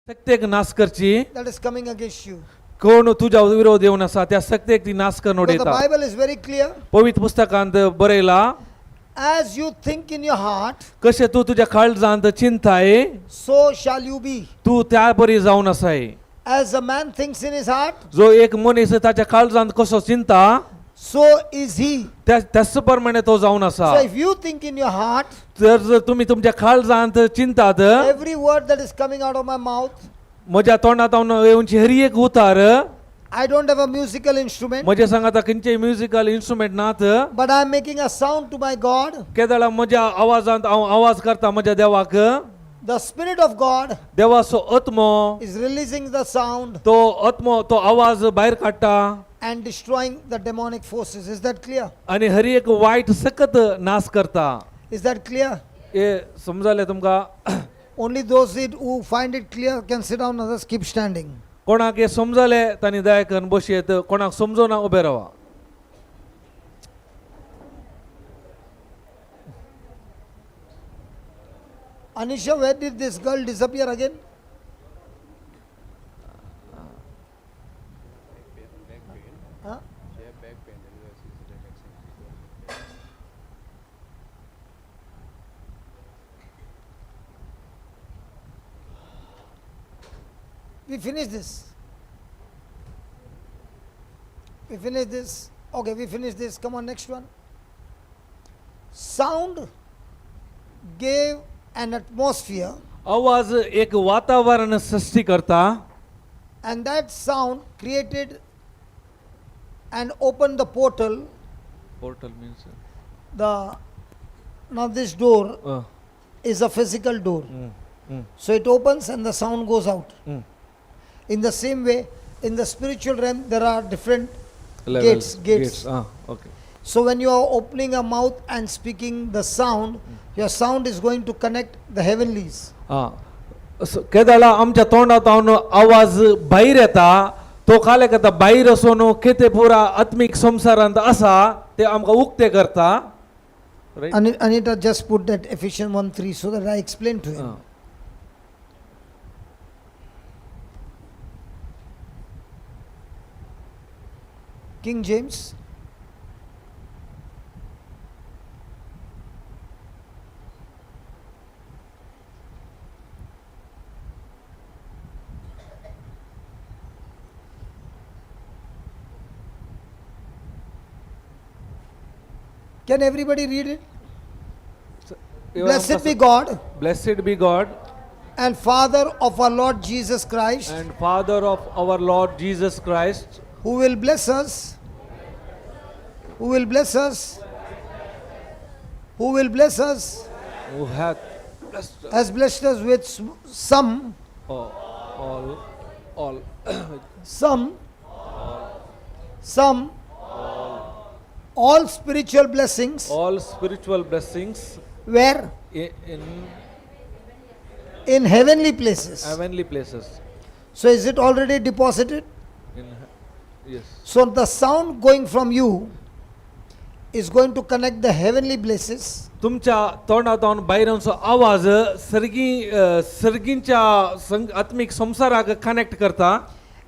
शक्तेक नाश करची that is coming against you. कोण तुज्या विरोध येवन आसा त्या शक्तेक ती नाश करून Because the उडयता. Bible is very clear. पवित्र पुस्तकांत बरयला, As you think in your heart, कशें तूं तुज्या काळजांत चिंताय so shall you be. तूं त्या बरी जावन आसाय. As a man thinks in his heart, जो एक मनीस ताच्या काळजांत कसो चिंता so is he. त्या त्याच प्रमाणे तो जावन आसा. So if you think in your heart, तर जर तुमी तुमच्या काळजांत चिंतात, every word that is coming out of my mouth, म्हज्या तोंडांत येवची हर एक उतार, I don't have a musical instrument, म्हज्या सांगाता खंयचे म्युजिकल इन्स्ट्रुमेंट नात, but I am making a sound to my God. केदळा म्हज्या आवाजांत हांव आवाज करता म्हज्या देवाक. The Spirit of God देवाचो आत्मो is releasing the sound तो आत्मो तो आवाज भायर काडटा and destroying the demonic forces. Is that clear? आनी हर एक वायट सकत नाश करता. Is that clear? हे समजलें तुमकां? Only those who find it clear can sit down, others keep standing. कोणाक हे समजलें तांणी दया करून बसयेत, कोणाक समजना उबें रावा. Anisha, where did this girl disappear again? Back pain. Huh? She have back pain. That is why she is relaxing. We finish this. We finish this. Okay, we finish this. Come on, next one. Sound gave an atmosphere, आवाज एक वातावरण सृश्टी करता and that sound created and opened the portal. Portal means The Now this door is a physical door. So it opens and the sound goes out. In the same way, in the spiritual realm, there are different gates. Okay. So when you are opening a mouth and speaking the sound, your sound is going to connect the heavenlies. आं केदळा आमच्या तोंडांत आवाज भायर येता तो काले करता भायर वचून कितें पुरा आत्मीक संवसारांत आसा ते आमकां उक्तें करता. Right? Anita just put that Ephesians 1:3 so that I explain to him. Ah. King James. Can everybody read it? Blessed be God Blessed be God and Father of our Lord Jesus Christ, and Father of our Lord Jesus Christ, who will bless us, who will bless us, who will bless us, who hath blessed us has blessed us with some, all, some, some, all spiritual blessings. All spiritual blessings Where? In In heavenly places. Heavenly places. So is it already deposited? In, yes. So the sound going from you is going to connect the heavenly places तुमच्या तोंडांत भायरांचो आवाज सर्गी सर्गींच्या आत्मीक संवसाराक connect करता.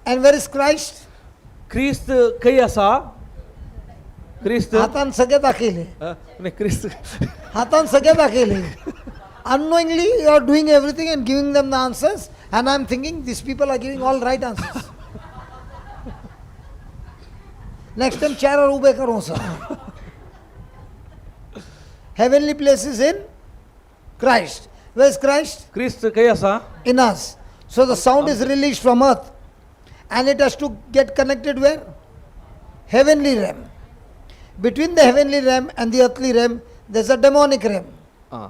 And where is Christ? क्रिस्त खंय आसा? क्रिस्त हातान सगळे दाखयले. न्ही, क्रिस्त हातान सगळे दाखयले. Unknowingly you are doing everything and giving them the answers, and I am thinking these people are giving all right answers. Next time चेअरवर उभे करू sir. Heavenly places in Christ. Where is Christ? क्रिस्त खंय आसा? In us. So the sound is released from earth and it has to get connected where? Heavenly realm. Between the heavenly realm and the earthly realm, there's a demonic realm. आं.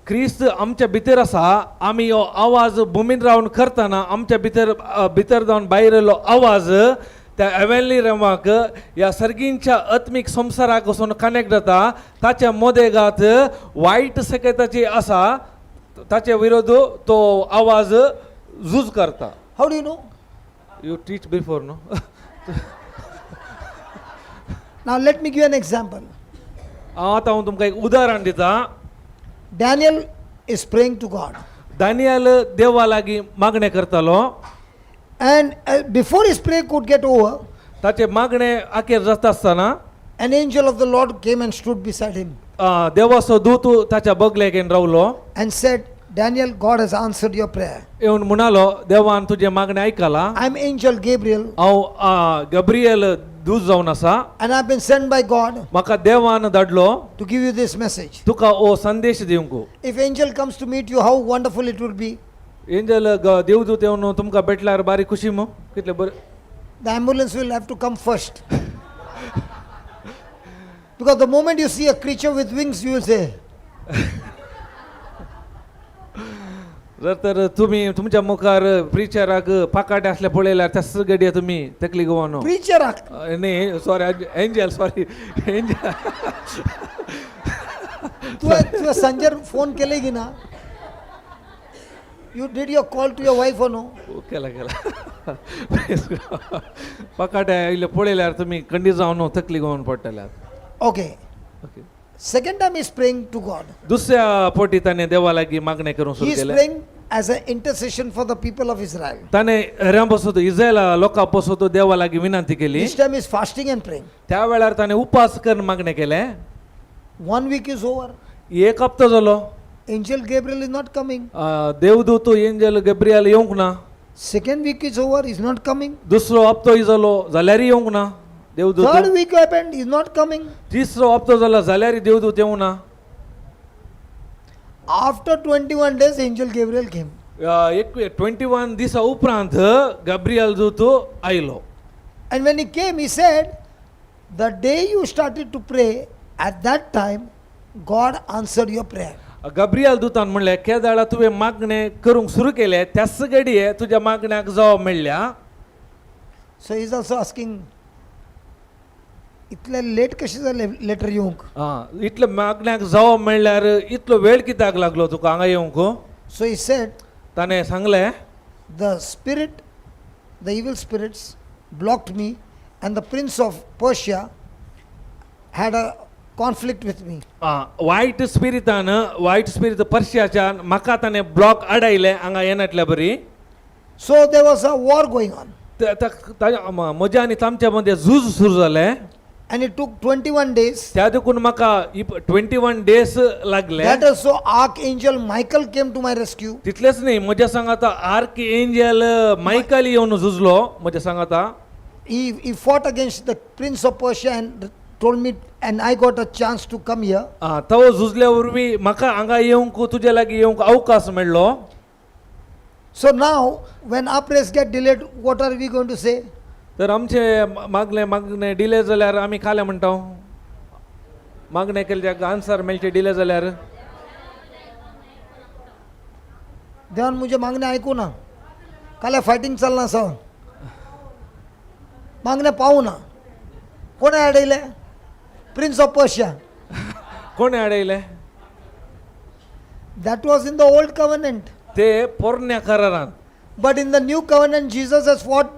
क्रिस्त आमच्या भितर आसा. आमी हो आवाज भुमीन रावन करतना आमच्या भितर भितर जावन भायर येयल्लो आवाज त्या हेवनली रेमाक ह्या सर्गींच्या आत्मीक संवसाराक वचून कनेक्ट जाता. ताच्या मदेगात वायट सकेताची आसा ताचे विरोध तो आवाज झूज करता. How do you know? You teach before न्हू. Now let me give you an example. हांव आतां हांव तुमकां एक उदाहरण दिता. Daniel is praying to God. Daniel देवा लागीं मागणें करतालो. And before his prayer could get over, ताचें मागणें अखेर जाता आसतना an angel of the Lord came and stood beside him देवाचो दूत ताच्या बगलेक येवन रावलो and said, "Daniel, God has answered your prayer." येवन म्हणालो, देवान तुजें मागणें आयकलां. I'm angel Gabriel हांव गब्रियल दूत जावन आसा and I've been sent by God म्हाका देवान धाडलो to give you this message. तुका हो संदेश दिवंक. If angel comes to meet you, how wonderful it would be. Angel देवदूत येवन तुमकां भेटल्यार बारी खुशी मू कितले बरें. The ambulance will have to come first. Because the moment you see a creature with wings, you will say, जर तर तुमी तुमच्या मुखार प्रिचराक पाकाटे असले पळयल्यार त्याच घडये तुमी तकली गोवानो. Preacher, न्ही, सॉरी एंजल, सॉरी एंजल. तुवें संजय फोन केले की ना? You did your call to your wife or no? केला केला. पाकाटे आयले पळयल्यार तुमी खंडीत जावन तकली Goan पडटल्यार. Okay. Okay. Second time he's praying to God. दुसऱ्या पोटी ताणें देवा लागीं मागणें करूंक He सुरू is केलें. Praying as an intercession for the people of Israel. ताणें हेरां बसोत इस्रायला लोकां बसोत देवा लागीं विनंती केली. This time he's fasting and praying. त्या वेळार ताणें उपास करून मागणें केलें. One week is over. एक हप्तो जालो. Angel Gabriel is not coming. देवदूत एंजल गब्रियल येवंक ना. Second week is over, he's not coming. दुसरो हप्तो जालो जाल्यारय येवंक ना देवदूत. Third week happened, he's not coming. तिसरो हप्तो जालो जाल्यारय देवदूत येवंक ना. After 21 days, Angel Gabriel came. एक 21 दिसा उपरांत गब्रियल दूत आयलो. And when he came, he said, "The day you started to pray, at that time, God answered your prayer." Gabriel दुतान म्हणलें, केदाळा तुवें मागणें करूंक सुरू केलें त्याच घडये तुज्या मागण्याक जबाब मेळ्ळ्या. So he's also asking, इतले लेट कशें जालें लेटर येवंक? आं, इतले मागण्याक जबाब मेळ्ळ्यार इतलो वेळ कित्याक लागलो तुका हांगा येवंक? So he said, ताणें सांगलें, the spirit, the evil spirits blocked me, and the prince of Persia had a conflict with me. आं, वायट स्पिरितान, वायट स्पिरीत पर्शियाच्यान म्हाका ताणें ब्लॉक आडायलें हांगा येनाटल्या बरी. So there was a war going on. म्हज्या आनी तामच्या मदें झूज सुरू जालें. And it took 21 days. त्या देखून म्हाका 21 डेज लागले. That also, Archangel Michael came to my rescue. तितलेच न्ही, म्हज्या सांगाता आर्क एंजल मायकल येवन झुजलो म्हज्या सांगाता. He fought against the prince of Persia and told me, and I got a chance to come here. आं, तो झुजल्या वरवीं म्हाका हांगा येवंक तुजे लागीं येवंक अवकाश मेळ्ळो. So now, when our prayers get delayed, what are we going to say? तर आमचे मागले मागणे डिले जाल्यार आमी कालें म्हणटा? मागणें केले आन्सर मेळचे डिले जाल्यार? देवान मुझे मागणें आयकूं ना, काल्यां फायटींग चल्लां आसा, मागणें पावूं ना. कोणें आडयलें? Prince of Persia. कोणें आडयलें? That was in the old covenant. ते पोरण्या करारान. But in the new covenant, Jesus has fought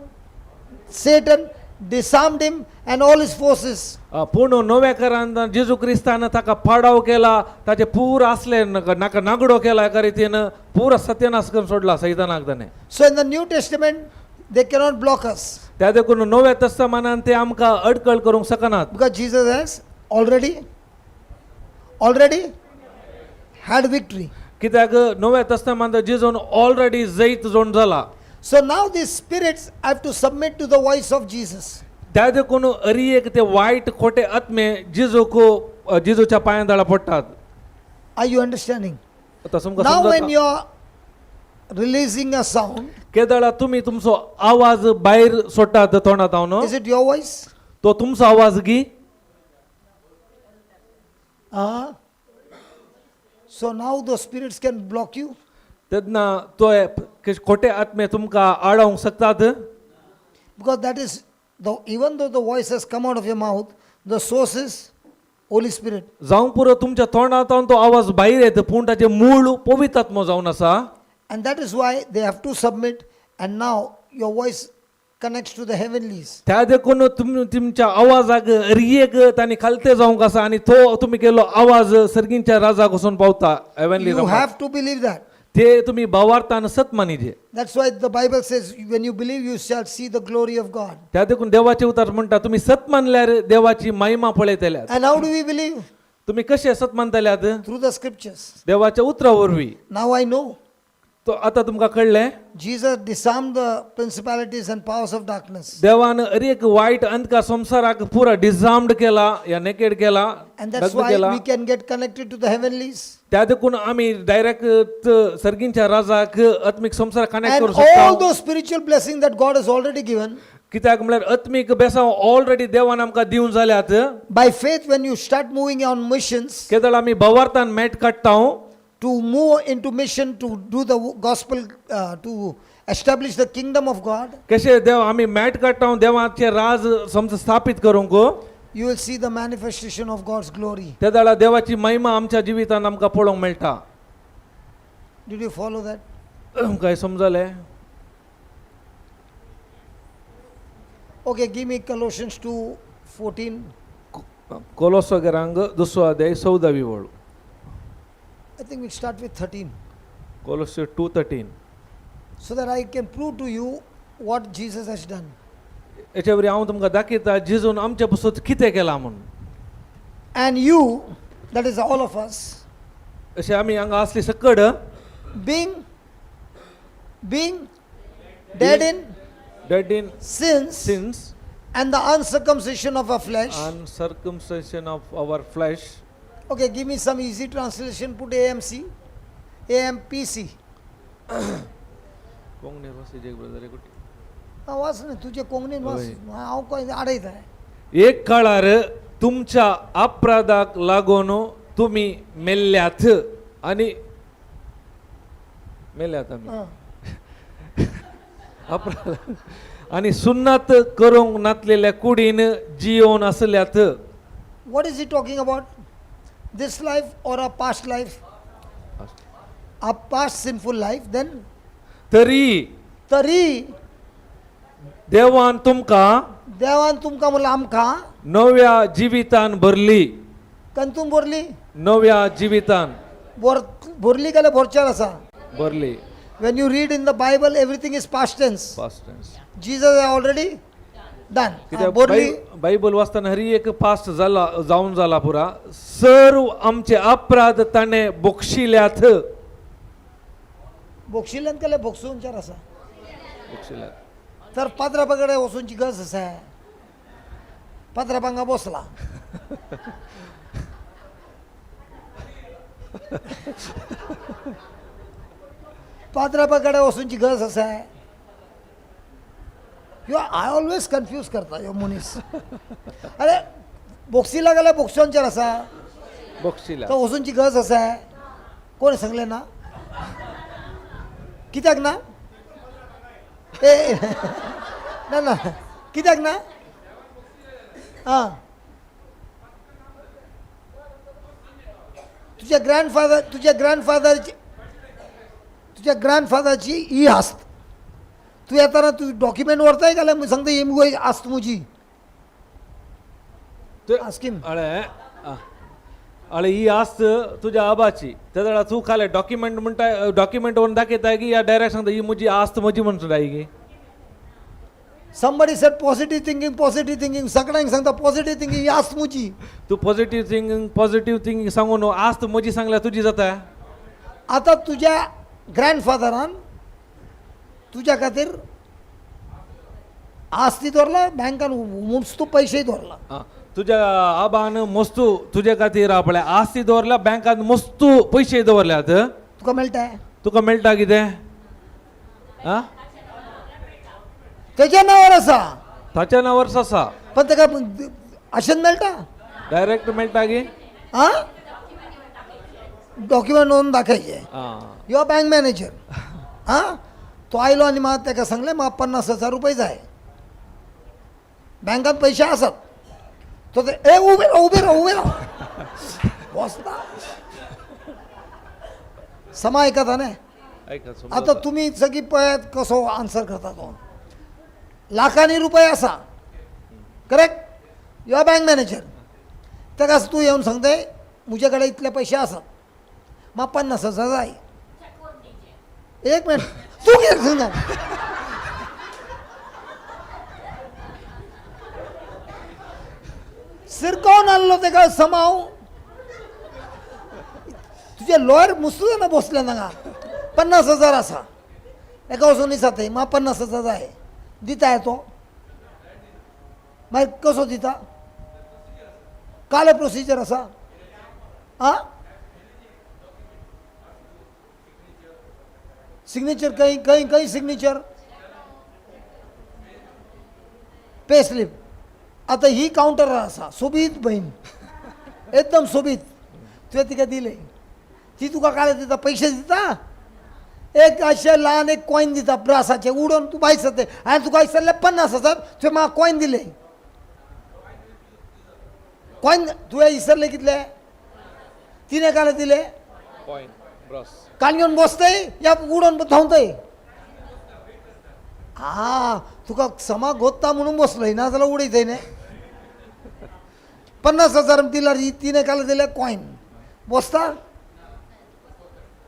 Satan, disarmed him and all his forces. पूण नव्या करारान जेजू क्रिस्तान ताका पाडाव केला, ताचे पूर आसले नाका नागडो केला एका रितीन, पूरा सत्यानाश करून सोडला सैतानाक ताणें. So in the New Testament, they cannot block us त्या देखून नव्या तस्मानान ते आमकां अडकळ करूंक शकनात. Because Jesus has already had victory. कित्याक नव्या तस्मानान जेजून ऑलरेडी जैत जोड जाला. So now these spirits have to submit to the voice of Jesus. त्या देखून अरी एक ते वायट खोटे आत्मे जेजूक जेजूच्या पांया दाळा पडटात. Are you understanding? आतां तुमकां Now, when समजता? you are releasing a sound, केदळा तुमी तुमचो आवाज भायर सोडटात तोंडात हांव is it your voice? तो तुमचो आवाज गी? So now the spirits can block you. तेन्ना तो खोटे आत्मे तुमकां आडावंक शकतात? Because that is the even though the voice has come out of your mouth, the source is Holy Spirit. जावंक पुरो तुमच्या तोंडांत तो आवाज भायर येता, पूण ताचें मूळ पवित्र आत्मो जावन आसा. And that is why they have to submit, and now your voice connects to the heavenlies. त्या देखून तुम तुमच्या आवाजाक रियेक तांणी खालते जावंक आसा आनी तो तुमी केल्लो आवाज सर्गींच्या राजाक वचून पावता heavenly You realm. Have to believe that. ते तुमी भावार्थान सत मानिजे. That's why the Bible says, when you believe, you shall see the glory of God. त्या देखून देवाचे उतार म्हणटा, तुमी सत मानल्यार देवाची महिमा पळयतल्यात. And how do we believe? तुमी कशे सत मानतल्यात? Through the scriptures. देवाच्या उतरा वरवीं. Now I know. तो आतां तुमकां कळ्ळें. Jesus disarmed the principalities and powers of darkness. देवान हर एक वायट अंधकार संवसाराक पुरा डिजार्मड केला या नेकेड केला, And that's नग्न why केला. we can get connected to the heavenlies. त्या देखून आमी डायरेक्ट सर्गींच्या राजाक आत्मीक संवसाराक कनेक्ट And करूं all शकता. those spiritual blessings that God has already given, कित्याक म्हळ्यार आत्मीक बेसांव ऑलरेडी देवान आमकां दिवन जाल्यात. by faith, when you start moving on missions, केदळ आमी भवार्थान मेट काडटा, to move into mission, to do the gospel, to establish the kingdom of God, कशें देव आमी मेट काडटा देवाचें राज समज स्थापीत करूंक, you will see the manifestation of God's glory. त्या वेळार देवाची महिमा आमच्या जिवितान आमकां पळोवंक मेळटा. Did you follow that? काय समजलें? Okay, give me Colossians 2:14. कोलोसोगरांग दुसरो अध्याय 14वी वळ. I think we'll start with 13. कोलोसो 2:13. So that I can prove to you what Jesus has done. हेचे वरवीं हांव तुमकां दाखयता जेजून आमचे पसून कितें केलां म्हूण. And you, that is all of us, अशें आमी हांगा आसली सकड, being dead in dead in sins sins and the uncircumcision of our flesh. Uncircumcision of our flesh. Okay, give me some easy translation. Put AMC, AMPC. Konkani वाच एक brother एक. हा, वाच ना तुझे कोंकणीन वाच. होय. हांव खंय आडयता. एक काळार तुमच्या अपराधाक लागून तुमी मेल्ल्यात आनी मेल्यात आमी आं. अपराध आनी सुन्नात करूंक नातलेल्या कुडीन जियोवन आसल्यात. What is he talking about? This life or a past life? A past sinful life. Then, तरी तरी देवान तुमकां देवान तुमकां म्हणलं आमकां नव्या जिवितान भरली. कंतून भरली. नव्या जिवितान. भर भरली गेल्यार भरचार आसा. भरली. When you read in the Bible, everything is past tense. Past tense. Jesus already done. कित्याक भरली. बायबल वाचतना हरी एक पास्ट जाला जावन जाला पुरा. सर्व आमचे अपराध ताणें बोक्षिल्यात. बोक्षिल्यान केल्यार बोगसोवचार आसा. बोक्षिल्यात. तर पाद्रा कडेन वचूनची गरज आसा? पाद्रा हांगा बसला. पाद्रा कडेन वचूनची गरज आसा? ह्यो I always confuse करता ह्यो मनीस. अरे, बोक्सिला गेल्यार बोक्सोंचेर आसा. बोक्षिल्यात. तो वचूनची गरज आसा? कोण सांगलें ना? कित्याक ना? ए ना ना, कित्याक ना? आं, तुज्या ग्रँडफादर, तुज्या ग्रँडफादरची ही आस्त. तूं येताना तूं डॉक्युमेंट व्हरताय जाल्यार सांगता ही मुगो आस्त म्हजी. आस्कीम. अळे अळे, ही आस्त तुज्या आबाची. त्या वेळार तूं खाले डॉक्युमेंट म्हणटा, डॉक्युमेंट व्हरून दाखयता की या डायरेक्ट सांगता ही म्हजी आस्त म्हजी म्हणून सुद्दां की? Somebody said positive thinking, positive thinking. सगळ्यांक सांगता पॉझिटिव्ह थिंकींग, ही आस्त म्हजी. तूं पॉझिटिव्ह थिंकींग, पॉझिटिव्ह थिंकींग सांगू न्हू, आस्त म्हजी सांगल्यार तुजी जाता. आतां तुज्या ग्रँडफादरान तुज्या खातीर आस्ती दवरला बँकान, मुस्तू पैशेय दवरला. आं, तुज्या आबान मस्तू तुजे खातीर आपल्या आस्ती दवरल्या बँकान, मस्तू पयशे दवरल्यात. तुका मेळटा? तुका मेळटा कितें? आं. तेज्या नांवार आसा. ताच्या नांवार आसा. पण ताका अशेंच मेळटा? डायरेक्ट मेळटा की? आं, डॉक्युमेंट व्हरून दाखयचे. आं. यो बँक मॅनेजर आं, तो आयलो आनी म्हाका ताका सांगलें, म्हाका 50,000 रुपये जाय, बँकात पयशे आसात. तो ते ए उबे राव, उबे राव, उबे राव, बसता समा आयकता न्ही. आयका. आतां तुमी सगळीं पळयात कसो आन्सर करता तो. लाखांनी रुपये आसा, करेक्ट? यो बँक मॅनेजर, ताका तूं येवन सांगताय म्हजे कडेन इतले पयशे आसात, म्हाका 50,000 जाय. एक मिनिट, तूं कित्याक सांगता? सिरकोवन आहलो तेका समाव. तुजे लॉयर मुस्तू जाणा बसले नाका. 50,000 आसा, एका वचून दिसा थंय म्हाका 50,000 जाय, दिता तो? मागीर कसो दिता? काले प्रोसिजर आसा. आं, सिग्नेचर खंय खंय खंय सिग्नेचर? Pay slip. आतां ही कावंटर आसा, सोबीत बहीण, एकदम सोबीत, तुवें तिका दिलें, ती तुका काडून दिता, पयशे दिता, एक अशें ल्हान एक कॉयन दिता ब्रासाचें, उडोवन तूं भायर सरता. हांवें तुका विचारलें 50,000, तुवें म्हाका कॉयन दिलें. कॉयन तुवें विसरलें कितले? तिणें काल दिले कॉयन ब्रास. कान घेवन बसतय या उडोवन धांवतय? आ, तुका समा गोत्ता म्हणून बसलोय, ना जाल्यार उडयतय न्ही. 50,000 दिल्यार ही तिणें काल दिले कॉयन, बसता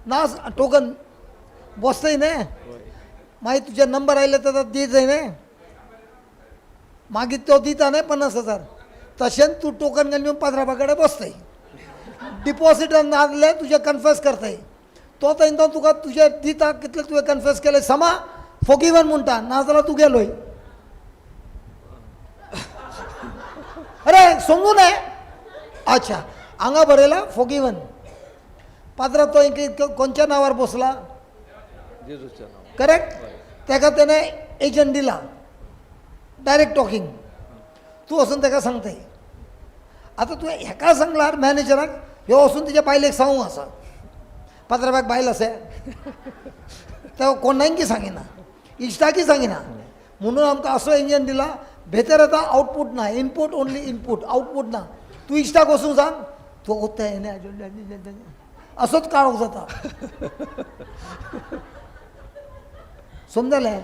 ना? टोकन बसतय न्ही. मागीर तुजे नंबर आयले तर दितय न्ही, मागीर तो दिता न्ही 50,000. तशेंच तूं टोकन घेवन पात्रांवा कडेन बसतय, डिपॉजिटान नासले तुजें कन्फेस करतय, तो थंय तुका तुजें दिता कितले तुवें कन्फेस केलें, समा फोगिवन म्हणटा, नाजाल्यार तूं गेलोय. अरे समजूं नये. अच्छा, हांगा बरयला फोगिवन. पात्रांव तो कोणच्या नांवार बसला? जेजूच्या नांवार. करेक्ट. ताका तेणें एजंट दिला, डायरेक्ट टॉकिंग. तूं वचून ताका सांगताय. आतां तुवें हेका सांगल्यार मॅनेजराक, ह्यो वचून तुज्या बायलेक सांगूंक आसा. पात्रांवाक बायल आसा तो कोणाकी सांगिना, इश्टाकी सांगिना. म्हणून आमकां असो इंजन दिला, भितर येता आउटपूट ना, इनपूट ओनली, इनपूट आउटपूट ना. तूं इश्टाक वचूंक सांग, तूं वता असोच काळोख जाता. समजलें?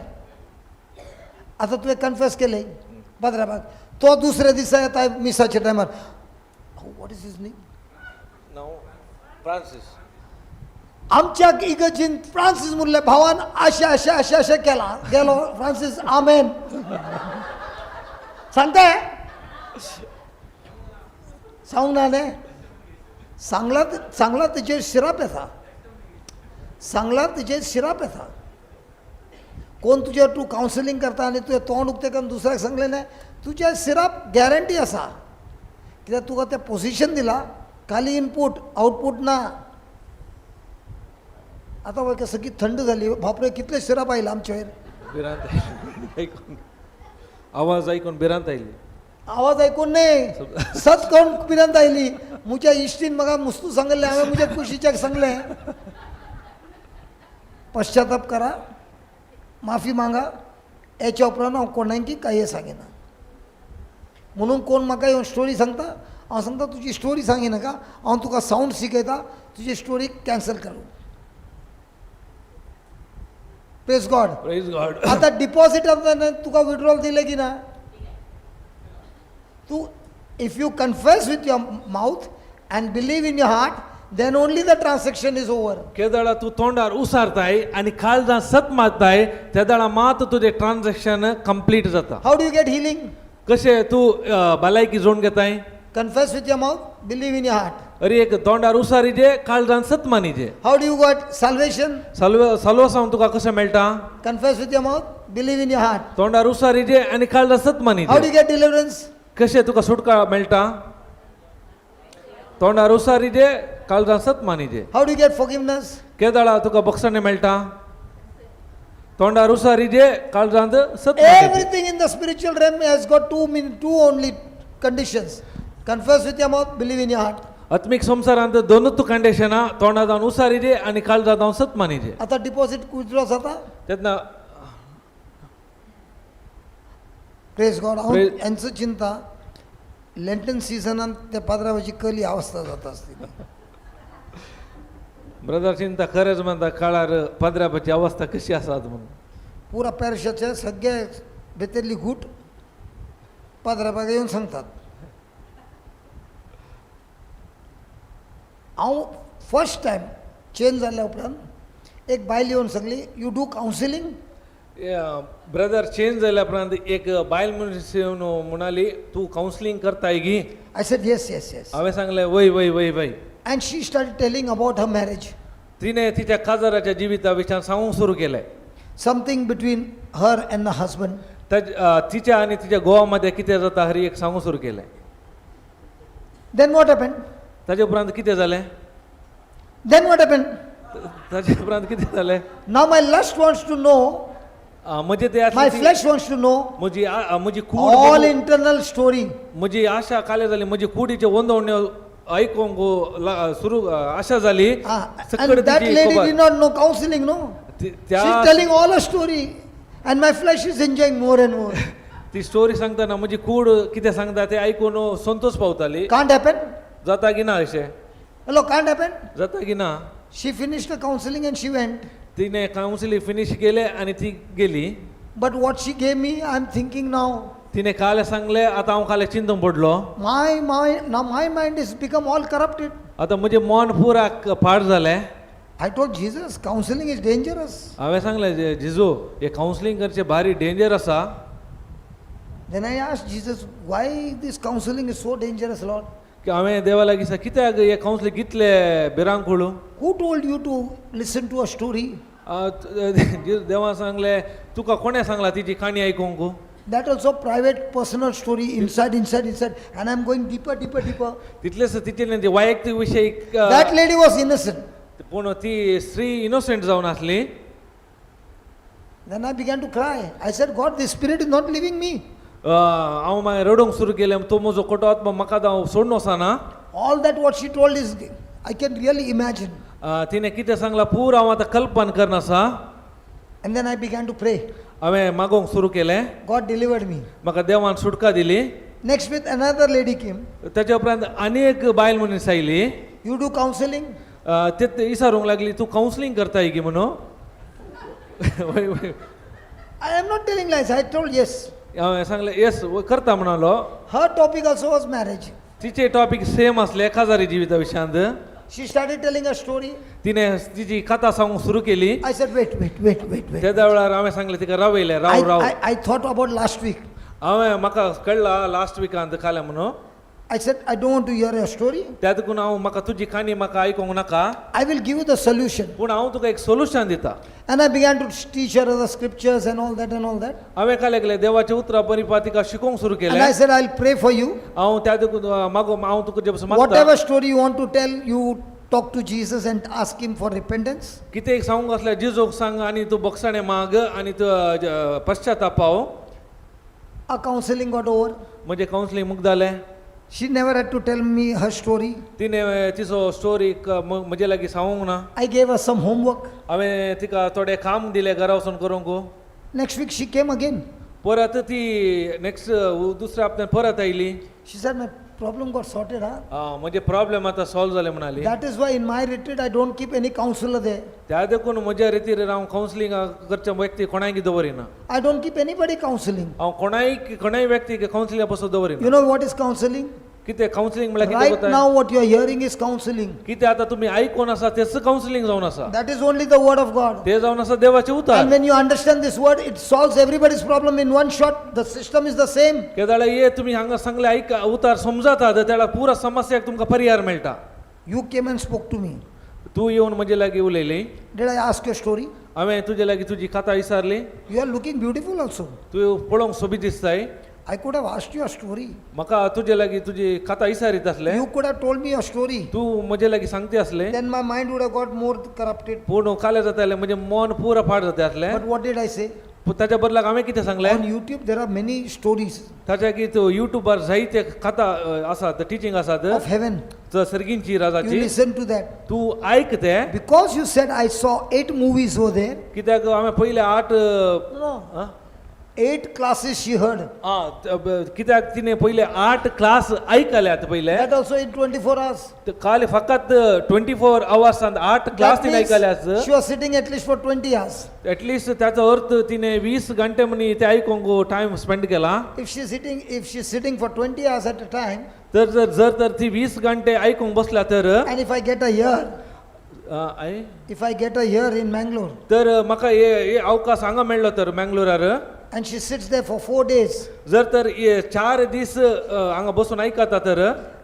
आतां तुवें कन्फेस केलें पात्रांवाक, तो दुसऱ्या दिसा येता मिसाच्या टायमार. What is his name? नांव फ्रांसीस. आमच्या इगर्जीन फ्रांसीस मुरल्या भावान अशें अशें अशें अशें केलां. गेलो फ्रांसीस, आमेन सांगताय. सांगूंक ना न्ही? सांगला, सांगला तेजेर शिराप येता, सांगला तेजेर शिराप येता. कोण तुजेर तूं कावन्सिलींग करता आनी तुवें तोंड उक्तें करून दुसऱ्याक सांगलें न्ही, तुजें सिराप गॅरंटी आसा. कित्याक तुका तें पोजिशन दिलां, खाली इनपूट आउटपूट ना. आतां पळय सगळी थंड जाली. बापरे, कितले सिरप आयले आमचेर. भिरांत आयली आयकून, आवाज आयकून भिरांत आयली. आवाज आयकून न्ही, सत करून भिरांत आयली. म्हज्या इश्टीन म्हाका मुस्तू सांगलें, हांवें म्हज्या कुशीच्याक सांगलें, पश्चाताप करा, माफी मागा, हेच्या उपरांत हांव कोणाकी कांय सांगिना. म्हणून कोण म्हाका येवन स्टोरी सांगता, हांव सांगता तुजी स्टोरी सांगिनाका, हांव तुका सावंड शिकयता, तुजी स्टोरी कॅन्सल करूं. Praise God. Praise God. आतां डिपॉजीट तुका विड्रॉल दिलें की ना? तूं if you confess with your mouth and believe in your heart, then only the transaction is over. केदळा तूं तोंडार उसारताय आनी काळजां सत मारताय, तेदळा मात तुजें ट्रान्जॅक्शन कंप्लीट जाता. How do you get healing? कशें तूं भलायकी जोडून घेताय? Confess with your mouth, believe in your heart. अरे एक तोंडार उसारीजे, काळजान सत मानीजे. How do you got salvation? साल्व सावन तुका कशें मेळटा? Confess with your mouth, believe in your heart. तोंडार उसारीजे आनी काळजान सत How do मानीजे. you get deliverance? कशें तुका सुटका मेळटा? तोंडार उसारीजे, काळजान सत मानीजे. How do you get forgiveness? केदळा तुका बक्षाणे मेळटा? तोंडार उसारीजे, काळजांत सत मानीजे. Everything in the spiritual realm has got two only conditions. Confess with your mouth, believe in your heart. आत्मीक संवसारांत दोनूच कंडिशनां, तोंडा जावन उसारीजे आनी काळजा जावन सत मानीजे. आतां डिपॉझिट विथड्रॉ जाता? तेन्ना प्रेज गॉड. हांव हेंचो चिंता, लेंटन सिजनान त्या पात्रावाची कली अवस्था जाता आसतली. ब्रदर चिंता खरेंच म्हणटा काळार पाद्रापाची अवस्था कशी आसात म्हणून. पुरा पॅरिशाचे सगळे भितरली घूट पाद्राबाग येवन सांगतात. हांव फर्स्ट टायम चेंज जाल्या उपरांत एक बायल येवन सांगली, you do counselling? Brother change जाल्या उपरांत एक बायल मनीस येवन म्हणाली, तूं कावन्सिलींग करताय गी? I said, yes. हांवें सांगलें, वय वय वय वय. And she started telling about her marriage. तिणें तिच्या काजाराच्या जिविता विशयान सांगूंक सुरू केलें. Something between her and the husband. तिच्या आनी तिच्या घोवा मदें कितें जाता हरी एक सांगूंक सुरू केलें. Then what happened? ताजे उपरांत कितें जालें? Then what happened? ताजे उपरांत कितें जालें? Now my lust wants to know, म्हजें तें my आसलें ती- flesh wants to know म्हजी कूड all internal story. म्हजी आशा काले जाली, म्हजी कुडीचे वंदवण्यो आयकूंक सुरू आशा जाली. Ah, सकड and that तिची lady खबर. Did not know counseling, no? त्या She's telling all her story, and my flesh is enjoying more and more. ती स्टोरी सांगतना म्हजी कूड कितें सांगता तें आयकून संतोश पावताली. Can't happen. जाता की ना अशें? Hello, can't happen. जाता की ना? She finished the counseling and she went. तिणें कावन्सिलींग फिनीश केलें आनी ती गेली. But what she gave me, I'm thinking now. तिणें काल सांगलें, आतां हांव काल चिंतूंक पडलो. Now my mind is become all corrupted. आतां म्हजें मन पुरा पाड जालें. I told Jesus, counseling is dangerous. हांवें सांगलें, जेजू, हें कावन्सिलींग करचें भारी डेंजर आसा. Then I asked Jesus, why this counseling is so dangerous, Lord? की हांवें देवा लागीं कित्याक हें कावन्सिलींग कितलें भिरांकूळ? Who told you to listen to a story? देवा सांगलें, तुका कोणें सांगलां तिची काणी आयकूंक? That also private personal story inside, inside, inside. And I'm going deeper, deeper, deeper. तितलेंच तिचें ते वैयक्तीक विशय. That lady was innocent. पूण ती स्त्री इनोसंट जावन आसली. Then I began to cry. I said, God, this spirit is not leaving me. हांव मागीर रडूंक सुरू केलें, तो म्हजो खोटो आत्मा म्हाका हांव सोडून वचना. All that what she told is, I can really imagine. तिणें कितें सांगलां पूर हांव आतां कल्पना करनासा. And then I began to pray. हांवें मागोवंक सुरू केलें. God delivered me. म्हाका देवान सुटका दिली. Next week, another lady came. ताच्या उपरांत आनी एक बायल मनीस आयली. You do counseling? ते विचारूंक लागली, तूं कावन्सिलींग करताय की म्हणून? वय वय. I am not telling lies. I told yes. हांवें सांगलें, येस, करता म्हणालो. Her topic also was marriage. तिचे टॉपीक सेम आसले, काजारी जिविता विशयांत. She started telling a story. तिणें तिची कथा सांगूंक सुरू केली. I said, wait, wait, wait, wait, wait. तेदा वेळार हांवें सांगलें तिका, रावयलें, राव राव. I thought about last week. हांवें म्हाका कळ्ळा लास्ट विकांत कालें म्हणून. I said, I don't want to hear your story. त्या देखून हांव म्हाका तुजी काणी म्हाका आयकूंक नाका. I will give you the solution. पूण हांव तुका एक सोल्युशन दिता. And I began to teach her the scriptures and all that and all that. हांवें काय लागलें देवाच्या उतरां परिपा तिका शिकोवंक सुरू And I केलें. said, I'll pray for you. हांव त्या देखून मागो हांव तुका जें मागता. Whatever story you want to tell, you talk to Jesus and ask him for repentance. कितें एक सांगूंक आसल्यार जेजूक सांग आनी तूं बक्षाणें माग आनी तूं पश्चाताप पाव. Our counseling got over. म्हजें कावन्सिलींग मुक्त जालें. She never had to tell me her story. तिणें तिचो स्टोरी म्हजे लागीं सांगूंक ना. I gave her some homework. हांवें तिका थोडें काम दिलें घरा वचून करूंक. Next week she came again. परत ती नेक्स्ट दुसऱ्या हप्त्यान परत आयली. She said, my problem got sorted, huh? म्हजे प्रॉब्लेम आतां सॉल्व जाले म्हणाली. That is why in my retreat I don't keep any counselor there. त्या देखून म्हज्या रितीर हांव कावन्सिलींग करच्या व्यक्ती कोणाक दवरिना. I don't keep anybody counseling. हांव कोणाय कोणाय व्यक्तीक कावन्सिलिंगा पासून दवरिना. You know what is counseling? कितें कावन्सिलींग म्हळ्यार कितें Right कोताय? now, what you are hearing is counseling. कितें आतां तुमी आयकून आसा तेच कावन्सिलींग जावन आसा. That is only the word of God. तें जावन आसा देवाचें उतर. And when you understand this word, it solves everybody's problem in one shot. The system is the same. केदाळा ये तुमी हांगा सांगले आयक उतार समजाता त्या पुरा समस्याक तुमकां परिहार मेळटा. You came and spoke to me. तूं येवन म्हजे लागीं उलयली. Did I ask your story? हांवें तुजे लागीं तुजी कथा विचारली? You are looking beautiful also. तूं पळोवंक सोबीत दिसताय. I could have asked your story. म्हाका तुजे लागीं तुजी कथा विचारीत आसलें. You could have told me your story. तूं म्हजे लागीं सांगती आसलें. Then my mind would have got more corrupted. पूण काले जातालें म्हजें मन पुरा पाड जाता आसलें. But what did I say? पूण ताच्या बदलाक हांवें कितें सांगलें? On YouTube, there are many stories ताच्या की तूं युट्यूबार जायते कथा आसात, टिचींग आसात of heaven. सर्गींची You राजाची. Listen to that. तूं आयक ते. Because you said I saw eight movies over there. कित्याक हांवें पयले आठ No, ah? Eight classes she heard. आं, कित्याक तिणें पयले आठ क्लास आयकल्यात पयले. That also in 24 hours. काल फकत 24 अवर्सान आठ क्लास That तिणें means आयकल्यात. she was sitting at least for 20 hours. At least त्याचो अर्थ तिणें 20 घंटे म्हणी ते आयकूंक टायम स्पेंड केला. If she's sitting for 20 hours at a time, तर जर जर तर ती 20 घंटे आयकूंक बसल्या तर and if I get a year, I If I get her here in Mangalore तर म्हाका हे हे अवकाश हांगा मेळ्ळो तर मँगलोरार and she sits there for 4 days, जर तर हे चार दीस हांगा बसून आयकता तर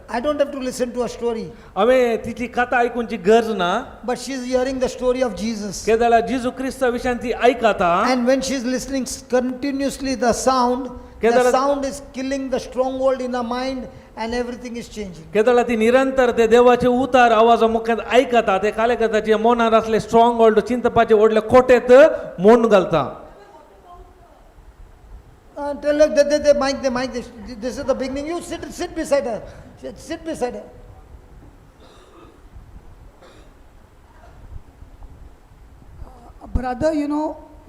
I don't have to listen to her story, हांवें तिची कथा आयकुची गरज ना. But she's hearing the story of Jesus. केदाळा जेजू क्रिस्ता विशयान ती आयकता. And when she's listening continuously, the sound, the sound is killing the stronghold in her mind and everything is changing. केदळा ती निरंतर ते देवाचे उतार आवाजा मुखात आयकता ते काले ताचे मनार असले स्ट्रॉंग होल्ड चिंतपाचे व्हडले कोटेत मोड घालता. Tell her that the mic, the mic, this is the beginning. You sit beside her. Sit beside her. Brother,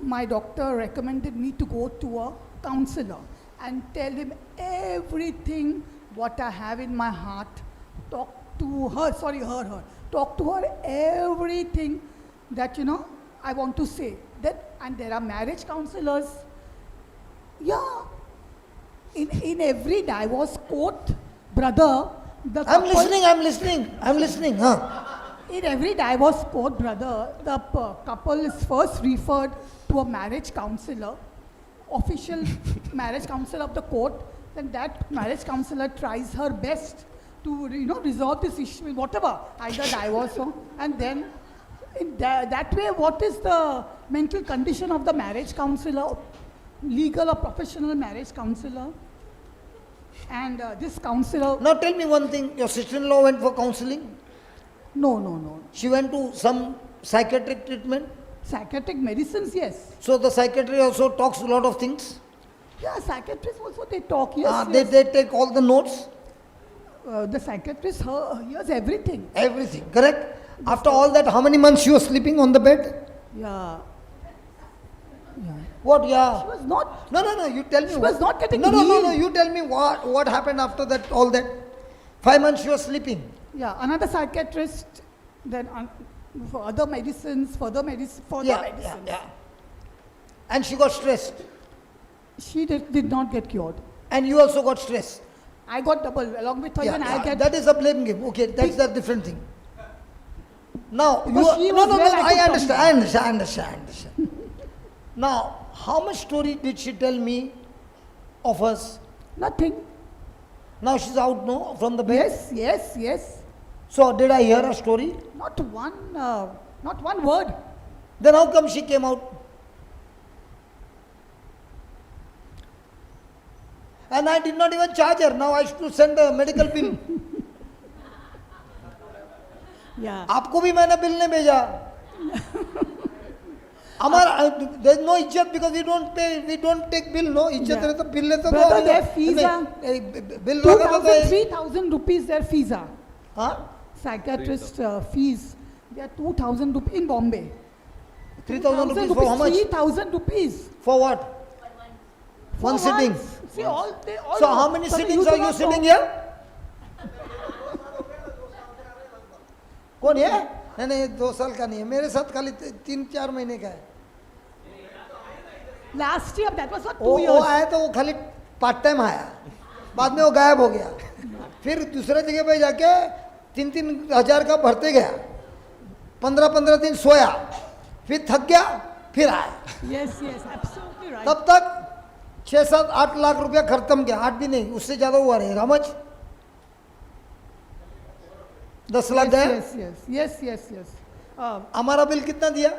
my doctor recommended me to go to a counselor and tell him everything what I have in my heart. Talk to her, sorry, her, her. Talk to her everything that I want to say. That, and there are marriage counselors. Yeah. In every divorce court, brother, the I'm couple- listening, I'm listening, I'm listening. Huh? In every divorce court, brother, the couple is first referred to a marriage counselor, official marriage counselor of the court. Then that marriage counselor tries her best to resolve this issue, whatever, either divorce or, and then in that way, what is the mental condition of the marriage counselor, legal or professional marriage counselor? And this counselor, Now tell me one thing. Your sister-in-law went for counseling? No. She went to some psychiatric treatment? Psychiatric medicines, yes. So the psychiatrist also talks a lot of things? Yeah, psychiatrists also, they talk, yes. Ah, they take all the notes? The psychiatrist hears everything. Everything, correct? After all that, how many months you were sleeping on the bed? Yeah. Yeah. What, yeah? She was not. No, you tell me. She was not getting No, healed. you tell me what happened after that, all that. 5 months you were sleeping. Yeah, another psychiatrist, then for other medicines, further medicines, further medicines. Yeah. And she got stressed. She did not get cured. And you also got stressed. I got double, along with her, Yeah, even I yeah, get... that is a blame game. Okay, that's a different thing. Now, you Because are, she no, was no, no, well, I I could talk understand, to I understand, I understand, I understand. Now, how much story did she tell me of us? Nothing. Now she's out, no, from the bed? Yes, yes, yes. So, did I hear her story? Not one word. Then how come she came out? And I did not even charge her. Now I should send a medical bill. Yeah. आपको भी मैंने bill नहीं भेजा. हमारा there is no इज्जत because we don't pay, we don't take bill, no इज्जत Yeah. रहे तो बिल लेते तो Brother, their fees are bill लगा तो 2,000, 3,000 rupees their fees are. हाँ? Psychiatrist fees, they are 2,000 rupees in Bombay. 3,000 rupees for how much? 3,000 rupees. For what? One For sitting. once. See, all they all So how many Sorry, sittings you are do you not sitting know. here? कौन है? नहीं नहीं, 2 साल का नहीं है, मेरे साथ खाली 3-4 महीने का है. Last year, that was not 2 वो years. आया तो वो खाली पार्ट टाइम आया, बाद में वो गायब हो गया. फिर दूसरे जगह पे जाके 3-3 हजार का भरते गया, 15-15 दिन सोया, फिर थक गया, फिर आया. Yes, yes, absolutely right. तब तक 6-7-8 लाख रुपया खत्म गया. 8 भी नहीं, उससे ज़्यादा हुआ रहेगा. Much 10 lakh Gaya. Yes, yes, yes, yes, yes. हमारा बिल कितना दिया?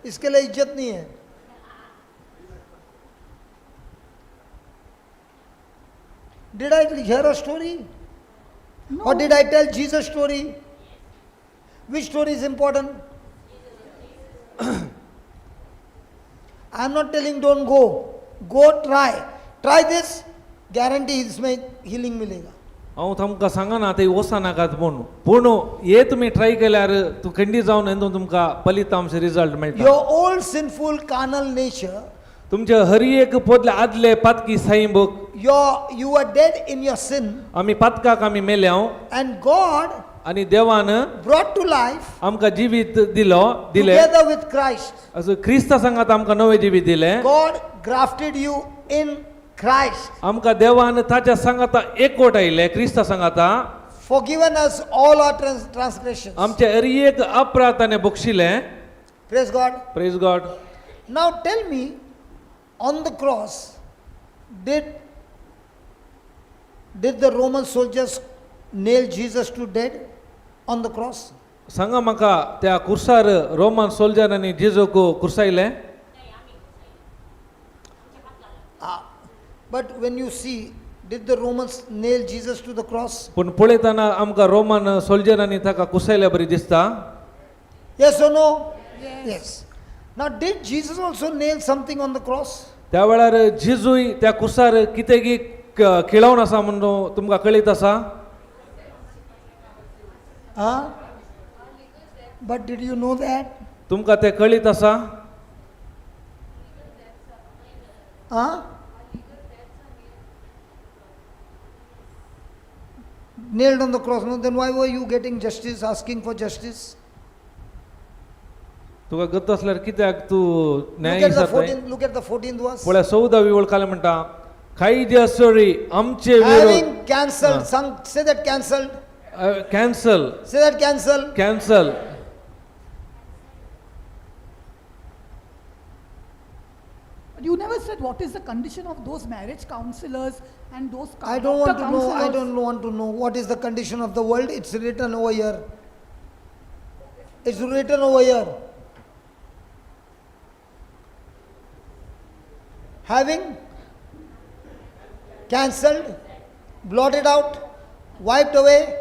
इसके लिए इज्जत नहीं है. Did I hear a story? No. Or did I tell Jesus story? Which story is important? I am not telling don't go. Go try. Try this. Guarantee इसमें healing मिलेगा. हांव तुमकां सांगना ते वचनाकात म्हूण, पूण हे तुमी ट्राय केल्यार तूं खंडी जावन हेतून तुमकां फलितांश रिजल्ट मेळटा. Your old sinful carnal nature, तुमचे हर एक पोदले आदले पातकी सैंब, you are dead in your sin, आमी पातकाक आमी मेल्या and God आनी देवान brought to life आमकां जिवीत दिलो दिलें together with Christ. असो क्रिस्ता सांगात आमकां नवें जिवीत दिलें. God grafted you in Christ. आमकां देवान ताच्या सांगाता एकवट आयले क्रिस्ता सांगाता. Forgiven us all our transgressions. आमचे हर एक अपराध ताणें बक्षिलें. Praise God. Praise God. Now tell me, on the cross, did the Roman soldiers nail Jesus to dead on the cross? सांगा म्हाका त्या कुर्सार Roman सोल्जरांनी जेजूक कुर्सायलें. Ah, but when you see, did the Romans nail Jesus to the cross? पूण पळयतना आमकां Roman सोल्जरांनी ताका कुसायल्या बरी दिसता. Yes or no? Yes. Now, did Jesus also nail something on the cross? त्या वेळार जेजूय त्या कुर्सार कितें की खिळावन आसा म्हणून तुमकां कळीत आसा. Huh? But did you know that? तुमकां तें कळीत आसा. Huh? Nailed on the cross. No, then why were you getting justice, asking for justice? तुका गत आसल्यार कित्याक तूं Look न्याय at the विचारताय? 14th, look at the 14th verse. पळया चवदावी वळ काल म्हणटा कायद्या सरी आमचे विरोध Having cancelled, some, say that cancelled, cancel. Say that cancel. Cancel. But you never said what is the condition of those marriage counselors and those I don't want doctor to know, I counselors. don't want to know what is the condition of the world. It's written over here. It's written over here. Having cancelled, blotted out, wiped away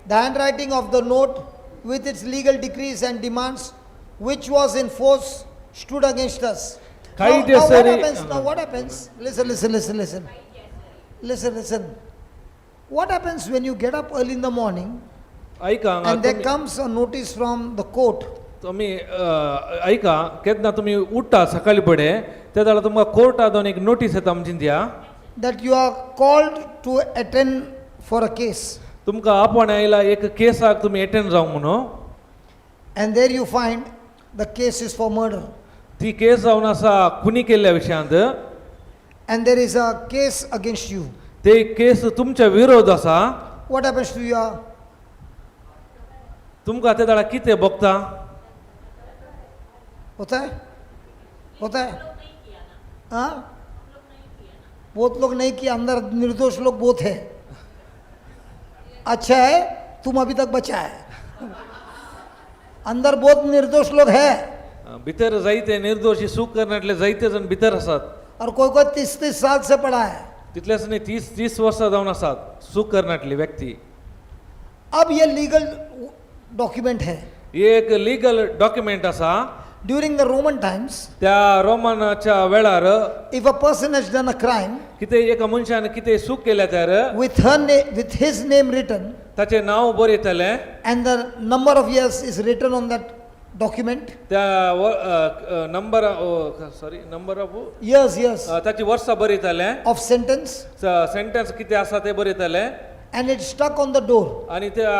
the handwriting of the note with its legal decrees and demands, which was in force, stood against us. Now what कायदेसरी- happens? Now what happens? Listen, listen, listen, listen. Listen, listen. What happens when you get up early in the morning ऐका हांगा and there तुमी- comes a notice from the court तुमी ऐका केन्ना तुमी उठ्ठा सकाळी फुडें ते जाल्यार तुमकां कोर्टांत एक नोटीस येता म्हणजे दिया that you are called to attend for a case, तुमकां आपोवणें आयला एक केसाक तुमी एटेंड जावंक म्हणून. And there you find the case is for murder, ती केस जावन आसा खुनी केल्ल्या विशयांत. And there is a case against you? ते केस तुमच्या विरोध आसा. What happens to your तुमकां ते जाल्यार कितें भोगता? होता है, होता है, हाँ, बहुत लोग नहीं किया, अंदर निर्दोष लोग बहुत है। अच्छा है तुम अभी तक बचा है, अंदर बहुत निर्दोष लोग हैं। भितर जायते निर्दोशी चूक करनाटले जायते जण भितर आसात. और कोई कोई 30-30 साल से पड़ा है। तितलेच न्ही 30-30 वर्सां जावन आसात चूक करनाटली व्यक्ती. अब ये लीगल डॉक्यूमेंट है। एक लिगल डॉक्युमेंट आसा. During the Roman times, त्या रोमनाच्या वेळार if a person has done a crime कितें एका मनशान कितें चूक केल्या तर with his name written ताचें नांव बरयतलें and the number of years is written on that document, त्या number, sorry, number of years, years ताची वर्सां बरयतलें of sentence, sentence कितें आसा तें बरयतलें and it's stuck on the door. आनी त्या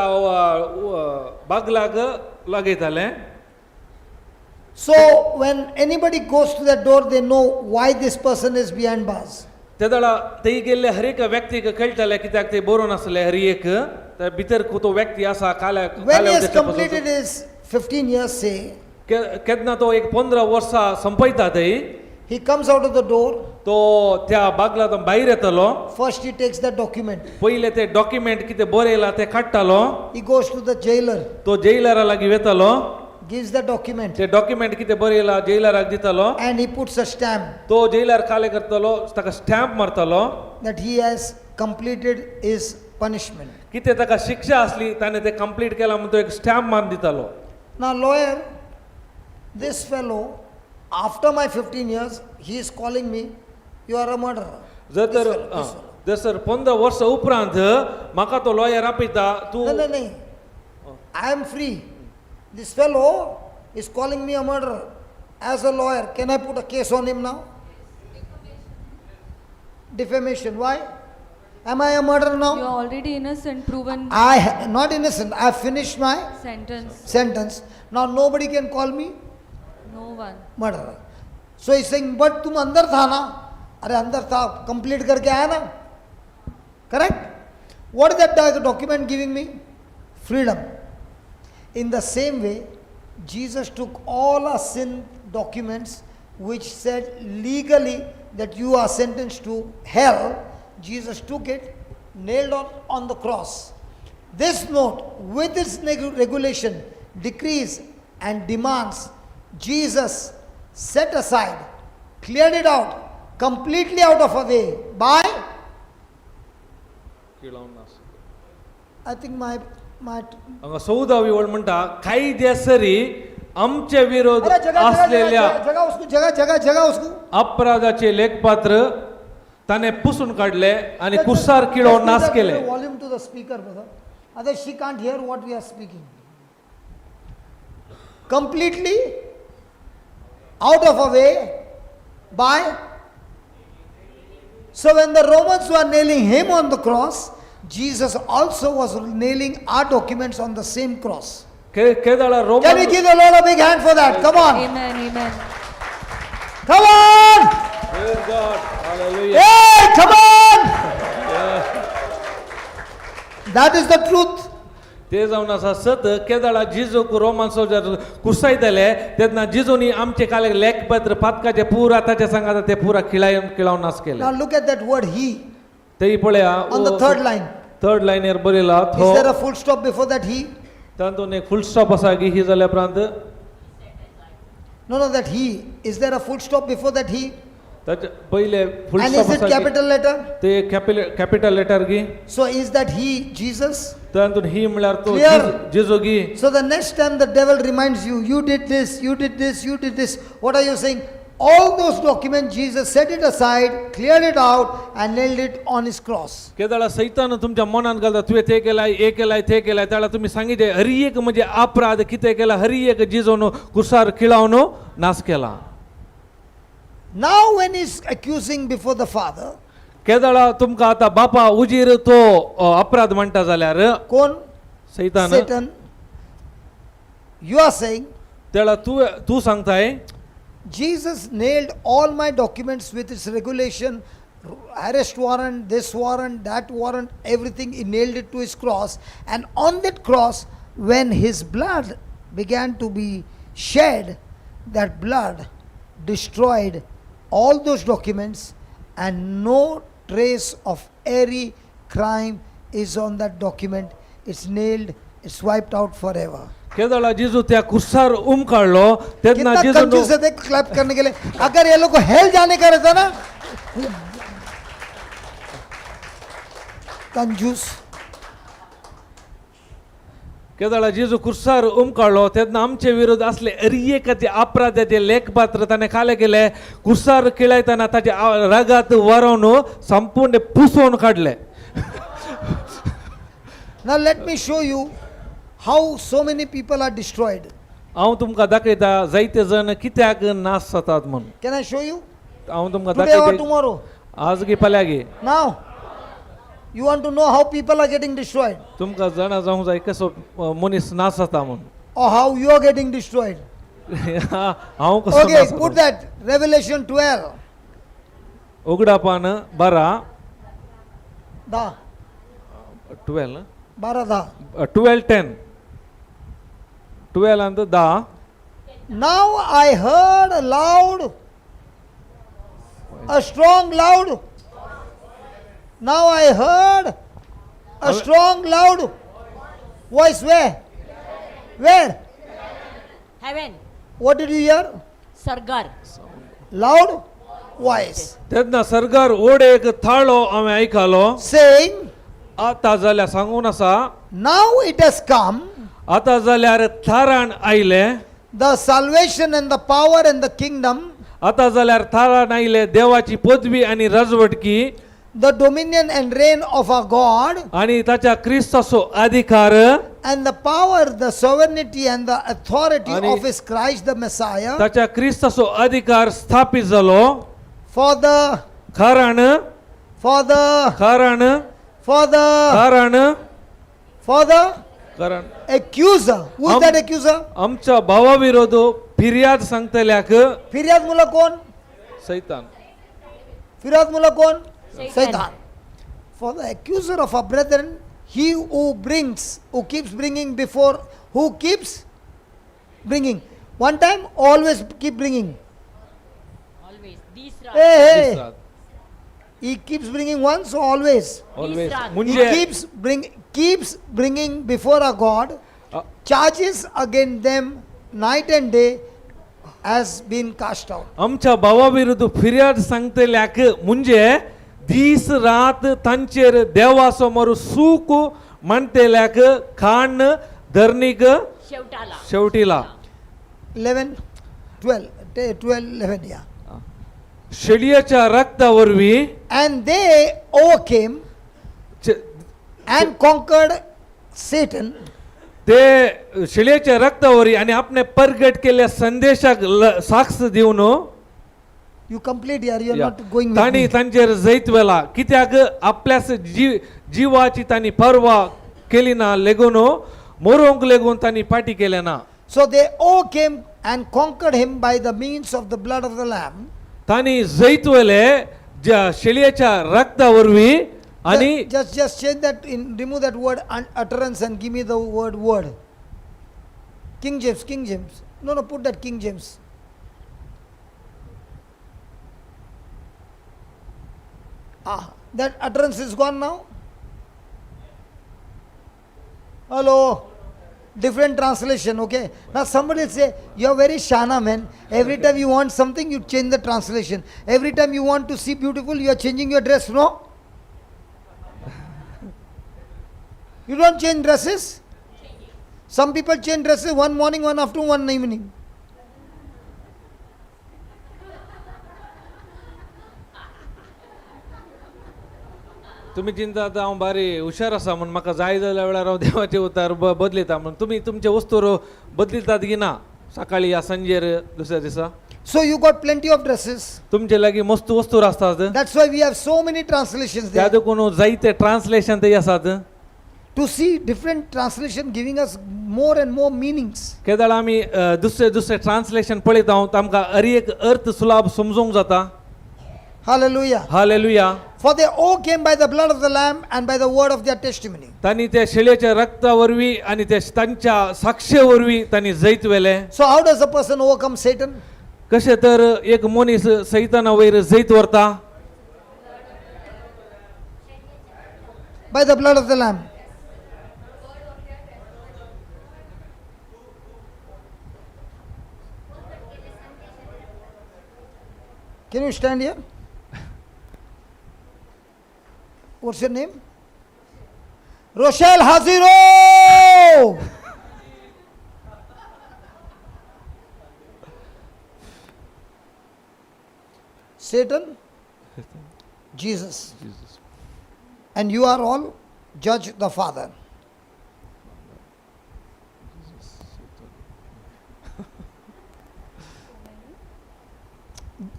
बागलाक लागयतालें. So when anybody goes to that door, they know why this person is behind bars. ते वेळा थंय गेल्ले हर एक व्यक्तीक कळटालें कित्याक ते बरोवन आसले हर एक त्या भितर तो व्यक्ती आसा काल्या. When he has completed his 15 years, say, केन्ना तो एक 15 वर्सां संपयता थंय he comes out of the door. तो त्या बागलांत भायर येतलो. First, he takes that document. पयले ते डॉक्युमेंट कितें बरयलां तें काडटालो. He goes to the jailer, तो जेलरा लागीं वेतालो. Gives the document, ते डॉक्युमेंट कितें बरयलां जेलराक दितालो. And he puts a stamp तो जेलर काले करतलो ताका stamp मारतलो that he has completed his punishment. कितें ताका शिक्षा आसली ताणें तें कंप्लीट केलां म्हूण तो एक स्टॅम्प मारून दितालो. Now, lawyer, this fellow, after my 15 years, he is calling me, "You are a murderer." जर This तर fellow, this fellow. जर सर 15 वर्सां उपरांत म्हाका तो लॉयर आपयता तूं No, no, no. I am free. This fellow is calling me a murderer. As a lawyer, can I put a case on him now? Defamation. Why? Am I a murderer You now? are already innocent, proven Not innocent. I have finished my sentence. Sentence. Now nobody can call me No one. Murderer. So he's saying, but तुम अंदर था ना, अरे अंदर था, complete करके आया ना, correct? What is that document giving me? Freedom. In the same way, Jesus took all our sin documents which said legally that you are sentenced to hell. Jesus took it, nailed on the cross. This note, with its regulation, decrees, and demands, Jesus set aside, cleared it out, completely out of our way by I think my my हांगा चौदावी वळ म्हणटा कायद्यासरी आमचे विरोध अरे जगह जगह असलेल्या जगह जगह उसको जगह जगह जगह उसको अपराधाचे लेखपात्र ताणें पुसून काडले आनी कुसार किळो नाश केले. Volume to the speaker, brother. Otherwise she can't hear what we are speaking. Completely out of our way by. So when the Romans were nailing him on the cross, Jesus also was nailing our documents on the same cross. केदाळा Can we Roman give the Lord a big hand for that? Come on. Amen. Amen. Come on. Praise God. Hallelujah. Hey, come on. That is the truth. ते जावन आसा सत. केदाळा जिजूक Roman soldier कुसायतले तेन्ना जिजूनी आमचे काले लेखपत्र पातकाचे पुरा ताच्या सांगाता ते पुरा खिळाय खिळावन नाश केले. Now look at that word "he" तेही पळया. on the third line. Third लायनीर बरयला Is थो. there a full stop before that "he"? तातूंत एक फुल स्टॉप आसा की ही जाल्या उपरांत? No, that "he." Is there a full stop before that "he"? ताचे पयले फुल And stop is it आसा की capital letter? ते कॅपिटल लेटर की? So is that "he" Jesus? तातूंत ही म्हळ्यार तो Clear. जिजू की? So the next time the devil reminds you, you did this, you did this, you did this, what are you saying? All those documents, Jesus set it aside, cleared it out, and nailed it on his cross. केदाळा सैतान तुमच्या मनात घालता तुवें ते केलाय हे केलाय ते केलाय, त्याला तुम्ही सांगितले हरी एक म्हणजे अपराध कितें केला हरी एक जिजोन कुसार खिळावन नाश केला. Now, when he's accusing before the Father, केदाळा तुमकां आतां बापा उजीर तो अपराध म्हणटा जाल्यार कोण? सैतान. Satan, you are saying, तेळा तूं तूं सांगताय, Jesus nailed all my documents with its regulation, arrest warrant, this warrant, that warrant, everything. He nailed it to his cross. And on that cross, when his blood began to be shed, that blood destroyed all those documents, and no trace of any crime is on that document. It's nailed, it's wiped out forever. केदाळा जिजू त्या कुसार उमकाडलो तेन्ना कितना जिजू कंजूस है देख, clap करने K लिए. अगर ये लोग को हेल जाने का रहता ना, कंजूस. केदाळा जेजू कुर्सार उमकाडलो तेन्ना आमचे विरोध असले अरियेकाचे अपराधाचे लेखपात्र ताणें खाले केले कुर्सार खिळयतना ताचे रगात वरोवन संपूर्ण पुसोवन काडले. Now let me show you how so many people are destroyed. हांव तुमकां दाखयता जायते जण कित्याक नाश जातात म्हूण. Can I show you? हांव तुमकां Today or दाखयता. tomorrow? आज गी फाल्यां गी? Now, you want to know how people are getting destroyed तुमकां जाणा जावंक जाय कसो मनीस नाश जाता म्हूण or how you are getting destroyed? हांव कसो Okay, नाश put जाता. that Revelation 12. उगडापान 12. दा 12. 12 दा. 12 10 12 अंत 10. Now I heard a loud, a strong loud. Now I heard a strong loud voice. Where? Where? Heaven. What did you hear? सर्गार. Loud voice तेन्ना सर्गार ओड एक थाळो हांवें आयकलो saying, आतां जाल्यार सांगून आसा, now it has come, आतां जाल्यार थारान आयलें, the salvation and the power and the kingdom, आतां जाल्यार थारान आयलें देवाची पदवी आनी राजवटकी, the dominion and reign of our God, आनी ताच्या क्रिस्ताचो अधिकार, and the power, the sovereignty, and the authority of his Christ the Messiah. ताच्या क्रिस्ताचो अधिकार स्थापीत जालो. For the, कारण for the, कारण for the, कारण for the कारण accuser. Who is that accuser? आमच्या भावा विरोध फिर्याद सांगतल्याक. फिर्याद मुला कोण? सैतान. फिर्याद मुला कोण? सैतान. सैतान. For the accuser of our brethren, he who brings, who keeps bringing before, who keeps bringing. One time, always keep bringing. Always. दीस रात. Hey, hey. दीस रात. He keeps bringing once, so always. Always. रात. He म्हणजे keeps bringing before our God charges against them night and day has been cast out. आमच्या भावा विरुद्ध फिर्याद सांगतल्याक म्हणजे दीस रात तांचेर देवा समोर सूक मांडटल्याक खाण धरणीक शेवटाला. शेवटीला. 11, 12, 12, 11, yeah. शेळयेच्या रक्ता वरवीं And they overcame and conquered Satan ते शेळयेच्या रक्ता वरवीं आनी आपणे परगट केल्ल्या संदेशाक साक्ष दिवन You complete here, you are not going with तांणी me. तांचेर जैत व्हेला कित्याक आपल्याच जिवाची तांणी पर्वा केली ना लेगून मोरोंक लेगून तांणी पाटी केले ना. So they overcame and conquered him by the means of the blood of the Lamb. तांणी जैत व्हेले ज्या शेळयेच्या रक्ता वरवीं आनी Just change that, remove that word utterance and give me the word word. King James, King James. No, no, put that King James. Ah, that utterance is gone now. Hello. Different translation, okay? Now somebody will say, you're very shana man. Every time you want something, you change the translation. Every time you want to see beautiful, you are changing your dress, no? You don't change dresses? Some people change dresses one morning, one afternoon, one evening. तुमी चिंता आतां हांव बारी हुशार आसा म्हूण म्हाका जाय जाल्या वेळार हांव देवाचे उतार बदलिता म्हूण तुमी तुमचे वस्तूर बदलितात की ना सकाळी या सांजेर दुसऱ्या दिसा. So you got plenty of dresses. तुमचे लागीं मस्त वस्तूर आसतात. That's why we have so many translations त्या there. देखून जायते ट्रान्सलेशन ते आसात. To see different translation giving us more and more meanings. केदळ आमी दुसरे दुसरे ट्रान्सलेशन पळयता हांव आमकां हर एक अर्थ सुलाभ समजूंक जाता. Hallelujah. Hallelujah. For they overcame by the blood of the Lamb and by the word of their testimony. तांणी त्या शेळयेच्या रक्ता वरवीं आनी त्या तांच्या साक्षे वरवीं तांणी जैत व्हेलें. So how does a person overcome Satan? कशें तर एक मनीस सैताना वयर जैत व्हरता? By the blood of the Lamb. Can you stand here? What's your name? Rochelle Haziro! Satan, Jesus. And you are all judge the Father.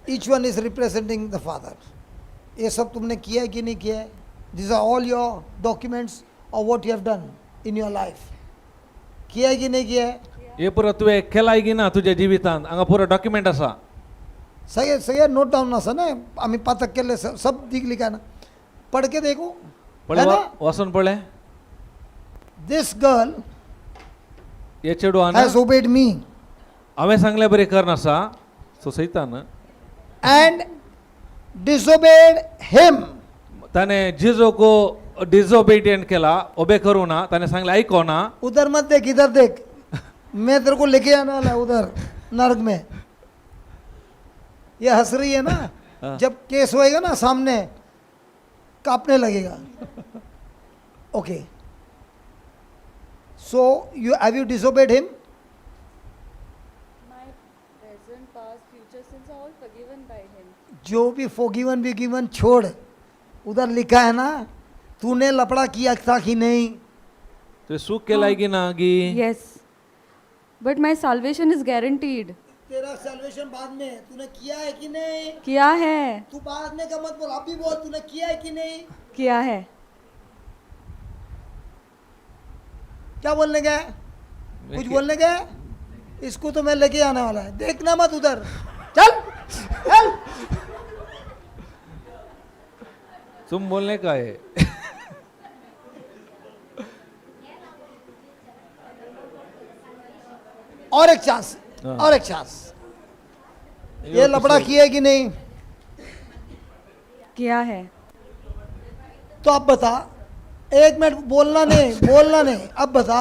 Each one is representing the Father. ये सब तुमने किया है कि नहीं किया है? These are all your documents of what you have done in your life. किया है कि नहीं किया है? हे पुरो तुवें केलाय की ना तुज्या जिवितांत हांगा पुरो डॉक्युमेंट आसा. सगळे सगळे नोट डाऊन आसा ना, आम्ही पातक केले सब दिख लिखा ना, पढ़ के देखो. पळय है ना? वाचून पळय. This girl हे चेडवान has obeyed me हांवें सांगलें बरें करनासा सो सैतान and disobeyed him. ताणें जिजोक डिसओबिडियंट केला, ओबे करूं ना, ताणें सांगलें आयको ना. उधर मत देख, इधर देख, मैं तेरे को लेके आने वाला है उधर नर्क में. ये हंस रही है ना, हाँ। जब केस होएगा ना सामने कांपने लगेगा. Okay, so you have you disobeyed him? My present, past, future sins are all forgiven by him. जो भी फोगिवन भी गिवन छोड़, उधर लिखा है ना तूने लपड़ा किया था कि नहीं? तुवें चूक केलाय की ना गी? Yes. But my salvation is guaranteed. तेरा सैल्वेशन बाद में है, तूने किया है कि नहीं? किया है. तू बाद में का मत बोल, अभी बोल तूने किया है कि नहीं? किया है. क्या बोलने गए? कुछ बोलने गए? इसको तो मैं लेके आने वाला है, देखना मत उधर, चल चल. तुम बोलने का है. और एक चांस, हाँ। और एक चांस। ये लफड़ा किया है कि नहीं? किया है। तो अब बता, एक मिनट बोलना नहीं, बोलना नहीं। अब बता,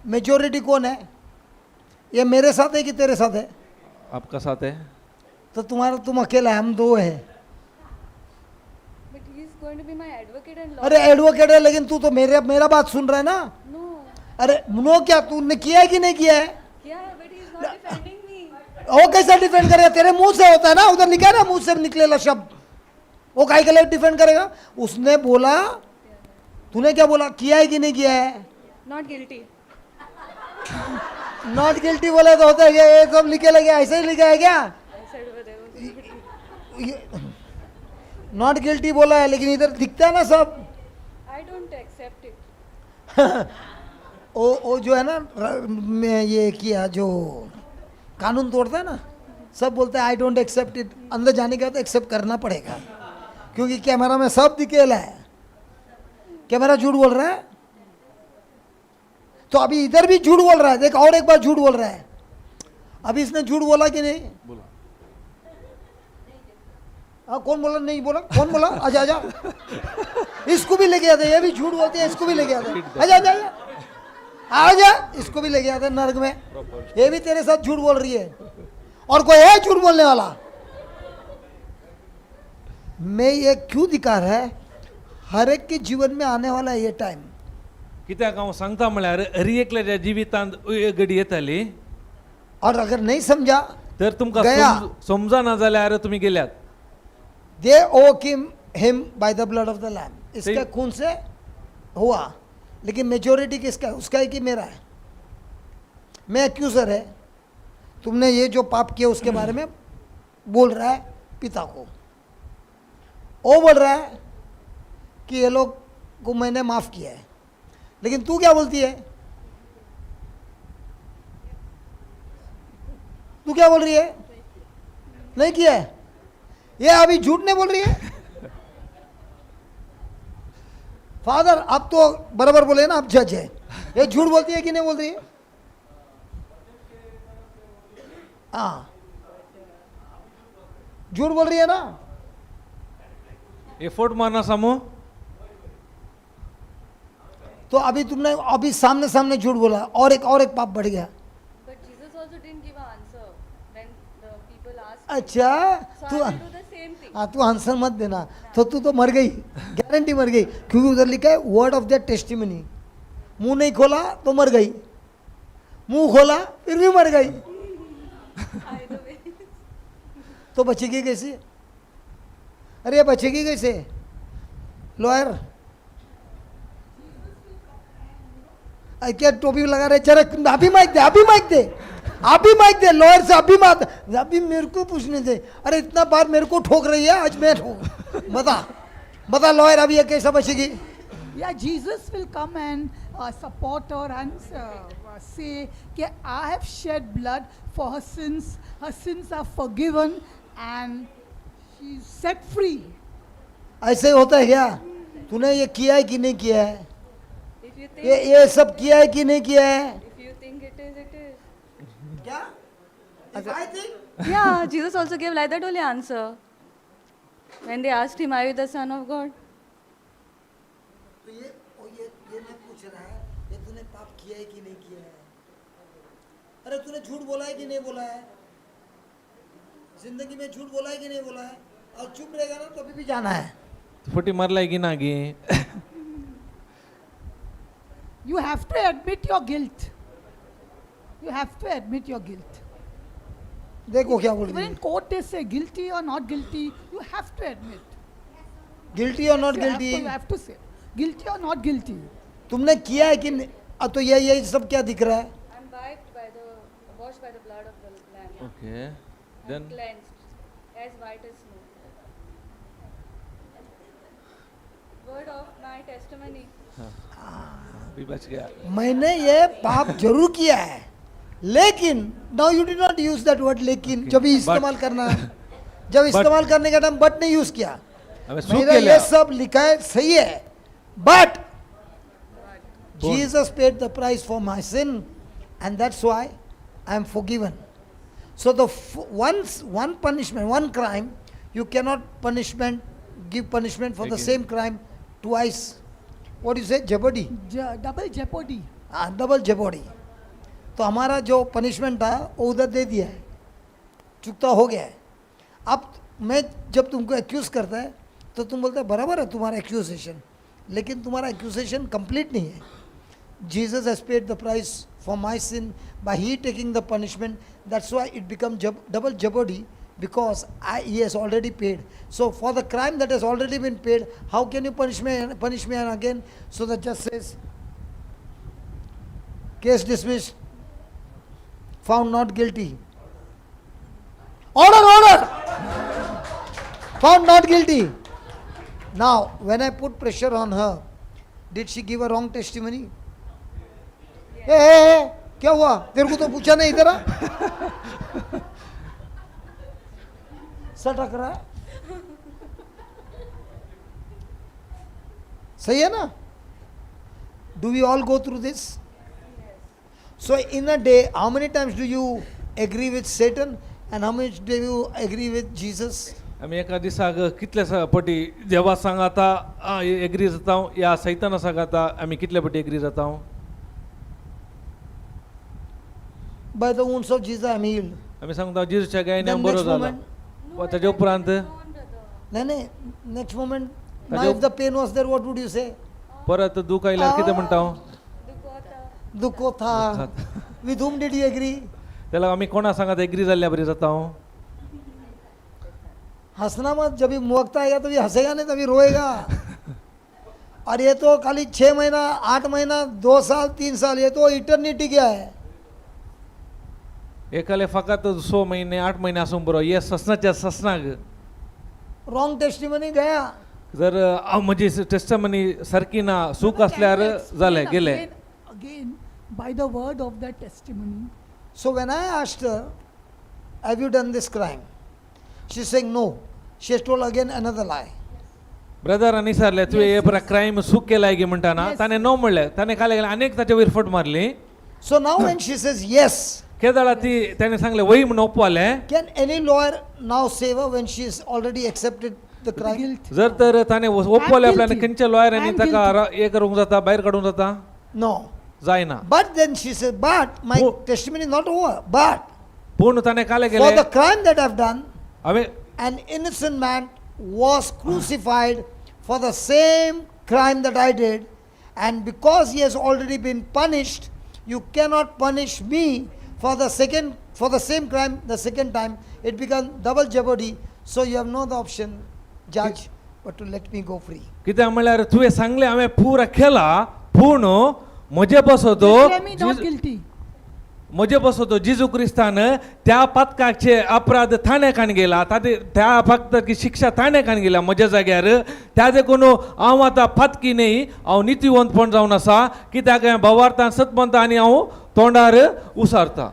मेजोरिटी कौन है? ये मेरे साथ है कि तेरे साथ है? आपका साथ है। तो तुम्हारा, तुम अकेला है, हम दो हैं। But he is going to be my advocate and अरे एडवोकेट है, लेकिन तू तो मेरे मेरा बात सुन रहा है ना? नो। अरे नो क्या, तूने किया है कि नहीं किया है? किया है, but he is not defending me. वो कैसा डिफेंड करेगा? तेरे मुंह से होता है ना, उधर लिखा है ना, मुंह से निकलेला शब्द। वो काहे के लिए डिफेंड करेगा? उसने बोला, तूने क्या बोला? किया है कि नहीं किया है? Not guilty. Not guilty बोला तो होता है क्या? ये सब लिखे लगे, ऐसे ही लिखा है क्या? I said over there was not guilty बोला है, लेकिन इधर दिखता है ना सब। I don't accept it. वो जो है ना, मैं ये किया, जो कानून तोड़ता है ना, सब बोलते हैं I don't accept it. अंदर जाने के बाद एक्सेप्ट करना पड़ेगा, क्योंकि कैमरा में सब दिखेला है। कैमरा झूठ बोल रहा है, तो अभी इधर भी झूठ बोल रहा है। देख, और एक बार झूठ बोल रहा है। अभी इसने झूठ बोला कि नहीं? बोला। हाँ, कौन बोला? नहीं बोला? कौन बोला? आजा आजा, इसको भी लेके आते, ये भी झूठ बोलते हैं, इसको भी लेके आते। आजा आजा आजा आजा, इसको भी लेके आते नर्क में। ये भी तेरे साथ झूठ बोल रही है। और कोई है झूठ बोलने वाला? मैं ये क्यों दिखा रहा है? हर एक के जीवन में आने वाला है ये टाइम। कित्याक हांव सांगता म्हळ्यार हर एकल्याच्या जिवितांत घडी येताली। और अगर नहीं समझा, तर तुमकां गया। समजना जाल्यार तुमी गेल्यात। They overcame him by the blood of the lamb. इसके सही। खून से हुआ, लेकिन मेजोरिटी किसका है? उसका है कि मेरा है? मैं एक्यूजर है। तुमने ये जो पाप किया उसके बारे में बोल रहा है पिता को। वो बोल रहा है कि ये लोग को मैंने माफ़ किया है, लेकिन तू क्या बोलती है? तू क्या बोल रही है? नहीं किया है। ये अभी झूठ नहीं बोल रही है? फादर, आप तो बराबर बोले ना, आप जज है। ये झूठ बोलती है कि नहीं बोल रही है? हाँ, झूठ बोल रही है ना? हे फोट मारना सामू। तो अभी तुमने अभी सामने सामने झूठ बोला, और एक पाप बढ़ Gaya. But Jesus also didn't give an answer when the people asked. अच्छा। So तू I will do the same thing. हाँ, तू आंसर मत देना, तो तू तो मर गई, गारंटी मर गई, क्योंकि उधर लिखा है वर्ड ऑफ the testimony. मुंह नहीं खोला तो मर गई, मुंह खोला फिर भी मर गई। Either way. तो बचेगी कैसे? अरे बचेगी कैसे? लॉयर क्या टोपी लगा रहे? जरा अभी माइक दे, अभी माइक दे, अभी माइक दे लॉयर से, अभी मत, अभी मेरे को पूछने दे। अरे इतना बार मेरे को ठोक रही है, आज मैं ठोक। बता बता लॉयर, अभी ये कैसा बचेगी? Yeah, Jesus will come and support her and say, "Ki I have shed blood for her sins. Her sins are forgiven and she's set free." ऐसे होता है क्या? तूने ये किया है कि नहीं किया है? If you think ये सब किया है कि नहीं किया है? If you think it is, it is. क्या? If I think? Yeah, Jesus also gave like that only answer. When they asked him, "Are you the Son of God?" तो ये ओ ये मैं पूछ रहा है, ये तूने पाप किया है कि नहीं किया है? अरे तूने झूठ बोला है कि नहीं बोला है? जिंदगी में झूठ बोला है कि नहीं बोला है? और चुप रहेगा ना तो अभी भी जाना है। फटी मारलाय की ना गी? You have to admit your guilt. You have to admit your guilt. देखो क्या बोल Even रही in Hai. Court they say guilty or not guilty, you have to admit. Guilty or not You have guilty? to, you have to say guilty or not guilty. तुमने किया है कि नहीं? अब तो ये सब क्या दिख रहा है? I'm wiped by the, washed by the blood of the Lamb. Okay. I'm then cleansed as white as snow. Word of my testimony. भी बच गया। मैंने ये पाप जरूर किया है, लेकिन, now you did not use that word लेकिन। जब भी इस्तेमाल करना है, जब इस्तेमाल करने का टाइम बट नहीं यूज किया। हांवें चूक मेरा ये केल्या। सब लिखा है, सही है, but Jesus paid the price for my sin and that's why I am forgiven. So the once one punishment, one crime, you cannot punishment give punishment for the Again. Same crime twice. What do you say? Jeopardy. Double jeopardy. हाँ, double jeopardy. तो हमारा जो punishment था वो उधर दे दिया है, चुकता हो गया है। अब मैं जब तुमको एक्यूज़ करता है तो तुम बोलते हो बराबर है तुम्हारा एक्यूजेशन, लेकिन तुम्हारा एक्यूजेशन कंप्लीट नहीं है। Jesus has paid the price for my sin by he taking the punishment. That's why it become double jeopardy, because he has already paid. So for the crime that has already been paid, how can you punish me and again? So the judge says, case dismissed, found not guilty. Order, order! Found not guilty. Now, when I put pressure on her, did she give a wrong testimony? ए, ए, ए, क्या हुआ? तेरे को तो पूछा नहीं, इधर आ। सटक रहा है। सही है ना? Do we all go through this? So in a day, how many times do you agree with Satan and how much do you agree with Jesus? आमी एका दिसाक कितले पटी देवा सांगाता एग्री जाता या सैताना सांगाता, आमी कितले पटी एग्री जाता? By the wounds of Jesus I am healed. आमी सांगता जेजूच्या गायने Then बरो next जाला। Moment, वा ताजे उपरांत नाही नाही, next moment, now ताजे if the pain was there, what would you say? परत दूख आयल्यार कितें म्हणटा हांव? दुखो था। With whom did you agree? त्याला आमी कोणा सांगात एग्री जाल्ल्या बरी जाता हांव? हंसना मत, जब भी वक्त आएगा तभी हंसेगा नहीं तभी रोएगा। और ये तो खाली 6 महीना, 8 महीना, 2 साल, 3 साल, ये तो इटर्निटी क्या है। एकाले फकत 6 महिने 8 महिने आसूंक बरो, हे ससनाच्या ससनाक। रॉन्ग टेस्टिमनी गया। जर हांव म्हजी टेस्टमनी सारकी ना, चूक आसल्यार जालें, गेलें। Again, by the word of that testimony. So when I asked her, "Have you done this crime?" She's saying no. She has told again another lie. Brethren विचारलें, तुवें हे पुरा क्रायम चूक केलाय गी म्हणटाना, ताणें नो म्हणलें। ताणें काल आनीक ताचे वयर फट मारली। So now when she says yes, केदळा ती ताणें सांगलें वय म्हूण ओपवालें, can any lawyer now save her when she has already accepted the crime? Guilt. जर तर ताणें ओपवालें आपल्या, guilty. खंयच्या लॉयरांनी I'm ताका guilty. हे करूंक जाता, भायर काडूंक जाता? No. जायना। But then she said, "But my Oh. testimony is not over. But पूण ताणें काले for गेलें the crime that I've done, हांवें an innocent man was crucified for the same crime that I did, and because he has already been punished, you cannot punish me for the same crime the second time. It becomes double jeopardy. So you have no other option, judge, but to let me go free." कित्याक म्हणल्यार तुवें सांगलें हांवें पुरा केला, पूण म्हजे पासत Declare me not guilty. म्हजे पासत जेजू क्रिस्तान त्या पातकाचे अपराध थाणे काण गेला, ताते त्या पातकाची शिक्षा थाणे काण गेला म्हज्या जाग्यार। त्या देखून हांव आतां पातकी न्ही, हांव नितीवंतपण जावन आसा, कित्याक हांवें भावार्थान सत म्हणटा आनी हांव तोंडार उसारता।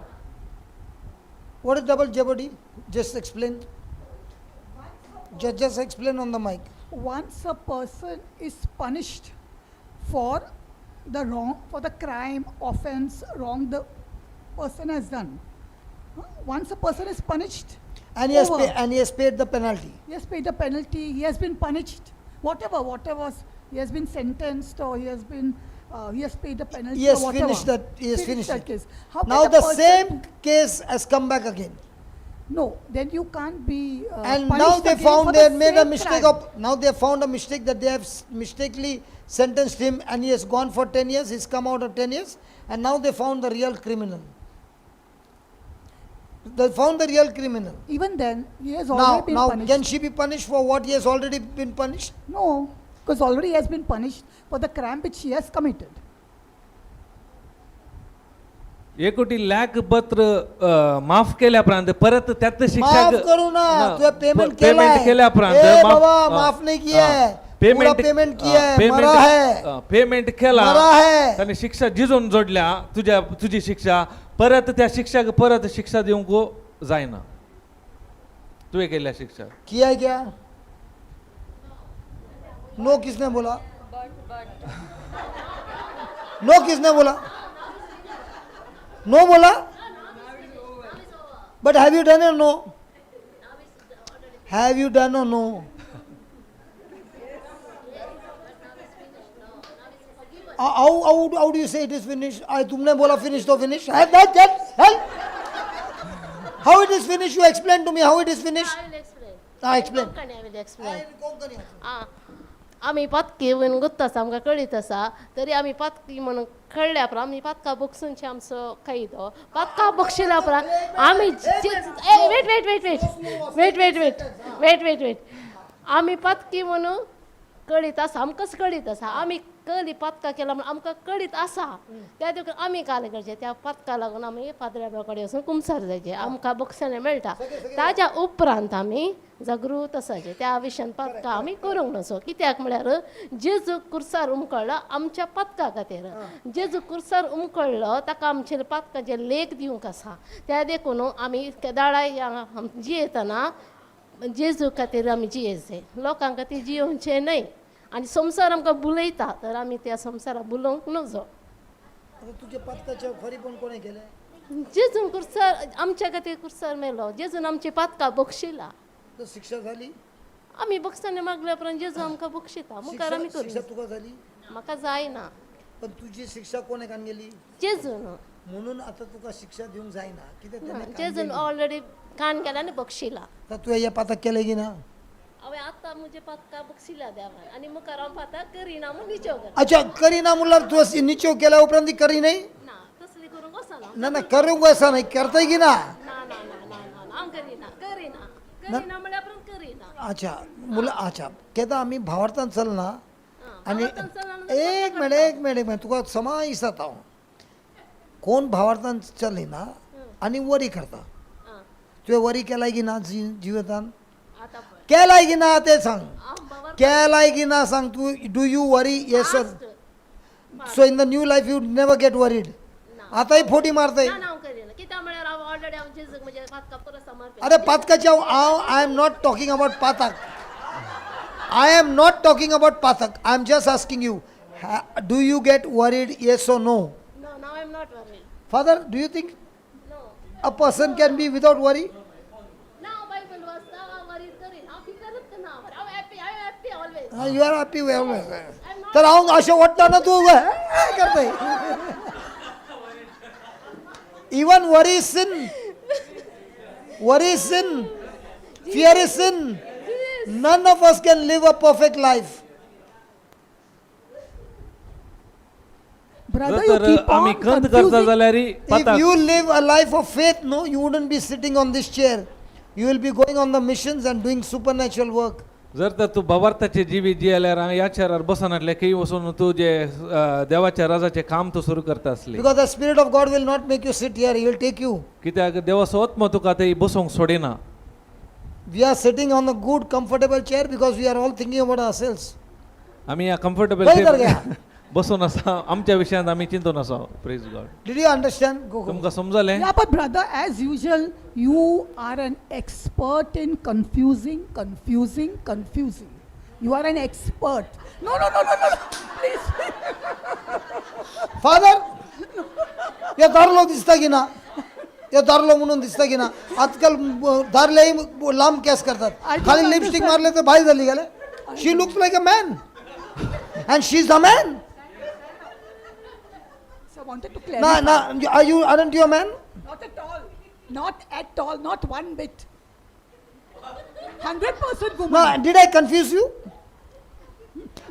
What is double jeopardy? Just explain. Just explain on the mic. Once a person is punished for the wrong, for the crime, offense, wrong the person has done. Huh? Once a person is punished, And he has, over. And he has paid the penalty. He has paid the penalty, he has been punished, whatever, he has been sentenced or he has paid the penalty He has or whatever. Finished that. He has finished that it. Case. How can Now a the person- same case has come back again. No, then you can't be And punished now they again found for they the had made a same mistake crime. Of now they found a mistake that they have mistakenly sentenced him and he has gone for 10 years, he's come out of 10 years, and now they found the real criminal. They found the real criminal. Even then, he has already Now, been now punished. Can she be punished for what he has already been punished? No, because already he has been punished for the crime which he has committed. एक कोटी लॅक पत्र माफ केल्या उपरांत परत त्यात शिक्षा माफ करू ना, तुझं पेमेंट केलं पेमेंट केल्या उपरांत ए बाबा, माफ नाही किया है। पूरा पेमेंट किया है, मरा है। पेमेंट केला, मरा है। ताणें शिक्षा जिजून जोडल्या तुज्या तुजी शिक्षा, परत त्या शिक्षाक परत शिक्षा दिवंक जायना तुवें केल्ल्या शिक्षा। किया है क्या? नो किसने बोला? नो किसने बोला? नो बोला? But have you done or no? Have you done or no? How do you say it is finished? I तुमने बोला finish तो finish. That, that, hell. How it is finished? You explain to me how it is finished. I will explain. Ah, explain. Konkani I will explain. आं, आमी पातकी म्हणून गुत्त आसा, आमकां कळीत आसा, तरी आमी पातकी म्हणून कळ्ळ्या उपरांत आमी पातकां बगसूनचे आमचो कायदो पातकां बगशिल्या उपरांत आमी ए wait wait wait wait wait wait wait wait wait wait आमी पातकी म्हणून कळीत आसा, आमकांच कळीत आसा, आमी कली पातकां केला म्हणून आमकां कळीत आसा. त्या देखून आमी काल करचें त्या पातकां लागून आमी फादरा कडेन वचून कुमसार जायचें, आमकां बक्षाणें मेळटा. ताज्या उपरांत आमी जागृत आसाचें त्या विशयान पातकां आमी करूंक नजो. कित्याक म्हळ्यार जेजू कुर्सार उमकळ्ळो आमच्या पातकां खातीर, जेजू कुर्सार उमकळ्ळो ताका आमचे पातकांचें लेख दिवंक आसा. त्या देखून आमी केदाळाय जियेतना जेजू खातीर आमी जियेचें, लोकां खातीर जियोवचें न्हय. आनी संवसार आमकां बुलयता तर आमी त्या संवसाराक बुलोवंक नजो. आता तुझ्या पातकाच्या फरीपण कोणें केलें? जेजून कुर्सार आमच्या खातीर कुर्सार मेलो, जेजून आमची पातकां बक्षिला. तर शिक्षा झाली? आमी बक्षाने मागल्या उपरांत जेजू आमकां बक्षिता, मुखार आमी शिक्षा करूं. तुका झाली? म्हाका जायना. पण तुझी शिक्षा कोणें कान गेली? जेजून. म्हणून आता तुका शिक्षा दिवंक जायना. कित्याक तेणें कान जेजून गेली. ऑलरेडी कान केला आनी बक्षिला. तर तुवें हें पातक केलें की ना? हांवें आतां म्हजे पातकां बक्षिला देवान आनी मुखार हांव पातां करिना म्हूण निचेव करता. अच्छा, करीना म्हणल्यार तुवें निचेव केल्या उपरांत ती करी नाही? ना, तसली करूंक वचना. ना ना, करूंक वचना नाही, करताय की ना? ना ना ना ना ना, हांव करिना करिना करिना म्हळ्यार उपरांत करिना. अच्छा मुलं, अच्छा केदा आमी भावार्थान चलना आनी भावार्थान चलना. एक मिनिट एक मिनिट एक मिनिट, तुका समा दिसता हांव. कोण भावार्थान चलिना आनी वरी करता. तुवें वरी केलाय की ना जिवितान? आतां पळय केलाय की ना तें सांग. हांव भावार्थ केलाय की ना सांग तूं. Do you worry? Yes sir. So in the new life you never get worried. आतांय फोटी मारताय. ना ना, हांव करिना. कित्याक म्हळ्यार हांव ऑलरेडी हांव जेजूक म्हज्या पातकां परत समर्पण. अरे पातकाच्या हांव, I am not talking about पातक. I am not talking about पातक. I am just asking you, do you get worried, yes or no? No, now I am not worried. Father, do you think no a person can be without worry? ना, हांव Bible वाचता, हांव worried करिना, हांव फिकरूच ना. हांव happy, I am happy always. You are happy. तर हांव अशें ओडटा तूं करताय. Even worry is sin. Worry is sin. Fear is sin. None of us can live a perfect life. Brother, you जर keep आमी on खंत करता confusing. जाल्यार If पातक. you live a life of faith, no, you wouldn't be sitting on this chair. You will be going on the missions and doing supernatural work. जर तर तूं भावार्थाचे जिवीत जियेल्यार ह्या चेरार बसनासले, खंय वचून तूं जे देवाच्या राजाचें काम तूं सुरू करता आसली. Because the Spirit of God will not make you sit here, He will take you. कित्याक देवाचो आत्मो तुका थंय बसोवंक सोडिना. We are sitting on a good, comfortable chair because we are all thinking about ourselves. आमी ह्या कम्फर्टेबल खंय तर घ्या. बसून आसा, आमच्या विशयांत आमी चिंतून आसा. Praise God. Did you understand? Go, go. तुमकां समजलें? Yeah, but brother, as usual, you are an expert in confusing, confusing, confusing. You are an expert. No, no, no, no, no, no. Please. Father, हे दारलो दिसता की ना? हे दारलो म्हणून दिसता की ना? आजकाल दारलेही लांब केस करतात. I don't खाली लिपस्टिक understand. मारले तर बाय झाली गेले. She looks like a man and she is a man. So I wanted to ना clarify. ना, are you, aren't you a man? Not at all. Not at all. Not one bit. 100% woman. ना, did I confuse you?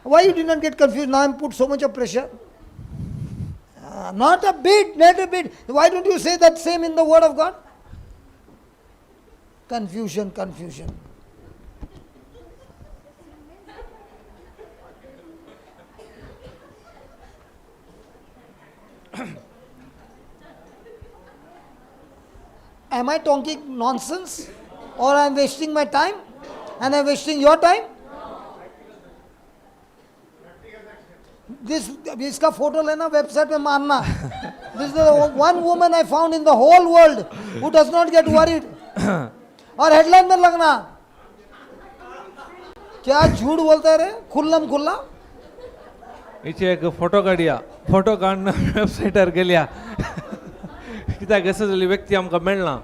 Why you did not get confused? Now I'm put so much of pressure. Not a bit, not a bit. Why don't you say that same in the word of God? Confusion, confusion. Am I talking nonsense or I am wasting my time and I am wasting your time? This, इसका photo लेना, website pay मारना. This is one woman I found in the whole world who does not get worried. Aur headline में लगना. क्या झूठ बोलता है रे, खुल्लम खुल्ला. हिचे एक फोटो काडया, फोटो काडून वेबसायटार गेल्या, कित्याक अशें जाल्ली व्यक्ती आमकां मेळना.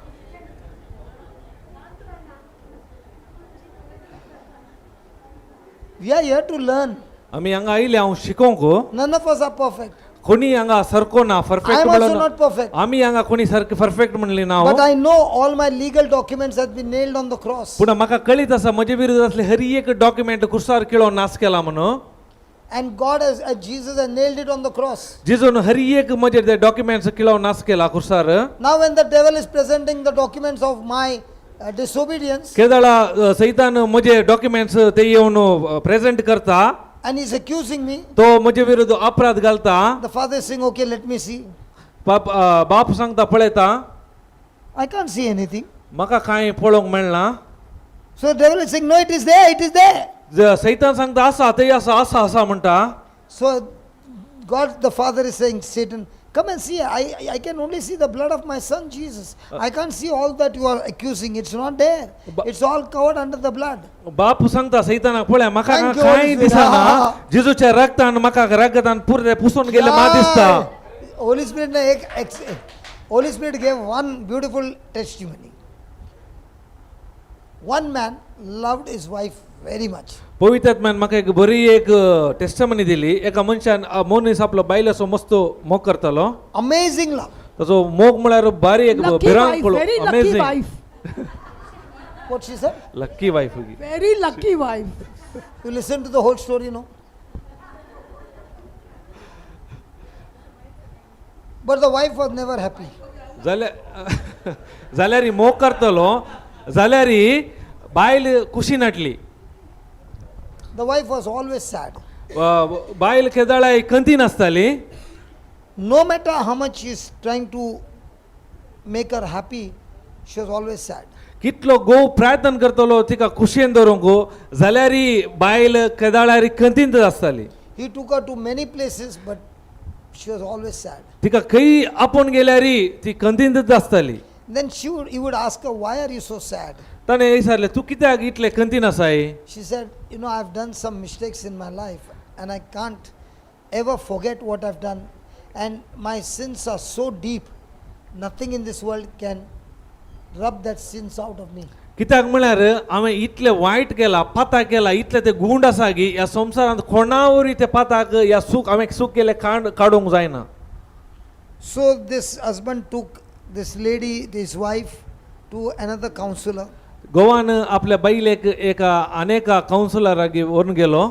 We are here to learn. आमी हांगा आयले हांव शिकोवंक. None of us are perfect. कोणी हांगा सारको ना I perfect am also म्हणलो not perfect. आमी हांगा कोणी सारके परफेक्ट म्हणली ना. But I know all my legal documents have been nailed on the cross. पूण म्हाका कळीत आसा म्हजे विरुद्ध असले हरी एक डॉक्युमेंट कुर्सार किळोवन नाश केला म्हणून. And God has, Jesus has nailed it on the cross. जेजून हरी एक म्हजे ते डॉक्युमेंट्स किळोवन नाश केला कुर्सार. Now, when the devil is presenting the documents of my disobedience केदळा सैतान म्हजे डॉक्युमेंट्स ते येवन प्रेझेंट करता and he's accusing me, तो म्हजे विरुद्ध अपराध घालता. The father is saying, "Okay, let me see." बाप बाप सांगता पळयता. I can't see anything. म्हाका कांय पळोवंक मेळना. So the devil is saying, "No, it is there, it is there." सैतान सांगता आसा थंय आसा आसा आसा म्हणटा. So God the Father is saying, "Satan, come and see. I can only see the blood of my son Jesus. I can't see all that you are accusing. It's not there. It's all covered under the blood." बाप सांगता सैतानाक पळय म्हाका Thank you, कांय Holy Spirit. दिसना जेजूच्या रक्तान म्हाका रगतान पुरें पुसून गेलें म्हाका दिसता. Yeah. Holy Spirit ने एक Holy Spirit gave one beautiful testimony. One man loved his wife very much. पवित्र म्हाका एक बरी एक टेस्टमनी दिली एका मनशान मनीस आपलो बायलेचो मस्त मोग करतालो. Amazing love. ताचो मोग म्हळ्यार बारी एक Lucky wife, भिरांकूळ very lucky amazing wife. What she said? Lucky wife. Very lucky wife. You listen to the whole story, no? But the wife was never happy. जाल्यार जाल्यार मोग करतलो जाल्यार बायल खुशी नाटली. The wife was always sad. बायल केदाळाय कंती नासताली. No matter how much she is trying to make her happy, she was always sad. कितलो गोव प्रयत्न करतलो तिका खुशयेन दवरूंक जाल्यार बायल केदाळार कंतींत आसताली. He took her to many places, but she was always sad. तिका खंय आपोवन गेल्यार ती कंतींतच आसताली. Then he would ask her, "Why are you so sad?" ताणें विचारलें तूं कित्याक इतलें कंतीन आसाय? She said, "I've done some mistakes in my life and I can't ever forget what I've done. And my sins are so deep, nothing in this world can rub that sins out of me." कित्याक म्हळ्यार हांवें इतलें वायट केलां पाताक केलां इतलें तें गुंड आसा की ह्या संवसारांत कोणा वरवीं तें पाताक ह्या सूख हांवें सूख केलें काडूंक जायना. So this husband took this lady, this wife, to another counselor. गोवान आपल्या बायलेक एका अनेका कावन्सिलराक व्हरून गेलो.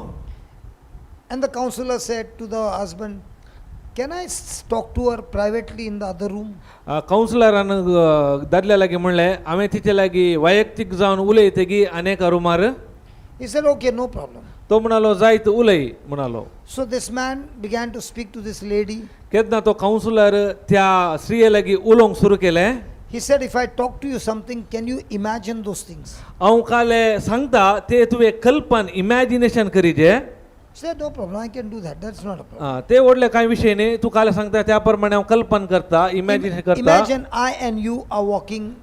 And the counselor said to the husband, "Can I talk to her privately in the other room?" कावन्सिलरान दादल्या लागीं म्हणलें हांवें तिचे लागीं वैयक्तीक जावन उलयतगी अनेका रुमार. He said, "Okay, no problem." तो म्हणालो जायत उलय म्हणालो. So this man began to speak to this lady. केन्ना तो कावन्सिलर त्या स्त्रिये लागीं उलोवंक सुरू केलें. He said, "If I talk to you something, can you imagine those things?" हांव काले सांगता ते तुवें कल्पन imagination करीजे. She said, "No problem, I can do that. That's not a problem." आं, ते व्हडले कांय विशय न्ही तूं काल सांगता त्या प्रमाणे हांव कल्पन करता इमॅजिनेशन करता. Imagine I and you are walking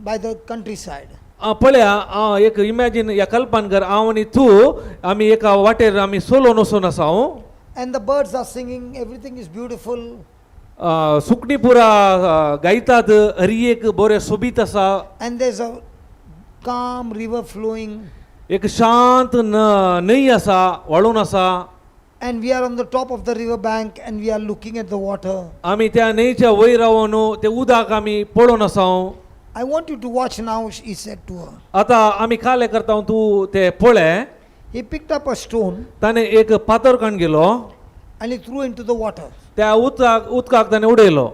by the countryside. आं, पळया आं, एक इमॅजीन या कल्पन कर हांव आनी तूं आमी एका वाटेर आमी सोलोन वचून आसा हांव. And the birds are singing, everything is beautiful. आं, सुकणीं पुरा आं, गायतात हरी एक बरें सोबीत आसा. And there's a calm river flowing. एक शांत न्हंय आसा व्हाळून आसा. And we are on the top of the river bank and we are looking at the water. आमी त्या न्हंयच्या वयर रावन ते उदक आमी पळोवन आसा. "I want you to watch now," he said to her. आतां आमी काले करता तूं ते पळय. He picked up a stone ताणें एक पातोर काण गेलो and he threw into the water. त्या उदकाक उदकाक ताणें उडयलो.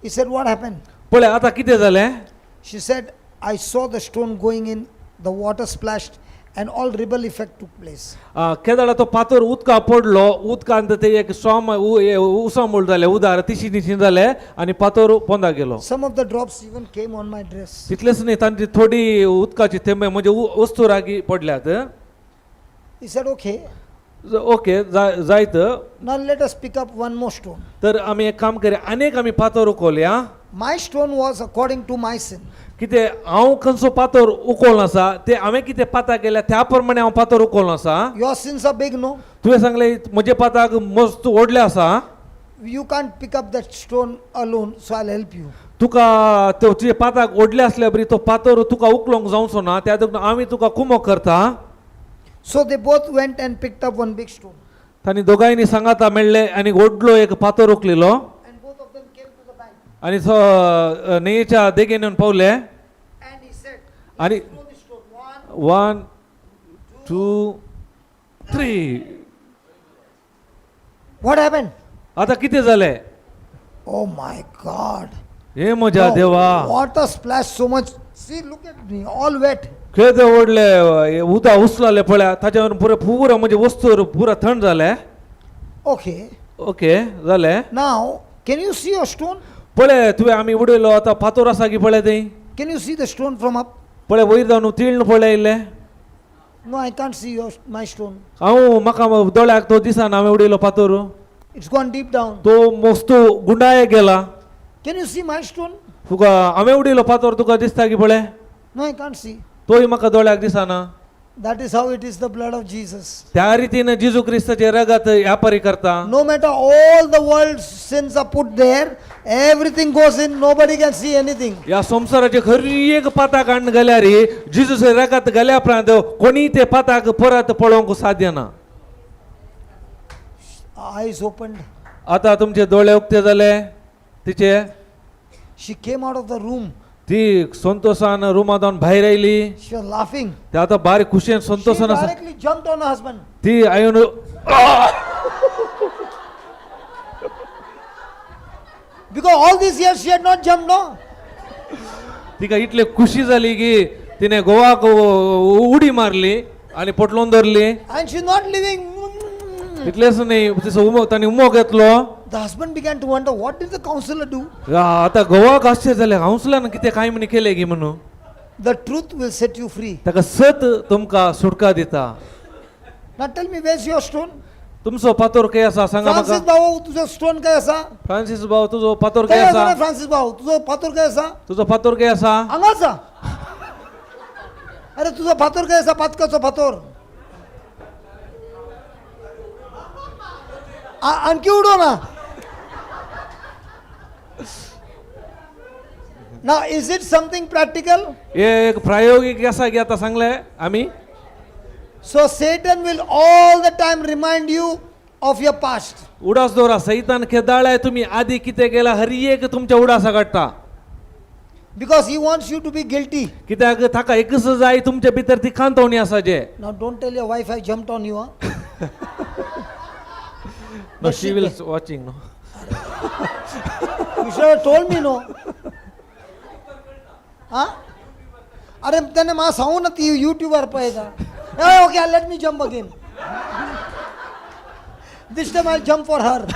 He said, "What happened?" पळय आतां कितें जालें? She said, "I saw the stone going in, the water splashed, and all ripple effect took place." केदळा तो पातोर उदका पडलो उदकांत ते एक सोम उसामूळ जालें उदार तिशी तिशी जालें आनी पातोर पोंदा गेलो. Some of the drops even came on my dress. तितलेंच न्ही तांची थोडी उदकाची थेंबे म्हणजे वस्तुरागी पडल्यात. He said, "Okay, okay जायत. Now let us pick up one more stone." तर आमी एक काम करया आनीक आमी पातोर उखोलया. My stone was according to my sin. कितें हांव खंयचो पातोर उखोल आसा ते हांवें कितें पाताक केल्या त्या प्रमाणे हांव पातोर उखोल आसा. Your sins are big, no? तुवें सांगलें म्हजे पाताक मस्त व्हडलें आसा. You can't pick up that stone alone, so I'll help you. तुका तो तुजे पाताक व्हडलें आसल्या बरी तो पातोर तुका उखलोंक जावचो ना त्या देखून आमी तुका कुमोक करता. So they both went and picked up one big stone. तांणी दोगांयनी सांगाता मेळ्ळे आनी व्हडलो एक पातोर उखलिलो And both of them came to the bank. आनी न्हंयेच्या देगेन येवन पावले. And he said, आनी throw the stone. One, 1 2 3. What happened? आता कितें जालें? Oh my God. हे म्हज्या Oh, देवा. What a splash, so much. See, look at me, all wet. केदे व्हडले उदक उसलाले पळया, ताच्यावर पुरो पुरो म्हणजे वस्तूर पुरो थंड जालें. Okay. Okay जालें. Now, can you see your stone? पळय तुवें आमी उडयलो आतां फातोर आसा की पळय थंय. Can you see the stone from up? पळय वयर जावन तिळ्ण पळय इल्लें. No, I can't see your my stone. हांव म्हाका दोळ्याक तो दिसना हांवें उडयलो फातोर. It's gone deep down. तो मस्तू गुंडाये गेला. Can you see my stone? तुका हांवें उडयलो फातोर तुका दिसता की पळय? No, I can't see. तोय म्हाका दोळ्याक दिसना. That is how it is, the blood of Jesus. त्या रितीन जेजू क्रिस्ताचें रगत ह्या परी करता. No matter all the world's sins are put there, everything goes in, nobody can see anything. ह्या संवसाराचे खरी एक पाताक हाडून गेल्यार जेजूचें रगत गेल्या उपरांत कोणीय ते पाताक परत पळोवंक साध्य ना. Eyes opened. आता तुमचे दोळे उक्ते जाले तिचे. She came out of the room. ती संतोषान रुमांत भायर आयली. She was laughing. ते आता बारीक खुशयेन She संतोषान आसा. directly jumped on her husband. ती आयन Because all these years she had not jumped, no? तिका इतली खुशी जाली की तिने गोवाक उडी मारली आनी पोटलोन धरली. And she's not leaving. इतलेंच न्ही तिचो उमो ताणी उमो घेतलो. The husband began to wonder, what did the counselor do? आता गोवाक आश्चर्य जालें, हांसल्यान कितें काय म्हण केलें गी म्हणून. The truth will set you free. ताका सत तुमकां सुटका दिता. Now tell me, where's your stone? तुमचो पातोर खंय आसा सांगा Francis म्हाका. भाऊ, तुझो स्टोन काय आसा? फ्रांसीस भाऊ तुजो पातोर खंय खंय आसा रे आसा? फ्रांसीस भाऊ, तुझो फातोर खंय आसा? तुजो फातोर खंय आसा? हांगा आसा. अरे तुझो फातोर खंय आसा? पातकाचो फातोर. आणखी उडो ना. Now, is it something practical? हे एक प्रायोगिक आसा की आतां सांगलें आमी. So Satan will all the time remind you of your past. उडास दवरा सैतान खेदाळ्याय तुमी आदी कितें केलां हर एक तुमच्या उडासा काडटा. Because he wants you to be guilty. कित्याक ताका एकच जाय तुमच्या भितर ती कांतवणी आसा जे. Now don't tell your wife I jumped on you. Huh? No, she will watching no. You should have told me, no. Huh? अरे त्याने मला सांगू ना ती यूट्यूबर पळयता. Okay, let me jump again. This time I jump for her.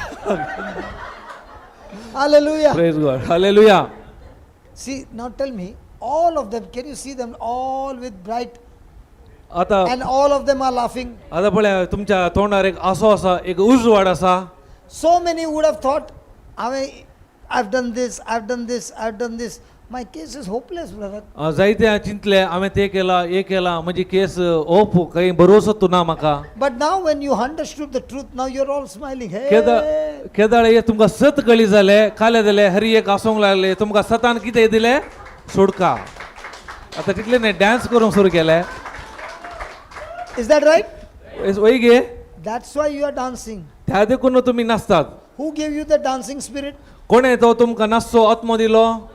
Hallelujah. Praise God. Hallelujah. See, now tell me, all of them, can you see them all with bright, आता and all of them are laughing? आता पळय तुमच्या तोंडार एक आसो आसा, एक उजवाड आसा. So many would have thought, I've done this, I've done this, I've done this. My case is hopeless, brother. जायते चिंतले हांवें तें केलां हें केलां, म्हजी केस ओप खंय भरोसो तूं ना म्हाका. But now when you understood the truth, now you're all smiling. Hey. केदाळ हे तुमकां सत कळी जालें, काले जाले, हर एक आसूंक लागले, तुमकां सतान कितें दिलें सोडका. आतां तितलें न्ही डांस करूंक सुरू केलें. Is that right? वय गे. That's why you are dancing. त्या देखून तुमी नाचतात. Who gave you the dancing spirit? कोणें तो तुमकां नाचचो आत्मो दिलो?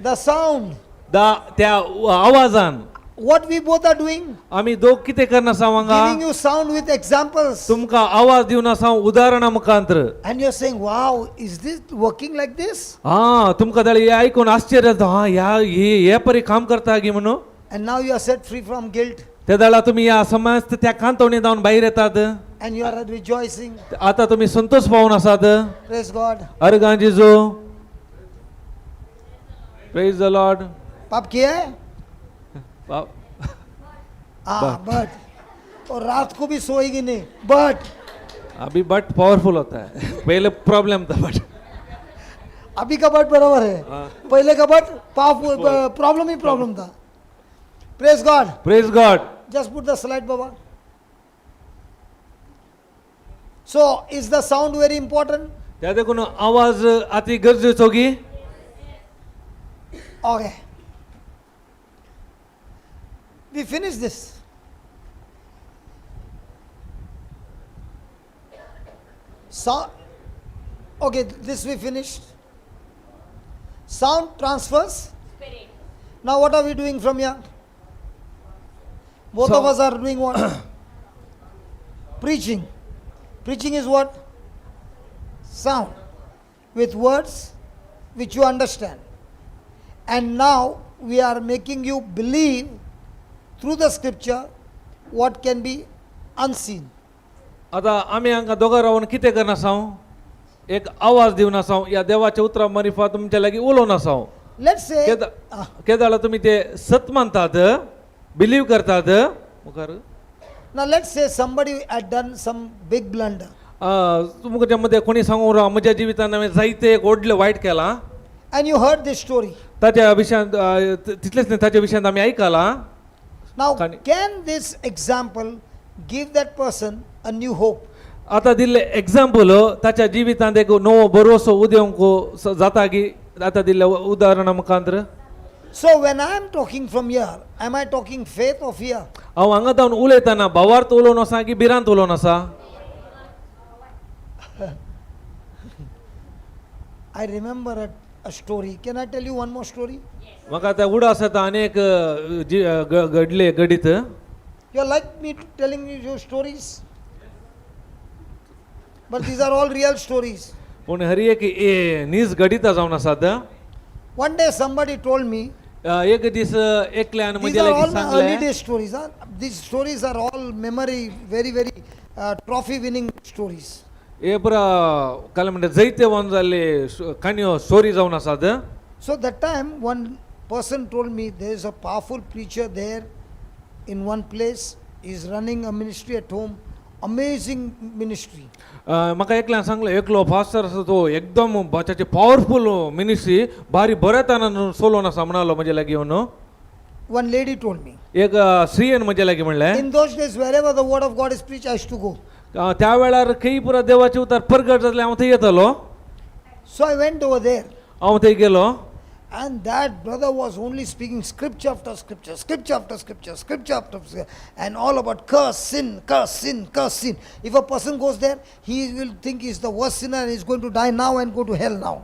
The sound. दा त्या आवाजान. What we both are doing? आमी दोग कितें करना आसा हांगा? Giving you sound with examples. तुमकां आवाज दिवन आसा उदाहरणा मुखांत्र. And you're saying, wow, is this working like this? हा तुमकां जाल्यार हें आयकून आश्चर्य जाता, हा ह्या हे परी काम करता गी म्हणून. And now you are set free from guilt. ते जाल्यार तुमी ह्या समाज त्या कांतवणी जावन भायर येतात. And you are rejoicing. आतां तुमी संतोष पावून आसात. Praise God. अर्गां जेजू. Praise the Lord. पाप किया है? हाँ, बट और रात को भी सोएगी नहीं. बट अभी बट पावरफुल होता है. पहले प्रॉब्लम था बट अभी का बट बराबर है, पहले का बट पाप प्रॉब्लम ही प्रॉब्लम था. Praise God. Praise God. Just put the slide, Baba. So is the sound very important? त्या देखून आवाज अति गरजेचो की. Okay, we finish this. So, okay, this we finished. Sound transfers. Spirit. Now what are we doing from here? Both of us are doing what? Preaching. Preaching is what? Sound. With words which you understand. And now we are making you believe through the scripture what can be unseen. आतां आमी हांकां दोगां रावन कितें करना आसाव, एक आवाज दिवन आसाव, ह्या देवाच्या उतरां मारिफात तुमच्या लागीं उलोवन आसाव. Let's say, केदाळा तुमी ते सत मानतात, बिलीव करतात मुखार. Now let's say somebody had done some big blunder. तुमच्या मध्ये कोणी सांगून राव, म्हज्या जिवितान हांवें जायते एक व्हडलें वायट केलां. And you heard this story. ताच्या विशयांत तितलेंच न्ही, ताच्या विशयांत आमी आयकलां. Now, can this example give that person a new hope? आतां दिल्लें एग्जाम्पल ताच्या जिवितांत एक नवो भरोसो उदेवंक जाता की आतां दिल्ल्या उदाहरणा मुखांतर? So, when I am talking from here, am I talking faith or fear? हांव हांगा जावन उलयतना भावार्थ उलोवन आसा की भिरांत उलोवन आसा? I remember a story. Can I tell you one more story? म्हाका आतां उडास जाता आनी एक घडले घडीत. You like me to telling you your stories? But these are all real stories. पूण हर एक नीज घडितां जावन आसात. One day somebody told me, एक दीस एकल्यान these म्हजे are लागीं all my early सांगलें. day stories. Huh? These stories are all memory, very, very trophy winning stories. हे पुरा काल म्हणटा जैतेवन जाल्ले काणयो स्टोरी जावन आसात. So that time one person told me there is a powerful preacher there in one place. He is running a ministry at home, amazing ministry. म्हाका एकल्यान सांगलें, एकलो फास्टर आसा, तो एकदम ताची पावरफूल मिनिस्ट्री भारी बऱ्या तरान चलोवन आसा म्हणालो म्हजे लागीं येवन. One lady told me. एक स्त्रियेन म्हजे लागीं म्हणलें. In those days, wherever the word of God is preached, I used to go. त्या वेळार खंय पुरा देवाचें उतर परगट जातलें, हांव थंय येतालो. So I went over there. हांव थंय गेलो. And that brother was only speaking scripture after scripture, scripture after scripture, scripture after scripture, and all about curse, sin, curse, sin, curse, sin. If a person goes there, he will think he's the worst sinner and he's going to die now and go to hell now.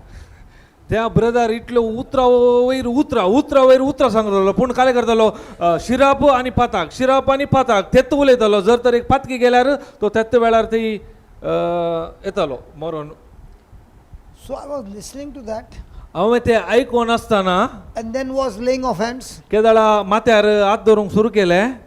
त्या brother इतलो उतरा वयर उतरा, उतरा वयर उतरां सांगतालो, पूण काय करतालो, शिराप आनी पाताक, शिराप आनी पाताक तेत्त उलयतालो. जर तर एक पातकी गेल्यार तो त्याच वेळार थंय येतालो मरोन. So I was listening to that हांवें तें आयकोन आसतना and then was laying of hands. केदाळा माथ्यार हात दवरूंक सुरू केलें.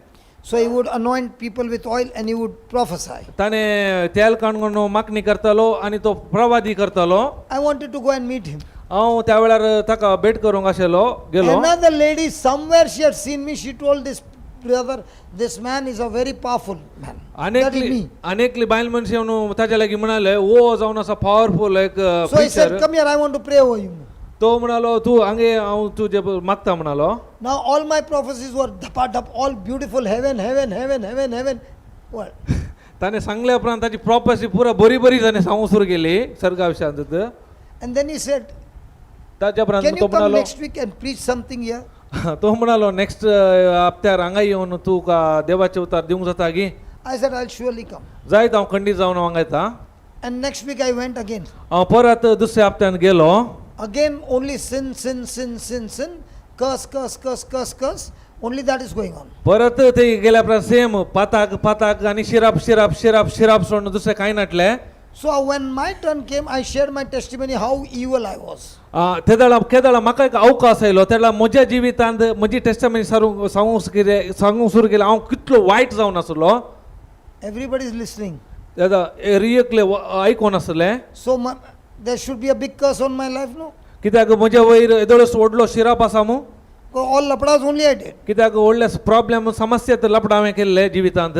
So he would anoint people with oil and he would prophesy. ताणें तेल काडून मागणी करतालो आनी तो प्रवादी करतालो. I wanted to go and meet him. हांव त्या वेळार ताका भेट करूंक आशिल्लो, गेलो. Another lady, somewhere she had seen me, she told this brother, "This man is a very powerful man." That is अनेकली me. अनेकली बायल मनशी येवन ताच्या लागीं म्हणाले, ओ जावन आसा पावरफूल एक So he said, preacher. "Come here, I want to pray over you." तो म्हणालो, तूं हांगे, हांव तुजे मागता म्हणालो. Now all my prophecies were dhap, all beautiful, heaven, heaven, heaven, heaven, heaven. Well, ताणें सांगल्या उपरांत ताची प्रॉपर्टी पुरा बरी बरी ताणें सांगूंक सुरू केली सर्गा विशयांत. And then he said, ताच्या उपरांत "Can तो you come म्हणालो, next week and preach something here?" तो म्हणालो, नेक्स्ट हप्त्यार हांगा येवन तुका देवाचे उतार दिवंक जाता गी? I said, "I'll surely come." जायत, हांव खंडीत जावन हांगा येता. And next week I went again. हांव परत दुसऱ्या हप्त्यान गेलो. Again, only sin, sin, sin, sin, sin, curse, curse, curse, curse, curse. Only that is going on. परत ते गेल्या उपरांत सेम पाताक पाताक आनी शिराप शिराप शिराप शिराप सोडून दुसरें कांय नाटलें. So when my turn came, I shared my testimony how evil I was. तेदळा केदळा म्हाका एक अवकाश आयलो, तेदळा म्हज्या जिवितांत म्हजी टेस्टमेंट सारूंक सांगूंक कितें सांगूंक सुरू केलें, हांव कितलो वायट जावन आसलो. Everybody is listening. तेदा रियकले आयकोन आसलें. So there should be a big curse on my life, no? कित्याक म्हज्या वयर येदोळस व्हडलो शिराप आसा मू. All lapadas only I did. कित्याक व्हडले प्रॉब्लेम समस्या तर लपडां हांवें केल्ले जिवितांत.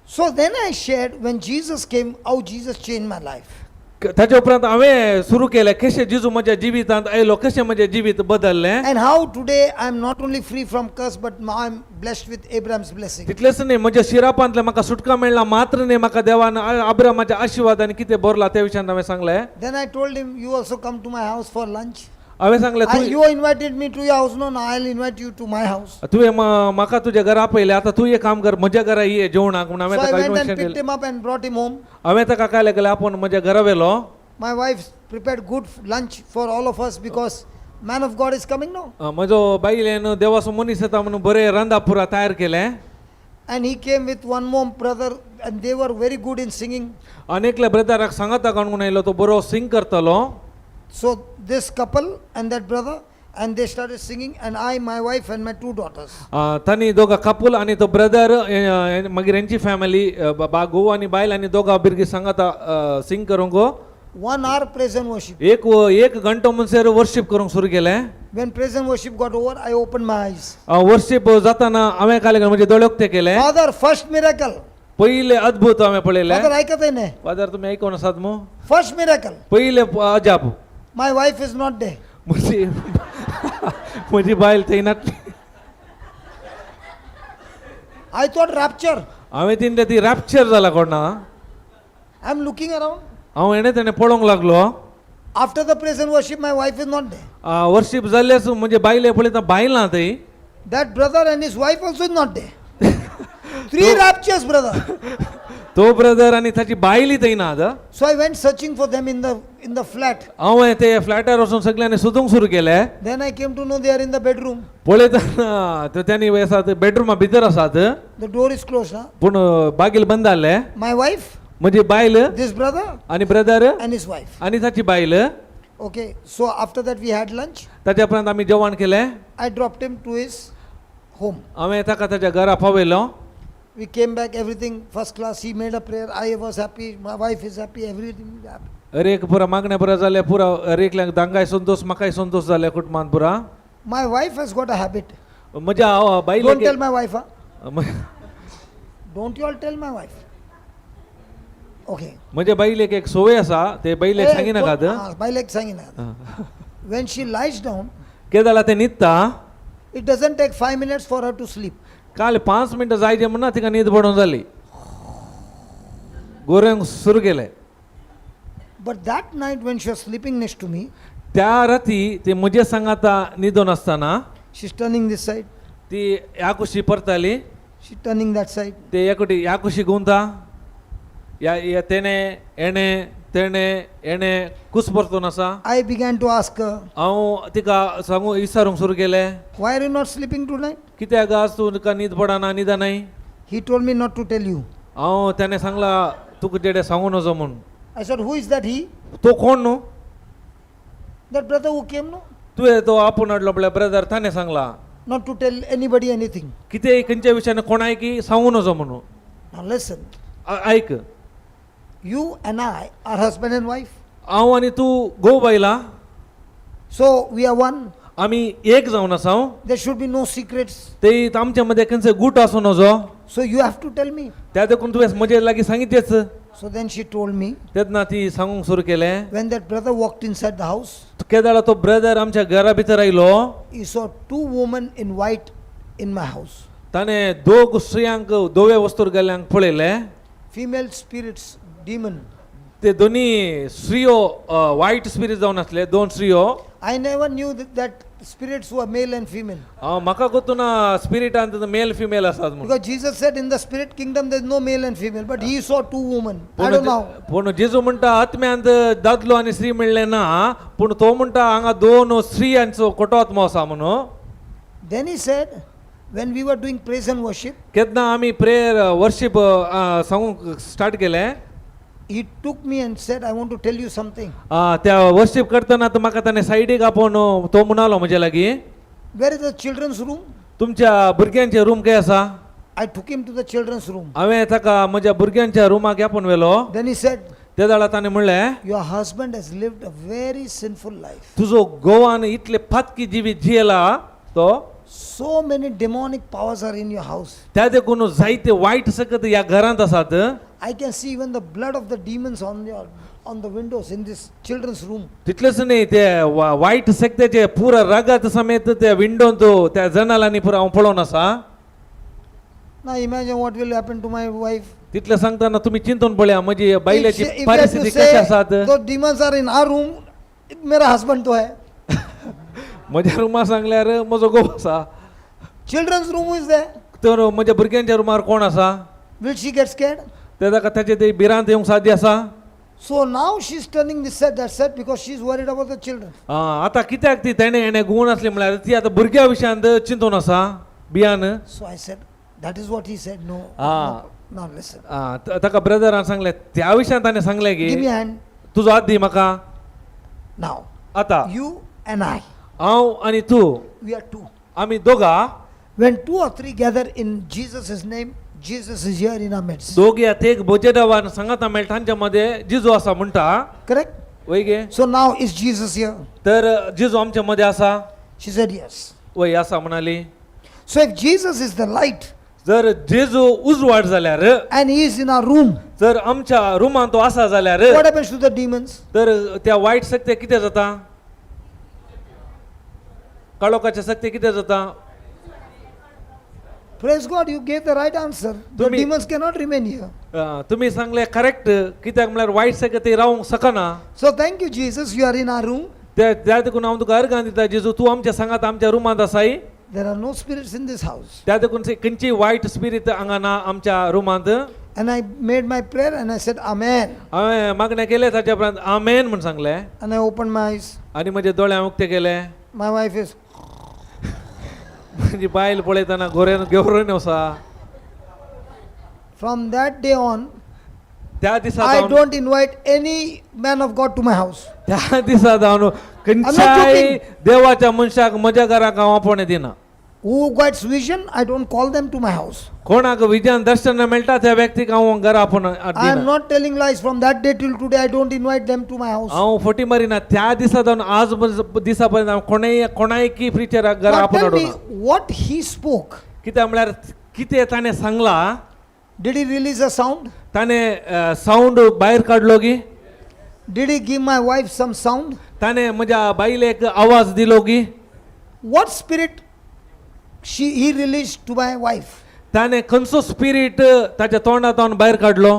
So then I shared when Jesus came, how Jesus changed my life. ताच्या उपरांत हांवें सुरू केलें कशें जेजू म्हज्या जिवितांत आयलो, कशें म्हजें जिवीत बदललें. And how today I am not only free from curse, but now I am blessed with Abraham's blessing. तितलेंच न्ही, म्हज्या शिरापांतलें म्हाका सुटका मेळ्ळा मात्र न्ही, म्हाका देवान आब्रामाच्या आशिर्वादान कितें भरला त्या विशयान हांवें सांगलें. Then I told him, "You also come to my house for lunch." हांवें सांगलें I, तूं you invited me to your house. No, no, I'll invite you to my house. तुवें म्हाका तुज्या घरा आपयलें, आतां तूं एक काम कर, म्हज्या घरा ये जेवणाक म्हूण. हांवें So I ताका went and invitation picked दिलें. him up and brought him home. हांवें ताका काय लागलें, आपोवन म्हज्या घरा व्हेलो. My wife prepared good lunch for all of us because man of God is coming now. म्हजो बायलेन देवाचो मनीस येता म्हणून बरें रांदा पुरा तयार केलें. And he came with one more brother and they were very good in singing. आनी एकल्या ब्रदराक सांगाता काडून आयलो, तो बरो सिंग करतालो. So this couple and that brother, and they started singing, and I, my wife and my two daughters. तांणी दोगां कपूल आनी तो ब्रदर, मागीर हेंची फॅमिली, घोव आनी बायल आनी दोगां भुरगीं सांगाता सिंग करूंक. One hour praise and worship. एक एक घंटो म्हणसर वर्शीप करूंक सुरू केलें. When praise and worship got over, I opened my eyes. Worship जाताना हांवें काल म्हजे दोळे उक्ते केले. Father, first miracle. पयले अद्भुत हांवें पळयलें. Father, ऐकत आहे ने? फादर, तुमी आयकून आसात मू? First miracle. पयले अजाप. My wife is not there. म्हजी म्हजी बायल थंय नासली. I thought rapture. हांवें तिणें ती रॅप्चर जाला कोणा. I'm looking around. हांव हेणें तेणें पळोवंक लागलो. After the praise and worship, my wife is not there. Worship जाल्लेच म्हणजे बायले पळयता, बायल ना थंय. That brother and his wife also is not there. Three raptures, brother. तो ब्रदर आनी ताची बायली थंय ना आतां. So I went searching for them in the flat. हांवें ते फ्लॅटार वचून सगळ्यांनी सोदूंक सुरू केलें. Then I came to know they are in the bedroom. पळयतना ते त्यांनी आसात बेडरुमा भितर आसात. The door is closed, huh? पूण बागील बंद जाल्लें. My wife, म्हजी बायल this brother, आनी ब्रदर and his wife. आनी ताची बायल. Okay, so after that we had lunch. ताच्या उपरांत आमी जेवण केलें. I dropped him to his home. हांवें ताका ताच्या घरा पावयलो. We came back, everything first class. He made a prayer. I was happy. My wife is happy. Everything is happy. अरेक पुरा मागणें पुरा जालें पुरा, अरेकल्याक दांगाय संतोश, म्हाकाय संतोश जालें कुटुंबान पुरा. My wife has got a habit. म्हज्या Don't tell बायलेक my wife, huh? Don't you all tell my wife. Okay. म्हज्या बायलेक एक संवय आसा, ते बायलेक Hey, सांगिनाकात. don't- ah, बायलेक सांगिनाकात. When she lies down, केदाळा ते न्हिदता, it doesn't take 5 minutes for her to sleep. काल 5 मिनटां जायचे म्हणून तिका न्हीद पडून जाली, गोऱ्यांक सुरू केलें. But that night when she was sleeping next to me, त्या राती ती म्हजे सांगाता न्हिदून आसतना, she's turning this side, ती ह्या कुशी परताली, she's turning that side. ते एकटी ह्या कुशी घुंवता, ह्या ह्या तेणें हेणें तेणें हेणें कूस परतून आसा. I began to ask her, हांव तिका सांगू विचारूंक सुरू केलें, "Why are you not sleeping tonight?" कित्याक आज तूं तुका न्हीद पडना, न्हिदा न्हय? He told me not to tell you. हांव तेणें सांगला तुका जेडे सांगू नजो म्हूण. I said, "Who is that he?" तो कोण न्हू? That brother who came, no? तुवें तो आपूण हाडलो म्हळ्यार ब्रदर, ताणें सांगला Not to tell anybody anything. कितें खंयच्या विशयान कोणाय की सांगू नजो म्हणून. Now listen, आयक, you and I are husband and wife. हांव आनी तूं घोव बायला. So we are one. आमी एक जावन आसा. There should be no secrets. ते आमच्या मदें खंयचो गूट आसूं नजो. So you have to tell me. त्या देखून तुवें म्हजे लागीं सांगितलेच. So then she told me, तेन्ना ती सांगूंक सुरू केलें, when that brother walked inside the house, केदाळा तो ब्रदर आमच्या घरा भितर आयलो, he saw two women in white in my house. ताणें दोग स्त्रियांक दोवे वस्तूर गेल्ल्यांक पळयले. Female spirits, demon. ते दोनी स्त्रियो वायट स्पिरीट जावन आसले, दोन स्त्रियो. I never knew that spirits were male and female. हांव म्हाका गोतू ना स्पिरिटान मेल फिमेल आसात म्हणून. Because Jesus said in the spirit kingdom there is no male and female, but he saw two women. I don't know. पूण जेजू म्हणटा आत्म्यांत दादलो आनी स्त्री मेळ्ळे ना, पूण तो म्हणटा हांगा दोन स्त्रियांचो खोटो आत्मो आसा म्हणून. Then he said, when we were doing praise and worship, केन्ना आमी प्रेयर वर्शीप सांगूंक स्टार्ट केलें, he took me and said, "I want to tell you something." त्या वर्शीप करतना तो म्हाका ताणें सायडीक आपोवन तो म्हणालो म्हज्या लागीं, "Where is the children's room?" तुमच्या भुरग्यांचे रूम खंय आसा? I took him to the children's room. हांवें ताका म्हज्या भुरग्यांच्या रुमाक आपोवन व्हेलो. Then he said, त्या वेळार ताणें म्हणलें, "Your husband has lived a very sinful life. तुजो गोवान इतले पातकी जिवीत जियेला तो. So many demonic powers are in your house. त्या देखून जायते वायट सकत ह्या घरांत आसात. I can see even the blood of the demons on the windows in this children's room." तितलेच न्ही, ते वायट शक्त्याचे पुरा रगत समेत त्या विंडोंत, त्या जनालांनी पुरा हांव पळोवन आसा. Now imagine what will happen to my wife. तितलें सांगतना तुमी चिंतून पळया म्हजी If, बायलेची she, if I have to परिस्थिती say कशी आसात. those demons are in our room, मेरा husband तो है. म्हज्या रुमार सांगल्यार म्हजो घोव आसा. Children's room, who is there? तर म्हज्या भुरग्यांच्या रुमार कोण आसा? Will she get scared? ते ताका ताचे ते भिरांत येवंक साध्य आसा. So now she's turning this set, that set because she's worried about the children. आतां कित्याक ती तेणें हेणें गुवन आसली म्हळ्यार ती आतां भुरग्या विशयांत चिंतून आसा बियान. So I said, that is what he said. No. Ah. No. Now listen. ताका ब्रदरान सांगलें त्या विशयांत ताणें सांगलें Give me की a hand. तुजो हात दी म्हाका. Now, आतां you and I, हांव आनी तूं we are two. आमी दोगां. When two or three gather in Jesus' name, Jesus is here in our midst. दोग या तेग बोजेडावान सांगाता मेळटा तांच्या मदें जिजू आसा म्हणटा. Correct? वय गे? So now is Jesus here? तर जिजू आमच्या मदें आसा? She said, yes. वय आसा म्हणाली. So if Jesus is the light जर जेजू उजवाड जाल्यार and he is in our room, जर आमच्या रुमान तो आसा जाल्यार what happens to the demons? तर त्या वायट शक्ती कितें जाता? काळोखाच्या शक्ती कितें जाता? Praise God, you gave the right answer. The demons cannot remain here. तुमी सांगले करेक्ट कित्याक म्हळ्यार वायट शक्ती रावंक शकना. So thank you, Jesus, you are in our room. त्या त्या देखून हांव तुका अर्गां दिता जेजू तूं आमच्या सांगात आमच्या रुमांत आसाय. There are no spirits in this house. त्या देखून खंयची वायट स्पिरीट हांगा ना आमच्या रुमांत. And I made my prayer and I said, Amen. हांवें मागणें केलें ताच्या उपरांत आमेन म्हूण सांगलें. And I opened my eyes. आनी म्हजे दोळे हांवें उक्ते केले. My wife is, म्हजी बायल पळयतना गोरेन घेवरून आसा. From that day on, त्या दिसा I जावन don't invite any man of God to my house. त्या दिसा जावन खंयच्याय joking. देवाच्या मनशाक म्हज्या घराक हांव आपोवणें दिना. Who gets vision, I don't call them to my house. कोणाक विजयान दर्शन मेळटा त्या व्यक्तीक हांव घरा आपोवन I am दिना. not telling lies. From that day till today, I don't invite them to my house. हांव फटी मारिना त्या दिसा जावन आज दिसा पर्यंत हांव कोणेय कोणायकी प्रिचराक घरा Now आपोवन tell me हाडूना. what he spoke. कित्याक म्हळ्यार कितें ताणें सांगलां. Did he release a sound? ताणें सावंड भायर काडलो की? Did he give my wife some sound? ताणें म्हज्या बायलेक आवाज दिलो की? What spirit he released to my wife? ताणें खंयचो स्पिरीट ताच्या तोंडांत भायर काडलो?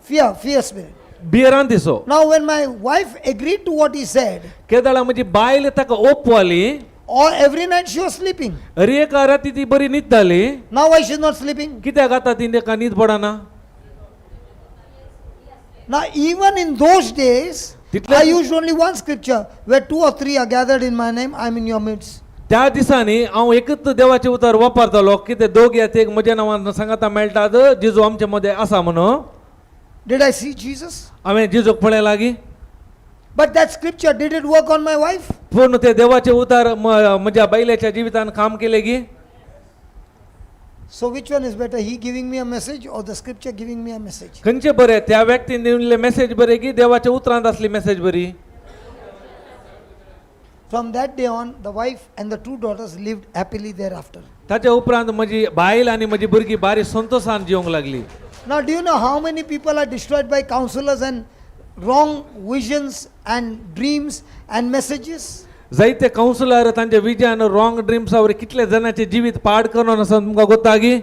Fear, fear spirit. बियरान दिसो. Now when my wife agreed to what he said, केदळा म्हजी बायल ताका ओपवाली. or every night she was sleeping. हर एका राती ती बरी न्हिदताली. Now why she's not sleeping? कित्याक आतां ती ताका न्हीद पडना? Now even in those days, I used only one scripture where two or three are gathered in my name, I'm in your midst. त्या दिसांनी हांव एकच देवाचें उतर वापरतालो कितें दोग या तेग म्हज्या नांवान सांगाता मेळटात जेजू आमचे मदें आसा म्हणून. Did I see Jesus? हांवें जेजूक पळय लागीं. But that scripture, did it work on my wife? पूण ते देवाचें उतर म्हज्या बायलेच्या जिवितान काम केलें की? So which one is better, he giving me a message or the scripture giving me a message? खंयचें बरें त्या व्यक्तीन दिल्लें मॅसेज बरें की देवाच्या उतरांत आसली मॅसेज बरी? From that day on, the wife and the two daughters lived happily thereafter. ताच्या उपरांत म्हजी बायल आनी म्हजी भुरगीं बारी संतोशान जिवंक लागली. Now, do you know how many people are destroyed by counselors and wrong visions and dreams and messages? जायते कावन्सिलर तांच्या विजयान रॉंग ड्रिम्सा वरवीं कितले जाणांचें जिवीत पाड करून आसा तुमकां गोत्ता की?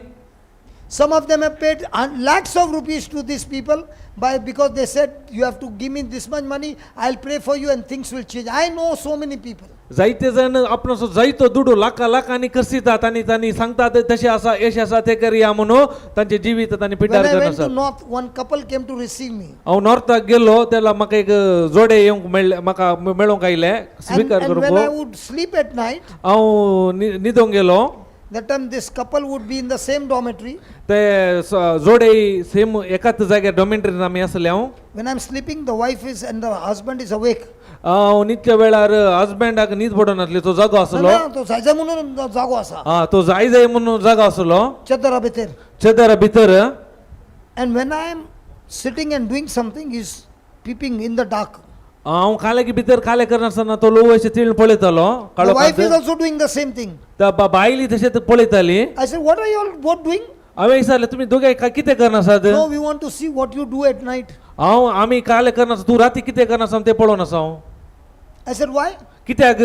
Some of them have paid lakhs of rupees to these people by because they said, you have to give me this much money, I'll pray for you and things will change. I know so many people. जायते जाण आपणाचो जायतो दुडू लाखां लाखांनी खर्चितात आनी तांणी सांगतात तशें आसा येशें आसा तें करया म्हणून तांचें जिवीत तांणी पिड्ड्यार When I करून went to आसात. North, one couple came to receive me. हांव नॉर्थाक गेलो तेन्ना म्हाका एक जोडे येवंक मेळ्ळें म्हाका मेळोंक आयलें And, स्विकार and when I करूंक. would sleep at night, हांव न्हिदोंक गेलो. that time this couple would be in the same dormitory. ते जोडे सेम एकाच जाग्यार डॉमेट्रीन आमी आसले हांव. When I'm sleeping, the wife is and the husband is awake. हांव न्हिदच्या वेळार हजबंडाक न्हीद पडनासली तो जागो आसलो. ना, तो जाय जाय म्हणून जागो आसा. हा तो जाय जाय म्हणून जागो आसलो. चदरा भितर. चदरा भितर. And when I am sitting and doing something, he's peeping in the dark. हांव काले भितर काले करनासतना तो लोव अशें तिळ पळयतालो. The wife is काळोखांत. also doing the same thing. त्या बायली तशें पळयताली. I said, what are you all both doing? हांवें विचारलें तुमी दोगांय कितें करनासात? No, we want to see what you do at night. हांव आमी काले करनासा तूं राती कितें करनासा तें पळोवन आसा हांव. I said, why? कित्याक?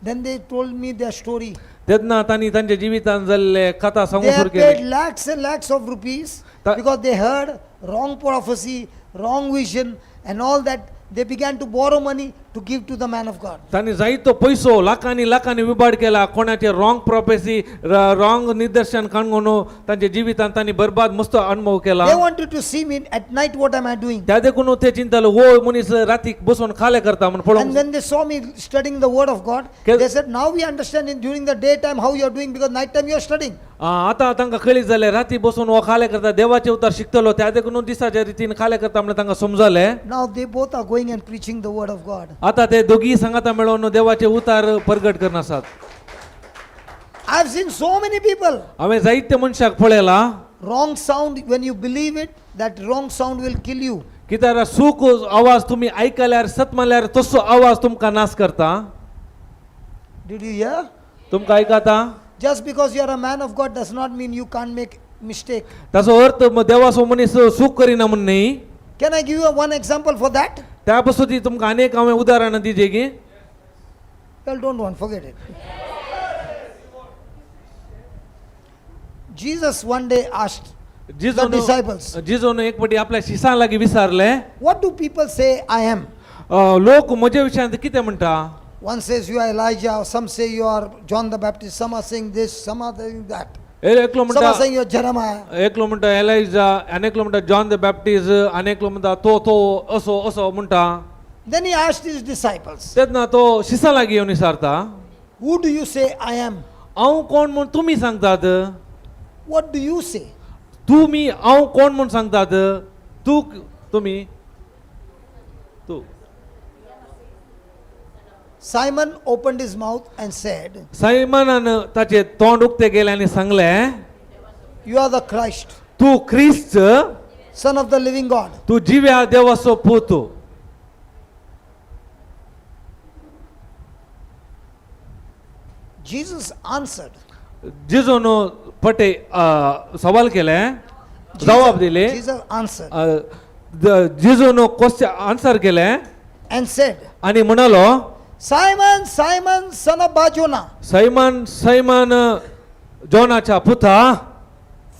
Then they told me their story. तेन्ना तांणी तांच्या जिवितान जाल्ले कथा They सांगूंक have सुरू paid केली. lakhs and lakhs of rupees because they heard wrong prophecy, wrong vision and all that. They began to borrow money to give to the man of God. तांणी जायतो पयसो लाखांनी लाखांनी विबाड केला कोणाचे रॉंग प्रोफेसी रॉंग निदर्शन काडून तांच्या जिवितांत तांणी बरबाद मस्त अनुभव केला. They wanted to see me at night, what am I doing? त्या देखून ते चिंताले हो मनीस रातीक बसून खाले करता म्हण And पळोवंक. when they saw me studying the word of God, they said, now we understand during the daytime how you are doing, because night time you are studying. आतां तांकां कळीत जालें राती बसून हो खाले करता देवाचे उतार शिकतलो त्या देखून दिसाच्या रितीन खाले करता म्हणल्यार तांकां समजलें. Now they both are going and preaching the word of God. आतां ते दोगीय सांगाता मेळोवन देवाचे उतार परगट करना आसात. I've seen so many people. हांवें जायते मनशाक पळयला. Wrong sound, when you believe it, that wrong sound will kill you. कित्याक सूख आवाज तुमी आयकल्यार सत मारल्यार तसो आवाज तुमकां नाश करता. Did you hear? तुमकां आयकता. Just because you are a man of God does not mean you can't make mistake. ताचो अर्थ देवाचो मनीस चूक करिना म्हूण न्ही. Can I give you one example for that? त्या पासून ती तुमकां आनी एक हांवें उदाहरणां दिजे की. Well, don't want, forget it. Jesus one day asked the disciples, जिजोन एक पटी आपल्या शिसां लागीं विचारलें, what do people say I am? लोक म्हज्या विशयांत कितें म्हणटा? One says you are Elijah, some say you are John the Baptist, some are saying this, some are saying that. एकलो Some are म्हणटा saying you are Jeremiah. एकलो म्हणटा एलायजा, आनी एकलो म्हणटा जॉन the Baptist, आनी एकलो म्हणटा तो तो असो असो म्हणटा. Then he asked his disciples, तेन्ना तो शिसां लागीं येवन विचारता, who do you say I am? हांव कोण म्हूण तुमी सांगतात? What do you say? तुमी हांव कोण म्हूण सांगतात? तूं तुमी तूं. Simon opened his mouth and said, सायमनान ताचें तोंड उक्तें केलें आनी सांगलें, you are the Christ, तूं क्रिस्त, Son of the living God. तूं जिव्या देवाचो पूत. Jesus answered. जिजून पटे सवाल केलें, जवाब दिले. Jesus answered जिजून क्वेश्चन आन्सर केलें and said, आनी म्हणालो, Simon, Simon, son of Barjona, Simon Simon जॉनाच्या पुता,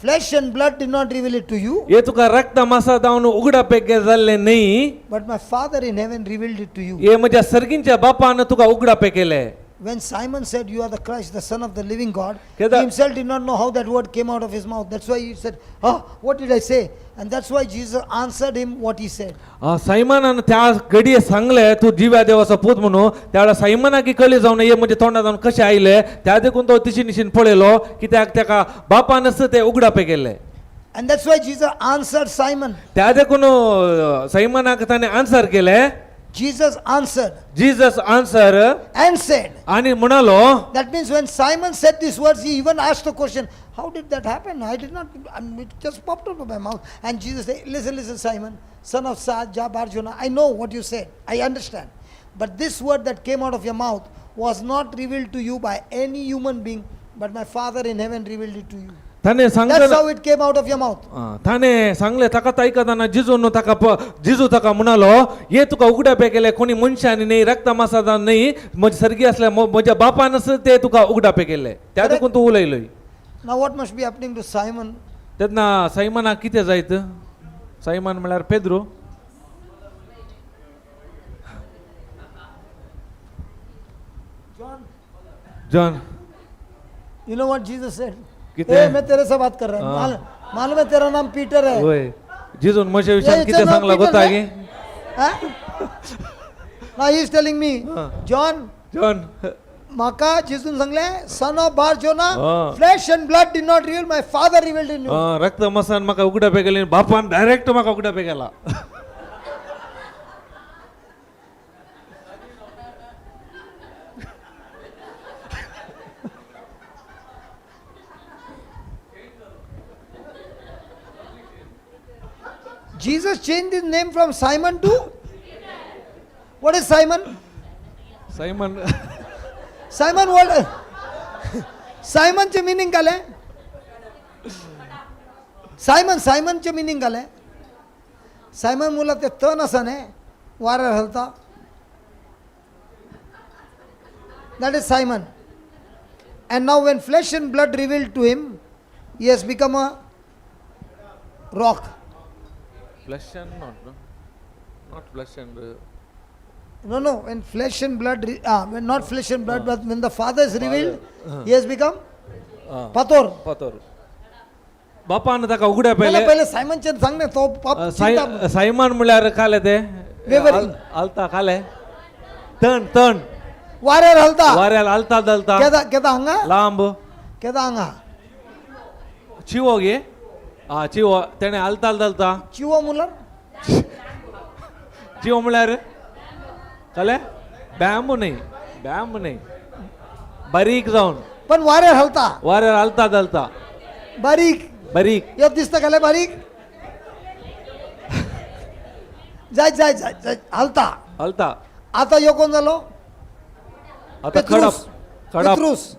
flesh and blood did not reveal it to you, हे तुका रक्ता मासा जावन उगडापेक जाल्लें न्ही, but my Father in heaven revealed it to you. हे म्हज्या सर्गींच्या बापान तुका उगडापे केलें. When Simon said, you are the Christ, the Son of the living God, he Keda- himself did not know how that word came out of his mouth. That's why he said, oh, what did I say? And that's why Jesus answered him what he said. सायमनान त्या घडये सांगलें तूं जिव्या देवाचो पूत म्हणून. त्या वेळार सायमनाक कळी जावन हे म्हज्या तोंडा जावन कशें आयलें, त्या देखून तो तिशी निशीन पळयलो कित्याक ताका बापानच ते उगडापे केल्ले. And that's why Jesus answered Simon. त्या देखून सायमनाक ताणें आन्सर केलें. Jesus answered Jesus answer and said. आनी म्हणालो. That means when Simon said these words, he even asked the question, how did that happen? I did not, I mean, it just popped out of my mouth. And Jesus said, listen, listen, Simon, son of Sa, Ja, Barjona, I know what you said. I understand. But this word that came out of your mouth was not revealed to you by any human being, but my Father in heaven revealed it to you. ताणें That's सांगतना how it came out of your mouth. ताणें सांगलें ताका आयकतना जिजून ताका जिजू ताका म्हणालो, हे तुका उगडापे केले कोणी मनशांनी न्ही, रक्ता मासादान न्ही, म्हजे सर्गी असल्या म्हज्या बापानच ते तुका उगडापे केले, त्या देखून तूं उलयलोय. Now what must be happening to Simon? तेन्ना सायमनाक कितें जायत? सायमन म्हळ्यार Pedro. John. John. You know what Jesus said? कितने? ए, मैं तेरे से बात कर रहा हूँ. हाँ. मालूम है तेरा नाम पीटर है. वय जिजून म्हज्या विशयान ये कितें नाव सांगलां पीटर गोता है? गे? हाँ? Now he is telling me, हाँ. John, John म्हाका जेजून सांगलें, son of Bar Jonah, हाँ. flesh and blood did not reveal, my Father revealed in you. रक्त मसान म्हाका उगडापे केले, बापान डायरेक्ट म्हाका उगडापे केला. Jesus changed his name from Simon to what is Simon? Simon Simon what? Simon चे meaning काय आहे? Simon, सायमनचे meaning काय? सायमन मुला ते तण आसा न्ही, वाऱ्यार हलता, that is Simon. And now when flesh and blood revealed to him, he has become a rock. Flesh and not, no? Not flesh and No, no, when flesh and blood, when not flesh and blood, but when the Father is revealed, he has become pator. फातोर बापान ताका उगड्या पहिले पयले पहिले सायमनचेर सांग ना तो पाप चिंता. सायमान म्हणल्यार खाले ते Wavering. आलता खाले तण तण वाऱ्यार हलता. वाऱ्यार आलता दलता. केदा केदा हांगा. लांब. केदा हांगा. चिवो गे आ चिवो तेणे आलताल दलता. चिवो मुलार. चिवो म्हणल्यार कले बॅम्बू न्ही, बॅम्बू न्ही, बारीक जावन. पण वाऱ्यार हलता. वाऱ्यार आलता दलता. बारीक. बारीक. यो दिसता खाले बारीक. जाय जाय जाय जाय हलता. हलता. आता यो कोण जालो? आता खडप खडप. पेत्रूस.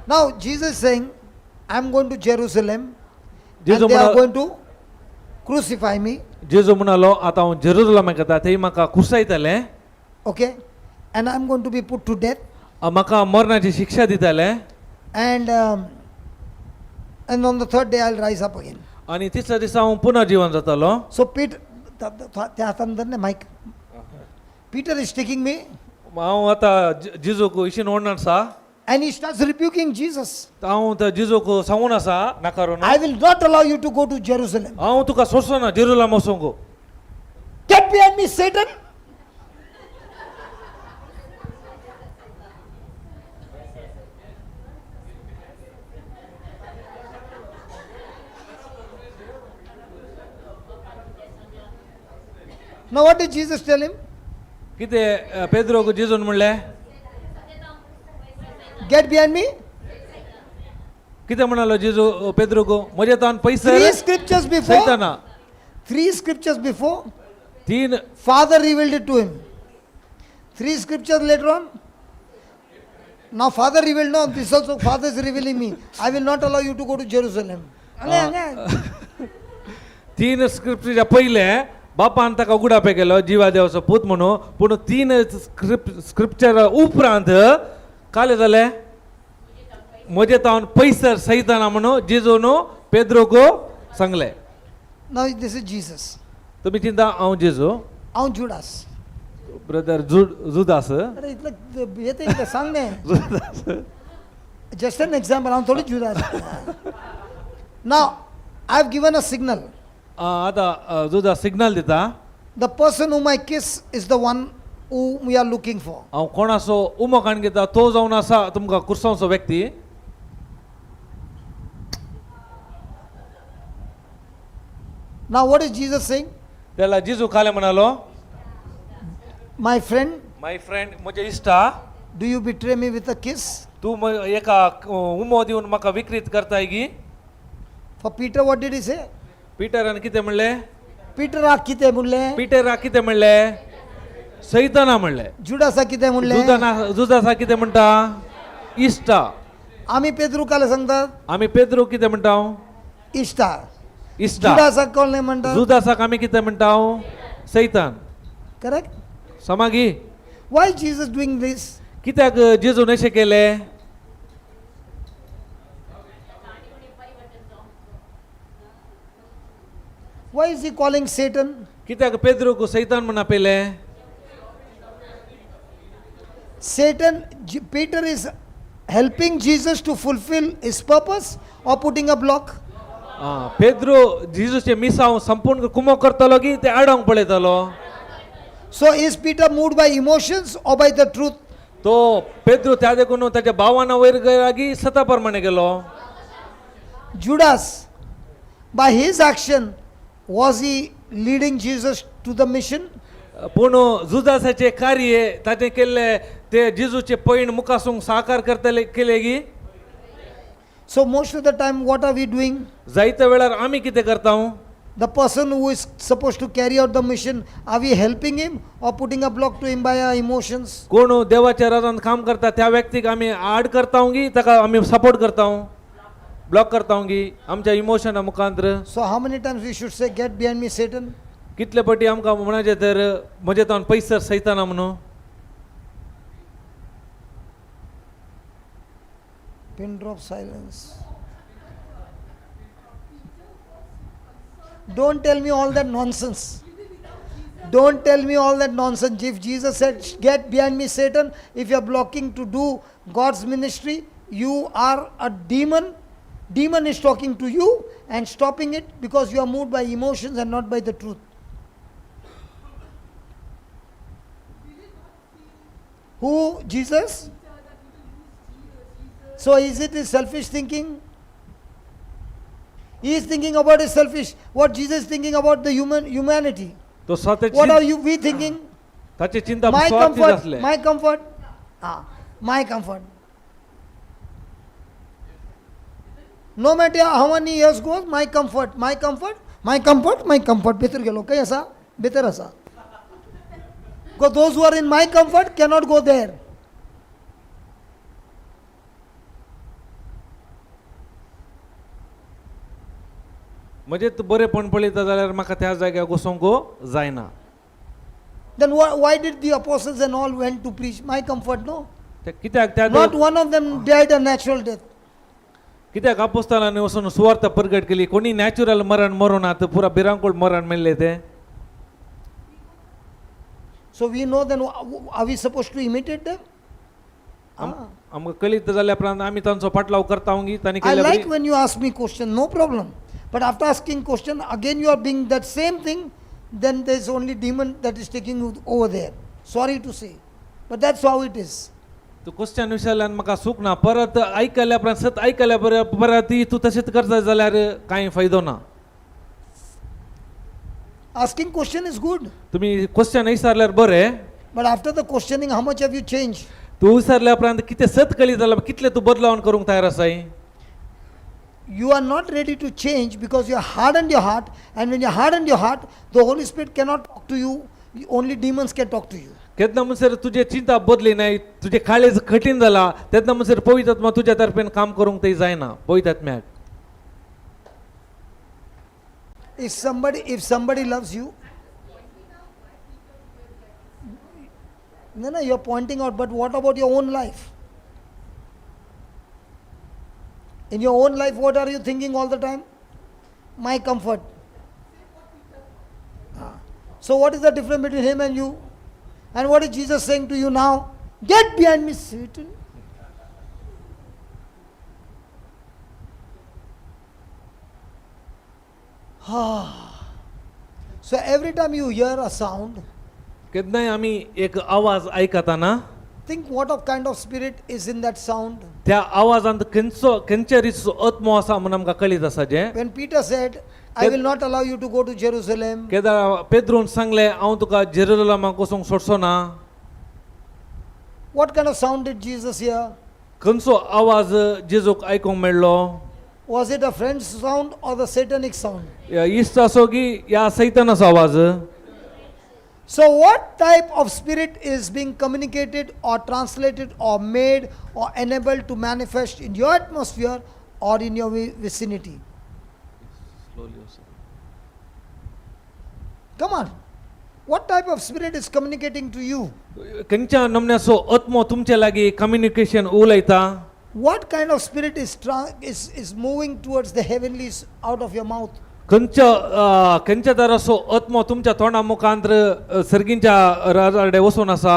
Now Jesus saying I am going to Jerusalem. जेजू they are म्हणा- going to crucify me. जेजू म्हणालो आतां हांव जेरुजलमाक येता, थंय म्हाका कुसायतले. Okay, and I am going to be put to death. म्हाका मरणाची शिक्षा दितले. And on the third day I will rise up again. आनी तिसऱ्या दिसा हांव पुनर्जीवन जीवन जातलो. सो पीट त्या हातान धर mic. Peter is taking me. हांव आतां जेजूक इशीन ओडणार आसा. And he starts rebuking Jesus. हांव त्या जेजूक सांगून आसा नाकारून. I will not allow you to go to Jerusalem. हांव तुका सोडचो ना जेरुजलम वचूंक. Get behind me, Satan. Now what did Jesus tell him? कितें पेद्रोक जेजून म्हणलें? Get behind me. कितें म्हणालो जेजू पेद्रोक? म्हजे तान पयसर Three scriptures before. सैताना. Three scriptures before. तीन. Father revealed it to him. Three scriptures later on. Now Father revealed, no, this also Father is revealing me. I will not allow you to go to Jerusalem. हांगा, हांगा. तीन स्क्रिप्टीच्या पयले बापान ताका उगडापे केलो जिवा देवाचो पूत म्हणून, पूण तीन स्क्रिप्चर उपरांत काले जालें म्हजे तावन पयसर सैताना म्हणून जेजून पेद्रोक सांगलें. Now this is Jesus. तुमी चिंता हांव जेजू. हांव जुडास. ब्रदर जुदास. अरे इतलं येते इतलं सांग न्ही. जस्ट एन एक्झाम्पल, हांव थोडी Judas. Now I have given a signal. आतां जुदास सिग्नल दिता. The person whom I kiss is the one who we are looking for. हांव कोणाचो उमो काण घेता तो जावन आसा तुमकां कुर्सांवचो व्यक्ती. Now what is Jesus saying? त्याला जेजू खाले म्हणालो, My friend, my friend म्हजे इश्टा, do you betray me with a kiss? तूं एका उमो दिवन म्हाका विक्रीत करताय गी? For Peter, what did he say? पिटरान कितें म्हणलें? पिटराक कितें म्हणलें? पिटराक कितें म्हणलें? सैताना म्हणलें. जुडासाक कितें म्हणलें? जुदासा कितें म्हणटा? इश्टा. आमी पेद्रू काल सांगतात? आमी पेद्रू कितें म्हणटा? इश्टा. इश्टा. जुडासाक कोण म्हणटा? जुदासाक आमी कितें म्हणटा? सैतान. Correct? समागी. Why Jesus doing this? कित्याक जेजून अशें केलें? Why is he calling Satan? कित्याक पेद्रूक सैतान म्हूण आपयलें? Satan, Peter is helping Jesus to fulfill his purpose or putting a block? Pedro जेजूचें मिसांव संपूर्ण कुमो करतलो की ते आडोवंक पळयतलो? So is Peter moved by emotions or by the truth? तो पेद्रू त्या देखून ताच्या भावाना वयर लागीं सता प्रमाणे गेलो. Judas, by his action, was he leading Jesus to the mission? पूण जुदासाचें कार्य ताचें केल्लें ते जेजूचे पैण मुखासूंक साकार करतले केले गी? So most of the time, what are we doing? जायत्या वेळार आमी कितें करता? The person who is supposed to carry out the mission, are we helping him or putting a block to him by our emotions? कोण देवाच्या राजान काम करता त्या व्यक्तीक आमी आड करता गी ताका आमी सपोर्ट करता, ब्लॉक करता गी आमच्या इमोशना मुखांत्र? So how many times we should say, get behind me, Satan? कितले पटी आमकां म्हणाचें तर म्हजे तावन पयसर सैताना म्हणून? Pin drop silence. Don't tell me all that nonsense. Don't tell me all that nonsense. If Jesus said, "Get behind me, Satan," if you are blocking to do God's ministry, you are a demon. Demon is talking to you and stopping it because you are moved by emotions and not by the truth. Who? Jesus? So is it his selfish thinking? He is thinking about his selfish. What Jesus is thinking about the human humanity. तो स्वतः What are you we thinking? ताची चिंता My स्वार्थी comfort, आसले. My comfort. Ah, my comfort. No matter how many years goes, my comfort, my comfort, my comfort, my comfort. भितर गेलो खंय आसा भितर आसा. Because those who are in my comfort cannot go there. म्हणजे तूं बरेपण पळयता जाल्यार म्हाका त्या जाग्यार वचोंक जायना. Then why did the apostles and all went to preach? My comfort, no. ते कित्याक त्या Not one of them died a natural death. कित्याक आपोस्तालांनी वचून सुवार्थ परगट केली कोणी नॅचरल मरण मरुनात पुरा भिरांकूळ मरण मेल्ले ते. So we know then, are we supposed to imitate them? Ah. आमकां कळीत जाल्या उपरांत आमी तांचो पाटलाव करता गी तांणी I केल्या like when you ask me question, no problem. But after asking question, again you are being that same thing, then there's only demon that is taking you over there. Sorry to say. But that's how it is. तूं question विचारल्यान म्हाका सूख ना परत आयकल्या उपरांत सत आयकल्या परत परत तूं तशेंच करता जाल्यार कांय फायदो ना. Asking question is good. तुमी क्वेश्चन विचारल्यार बरें. But after the questioning, how much have you changed? तूं विचारल्या उपरांत कितें सत कळीत जाल्यार कितलें तूं बदलावण करूंक तयार आसाय. You are not ready to change because you hardened your heart, and when you hardened your heart, the Holy Spirit cannot talk to you. Only demons can talk to you. केन्ना म्हणसर तुजें चिंता बदली नाय तुजें काळीज कठीण जाला तेन्ना म्हणसर पवित्र आत्मा तुज्या तर्फेन काम करूंक ते जायना पवित्र आत्म्याक. If somebody loves you, no, you're pointing out, but what about your own life? In your own life, what are you thinking all the time? My comfort. Ah. So what is the difference between him and you? And what is Jesus saying to you now? Get behind me, Satan. Ah. So every time you hear a sound, केन्नाय आमी एक आवाज आयकतना think what of kind of spirit is in that sound. त्या आवाजांत खंयचो खंयच्या रितीचो आत्मो आसा म्हूण आमकां कळीत आसा जें. When Peter said, "I will not allow you to go to Jerusalem," केदा पेद्रून सांगलें हांव तुका जेरुजलमाक वचूंक सोडचो ना. What kind of sound did Jesus hear? खंयचो आवाज जेजूक आयकूंक मेळ्ळो? Was it a friend's sound or the satanic sound? इश्ट आसो की ह्या सैतानाचो आवाज? So, what type of spirit is being communicated or translated or made or enabled to manifest in your atmosphere or in your vicinity? Come on. What type of spirit is communicating to you? खंयच्या नमन्याचो आत्मो तुमचे लागीं communication उलयता? What kind of spirit is moving towards the heavenlies out of your mouth? खंयच्या खंयच्या तराचो आत्मो तुमच्या तोंडा मुखांत सर्गींच्या राजा वचून आसा?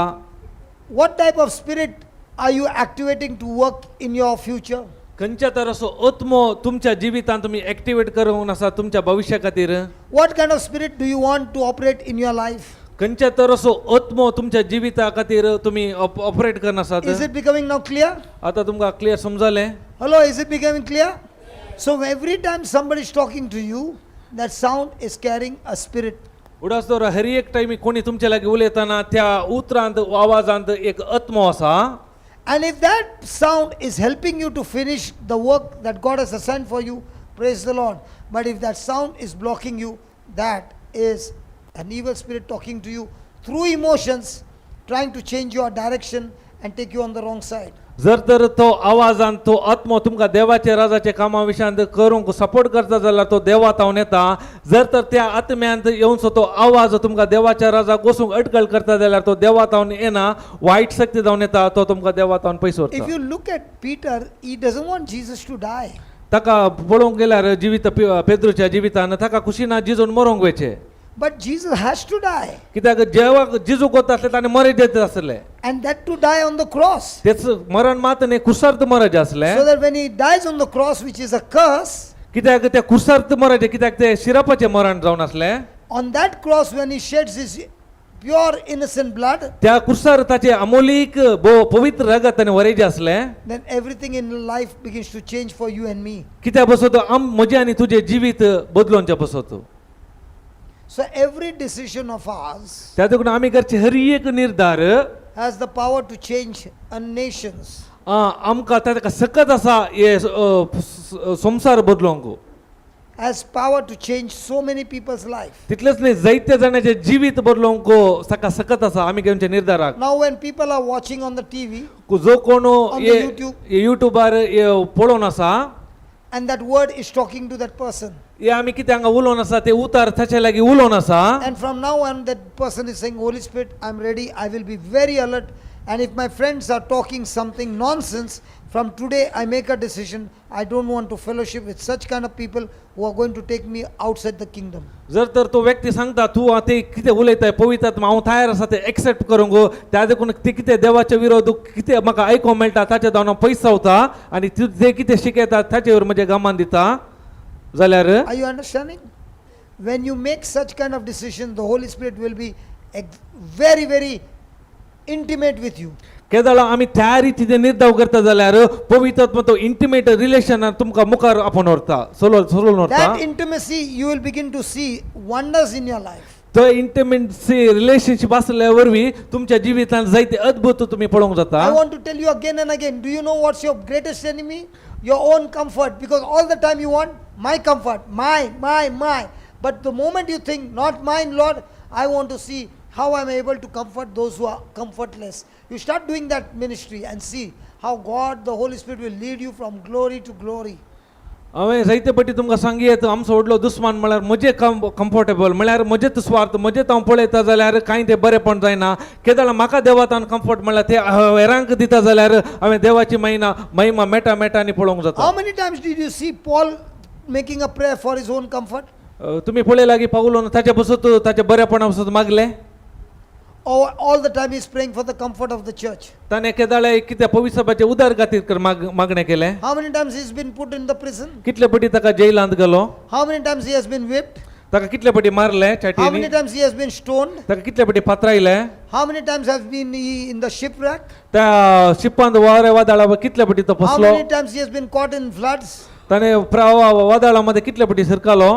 What type of spirit are you activating to work in your future? खंयच्या तराचो आत्मो तुमच्या जिवितांत तुमी एक्टिवेट करूंक आसा तुमच्या भविश्या खातीर? What kind of spirit do you want to operate in your life? खंयच्या तराचो आत्मो तुमच्या जिविता खातीर तुमी ऑपरेट करना आसात? Is it becoming now clear? आतां तुमकां क्लियर समजलें? Hello, is it becoming clear? So every time somebody is talking to you, that sound is carrying a spirit. उडास दवर हर एक टायमी कोणी तुमच्या लागीं उलयतना त्या उतरांत आवाजांत एक आत्मो आसा. And if that sound is helping you to finish the work that God has assigned for you, praise the Lord. But if that sound is blocking you, that is an evil spirit talking to you through emotions, trying to change your direction and take you on the wrong side. जर तर तो आवाजान तो आत्मो तुमकां देवाचे राजाचे कामा विशयांत करूंक सपोर्ट करता जाल्यार तो देवा तावन येता. जर तर त्या आत्म्यांत येवचो तो आवाज तुमकां देवाच्या राजाक वचूंक अटकळ करता जाल्यार तो देवा तावन येना, वायट शक्ती जावन येता, तो तुमकां देवा तावन पयस If व्हरता. You look at Peter, he doesn't want Jesus to die. ताका पळोवंक गेल्यार जिवीत पेद्रूच्या जिवितान ताका खुशीना जिजून मरोंक वयचें. But Jesus has to die. कित्याक जेवा जिजू कोता आसले ताणें मरे देत आसले. And that to die on the cross. तेच मरण मात न्ही, कुसार्थ मरज आसलें. So that when he dies on the cross, which is a curse, कित्याक त्या कुसार्थ मराचें, कित्याक ते शिरपाचें मरण जावन आसलें. on that cross, when he sheds his pure innocent blood, त्या कुसार ताचें अमोलीक भोव पवित्र रगत ताणें वरयजें आसलें. then everything in life begins to change for you and me. कित्याक बसत आम म्हजें आनी तुजें जिवीत बदलोवचें बसत. So every decision of ours त्या देखून आमी करचे हर एक निर्धार has the power to change a nations. आमकां ताका सकत आसा हे संवसार बदलोवंक. Has power to change so many people's life. तितलेंच न्ही, जायते जाणांचें जिवीत बदलोवंक ताका सकत आसा आमी घेवचे निर्धाराक. Now when people are watching on the TV जो कोण On the YouTube. युट्यूबार पळोवन आसा and that word is talking to that person. हे आमी कितें हांगा उलोवन आसा ते उतार ताचे लागीं उलोवन आसा. And from now on, that person is saying, "Holy Spirit, I'm ready. I will be very alert. And if my friends are talking something nonsense, from today I make a decision. I don't want to fellowship with such kind of people who are going to take me outside the kingdom." जर तर तो व्यक्ती सांगता तूं ते कितें उलयताय पवित्र आत्मा हांव तयार आसा ते एक्सेप्ट करूंक, त्या देखून ते कितें देवाचे विरोध कितें म्हाका आयकूंक मेळटा ताचे जावन हांव पयसावता आनी ते कितें शिकयता ताचेर म्हजें गमान दिता जाल्यार. Are you understanding? When you make such kind of decision, the Holy Spirit will be very, very intimate with you. केदळा आमी त्या रितीचे निर्धाव करता जाल्यार पवित्र आत्मा तो इंटिमेट रिलेशन तुमकां मुखार आपोवन व्हरता, सोलोवन सोलोवन व्हरता. That intimacy, you will begin to see wonders in your life. तो इंटिमेटसी रिलेशनशीप आसल्या वरवीं तुमच्या जिवितांत जायते अद्भुत तुमी पळोवंक जाता. I want to tell you again and again, do you know what's your greatest enemy? Your own comfort. Because all the time you want my comfort, my, my, my. But the moment you think, not mine, Lord, I want to see how I'm able to comfort those who are comfortless. You start doing that ministry and see how God, the Holy Spirit, will lead you from glory to glory. हांवें जायते पटी तुमकां सांगयेत, आमचो व्हडलो दुस्मान म्हळ्यार म्हजें comfortable, म्हळ्यार म्हजेच स्वार्थ, म्हजेच हांव पळयता जाल्यार कांय तें बरेंपण जायना. केदळा म्हाका देवातान कंफर्ट म्हळ्यार ते हेरांक दिता जाल्यार हांवें देवाची महिना महिमा मेटा मेटांनी पळोवंक जाता. How many times did you see Paul making a prayer for his own comfort? तुमी पळयला की पावलोन ताचे बसत ताच्या बरेपणा बसत मागलें? Or all the time he's praying for the comfort of the church? ताणें केदाळे कितें पवित्रबाचे उदरगतीर कर मागणें केलें? How many times he's been put in the prison? कितले पटी ताका जेलांत गेलो? How many times he has been whipped? ताका कितले पटी मारले How चाटयेनी? many times he has been stoned? ताका कितले पटी फातरायले? How many times has been he in the shipwreck? त्या शिपांत वारे वादळा कितले पटी तो How फसलो? many times he has been caught in floods? ताणें प्रवाह वादळामध्ये कितले पटी सरकालो?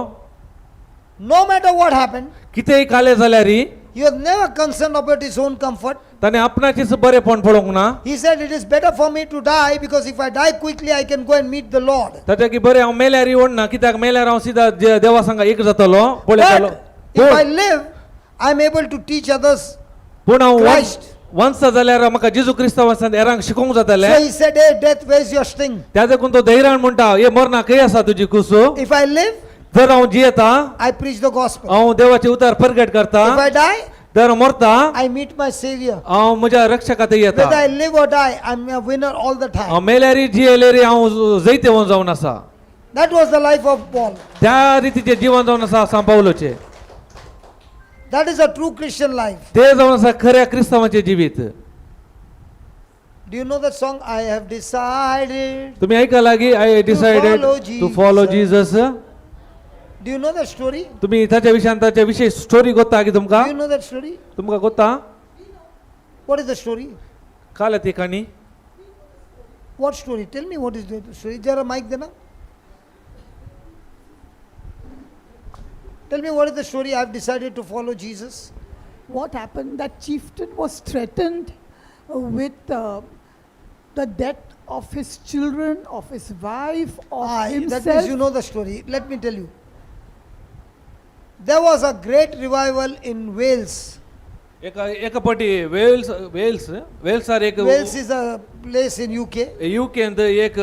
No matter what happened, कितेंय काले जाल्यार he was never concerned about his own comfort. ताणें आपणाचेच बरेपण पळोवंक ना. He said, "It is better for me to die because if I die quickly, I can go and meet the Lord." ताच्या की बरें हांव मेल्यार वडना, कित्याक मेल्यार हांव सिदा देवा सांगा एक जातलो पळयतालो. But if I live, I am able to teach others. पूण हांव Christ. वंसा जाल्यार म्हाका जेजू क्रिस्तांव हेरांक शिकोवंक जातलें. So he said, "Hey, death, where is your sting? त्या देखून तो धैर्यान म्हणटा, हे मरणा खंय आसा तुजी कुसू? If I live, जर हांव जियेता, I preach the gospel. हांव देवाचे उतार परगट करता. If I die, जर मरता, I meet my Savior. हांव म्हज्या रक्षका थंय येता. Whether I live or die, I'm a winner all the time." हांव मेल्यारी जियेल्यारी हांव जैतेवन जावन आसा. That was the life of Paul. त्या रितीचें जिवन जावन आसा सांत पावलोचें. That is a true Christian life. ते जावन आसा खऱ्या क्रिस्तांवाचें जिवीत. Do you know that song? I have decided. तुम्ही ऐकला की I decided follow to follow Jesus. Jesus. Do you know that story? तुम्ही ताच्या विशयान ताच्या विशय स्टोरी गोता की तुमकां? Do you know that story? तुमकां गोता? What is the story? काल ती काणी. What story? Tell me what is the story. Is there a mic there now? Tell me what is the story. I have decided to follow Jesus. What happened? That chieftain was threatened with the death of his children, of his wife, of That himself. means you know the story. Let me tell you. There was a great revival in Wales. एका एका पटी Wales Wales वेल्सार एक Wales is a place in UK. युकेंत एक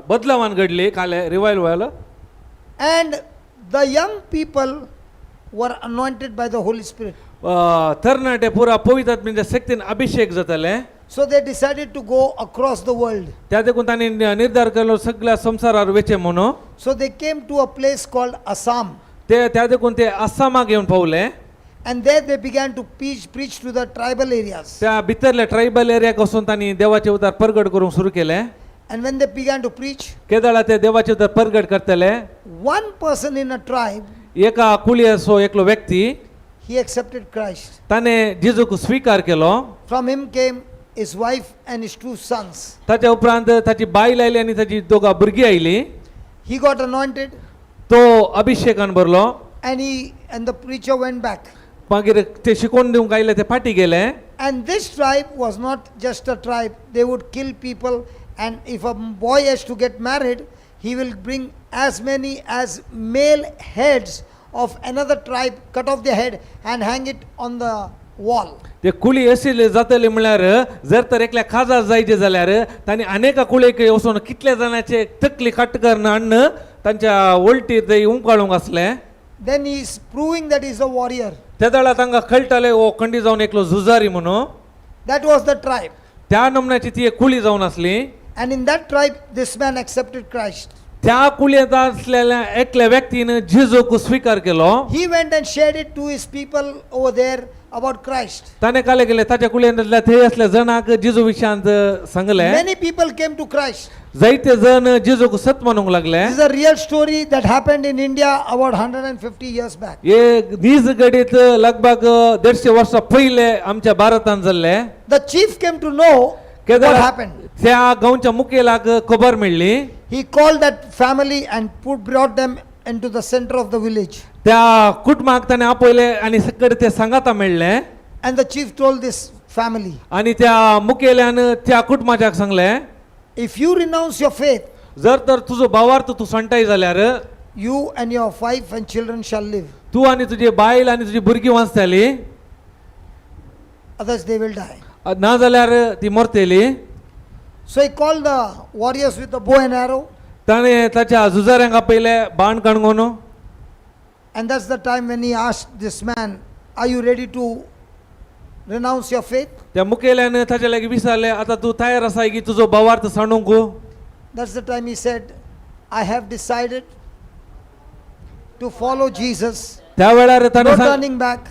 बदलावान घडली काल revival. And the young people were anointed by the Holy Spirit. तरणाटे पुरा पवित्र आत्म्याच्या शक्तीन अभिषेक जाताले. So they decided to go across the world. त्या देखून तांणी निर्धार केलो सगळ्या संवसारार वेचे म्हणून. So they came to a place called Assam. ते त्या देखून ते आसामाक येवन पावले. And there they began to preach to the tribal areas. त्या भितरल्या ट्रायबल एरियाक वचून तांणी देवाचे उतार परगट करूंक सुरू केलें. And when they began to preach, केदळा ते देवाचे उतार परगट करतले, one person in a tribe, एका कुळयेचो एकलो व्यक्ती, he accepted Christ. ताणें जेजूक स्विकार केलो. From him came his wife and his two sons. ताच्या उपरांत ताची बायल आयली आनी ताची दोगां भुरगीं आयली. He got anointed तो अभिषेकान भरलो. and the preacher went back. मागीर ते शिकोवन दिवंक आयले ते फाटी गेले. And this tribe was not just a tribe. They would kill people, and if a boy has to get married, he will bring as many as male heads of another tribe, cut off their head and hang it on the wall. ते कुळी अशी जातली म्हणल्यार जर तर एकल्या खाजा जायचे जाल्यार तांणी अनेका कुळयेक वचून कितल्या जाणांचे तकली कट करून हाडून तांच्या वळटीर ते उमकाळूंक आसले. Then he is proving that he is a warrior. त्या वेळार तांकां कळटालें हो खंडी जावन एकलो झुजारी म्हणून. That was the tribe. त्या नमुन्याची ती एक कुळी जावन आसली. And in that tribe, this man accepted Christ. त्या कुळयेंत आसलेल्या एकल्या व्यक्तीन जेजूक स्विकार केलो. He went and shared it to his people over there about Christ. ताणें काले केले ताच्या कुळयेंतल्या थंय असल्या जणांक जेजू विशयांत सांगलें. Many people came to Christ. जायते जण जेजूक सत मानूंक लागले. This is a real story that happened in India about 150 years back. हे नीज घडीत लगभग 150 वर्सां पयले आमच्या भारतांत जाल्ले. The chief came to know what केदळा happened. त्या गांवच्या मुखेलाक खबर मेळ्ळी. He called that family and brought them into the center of the village. त्या कुटुंबाक ताणें आपयले आनी सकड ते सांगाता मेळ्ळे. And the chief told this family, आनी त्या मुखेल्यान त्या कुटुंबाच्याक सांगलें, if you renounce your faith, जर तर तुजो भावार्थ तूं सणटाय जाल्यार you and your wife and children shall live. तूं आनी तुजी बायल आनी तुजी भुरगीं वाचतली, Others they will die. ना जाल्यार ती मरतली. So he called the warriors with the bow and arrow. ताणें ताच्या झुजाऱ्यांक आपयले बाण काणगोन. And that's the time when he asked this man, are you ready to renounce your faith? त्या मुखेल्यान ताच्या लागीं विचारलें, आतां तूं तयार आसाय की तुजो भावार्थ सांडूंक? That's the time he said, I have decided to follow Jesus. त्या वेळार ताणें No सांग turning back,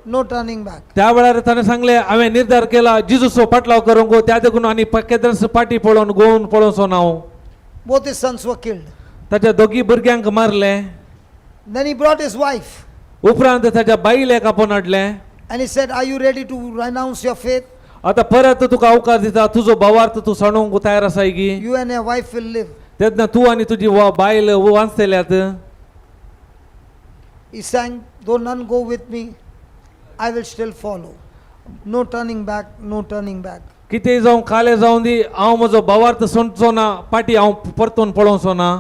no turning back. त्या वेळार ताणें सांगलें, हांवें निर्धार केला जिजूचो पाटलाव करूंक, त्या देखून आनी केदर्स फाटी पळोवन गोवन पळोवचो ना हांव. Both his sons were killed. ताच्या दोगी भुरग्यांक मारलें. Then he brought his wife उपरांत ताच्या बायलेक आपोवन हाडलें. and he said, are you ready to renounce your faith? आतां परत तुका अवकाश दिता, तुजो भावार्थ तूं सांडूंक तयार आसाय की? You and your wife will live. तेन्ना तूं आनी तुजी बायल वाचतल्यात. He sang, though none go with me, I will still follow. No turning back, no turning back. कितेंय जावं कालें जावं दी, हांव म्हजो भावार्थ सोडचो ना, फाटीं हांव परतून पळोवचो ना.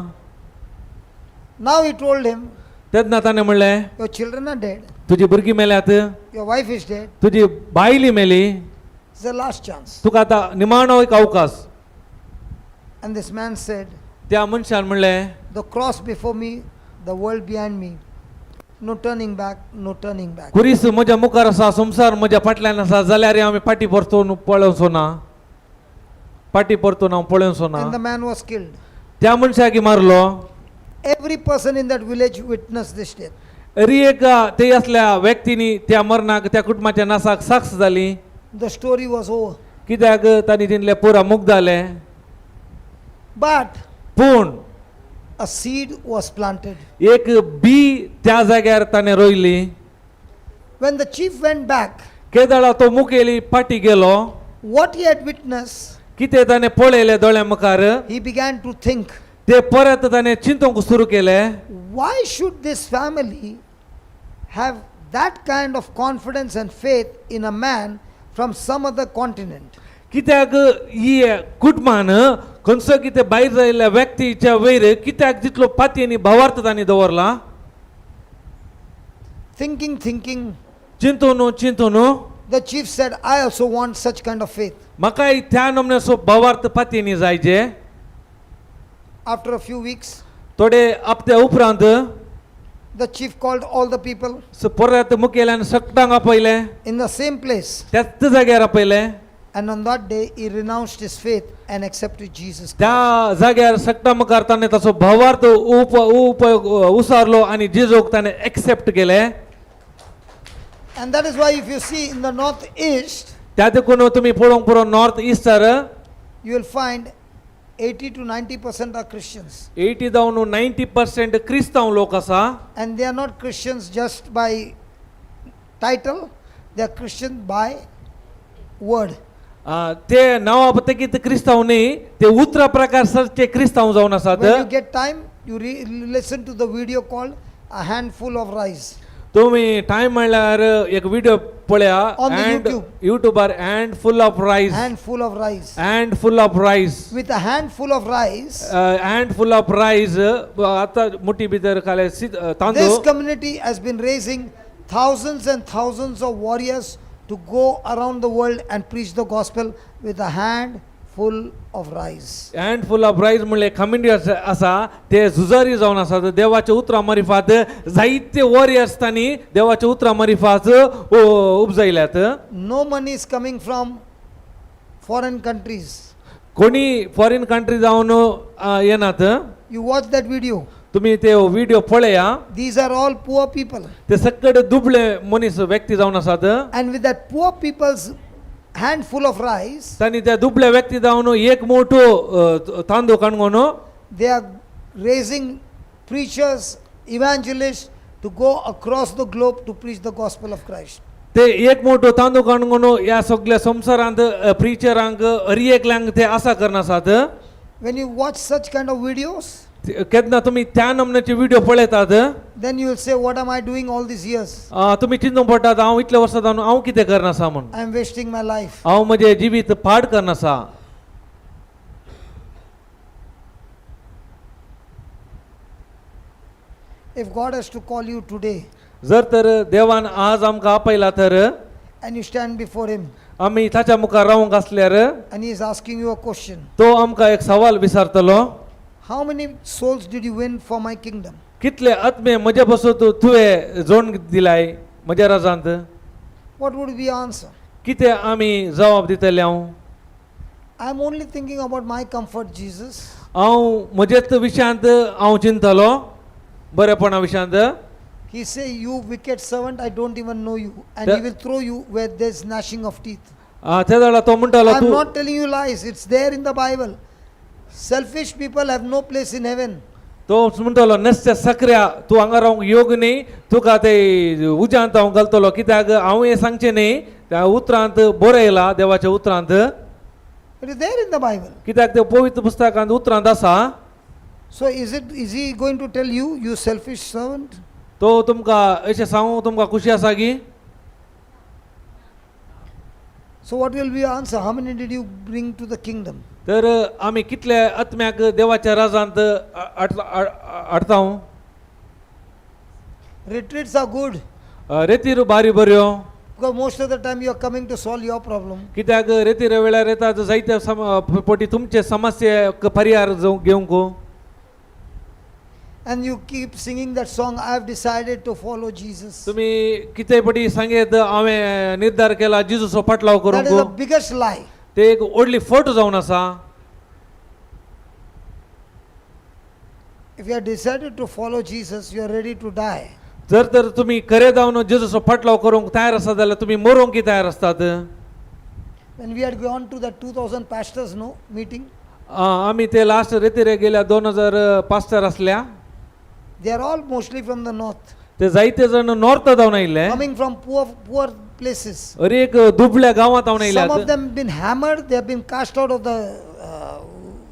Now he told him, तेन्ना ताणें म्हणलें, your children are dead, तुजी भुरगीं मेल्यात, your wife is dead, तुजी बायली मेली, it's the last chance. तुका आतां निमाणो एक अवकाश. And this man said, त्या मनशान म्हणलें, the cross before me, the world behind me, no turning back, no turning back. खुरीस म्हज्या मुखार आसा, संवसार म्हज्या फाटल्यान आसा, जाल्यार आमी फाटीं परतून पळोवचो ना, फाटीं परतून हांव पळोवचो ना. And the man was killed. त्या मनशाक मारलो. Every person in that village witnessed this death. तरी एक ते असल्या व्यक्तींनी त्या मरणाक त्या कुटुंबाच्या नासाक साक्ष जाली. The story was over. कित्याक तांणी तितले पुरा मुग्ध जाले. But पूण a seed was planted. एक बी त्या जाग्यार ताणें रोयली. When the chief went back, केदळा तो मुखेली फाटी गेलो, what he had witnessed, कितें ताणें पळयलें दोळ्या मुखार, he began to think, ते परत ताणें चिंतूंक सुरू केलें, why should this family have that kind of confidence and faith in a man from some other continent? कित्याक ही कुटुंबान खंयचो कितें भायर जायिल्ल्या व्यक्तीच्या वयर कित्याक तितलो पाती आनी भावार्थ तांणी दवरला? Thinking, thinking, चिंतून चिंतून the chief said, I also want such kind of faith. म्हाकाय त्या नमन्याचो भावार्थ पातयेनी जायचे. After a few weeks, थोडे हप्त्या उपरांत the chief called all the people परत मुखेल्यान सगटांक आपयलें in the same place. त्याच जाग्यार आपयलें. And on that day, he renounced his faith and accepted Jesus Christ. त्या जाग्यार सगटा मुखार ताणें ताचो भावार्थ उप उपयोग उसारलो आनी जेजूक ताणें एक्सेप्ट केलें. And that is why, if you see in the northeast, त्या देखून तुमी पळोवंक पुरो north star you will find 80 to 90% are Christians. 80 जावन 90% क्रिस्तांव लोक आसा. And they are not Christians just by title, they are Christian by word. ते नांवा पतकीत क्रिस्तांव न्ही, ते उतरा प्रकार सरचे क्रिस्तांव जावन आसात. When you get time, you listen to the video called A Handful of Rice. तुम्ही टायम म्हणल्यार एक व्हिडिओ पळया On the and YouTube. युट्यूबार hand full of rice. Handful of rice. Hand full of rice. With a handful of rice, hand full of rice आतां मुठी भितर खाले this तांदूळ. Community has been raising thousands and thousands of warriors to go around the world and preach the gospel with a handful of rice. Hand full of rice म्हणले community आसा ते झुजारी जावन आसात देवाच्या उतरां मारिफात जायते वॉरियर्स तांणी देवाच्या उतरां मारिफात उपजायल्यात. No money is coming from foreign countries. कोणी फॉरेन कंट्री जावन येनात. You watch that video. तुमी ते व्हिडिओ पळया. These are all poor people. ते सगळे दुबळे मनीस व्यक्ती जावन आसात. And with that poor people's handful of rice, तांणी त्या दुबळ्या व्यक्ती जावन एक मोठो तांदूळ Canacona they are raising preachers, evangelists to go across the globe to preach the gospel of Christ. ते एक मोठो तांदूळ काणकोण ह्या सगळ्या संवसारांत प्रिचरांक हर एकल्यांक ते आसा करना आसात. When you watch such kind of videos, केन्ना तुमी त्या नमुन्याचे व्हिडिओ पळयतात then you will say, "What am I doing all these years? तुमी चिंतूंक पडटात हांव इतले वर्सां जावन हांव कितें करना आसा म्हूण. I am wasting my life." हांव म्हजें जिवीत पाड करना आसा. If God has to call you today जर तर देवान आज आमकां आपयला तर and you stand before Him आमी ताच्या मुखार रावंक आसल्यार and He is asking you a question, तो आमकां एक सवाल विचारतलो. "How many souls did you win for my kingdom?" कितले आत्मे म्हजे पासून तुवें जोड दिलाय म्हज्या राजांत? What would be your answer? कितें आमी जबाब दितले हांव? "I'm only thinking about my comfort, Jesus." हांव म्हजेच विशयांत हांव चिंतलो बरेपणा विशयांत. He say, "You wicked servant, I don't even know you." And he will throw you where there's gnashing of teeth. त्या वेळार तो म्हणटालो I'm तूं not telling you lies, it's there in the Bible. Selfish people have no place in heaven. तो म्हणटलो नसत्या सकऱ्या तूं हांगा रावंक योग न्ही, तुका ते उज्यांत हांव घालतलो कित्याक हांव हें सांगचें न्ही, त्या उतरांत बरयला देवाच्या उतरांत. It is there in the Bible. कित्याक ते पवित्र पुस्तकांत उतरांत आसा. So is he going to tell you, "You selfish servant"? तो तुमकां अशें सांगूंक तुमकां खुशी आसा की? So what will be your answer? How many did you bring to the kingdom? तर आमी कितल्या आत्म्याक देवाच्या राजांत हाडता हांव? Retreats are good रेतीर बारी बऱ्यो because most of the time you are coming to solve your problem. कित्याक रेतीर वेळार येतात जायते पटी तुमचे समस्येक परिहार घेवंक. And you keep singing that song, "I have decided to follow Jesus." तुमी कितें पटी सांगेत हांवें निर्धार केला जेजूचो फाटलाव That is the करूंक. Biggest lie. ते एक व्हडली फट जावन आसा. If you have decided to follow Jesus, you are ready to die. जर तर तुमी खरें जावन जेजूचो फाटलाव करूंक तयार आसा जाल्यार तुमी मरोंक तयार आसतात. When we had gone to that 2000 pastors, no, meeting, आमी ते लास्ट रेतीर गेल्या 2000 पास्टर आसल्या. they are all mostly from the north, ते जायते जण नॉर्थ जावन आयिल्ले. Coming from poor, poor places. हर एक दुबळ्या गांवांत जावन Some आयल्यात. of them been hammered, they have been cast out of the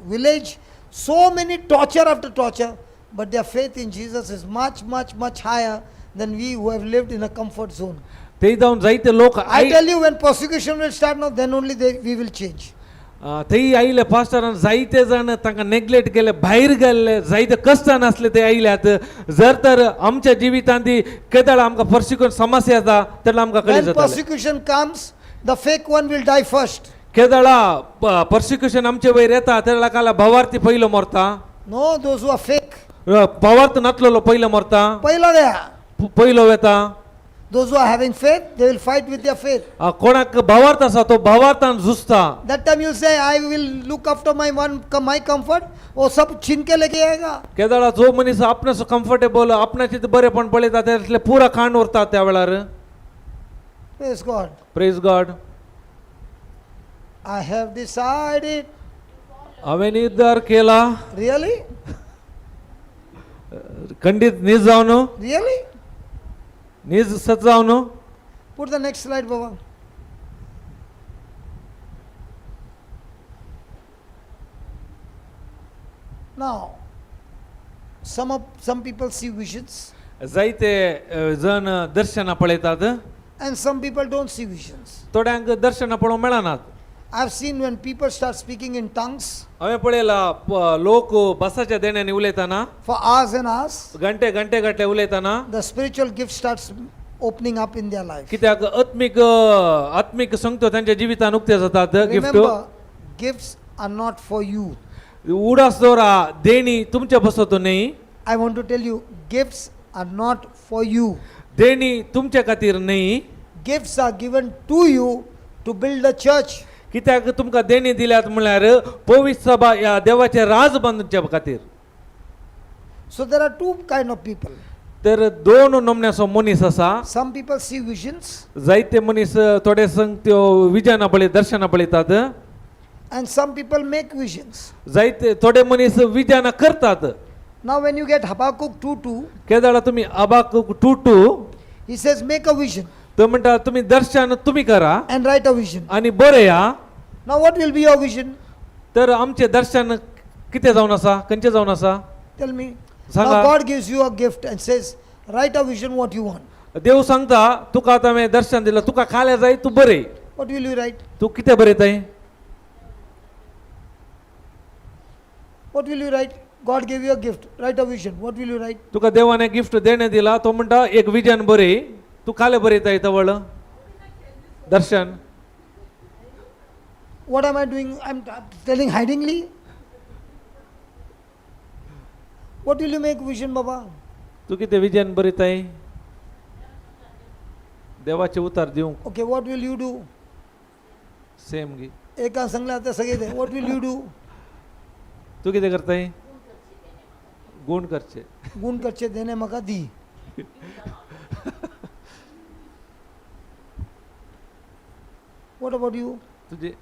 village. So many torture after torture, but their faith in Jesus is much, much, much higher than we who have lived in a comfort zone. ते जावन जायते लोक I tell you, when persecution will start now, then only we will change. थंय आयिल्ले पास्टरान जायते जाण तांकां neglect केले, भायर गेल्ले, जायते कश्टान आसले ते आयल्यात. जर तर आमच्या जिवितांत ती केदळ आमकां पर्सिक्युशन समस्या येता तेन्ना आमकां कळीत When जातलें. Persecution comes, the fake one will die first. केदळा पर्सिक्युशन आमचे वयर येता तेन्ना काला भावार्थी पयलो मरता. No, those who are fake. भावार्थ नातलेलो पयलो मरता. पहिला गया. पयलो वेता. Those who are having faith, they will fight with their faith. कोणाक भावार्थ आसा तो भावार्थान झुजता. That time you say, I will look after my one my comfort. वो सब छीन के लेके आएगा. केदळा जो मनीस आपणाचो कम्फर्टेबल आपणाचे बरेपण पळयता तेतले पुरा खाण उरता त्या वेळार. Praise God. Praise God. I have decided. हांवें निर्धार केला. Really? खंडीत नीज जावन. Really? नीज सत जावन. Put the next slide, Baba. Now, some people see visions जायते जण दर्शनां पळयतात and some people don't see visions. थोड्यांक दर्शनां पळोवंक मेळनात. I've seen when people start speaking in tongues हांवें पळयला लोक बसाच्या देण्यांनी उलयतना for hours and hours, घंटे घंटे घातले उलयतना the spiritual gift starts opening up in their life. कित्याक आत्मीक आत्मीक संगतो त्यांच्या जिवितान उक्ते जातात gift. Remember, gifts are not for you. उडास दवरा देणी तुमच्या बसतो न्ही. I want to tell you, gifts are not for you. देणी तुमच्या खातीर न्ही. Gifts are given to you to build a church. कित्याक तुमकां देणी दिल्यात म्हणल्यार पवित्र सभा ह्या देवाचें राज बांदच्या खातीर. So there are two kind of people. तर दोन नमन्याचो मनीस आसा. Some people see visions जायते मनीस थोडे संग त्यो विजनां पळय दर्शनां पळयतात and some people make visions. जायते थोडे मनीस विजनां करतात. Now when you get Habakkuk 2:2, केदाळा तुमी अबाक 2:2 he says make a vision तो म्हणटा तुमी दर्शन तुमी करा and write a vision. आनी बरया. Now what will be your vision? तर आमचें दर्शन कितें जावन आसा खंयचें जावन आसा? Tell me. Sanga. Now God gives you a gift and says write a vision what you want. देव सांगता तुका आतां हांवें दर्शन दिलां तुका खाल्या जाय तूं बरय. What will you write? तूं कितें बरयताय? What will you write? God gave you a gift. Write a vision. What will you write? तुका देवान गिफ्ट देणें दिलां तो म्हणटा एक विजन बरय तूं खालें बरयताय तवळ दर्शन. What am I doing? I'm telling hidingly. What will you make vision, Baba? तूं कितें विजन बरयताय? देवाचें उतार दिवंक. Okay, what will you do? Same गी. एका सांगले आता सगळे ते. What will you do? तूं कितें करताय? गुण करचे. गुण करचे देणे म्हाका दी. What about you? तुजे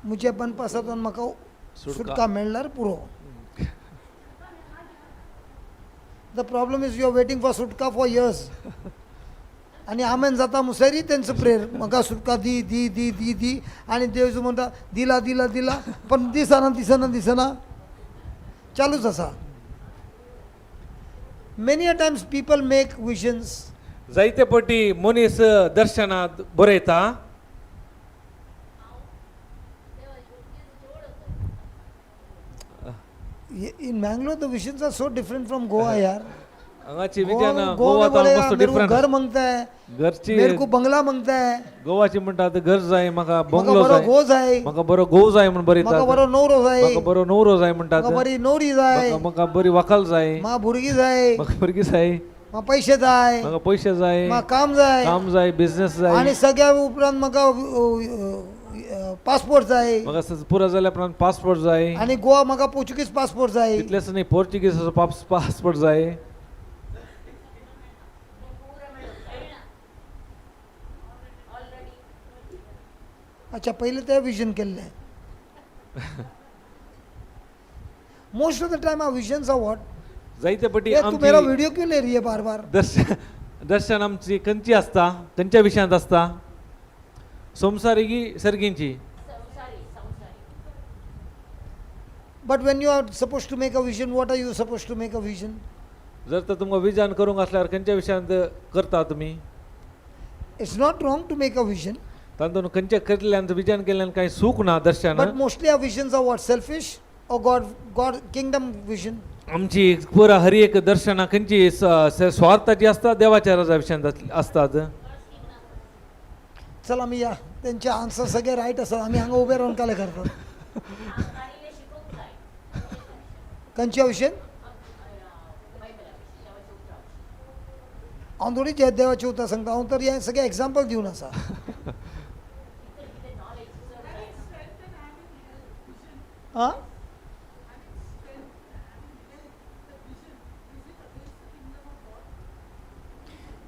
म्हजे पनपासांतून म्हाका सुटका. सुटका मेळ्ळ्यार पुरो. The problem is you are waiting for सुटका for years. आनी आमेन जाता मुसरी तेंचो प्रेयर म्हाका सुटका दी दी दी दी दी आनी देव जो म्हणटा दिला दिला दिला पण दिसना दिसना दिसना चालूच आसा. Many a times people make visions. जायते पटी मनीस दर्शनात बरयता. In Mangalore the visions are so different from Goa यार. हांगाची गोवा विजन गोवा गोवा में बोलेगा मस्त मेरे को डिफरंट. घर मांगता है, घरची मेरे को बंगला मांगता है, गोवाची म्हणटा आतां घर जाय म्हाका म्हाका बंगलो बरो जाय घो जाय, म्हाका बरो घोव जाय म्हूण बरयता म्हाका बरो नवरो जाय, म्हाका बरो नवरो जाय म्हणटा म्हाका बरी नवरी जाय, म्हाका बरी व्हंकल जाय, म्हाका भुरगीं जाय, म्हाका भुरगीं जाय, म्हाका पयशे जाय, म्हाका पयशे जाय, म्हाका काम जाय, काम जाय, बिझनेस जाय आनी सगळ्या उपरांत म्हाका पासपोर्ट जाय, म्हाका पुरो जाल्या उपरांत पासपोर्ट जाय, आनी गोवा म्हाका पोर्चुगीज पासपोर्ट जाय. तितलेंच न्ही पोर्चुगीज पासपोर्ट जाय. अच्छा पयलें तें विजन केल्लें. Most of the time our visions are what? जायते पटी ये तू मेरा आमची वीडियो क्यों ले रही है बार बार? दर्शन दर्शन आमची खंयची आसता खंयच्या विशयांत आसता? संवसारी की सर्गींची? But when you are suppose to make a vision, what are you suppose to make a vision? जर तर तुमकां विजन करूंक आसल्यार खंयच्या विशयांत करता तुमी? It's not wrong to make a vision. तातूंत खंयच्या केल्ल्यान विजन केल्ल्यान कांय सूख ना दर्शन. But mostly our visions are what? Selfish or God kingdom vision? आमची पुरा हर एक दर्शनां खंयची स्वार्थाची आसता देवाच्या राजा विशयांत आसतात. चल आमी या तेंचे आन्सर सगळे रायट आसात. आमी हांगा उबे रावन काले करतात. खंयच्या विशयन? हांव थोडी जे देवाचें उतर सांगता, हांव तर हें सगळें एग्जाम्पल दिवन आसा. आं,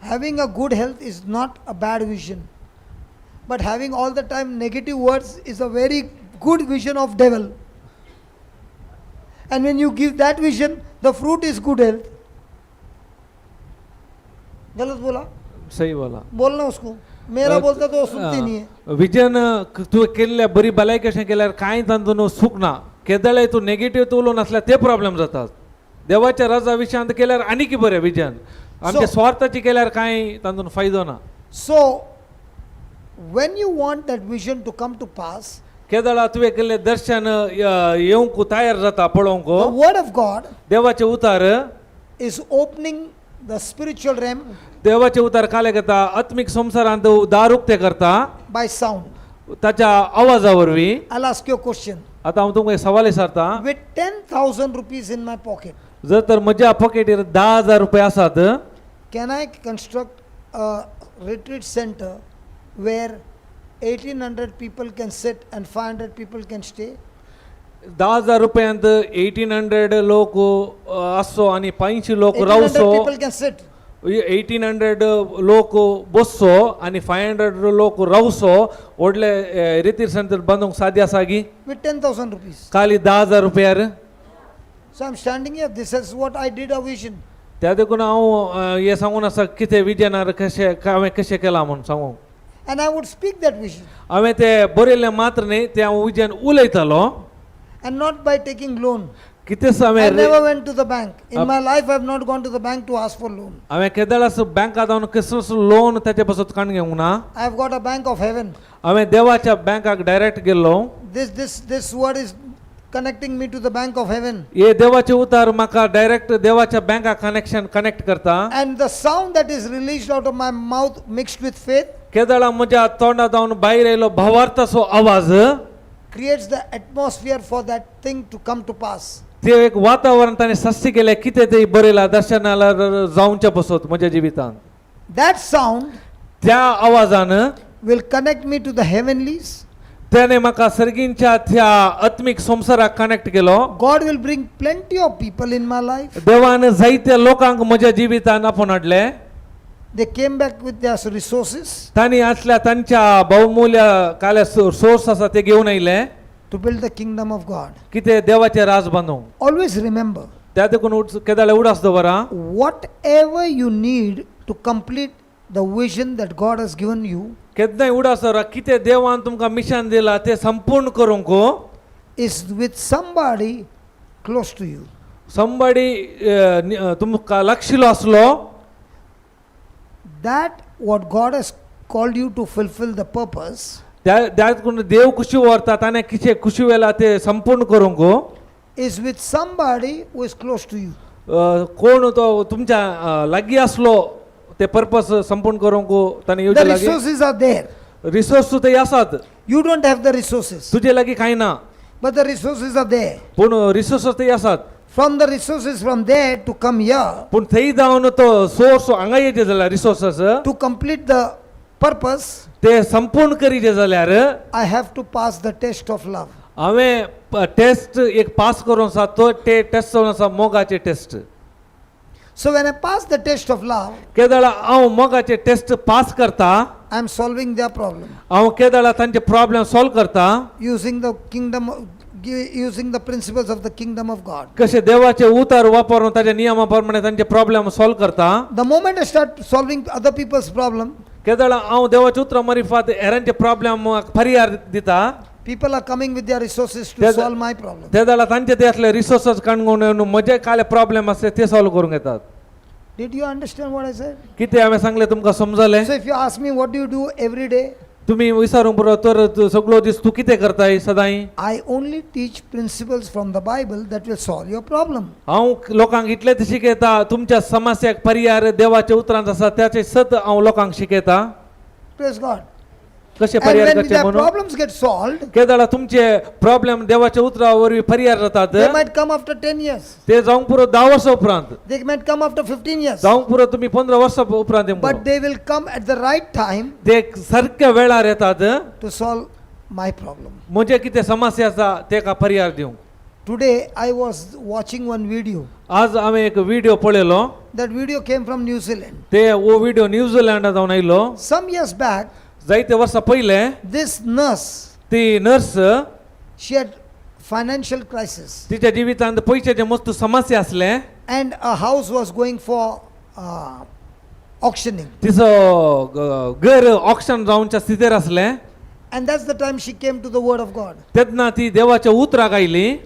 having a good health is not a bad vision, but having all the time negative words is a very good vision of devil. And when you give that vision, the fruit is good health. गलत बोला? सही बोला. बोलना उसको. मेरा बोलता तो वो सुनते नहीं है. विजन तुवें केल्ल्या बरी भलायकी अशें केल्यार कांय तातूंत सूख ना. केदळाय तूं नेगेटीव तूं उलोवन आसल्यार ते प्रॉब्लेम जातात. देवाच्या रजा विशयांत केल्यार आनीक बरें विजन. आमच्या स्वार्थाची केल्यार कांय तातूंत फायदो ना. So when you want that vision to come to pass, केदळा तुवें केल्लें दर्शन येवंक तयार जाता पळोवंक, the word of God देवाचें उतार is opening the spiritual realm देवाचें उतार काले करता आत्मीक संवसारांत दार उक्तें करता by sound. ताच्या आवाजा वरवीं. I'll ask you a question. आतां हांव तुमकां एक सवाल विचारता. With 10,000 rupees in my pocket, जर तर म्हज्या पॉकेटीर 10,000 रुपया आसात, can I construct a retreat center where 1800 people can sit and 500 people can stay? 10,000 रुपयांत 1800 लोक आसचो आनी 500 लोक 1800 रावचो. people can sit. 1800 लोक बसचो आनी 500 लोक रावचो व्हडले रितीर सेंटर बांदूंक साद्य आसा गी? With 10,000 rupees. खाली 10,000 रुपयार. So I'm standing here. This is what I did, a vision. त्या देखून हांव हें सांगून आसा कितें विजनार कशें हांवें कशें केलां म्हूण सांगूंक. And I would speak that vision. हांवें तें बरयल्लें मात्र न्ही, तें हांव विजन उलयतालो. And not by taking loan. कितेंच I हांवें never went to the bank. In my life, I have not gone to the bank to ask for loan. हांवें केदळास बँकात वचून कसलोच लोन ताचे पासत काडून घेवंक ना. I have got a bank of heaven. हांवें देवाच्या बँकाक डायरेक्ट गेल्लो. This word is connecting me to the bank of heaven. हे देवाचे उतार म्हाका डायरेक्ट देवाच्या बँकाक कनेक्शन कनेक्ट करता. And the sound that is released out of my mouth mixed with faith केदळा म्हज्या तोंडा जावन भायर येयलो भावार्थाचो आवाज creates the atmosphere for that thing to come to pass. ते एक वातावरण ताणें सस्ती केलें कितें ते बरयलां दर्शनाला जावचे पसत म्हज्या जिवितांत. That sound त्या आवाजान will connect me to the heavenlies. त्याने म्हाका सर्गींच्या त्या आत्मीक संवसाराक कनेक्ट केलो. God will bring plenty of people in my life. देवान जायत्या लोकांक म्हज्या जिवितांत आपोवन हाडले. They came back with their resources तांणी आसल्या तांच्या बहुमूल्य काल्या सोर्स आसा ते घेवन आयले to build the kingdom of God. कितें देवाचें राज बांदूंक. Always remember, त्या देखून केदाळे उडास दवरा, whatever you need to complete the vision that God has given you केन्नाय उडास दवरा कितें देवान तुमकां मिशन दिलां तें संपूर्ण करूंक is with somebody close to you. Somebody तुमकां लागशिल्लो आसलो. That what God has called you to fulfill the purpose त्या त्या देखून देव खुशी व्हरता ताणें कितें खुशी वेला तें संपूर्ण करूंक is with somebody who is close to you. कोण तो तुमच्या लागीं आसलो ते पर्पस संपूर्ण करूंक ताणें The येवचे लागीं. resources are there. Resource थंय आसात. You don't have the resources, तुजे लागीं कांय ना, but the resources are there. पूण रिसोर्स थंय आसात. From the resources from there to come here पूण थंय जावन तो सोर्स हांगा येयचे जाल्यार resources to complete the purpose, ते संपूर्ण करीचे जाल्यार I have to pass the test of love. हांवें टेस्ट एक पास करूंक आसा. तो ते टेस्ट जावन आसा मोगाचे test. So when I pass the test of love, केदळा हांव मोगाचे टेस्ट पास करता, I am solving their problem हांव केदळा तांचे प्रॉब्लेम सॉल्व करता using the kingdom, using the principles of the kingdom of God. कशें देवाचे उतार वापरून ताच्या नियमा प्रमाणे तांचे प्रॉब्लेम सॉल्व करता. The moment I start solving other people's problem, केदळा हांव देवाचे उतरां मारिफात हेरांचे प्रॉब्लेम परिहार दिता, people are coming with their resources to There's a- solve my problem. ते जाल्यार तांचे ते असले रिसोर्सस काडून येवन म्हजे काले प्रॉब्लेम आसले ते सॉल्व करूंक येतात. Did you understand what I said? कितें हांवें सांगलें तुमकां समजलें? So if you ask me what do you do every day, तुमी विचारूंक पुरो तर तूं सगळो दीस तूं कितें करताय सदांय? I only teach principles from the Bible that will solve your problem. हांव लोकांक इतलेंच शिकयता तुमच्या समस्याक पर्याय देवाच्या उतरांत आसा त्याचे सत हांव लोकांक शिकयता. Praise God. कशें And पर्याय when करचे their म्हणून. problems get solved, केदाळा तुमचे प्रॉब्लेम देवाच्या उतरा वरवीं पर्याय जातात. they might come after 10 years. ते जावंक पुरो 10 वर्सां उपरांत. They might come after 15 years. जावंक पुरो तुमी 15 वर्सां उपरांत येवंक पुरो. But they will come at the right time ते सारक्या वेळार येतात to solve my problem. म्हजे कितें समस्या आसा तेका पर्याय दिवंक. Today I was watching one video. आज हांवें एक व्हिडियो पळयलो. That video came from New Zealand. ते हो व्हिडियो न्यूझिलंडा जावन आयलो. Some years back, जायते वर्सां पयलें this nurse, ती nurse she had financial crisis तिच्या जिवितांत पयशाचें मस्त समस्या आसलें. and a house was going for auctioning. तिचो घर ऑक्शन जावच्या स्थितीर आसलें. And that's the time she came to the Word of God. तेन्ना ती देवाच्या उतराक आयली.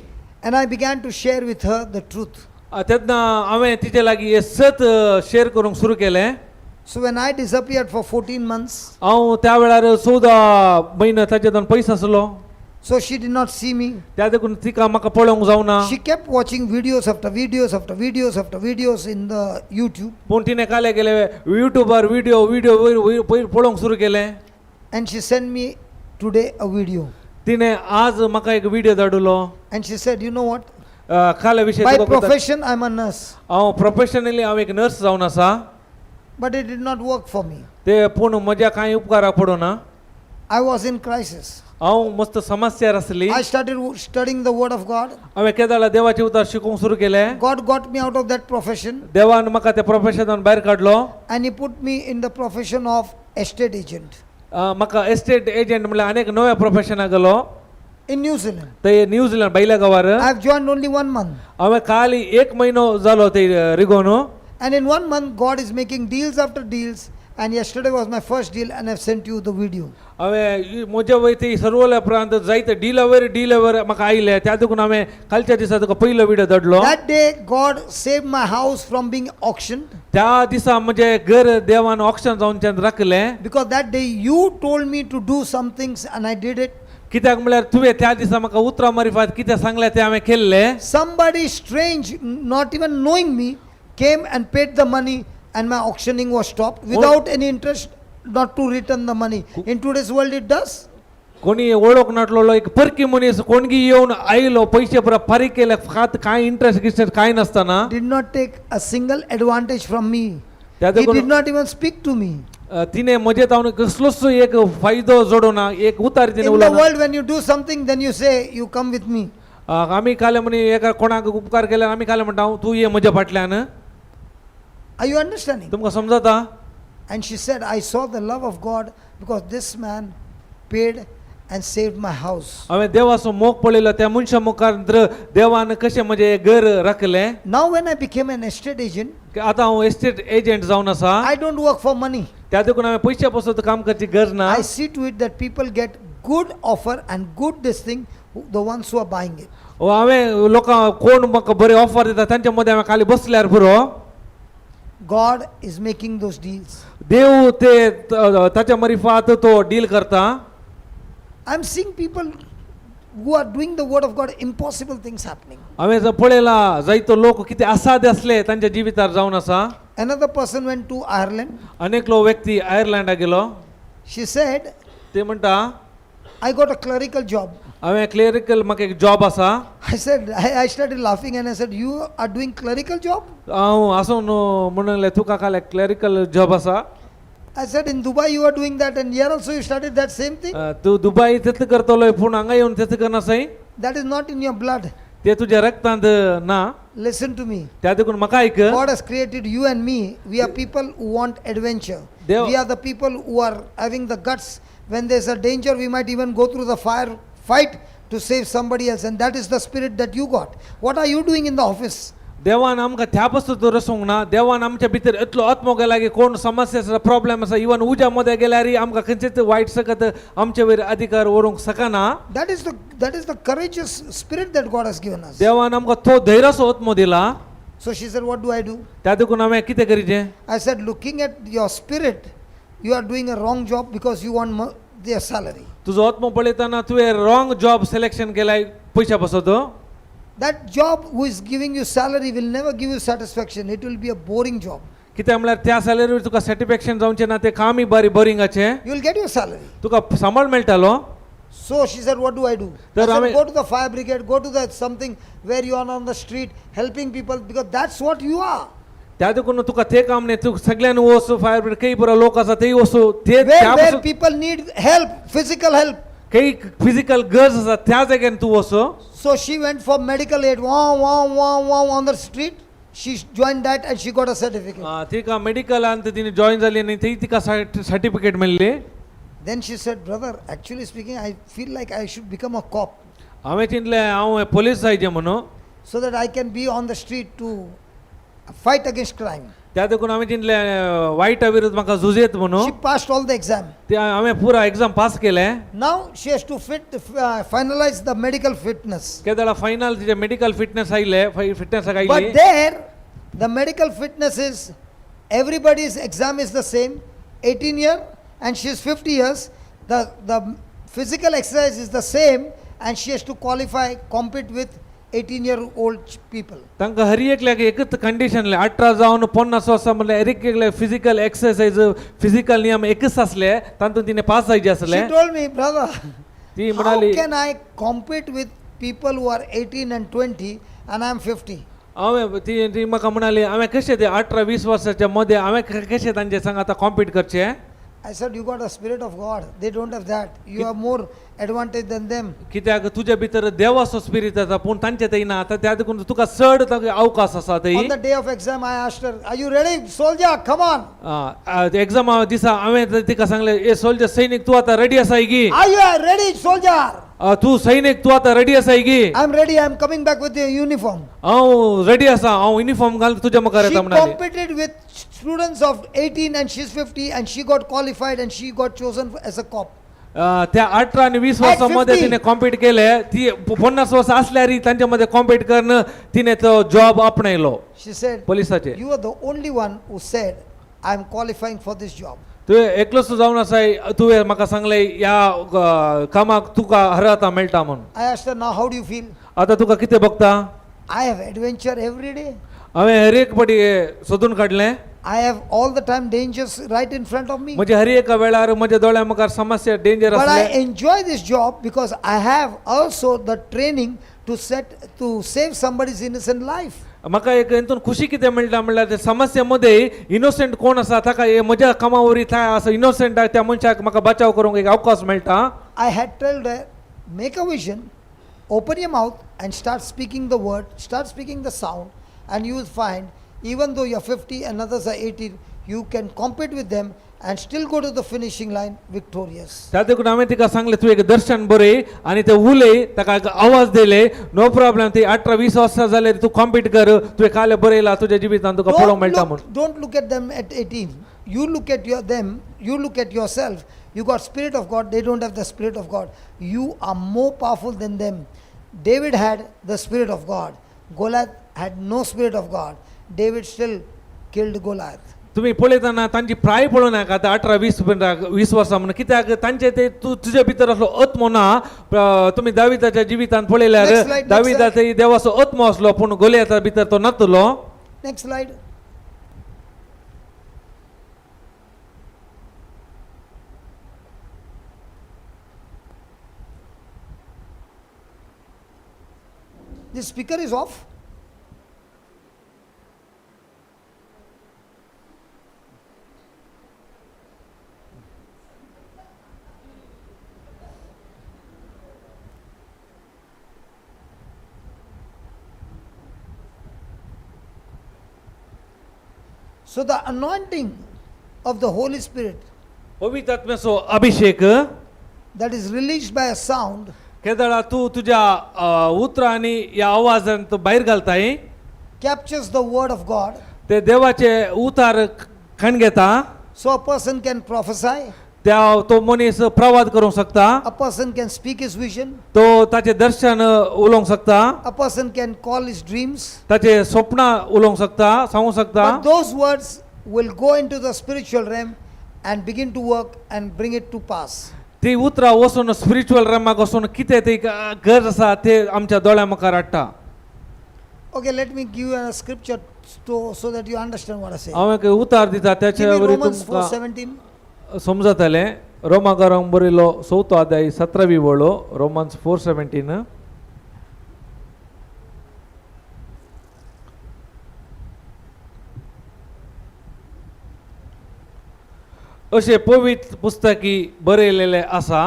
And I began to share with her the truth. तेन्ना हांवें तिचे लागीं हें सत शेअर करूंक सुरू केलें. So when I disappeared for 14 months, हांव त्या वेळार 14 म्हयने ताचे दोन पयस आसलो. so she did not see me. त्या देखून तिका म्हाका पळोवंक जावना. She kept watching videos after videos after videos after videos in the YouTube. पूण तिणें काले केले युट्यूबार व्हिडियो व्हिडियो वयर वयर पयर पळोवंक सुरू केलें. And she sent me today a video. तिणें आज म्हाका एक व्हिडियो धाडलो. And she said, you know what? काल्या विशय By तुका कळटा. profession, I'm a nurse. हांव प्रोफेशनली हांव एक नर्स जावन आसा. But it did not work for me. ते पूण म्हज्या कांय उपकाराक पडना. I was in crisis. हांव मस्त समस्यार आसली. I started studying the Word of God. हांवें केदाळा देवाचें उतर शिकूंक सुरू केलें. God got me out of that profession देवान म्हाका त्या प्रोफेशनान भायर काडलो. and He put me in the profession of estate agent म्हाका एस्टेट एजंट म्हणल्यार आनीक नव्या प्रोफेशनाक गेलो in New Zealand. ते न्यूझिलंड भायल्या गांवार. I've joined only one month. हांवें खाली एक म्हयनो जालो ते रिगोवन. And in one month, God is making deals after deals. And yesterday was my first deal, and I've sent you the video. हांवें म्हज्या वयर ती सर्वल्या उपरांत जायते डिलावर डिलावर म्हाका आयले त्या देखून हांवें कालच्या दिसा तुका पयलो व्हिडियो धाडलो. That day, God saved my house from being auctioned त्या दिसा म्हजें घर देवान auction जावच्यान राखलें. because that day you told me to do some things and I did it. कित्याक म्हणल्यार तुवें त्या दिसा म्हाका उतरां मारिफात कितें सांगलें तें हांवें केल्लें. Somebody strange, not even knowing me, came and paid the money, and my auctioning was stopped without any interest, not to return the money. In today's world, it does. कोणी वळख नाटलेलो एक परकी मनीस कोणगी येवन आयलो पयशे पुरा फारीक केले खात कांय इंट्रस्ट गिस्ट्रस्ट कांय नासतना. Did not take a single advantage from me. त्या He देखून did not even speak to me. तिणे म्हजे तावन कसलोच एक फायदो जोडूना एक उतार तिणे In the उलोवना. World, when you do something, then you say, you come with me. आमी काले म्हणी एका कोणाक उपकार केल्यार आमी काले म्हणटा तूं ये म्हज्या फाटल्यान. Are you understanding? तुमकां समजता? And she said, I saw the love of God because this man paid and saved my house. हांवें देवाचो मोग पळयलो त्या मनशा मुखार देवान कशें म्हजें घर राखलें. Now, when I became an estate agent, आतां हांव एस्टेट एजंट जावन आसा. I don't work for money. त्या देखून हांवें पयशा पासत काम करची गरज ना. I see to it that people get good offer and good this thing, the ones who are buying it. हांवें लोकांक कोण म्हाका बरें ऑफर दिता तांच्या मदें हांवें खाली बसल्यार पुरो. God is making those deals. देव ते ताच्या मरिफात तो डील करता. I'm seeing people who are doing the word of God, impossible things happening. हांवें जर पळयला जायतो लोक कितें असाध्य आसले तांच्या जिवितार जावन आसा. Another person went to Ireland. अनेकलो व्यक्ती आयर्लंडाक गेलो. She said, ते म्हणटा I got a clerical job. हांवें क्लेरिकल म्हाका एक जॉब आसा. I said, I started laughing and I said, you are doing clerical job? हांव आसून म्हणलें तुका काल क्लेरिकल जॉब आसा. I said, in Dubai you are doing that and here also you started that same thing? तूं Dubai तेच करतलो पूण हांगा येवन तेच करनासाय. That is not in your blood. ते तुज्या रक्तांत ना. Listen to me. त्या देखून म्हाका आयक. God has created you and me. We are people who want adventure. Dev- We are the people who are having the guts. When there's a danger, we might even go through the fire fight to save somebody else. And that is the spirit that you got. What are you doing in the office? देवान आमकां त्या पासून रसूंक ना. देवान आमच्या भितर इतलो आत्मो गेला की कोण समस्या आसा प्रॉब्लेम आसा इवन उज्या मदें गेल्यार आमकां खंयचेच वायट सकत आमचे वयर अधिकार व्हरूंक शकना. That is the courageous spirit that God has given us. देवान आमकां तो धैर्याचो आत्मो दिला. So she said, what do I do? त्या देखून हांवें कितें करीचें? I said, looking at your spirit, you are doing a wrong job because you want their salary. तुजो आत्मो पळयतना तुवें रॉंग जॉब सिलेक्शन केलाय पयशा पासत. That job who is giving you salary will never give you satisfaction. It will be a boring job. कित्याक म्हळ्यार त्या सॅलरी तुका सॅटिस्फॅक्शन जावचें ना, तें कामय बरी बोरिंगाचें. You will get your salary. तुका सांबाळ मेळटालो. So she said, "What do I do?" I तर said, आम्ही- "Go to the fire brigade, go to the something where you are on the street helping people because that's what you are." त्या देखून तुका ते काम न्ही, तूं सगळ्यांनी वचू, फायर ब्रिगेड खंय बरो लोक आसा तेय वचू ते Where, त्या where पासून people need help, physical help. खंय फिजिकल गरज आसा त्या जाग्यान तूं वचू. So she went for medical aid, wow, wow, wow, wow, on the street. She joined that and she got a certificate. तिका मेडिकलान तिने जॉईन जाली आनी थंय तिका सर्टिफिकेट मेळ्ळी. Then she said, "Brother, actually speaking, I feel like I should become a cop हांवें चिंतलें हांव पोलीस जायचें म्हणून, so that I can be on the street to fight against crime." त्या देखून हांवें चिंतलें वायटा विरुद्ध म्हाका झुजयत म्हणून. She passed all the exam. ते हांवें पुरा एग्जाम पास केलें. Now she has to finalize the medical fitness. केदळा final तिचे मेडिकल फिटनेस आयले, फिटनेसाक But आयली. There, the medical fitness is everybody's exam is the same, 18 year and she is 50 years. The physical exercise is the same and she has to qualify, compete with 18-year-old people. तांकां हर एकल्याक एकच condition, 18 जावन 50 वर्सां म्हणल्यार हर एकल्याक physical exercise, physical नियम एकच आसले, तातूंत तिणें पास जायचे आसले. She told me, "Brother, ती how म्हणाली, can I compete with people who are 18 and 20 and I am 50?" हांवें ती ती म्हाका म्हणाली, हांवें कशें ते 18 20 वर्साच्या मदें हांवें कशें तांचे संग आतां कॉम्पीट करचें? I said, "You got a spirit of God. They don't have that. You have more advantage than them." कित्याक तुजे भितर देवाचो स्पिरीट आसा, पूण तांचे ते ना. आतां त्या देखून तुका चड ताका अवकाश आसा ते. On the day of exam, I asked her, "Are you ready, soldier? Come on." एग्जामा दिसा हांवें तिका सांगलें, ए सोल्जर, सैनीक, तूं आतां रेडी आसाय गी? "Are you ready, soldier?" तूं सैनीक, तूं आतां रेडी आसाय गी? "I'm ready. I'm coming back with the uniform." हांव रेडी आसा, हांव युनिफॉर्म घालून तुज्या मुखार She येता म्हणाली. Competed with students of 18 and she's 50 and she got qualified and she got chosen as a cop. त्या 18 आणि 20 At वर्सां मध्ये 50. तिने कॉम्पीट केले. ती 50 वर्सां असल्यार तांच्या मध्ये कॉम्पीट करून तिने तो जॉब आपणायलो She said, पोलिसाचे. "You are the only one who said, 'I'm qualifying for this job.'" तुवें एकलोच जावन आसाय, तुवें म्हाका सांगलें ह्या कामाक तुका अर्हता मेळटा म्हणून. I asked her, "Now how do you feel?" आतां तुका कितें भोगता? "I have adventure every day. हांवें हर एक पटी सोदून काडलें. I have all the time dangers right in front of me. म्हजे हर एका वेळार म्हज्या दोळ्या मुखार समस्या, डेंजर But I आसले. Enjoy this job because I have also the training to save somebody's innocent life." म्हाका एक हितून खुशी कितें मेळटा म्हणल्यार ते समस्ये मध्ये इनोसंट कोण आसा ताका हे म्हज्या कामा वरवीं त्या असो इनोसंट त्या मनशाक म्हाका बचाव करूंक एक अवकाश मेळटा. I had told her, "Make a vision, open your mouth and start speaking the word, start speaking the sound, and you will find even though you're 50 and others are 18, you can compete with them and still go to the finishing line victorious." त्या देखून हांवें तिका सांगलें, तूं एक दर्शन बरय आनी ते उलय, ताका एक आवाज दिले, नो प्रॉब्लेम, ती 18 20 वर्सां जाल्यार तूं कॉम्पीट कर, तुवें काल बरयला तुज्या जिवितान तुका पळोवंक Don't मेळटा look, म्हूण. Don't look at them at 18. You look at them, you look at yourself. You got Spirit of God, they don't have the Spirit of God. You are more powerful than them. David had the Spirit of God. Goliath had no Spirit of God. David still killed Goliath. तुमी पळयतना तांची प्राय पळोवं नाका आतां 18 20 20 वर्सां म्हणून, कित्याक तांचे ते तूं तुजे भितर असलो आत्मो ना. तुमी दाविदाच्या जिवितान पळयल्यार Next slide, next दाविदाचे देवाचो आत्मो आसलो, पूण गोलियाता भितर तो नातलो. Next slide. The speaker is off. So the anointing of the Holy Spirit पवित्र आत्म्याचो अभिषेक that is released by a sound केदळा तूं तुज्या उतरांनी ह्या आवाजान तूं भायर घालताय captures the word of God. ते देवाचे उतार खण घेता. So a person can prophesy, त्या तो मनीस प्रवाद करूंक शकता. A person can speak his vision, तो ताचे दर्शन उलोवंक शकता. A person can call his dreams. ताचे स्वप्नां उलोवंक शकता, सांगूंक शकता. But those words will go into the spiritual realm and begin to work and bring it to pass. ती उतरां वचून स्पिरिच्युअल रॅमाक वचून कितें ती गरज आसा ते आमच्या दोळ्या मुखार हाडटा. Okay, let me give you a scripture so that you understand what I say. हांव एक उतार दिता Give त्याचे me वरी Romans तुमकां 4:17. समजतलें. रोमाकारांक बरयलो चवथो अध्याय 17वी वळो, रोमन्स 4:17. अशें पवित्र पुस्तकी बरयलेलें आसा,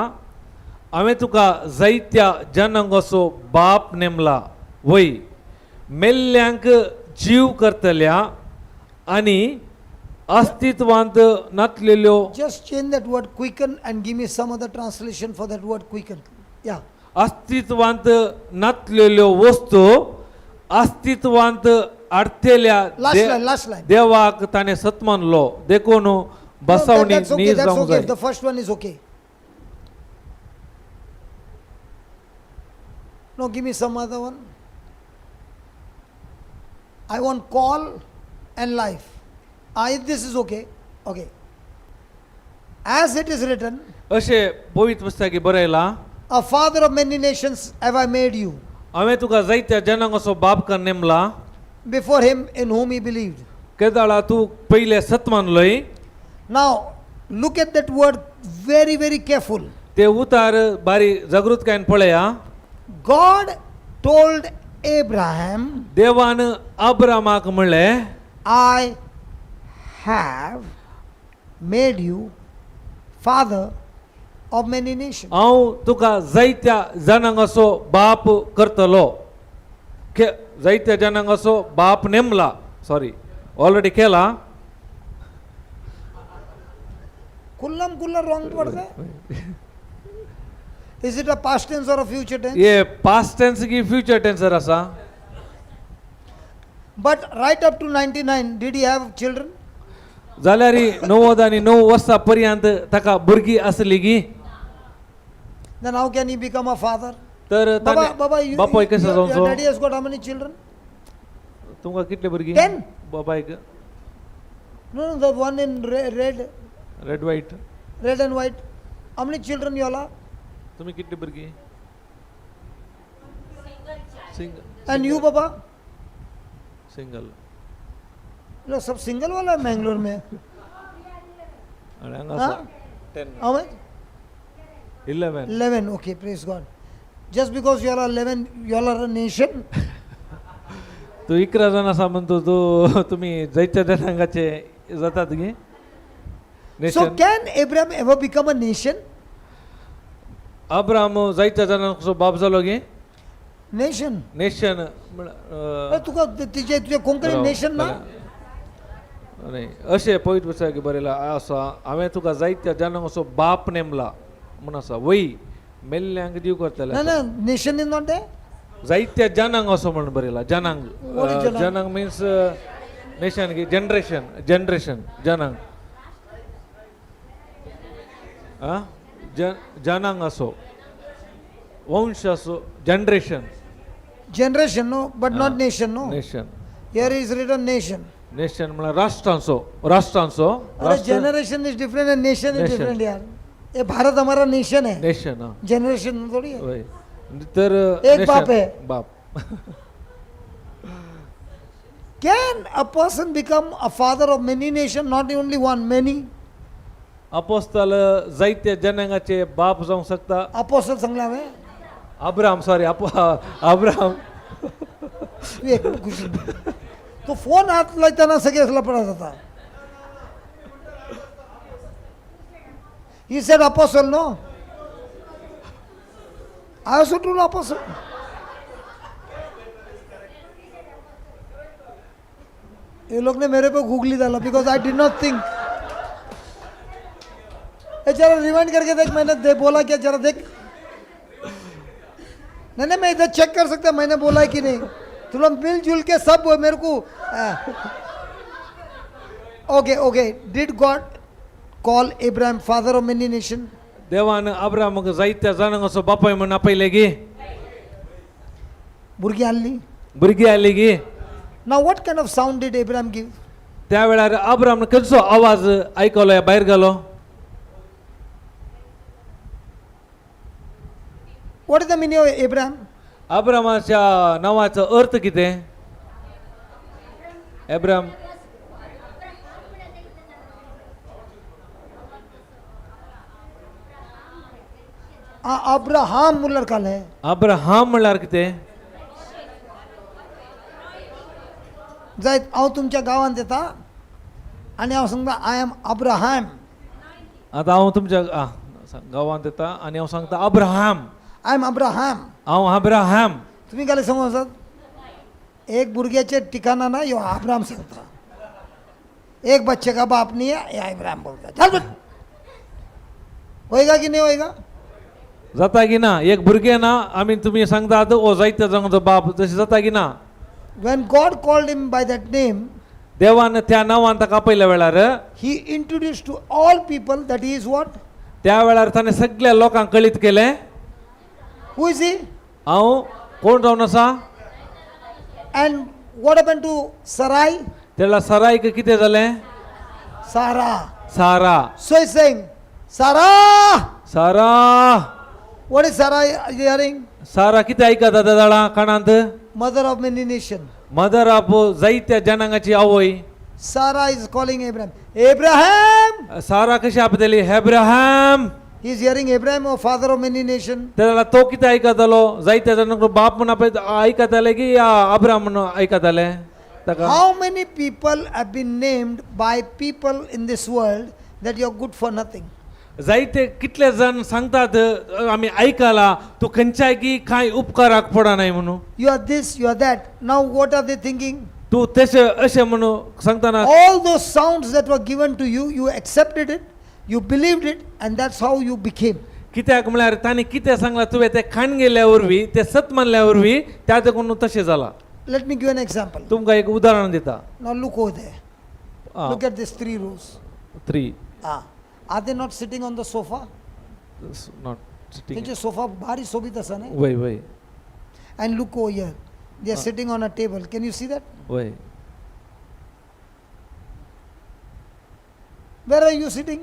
हांवें तुका जायत्या जनांगाचो बाप नेमला, वय मेल्ल्यांक जीव करतल्या आनी अस्तित्वांत नातलेल्यो. Just change that word quicken and give me some other translation for that word quicken. Yeah. अस्तित्वांत नातलेल्यो वस्तू अस्तित्वांत हाडटेल्या Last line, last line. देवाक ताणें सत मानलो, देखून No, that- बसावणी that's okay, नीज that's जावंक okay. जाय. If the first one is okay. No, give me some other one. I want call and life. This is okay. Okay. As it is written, अशें पवित्र पुस्तकी बरयलां, a father of many nations have I made you, हांवें तुका जायत्या जनांगाचो बाप कर नेमला. Before him in whom he believed. केदाळा तूं पयलें सत मानलोय. Now, look at that word very, very careful. ते उतार बारी जागृतकायेन पळया. God told Abraham, देवान अब्रामाक म्हणलें, I have made you father of many nations. हांव तुका जायत्या जनांगाचो बाप करतलो. जायत्या जनांगाचो बाप नेमला, सॉरी, ऑलरेडी केला. कुल्लम कुल्ला wrong पड़ता है. Is it a past tense or a future tense? हे पास्ट टेन्स की फ्युचर टेन्सर आसा? But right up to 99, did he have children? जाल्यार 99 वर्सां पर्यंत ताका भुरगीं आसली गी? Then how can he become a father? तर Baba, Baba, you, बापूय कसो your जावचो? Daddy has got how many children? तुमकां कितले भुरगीं? 10. बापायक. No, the one in red, red white. Red and white. How many children you all are? तुमी कितली भुरगीं? Single. And you, Baba? Single. Low, sub single वाला है मैंगलोर में. आनी हांगा हाँ? आसा 10. How much? 11. 11. Okay, praise God. Just because you all are 11, you all are a nation. तूं 11 जाण आसा म्हणतो तूं, तुमी जायत्या जनांगाचे जातात गी So nation. can Abraham ever become a nation? Abraham जायत्या जाणांचो बाप जालो गी? Nation. Nation. अरे तुका तिचे तुझे कोंकणी नेशन ना. न्ही, अशें पवित्र पुस्तकाक बरयलां आसा, हांवें तुका जायत्या जनांचो बाप नेमला म्हूण आसा, वय मेल्ल्यांक जीव करतले. ना ना, nation is not there. जायत्या जनांग असो म्हणून बरयला, जनांग. What is जनांग? जनांग मिन्स नेशन की जनरेशन, जनरेशन जनांग. आ जनांग असो वंश असो, generation. Generation, no, but not nation, no. Nation. Here is written nation. Nation म्हळ्यार राष्ट्रांचो, राष्ट्रांचो. अरे, generation is different and nation is Nation. Different यार. ये भारत हमारा नेशन है. नेशन, हा. जनरेशन थोड़ी है. वय तर एक nation, बाप आहे. बाप. Can a person become a father of many nation, not only one, many? अपोस्ताल जायत्या जनांगाचे बाप जावंक शकता? अपोस्टल सांगला हांवें. अब्राहम, सॉरी, अब्राहम. तूं एक खुशी तो फोन हात लायतना सगळे लपडा जाता. He said apostle, no? I also told apostle. ये लोग ने मेरे पे गूगली डाला because I did not think. ए जरा रिवाइंड करके देख, मैंने दे बोला क्या, जरा देख. नहीं नहीं, मैं इधर चेक कर सकता मैंने बोला है कि नहीं. तुम लोग मिलजुल के सब वो मेरे को. Okay, okay. Did God call Abraham father of many nation? देवान अब्राहमाक जायत्या जनांगाचो बापाय म्हणून आपयले गी? भुरगीं आहली? भुरगीं आयली गी? Now what kind of sound did Abraham give? त्या वेळार अब्राहमान खंयचो आवाज आयकलो या भायर गेलो? What is the meaning of Abraham? अब्रामाच्या नावाचो अर्थ कितें? एब्राम. अब्राहम म्हणल्यार कालें. अब्राहम म्हणल्यार कितें? जायत हांव तुमच्या गांवांत येता आनी हांव सांगता, I am Abraham. आतां हांव तुमच्या गांवांत येता आनी हांव सांगता अब्राहम. I am Abraham. हांव अब्राहम. तुमी कालें सांगू आसात, एक भुरग्याचें ठिकाणा ना, यो अब्राहम सांगता. एक बच्चे का बाप नहीं है, ये अब्राहम बोलता. चल बट, होएगा की नहीं होएगा? जाता की ना? एक भुरगें ना आमी तुमी सांगतात ओ जायत्या जाणांचो बाप, तशें जाता की ना? When God called him by that name, देवान त्या नांवान ताका आपयल्या वेळार, he introduced to all people that he is what? त्या वेळार ताणें सगळ्या लोकांक कळीत केलें. Who is he? हांव कोण जावन आसा. And what happened to Sarai? तेला सरायक कितें जालें? Sarah. Sara. So he's saying, Sarah! Sara. What is Sarah hearing? सारा कितें आयकता त्या जाणा कानांत? Mother of many nations. Mother of जायत्या जनांगाची आवय. Sarah is calling Abraham. Abraham! सारा कशी आपतली, Abraham. He is hearing Abraham, oh father of many nations. तेला तो कितें आयकतालो? जायत्या जाणांक बाप म्हूण आयकताले की या अब्राम म्हणून आयकताले ताका? How many people have been named by people in this world that you are good for nothing? जायते कितले जाण सांगतात आमी आयकला तूं खंयच्याय की कांय उपकाराक पडनाय म्हणून. You are this, you are that. Now what are they thinking? तूं तशें अशें म्हणून सांगतना. All those sounds that were given to you, you accepted it, you believed it, and that's how you became. कित्याक म्हळ्यार तांणी कितें सांगलां तुवें तें खाण गेल्ल्या वरवीं, तें सत मानल्या वरवीं त्या देखून तशें जालां. Let me give an example. तुमकां एक उदाहरण दिता. Now look over there. Look at these three rows. Three. Ah, are they not sitting on the sofa? Not sitting. त्यांचे सोफा भारी सोबीत आसा न्ही. वय वय. And look over here. They are sitting on a table. Can you see that? वय. Where are you sitting?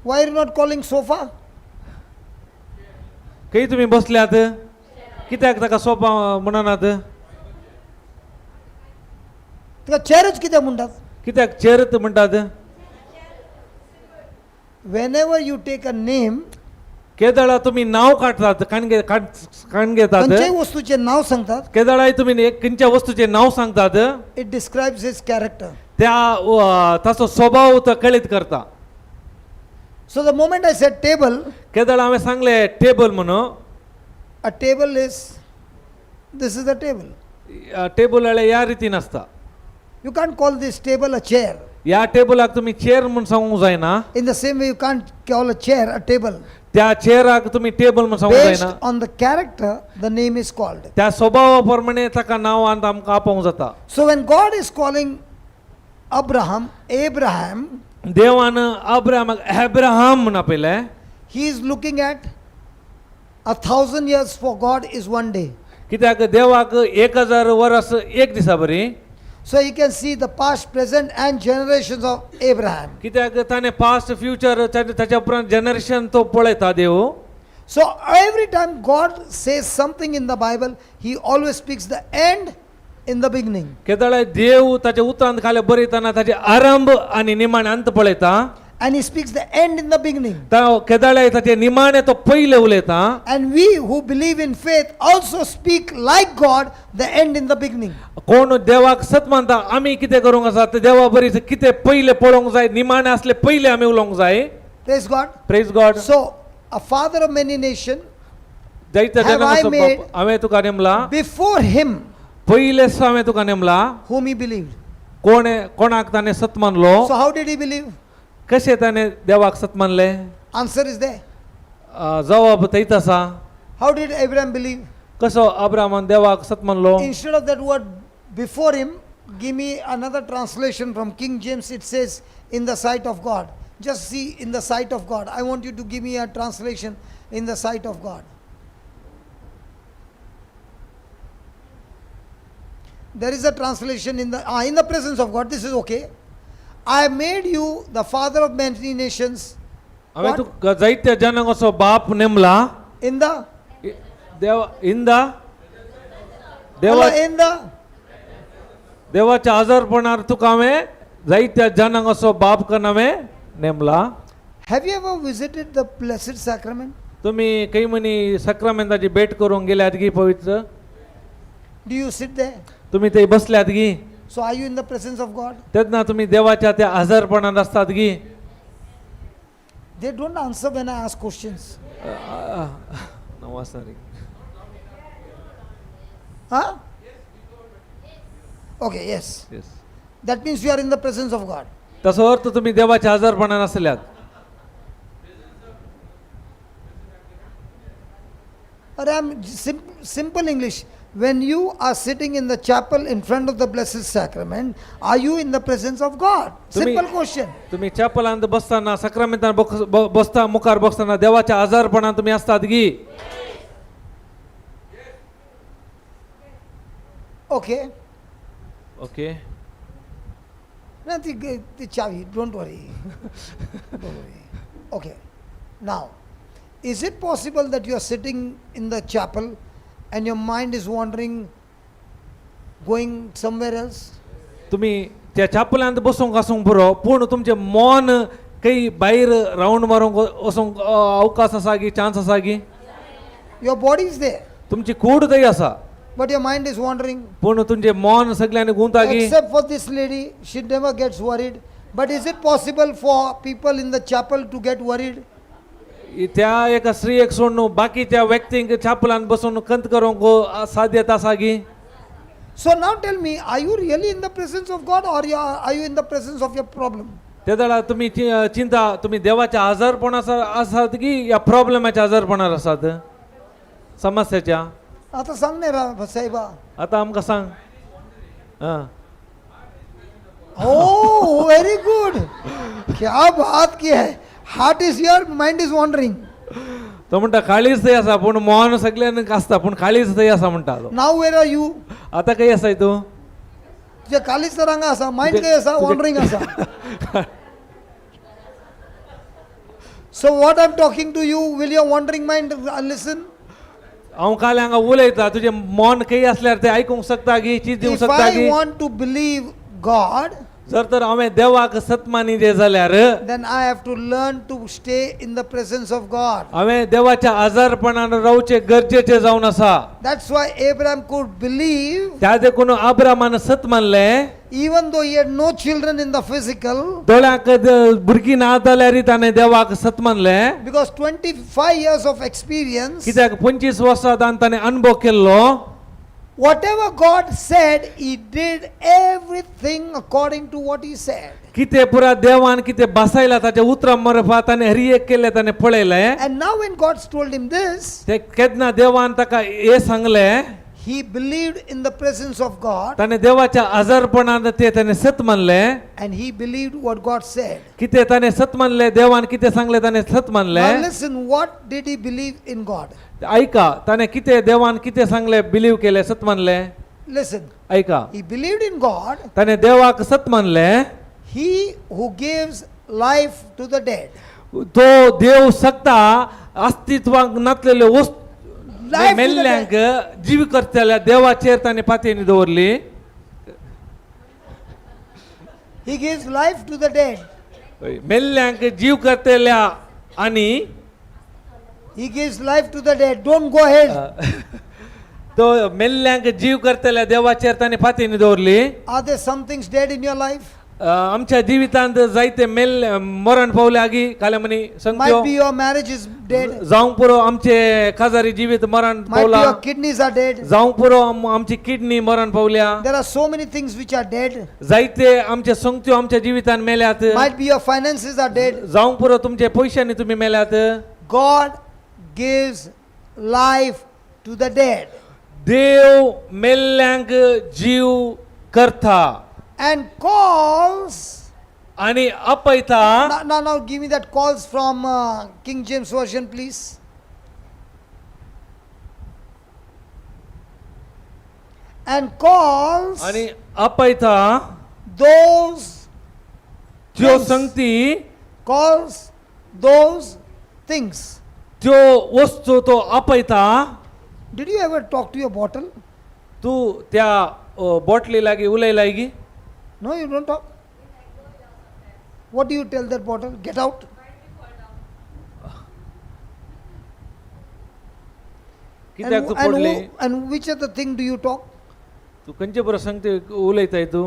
Why are you not calling sofa? खंय तुमी बसल्यात? कित्याक ताका सोफा म्हणनात? तुका चेरच कित्याक म्हणटात? कित्याक चेरत म्हणटात? Whenever you take a name, केदळा तुमी नांव काडटात, काण घेतात, खंयच्याय वस्तूचें नांव सांगतात, केदळाय तुमी एक खंयच्या वस्तूचें नांव सांगतात, it describes his character. त्या ताचो स्वभाव तो कळीत करता. So the moment I said table, केदळा हांवें सांगलें टेबल म्हणून, a table is, this is a table. Table जाल्यार ह्या रितीन आसता. You can't call this table a chair. ह्या टेबलाक तुमी चेर म्हूण सांगूंक जायना. In the same way, you can't call a chair a table. त्या चेराक तुमी टेबल म्हूण सांगूंक Based जायना. on the character, the name is called. त्या स्वभावा प्रमाणे ताका नांवान आमकां आपोवंक जाता. So when God is calling Abraham, Abraham, देवान अब्राहमाक अब्राहम म्हूण आपयलें. he is looking at 1,000 years for God is one day. कित्याक देवाक 1000 वर्स एक दिसा बरी. So he can see the past, present, and generations of Abraham. कित्याक ताणें पास्ट, फ्युचर, ताच्या उपरांत जनरेशन तो पळयता देव. So every time God says something in the Bible, he always speaks the end in the beginning. केदळाय देव ताच्या उतरांत खाले बरयतना ताचे आरंभ आनी निमाणें अंत पळयता. And he speaks the end in the beginning. केदळाय ताचे निमाणें तो पयलें उलयता. And we who believe in faith also speak like God the end in the beginning. कोण देवाक सत मानता आमी कितें करूंक आसा ते देवा बरी कितें पयलें पळोवंक जाय, निमाणें आसलें पयलें आमी उलोवंक जाय. Praise God. Praise God. So, a father of many nations, जायत्या Have I जनांचो made- बाप हांवें तुका नेमला. before him पयलें हांवें तुका नेमला. whom he believed. कोण कोणाक ताणें सत मानलो? So, how did he believe? कशें ताणें देवाक सत मानलें? Answer is there. जवाब थंयच आसा. How did Abraham believe? कसो अब्राहमान देवाक सत मानलो? Instead of that word before him, give me another translation from King James. It says, in the sight of God. Just see, in the sight of God. I want you to give me a translation, in the sight of God. There is a translation in the presence of God. This is okay. I made you the father of many nations. हांवें What? तुका जायत्या जनांचो बाप नेमला. In the देव इंदा देवा in the देवाच्या आजारपणार तुका हांवें जायत्या जनांक असो बाप कन्न हांवें नेमला. Have you ever visited the Blessed Sacrament? तुम्ही काही म्हणी सक्रामेंताची भेट करूंक गेल्यात गी पवित्र? Do you sit there? तुम्ही ते बसल्यात गी? So are you in the presence of God? तेन्ना तुम्ही देवाच्या त्या आजारपणात असतात गी? They don't answer when I ask questions. नमस्कार. Huh? Okay, yes. Yes. That means you are in the presence of God. तसो अर्थ तुम्ही देवाच्या आजारपणात असल्यात. Or I'm simple English. When you are sitting in the chapel in front of the Blessed Sacrament, are you in the presence of God? Simple question. तुम्ही चॅपलांत बसताना सक्रामेंतान बसता मुखार बसताना देवाच्या आजारपणात तुम्ही असतात गी? Okay. Okay. No, the chavi, don't worry. Don't worry. Okay. Now, is it possible that you are sitting in the chapel and your mind is wandering, going somewhere else? तुम्ही त्या चॅपलांत बसूंक आसूंक पुरो, पूण तुमचें मन काही भायर रावंड मारूंक वचूंक अवकाश आसा गी, चान्स आसा गी? Your body is there, तुमची कूड थंय आसा, but your mind is wandering. पूण तुमचें मन सगळ्यांनी गुंता गी? Except for this lady, she never gets worried. But is it possible for people in the chapel to get worried? त्या एका स्त्रियेक सोडून बाकीच्या व्यक्तींक चॅपलांत बसून कंत करूंक साध्यता आसा गी? So now tell me, are you really in the presence of God or are you in the presence of your problem? ते जाल्यार तुमी चिंता, तुमी देवाच्या आजारपणार आसात की ह्या प्रॉब्लमाच्या आजारपणार आसात, समस्याच्या? आता सांग नाही रा साहेबा. आतां आमकां सांग. आं. Oh, very good. क्या बात की है. Heart is here, mind is wandering. तो म्हणटा काळीज थंय आसा पूण मन सगळ्यांक आसता, पूण काळीज थंय आसा म्हणटा तो. Now where are you? आतां खंय आसाय तूं? तुझे काळीज तर हांगा आसा, मायंड खंय आसा? वॉन्डरिंग आसा. So what I am talking to you, will your wandering mind listen? हांव काल हांगा उलयता, तुजें मन खंय आसल्यार तें आयकूंक शकता गी, चीज दिवंक If शकता I गी? want to believe God, जर तर हांवें देवाक सतमानी दे जाल्यार, then I have to learn to stay in the presence of God. हांवें देवाच्या आजारपणान रावचें गरजेचें जावन आसा. That's why Abraham could believe, त्या देखून आब्रामान सत मानलें, even though he had no children in the physical, दोळ्यांक भुरगीं ना जाल्यार ताणें देवाक सत मानलें, because 25 years of experience, कित्याक 25 वर्सां ताणें अनुभव केल्लो. whatever God said, he did everything according to what he said. कितें पुरा देवान कितें बसयला ताच्या उतरां मरफा ताणें हर एक केल्लें ताणें पळयलें. And now when God told him this, ते केन्ना देवान ताका हें सांगलें, he believed in the presence of God ताणें देवाच्या आजारपणान ते ताणें सत मानलें. and he believed what God said. कितें ताणें सत मानलें, देवान कितें सांगलें ताणें सत Now मानलें. listen, what did he believe in God? ऐका, ताणें कितें देवान कितें सांगलें बिलीव केलें, सत मानलें. Listen, ऐका, he believed in God, ताणें देवाक सत मानलें, he who gives life to the dead. तो देव शकता अस्तित्वाक नासलेल्यो वस्तू Life to the मेल्ल्यांक जीव करतल्या देवाचेर ताणें पातयेनी दवरली. He gives life to the dead. मेल्ल्यांक जीव करतल्या आनी He gives life to the dead. Don't go ahead. तो मेल्ल्यांक जीव करतल्या देवाचेर ताणें पातयेनी दवरली. Are there some things dead in your life? आमच्या जिवितांत जायते मेल मरण पावले आगी काल्यामनी Might संगत्यो be your marriage is dead. जावंक पुरो आमचे काजारी जिवीत मरण Might be पावला. your kidneys are dead. जावंक पुरो आमची किडनी मरण पावल्या. There are so many things which are dead. जायते आमचे संगत्यो आमच्या जिवितान मेल्यात. Might be your finances are dead. जावंक पुरो तुमचे पयशांनी तुमी मेल्यात. God gives life to the dead देव मेल्ल्यांक जीव करता and calls. आनी आपयता. Now, give me that calls from King James Version, please. And calls आनी आपयता those त्यो things. संगती, calls those things. त्यो वस्तू तो आपयता. Did you ever talk to your bottle? तूं त्या बॉटली लागीं उलयलाय गी? No, you don't talk. What do you tell that bottle? Get out. कित्याक And, तूं and, पडली? And which other thing do you talk? तूं खंयचे बरो सांगते उलयताय तूं?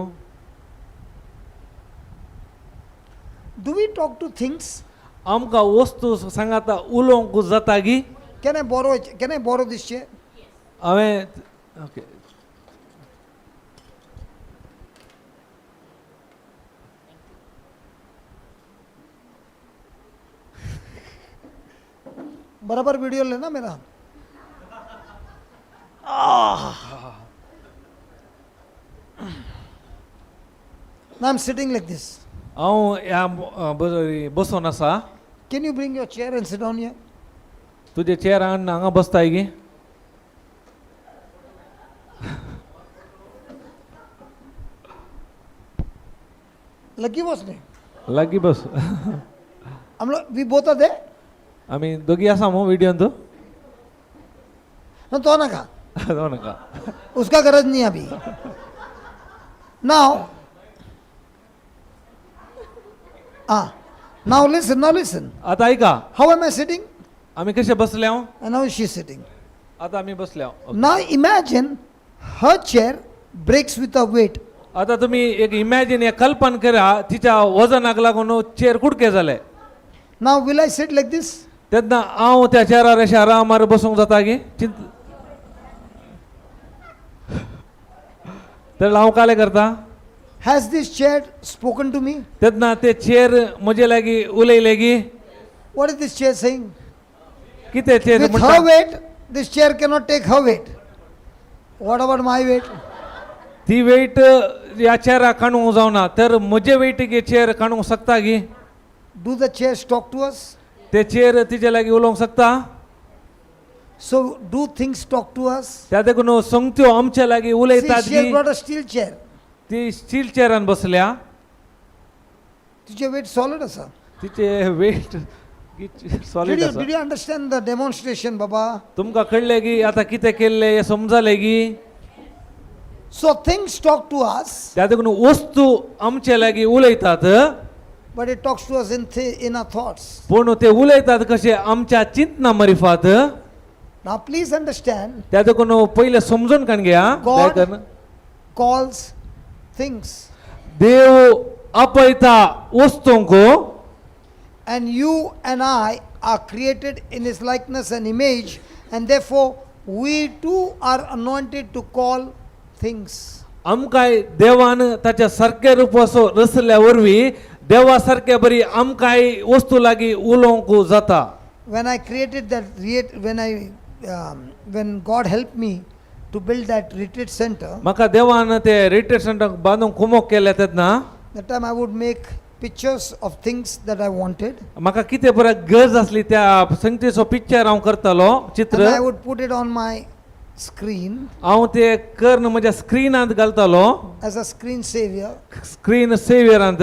Do we talk to things? आमकां वस्तू सांगाता उलोवंक जाता गी? Can I borrow this chair? हांवें ओके. बराबर वीडियो लेना मेरा. Now I'm sitting like this. हांव ह्या बसोन आसा. Can you bring your chair and sit down here? तुजे चेअर हाडून हांगा बसताय गी? Lucky was me. लागीं बस. हम लोग we both are there. आमी दोगी आसा मू विडियोन तूं? No, तो ना का. जावं नाका. उसका गरज नहीं अभी. Now, now listen, now listen. आतां आयका. How am I sitting? आमी कशे बसले हांव? And how is she sitting? आतां आमी बसले हांव. Now imagine her chair breaks with a weight. आतां तुमी एक इमॅजीन एक कल्पना करा तिच्या वजनाक लागून चेर कुडके जाले. Now will I sit like this? तेन्ना हांव त्या चेरार अशें आरामार बसूंक जाता गी? चिंत तर हांव कालें करता. Has this chair spoken to me? तेन्ना ते चेर म्हजे लागीं उलयले गी? What is this chair saying? कितें chair With her म्हणटा? weight, this chair cannot take her weight. What about my weight? ती वेट ह्या चेराक काडूंक जावना तर म्हजे वेटीक चेर काडूंक शकता गी? Do the chairs talk to us? ते चेर तिजे लागीं उलोवंक शकता? So do things talk to us? त्या देखून संगत्यो आमच्या लागीं See, उलयतात she has गी? brought a steel chair. ती स्टील चेरान बसल्या. तुझे weight solid आसा. तिचे वेट सॉलीड Did you, आसा. did you understand the demonstration, Baba? तुमकां कळ्ळें की आतां कितें केल्लें हें समजलें की? So things talk to us, त्या देखून वस्तू आमचे लागीं उलयतात, but it talks to us in our thoughts. पूण ते उलयतात कशे आमच्या चिंतना मरिफात. Now please understand, त्या देखून पयलें समजून काण घेया. God दया करून. calls things, देव आपयता वस्तूंक, and you and I are created in His likeness and image, and therefore we too are anointed to call things. आमकांय देवान ताच्या सारके रुपाचो रचल्या वरवीं देवा सारके बरी आमकांय वस्तू लागीं उलोवंक जाता. When I created that, when I, when God helped me to build that retreat center, म्हाका देवान ते रिट्रीट सेंटर बांदूंक कुमोक केलें तेन्ना, that time I would make pictures of things that I wanted, म्हाका कितें बरें गरज आसली त्या संगतीचो पिक्चर हांव करतालो चित्र. and I would put it on my screen हांव ते कर्न म्हज्या स्क्रिनांत घालतालो as a screen savior, screen सेवियरांत,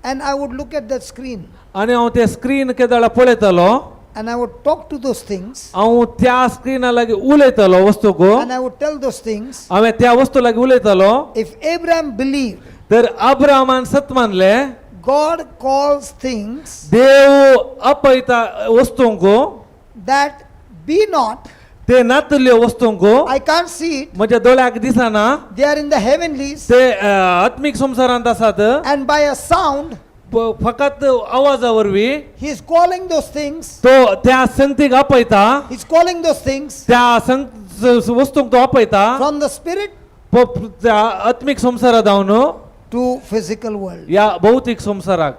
and I would look at that screen आनी हांव ते स्क्रीन केदळा पळयतालो, and I would talk to those things, हांव त्या स्क्रिना लागीं उलयतालो वस्तूक, and I would tell those things, हांवें त्या वस्तू लागीं उलयतालो. if Abraham believed, तर अब्राहमान सत मानलें, God calls things देव आपयता वस्तूंक that be not, ते नातल्यो वस्तूंक, I can't see it, म्हज्या दोळ्याक दिसना, they are in the heavenlies, ते आत्मीक संवसारांत आसात, and by a sound, फकत आवाजा वरवीं he is calling those things, तो त्या संगतीक आपयता, he is calling those things त्या संग वस्तूंक तो आपयता from the spirit त्या आत्मीक संवसारात जावन to physical world. ह्या भौतीक संवसाराक.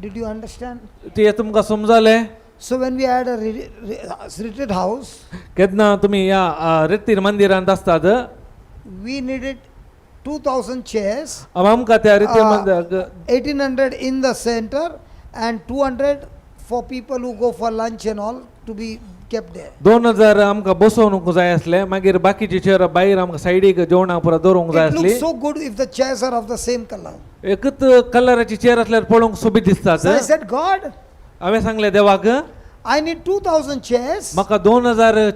Did you understand? ते तुमकां समजलें? So when we had a retreat house, केन्ना तुमी ह्या रितीर मंदिरांत आसतात, we needed 2000 chairs, आमकां त्या रितीर मंदिराक 1800 in the center and 200 for people who go for lunch and all to be kept there. 2000 आमकां बसोवंक जाय आसलें, मागीर बाकीची चेर भायर आमकां सायडीक जेवणाक पुरा दवरूंक जाय It आसली. looks so good if the chairs are of the same color. एकच कलराची चेर आसल्यार पळोवंक सोबीत दिसतात. So I said, God, हांवें सांगलें देवाक, I need 2000 chairs म्हाका 2000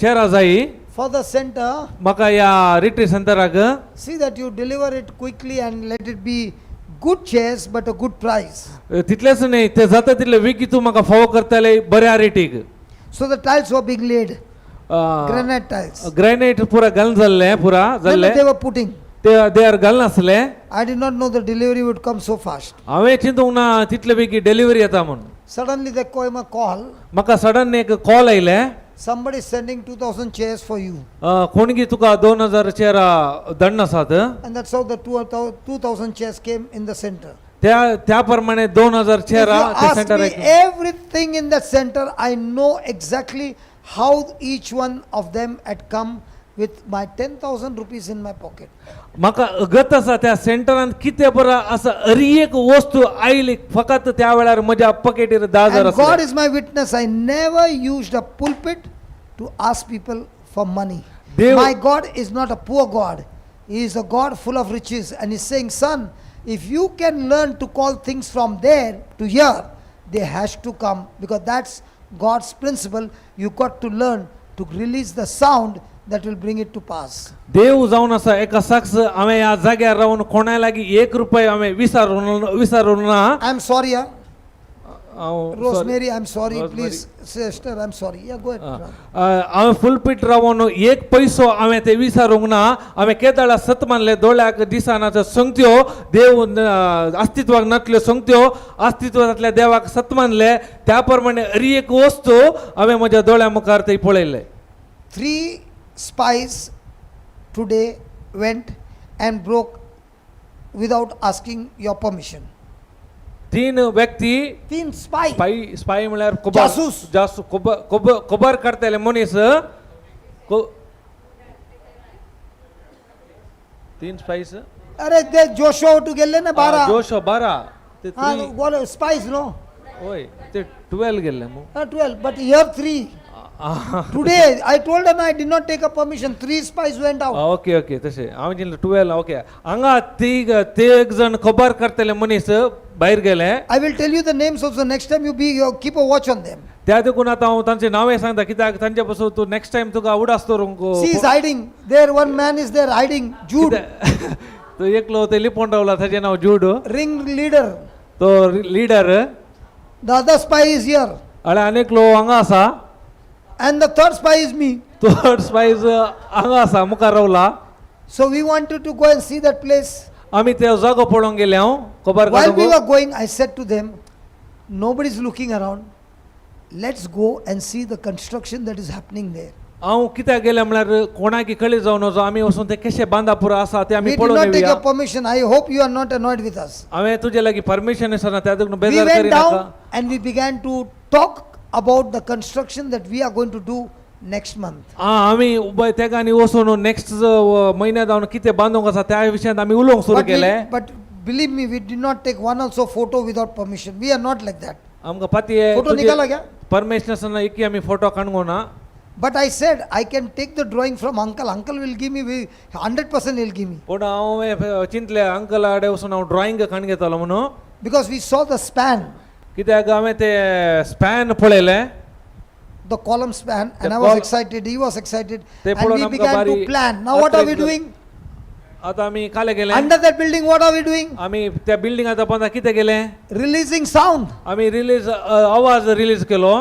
चेरां जाय for For the center, म्हाका ह्या retreat सेंटराक see that you deliver it quickly and let it be good chairs but a good price. तितलेंच न्ही, ते जाता तितले वेगीं तूं म्हाका फावो करतले बऱ्या रेटीक. So the tiles were being laid, granite tiles. Granite पुरा घालून जाल्लें, पुरा No, no, जाल्लें. They were putting. ते देर घालनासले. I did not know the delivery would come so fast. हांवें चिंतूंक ना तितले बेगीन डिलिव्हरी येता म्हूण. Suddenly there came a call. म्हाका सडन एक कॉल आयलें. Somebody is sending 2000 chairs for you. कोणगी तुका 2000 चेरां दण्ण आसात. And that's how the 2000 chairs came in the center. त्या त्या प्रमाणे 2000 If you चेरां त्या ask me सेंटराक. Everything in that center, I know exactly how each one of them had come with my 10,000 rupees in my pocket. म्हाका गत आसा, त्या सेंटरान कितें बरो आसा, हरी एक वस्तू आयली फकत त्या वेळार म्हज्या पॉकेटीर 10,000 And God आसले. is my witness, I never used a pulpit to ask people for money. My God is not a poor God. He is a God full of riches. And He's saying, "Son, if you can learn to call things from there to here, they has to come," because that's God's principle. You got to learn to release the sound that will bring it to pass. देव जावन आसा एका साक्ष, हांवें ह्या जाग्यार रावन कोणा लागीं एक रुपया हांवें विचारूंक विचारूंक ना. I'm sorry, huh? हांव sorry. Rosemary, I'm sorry. Rosemary. Please, sister, I'm sorry. Yeah, go ahead. हांवें फुलपीट रावन एक पयसो हांवें ते विचारूंक ना. हांवें केदळा सत मानलें, दोळ्याक दिसना त्यो संगत्यो देव अस्तित्वाक नातल्यो संगत्यो अस्तित्वांतल्या देवाक सत मानलें. त्या प्रमाणे हरी एक वस्तू हांवें म्हज्या दोळ्या मुखार ते पळयलें. Three spies today went and broke without asking your permission. तीन व्यक्ती. तीन spy. स्पाय, स्पाय म्हळ्यार खबर. जासूस. जासूस, खबर खबर खबर काडटले मनीस. तीन स्पायस. अरे, ते जोशुआ टू गेले ना 12. जोशो 12 ते हाँ, three. बोलो, spies, no? होय, ते 12 गेल्ले मु. 12, but here three. Today I told them I did not take a permission. Three spies went out. Okay okay, तशें हांवें चिंतलें 12. ओके, हांगा तीग ते एक जण खबर काडटले मनीस भायर गेले. I will tell you the names also next time you keep a watch on them. त्या देखून आतां हांव तांचें नांवय सांगता, कित्याक तांचे पासून तूं नेक्स्ट टायम तुका उडास दवरूंक. See, he's hiding. There one man is there hiding. Jude, तो एकलो ते लिपोवन रावला, ताजें नांव जूड. Ring leader. तो leader. The other spy is here. आनी आनी एकलो हांगा आसा. And the third spy is me. Third spice हांगा आसा, मुखार रावला. So we wanted to go and see that place. आमी ते जागो पळोवंक गेले हांव खबर While we काडूंक. Were going, I said to them, "Nobody's looking around. Let's go and see the construction that is happening there." हांव कित्याक गेले म्हळ्यार कोणाकी कळी जावन वचो, आमी वचून ते कशें बांदापूर आसा ते आमी We did पळोवन not take येवया. Your permission. I hope you are not annoyed with us. हांवें तुजे लागीं परमिशन आसना, त्या देखून We बेजार went करिनाका. Down and we began to talk about the construction that we are going to do next month. आं, आमी उबय तेगांनी वचून नेक्स्ट म्हयन्या जावन कितें बांदूंक आसा त्या विशयांत आमी उलोवंक सुरू But, केलें. But believe me, we did not take one also photo without permission. We are not like that. आमकां पाती. फोटो निकाला क्या? परमिशन आसना एकी आमी फोटो काडूंक ना. But I said, "I can take the drawing from uncle. Uncle will give me, 100% he'll give me." पूण हांव चिंतलें, अंकला कडेन वचून हांव ड्रॉइंग काडून घेतलो म्हणून. Because we saw the span, कित्याक हांवें ते स्पॅन पळयलें. The column span, and The I was col- excited, he was excited, ते and पळोवन we आमकां began to बारी plan. Now what are we attract doing? आतां आमी काले गेले. Under that building, what are we doing? आमी त्या बिल्डिंगाच्या पोंदा कितें केलें? Releasing sound, आमी रिलीज आवाज रिलीज केलो.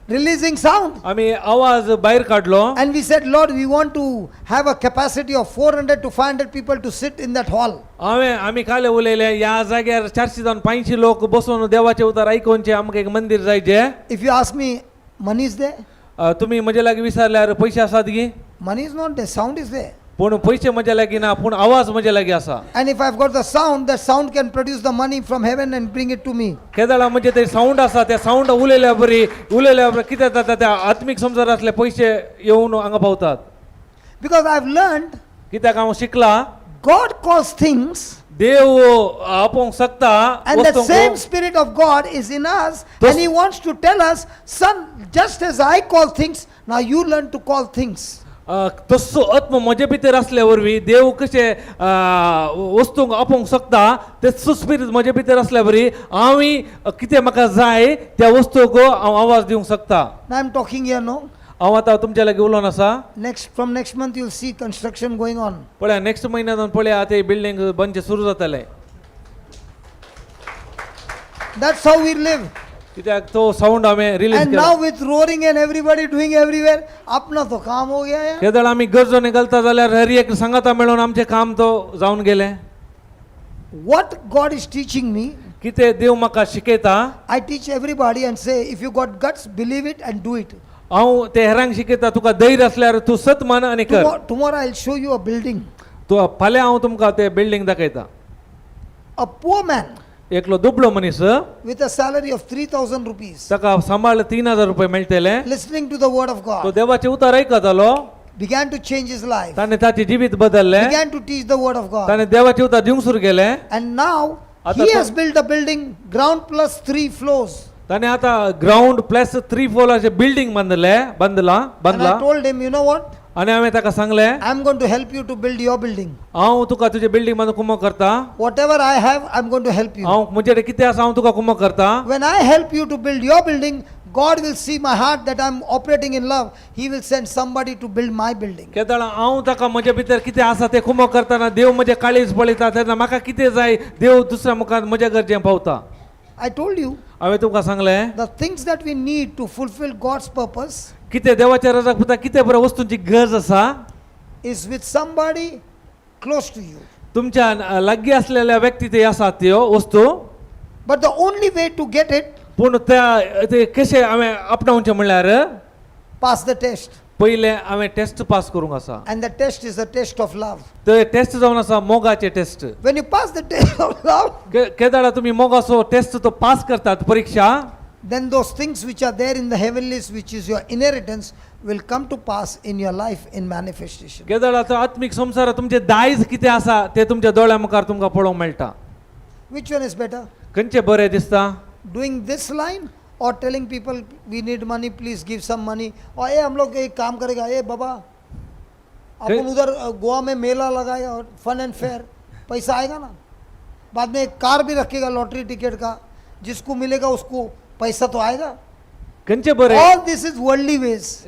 Releasing sound. आमी आवाज भायर काडलो. And we said, "Lord, we want to have a capacity of 400 to 500 people to sit in that hall." हांवें आमी काले उलयले, ह्या जाग्यार 400 जावन 500 लोक बसून देवाचे उतर आयकोनचे आमकां एक मंदीर जायचे. If you ask me, money is there? तुमी म्हजे लागीं विचारल्यार पयशे आसात गी? Money is not there, sound is there. पूण पयशे म्हज्या लागीं ना, पूण आवाज म्हज्या लागीं आसा. And if I've got the sound, that sound can produce the money from heaven and bring it to me. केदळा म्हणजे ते सावंड आसा, त्या सावंड उलयल्या बरी उलयल्या बरी कितें जाता, त्या आत्मीक संवसारांतले पयशे येवन हांगा पावतात. Because I've learned कित्याक हांव शिकला, God calls things, देव आपोवंक शकता and that वस्तूंक. Same Spirit of God is in us, and He wants to tell us, "Son, just as I call things, now you learn to call things." तस्सो आत्म म्हजे भितर आसल्या वरवीं देव कशें वस्तूंक आपोवंक शकता, तेच स्पिरीत म्हजे भितर आसल्या वरवीं हांवूय कितें म्हाका जाय त्या वस्तूक हांव आवाज दिवंक शकता. Now I'm talking here, no? हांव आतां तुमच्या लागीं उलोवन आसा. Next, from next month, you'll see construction going on. पळया, नेक्स्ट म्हयन्यान पळया ते बिल्डींग बनचें सुरू जातलें. That's how we live. कित्याक तो सावंड हांवें रिलीज And केला. now with roaring and everybody doing everywhere, अपना तो काम हो गया यार. केदळ आमी गरजो घालता जाल्यार हर एक सांगाता मेळून आमचें काम तो जावन गेलें. What God is teaching me, कितें देव म्हाका शिकयता, I teach everybody and say, if you got guts, believe it and do it. हांव ते हेरांक शिकयता, तुका धैर्य आसल्यार तूं सत मान आनी कर. Tomorrow I'll show you a building. तूं फाल्यां हांव तुमकां ते बिल्डींग दाखयता. A poor man एकलो दुबळो मनीस with a salary of 3,000 rupees, ताका सांबाळ 3000 रुपये मेळटले, listening to the word of तो God, देवाचें उतर आयकतालो, began to change his life, ताणें ताचें जिवीत बदललें, began to teach the word of God. ताणें देवाचें उतर दिवंक सुरू केलें. And now आता he तो- has built a building, ground plus three floors. ताणें आतां ग्रावंड प्लस थ्री फ्लोराचें बिल्डींग बांदलें, बांदलां And I बांदलां. told him, you know what? आनी हांवें ताका सांगलें, I'm going to help you to build your building. हांव तुका तुजें बिल्डींग बांदून कुमक करता. Whatever I have, I'm going to help you. हांव म्हजे कडेन कितें आसा हांव तुका कुमक करता. When I help you to build your building, God will see my heart that I'm operating in love. He will send somebody to build my building. केदळा हांव ताका म्हजे भितर कितें आसा तें कुमक करतना देव म्हजें काळीज पळयता, तेन्ना म्हाका कितें जाय देव दुसऱ्या मुखार म्हज्या गरजें पावता. I told you, हांवें तुमकां सांगलें, the things that we need to fulfill God's purpose कितें देवाच्या रजाक पुता कितें बऱ्या वस्तूंची गरज आसा is with somebody close to you. तुमच्या लागीं आसलेल्या व्यक्ती ते आसात त्यो वस्तू. But the only way to get it, पूण त्या ते कशें हांवें आपणावचें म्हणल्यार pass the test. पयलें हांवें टेस्ट पास करूंक आसा. And the test is the test of love. ते टेस्ट जावन आसा मोगाचे test. When you pass the test of love, केदाळा तुमी मोगाचो टेस्ट तो पास करतात परिक्षा, then those things which are there in the heavenlies, which is your inheritance, will come to pass in your life in manifestation. केदाळा तो आत्मीक संवसार तुमचें दायज कितें आसा तें तुमच्या दोळ्या मुखार तुमकां पळोवंक मेळटा. Which one is better? खंयचें बरें दिसता? Doing this line or telling people we need money, please give some money, और ये हम लोग एक काम करेगा, ए बाबा अपन उधर गोवा में मेला लगाएगा और फन एंड फेयर, पैसा आएगा ना, बाद में एक कार भी रखेगा लॉटरी टिकट का, जिसको मिलेगा उसको पैसा तो आएगा. खंयचें बरें? All this is worldly ways.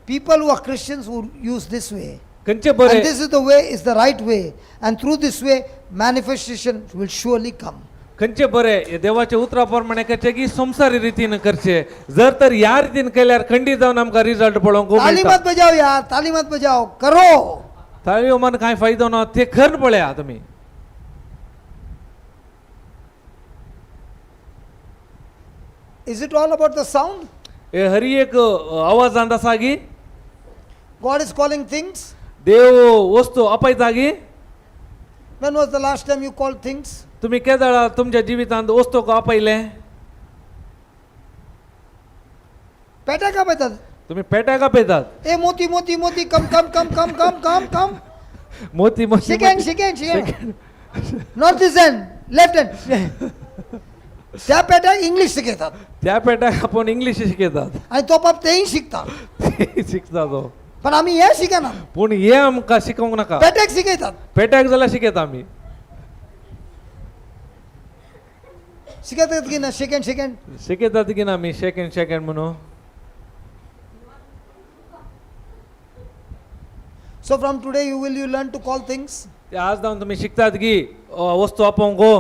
People who are Christians who use this way. खंयचें बरें? And this is the way, is the right way, and through this way manifestation will surely come. खंयचें बरें, हे देवाच्या उतरा प्रमाणे करचें की संवसारी रितीन करचें? जर तर ह्या रितीन केल्यार खंडीत जावन आमकां रिजल्ट पळोवंक ताली मेळटा. मत बजाओ यार, ताली मत बजाओ, करो. ताळयो मान कांय फायदो ना, ते खर पळया तुमी. Is it all about the sound? हे हरी एक आवाजांत आसा गी? God is calling things. देव वस्तू आपयता गी? When was the last time you called things? तुमी केदळा तुमच्या जिवितांत वस्तूक आपयलें? पेटा का बेटा? तुमी पेट्याक आपयतात. ए मोती मोती मोती, come come come come come come come. Moti Moti. Shake hand, shake hand, shake hand. Not this hand, left hand. त्या पेट्याक इंग्लिश शिकयतात. त्या पेट्याक आपोवन इंग्लीश शिकयतात. आनी तो बाप तेय शिकता. ते शिकता तो. पण आमी हे शिकना. पूण हे आमकां शिकोवंक नाका. पेट्याक शिकयतात. पेट्याक जाल्यार शिकयता आमी. शिकयतात की ना? Shake hand, shake hand. शिकयतात की ना आमी शेक हँड शेक हँड म्हणून? So from today you will you learn to call things. ते आज जावन तुमी शिकतात की वस्तू आपोवंक गो.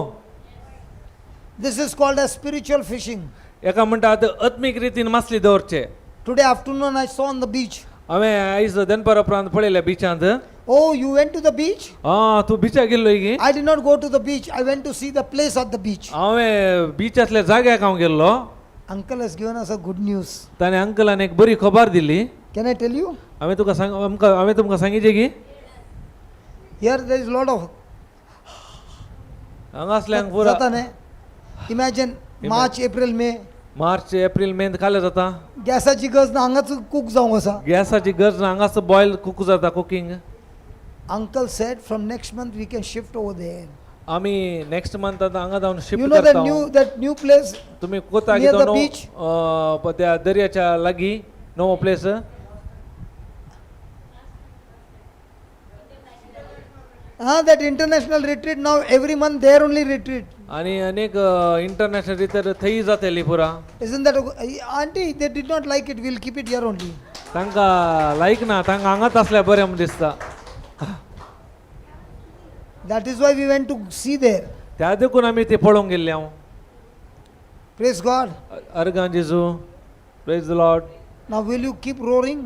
This is called as spiritual fishing. एका म्हणटात आत्मीक रितीन मासली दवरचे. Today afternoon I saw on the beach. हांवें आयज दनपार उपरांत पळयलें बिचांत. Oh, you went to the beach? आं, तूं बिचाक गेल्लो की? I did not go to the beach. I went to see the place at the beach. हांवें बिचांतल्या जाग्याक हांव गेल्लो. Uncle has given us a good news. ताणें अंकलान एक बरी खबर दिली. Can I tell you? हांवें तुका सांग आमकां हांवें तुमकां सांगिचें की Here there is lot of हांगासल्यांक पुरा जाता न्ही. Imagine March, April, May. March April मेंत खालें जाता. गॅसाची गरज ना, हांगाच कूक जावंक आसा. गॅसाची गरज ना, हांगासर बॉयल कूक जाता cooking. Uncle said from next month we can shift over there. आमी नेक्स्ट मंथ आतां हांगा जावन You shift know that करता. new that new place? तुमी कोता near the न्हू beach? त्या दर्याच्या लागीं नवो place. Ah, that international retreat now every month there only retreat. आनी अनेक इंटरनॅशनल तर थंय जातली पुरा. Isn't that a, auntie? They did not like it. We'll keep it here only. तांकां लायक ना, तांकां हांगाच आसल्यार बरें म्हूण दिसता. That is why we went to see there. त्या देखून आमी ते पळोवंक गेल्ले हांव. Praise God. अर्गां जेजू, praise the Lord. Now, will you keep roaring?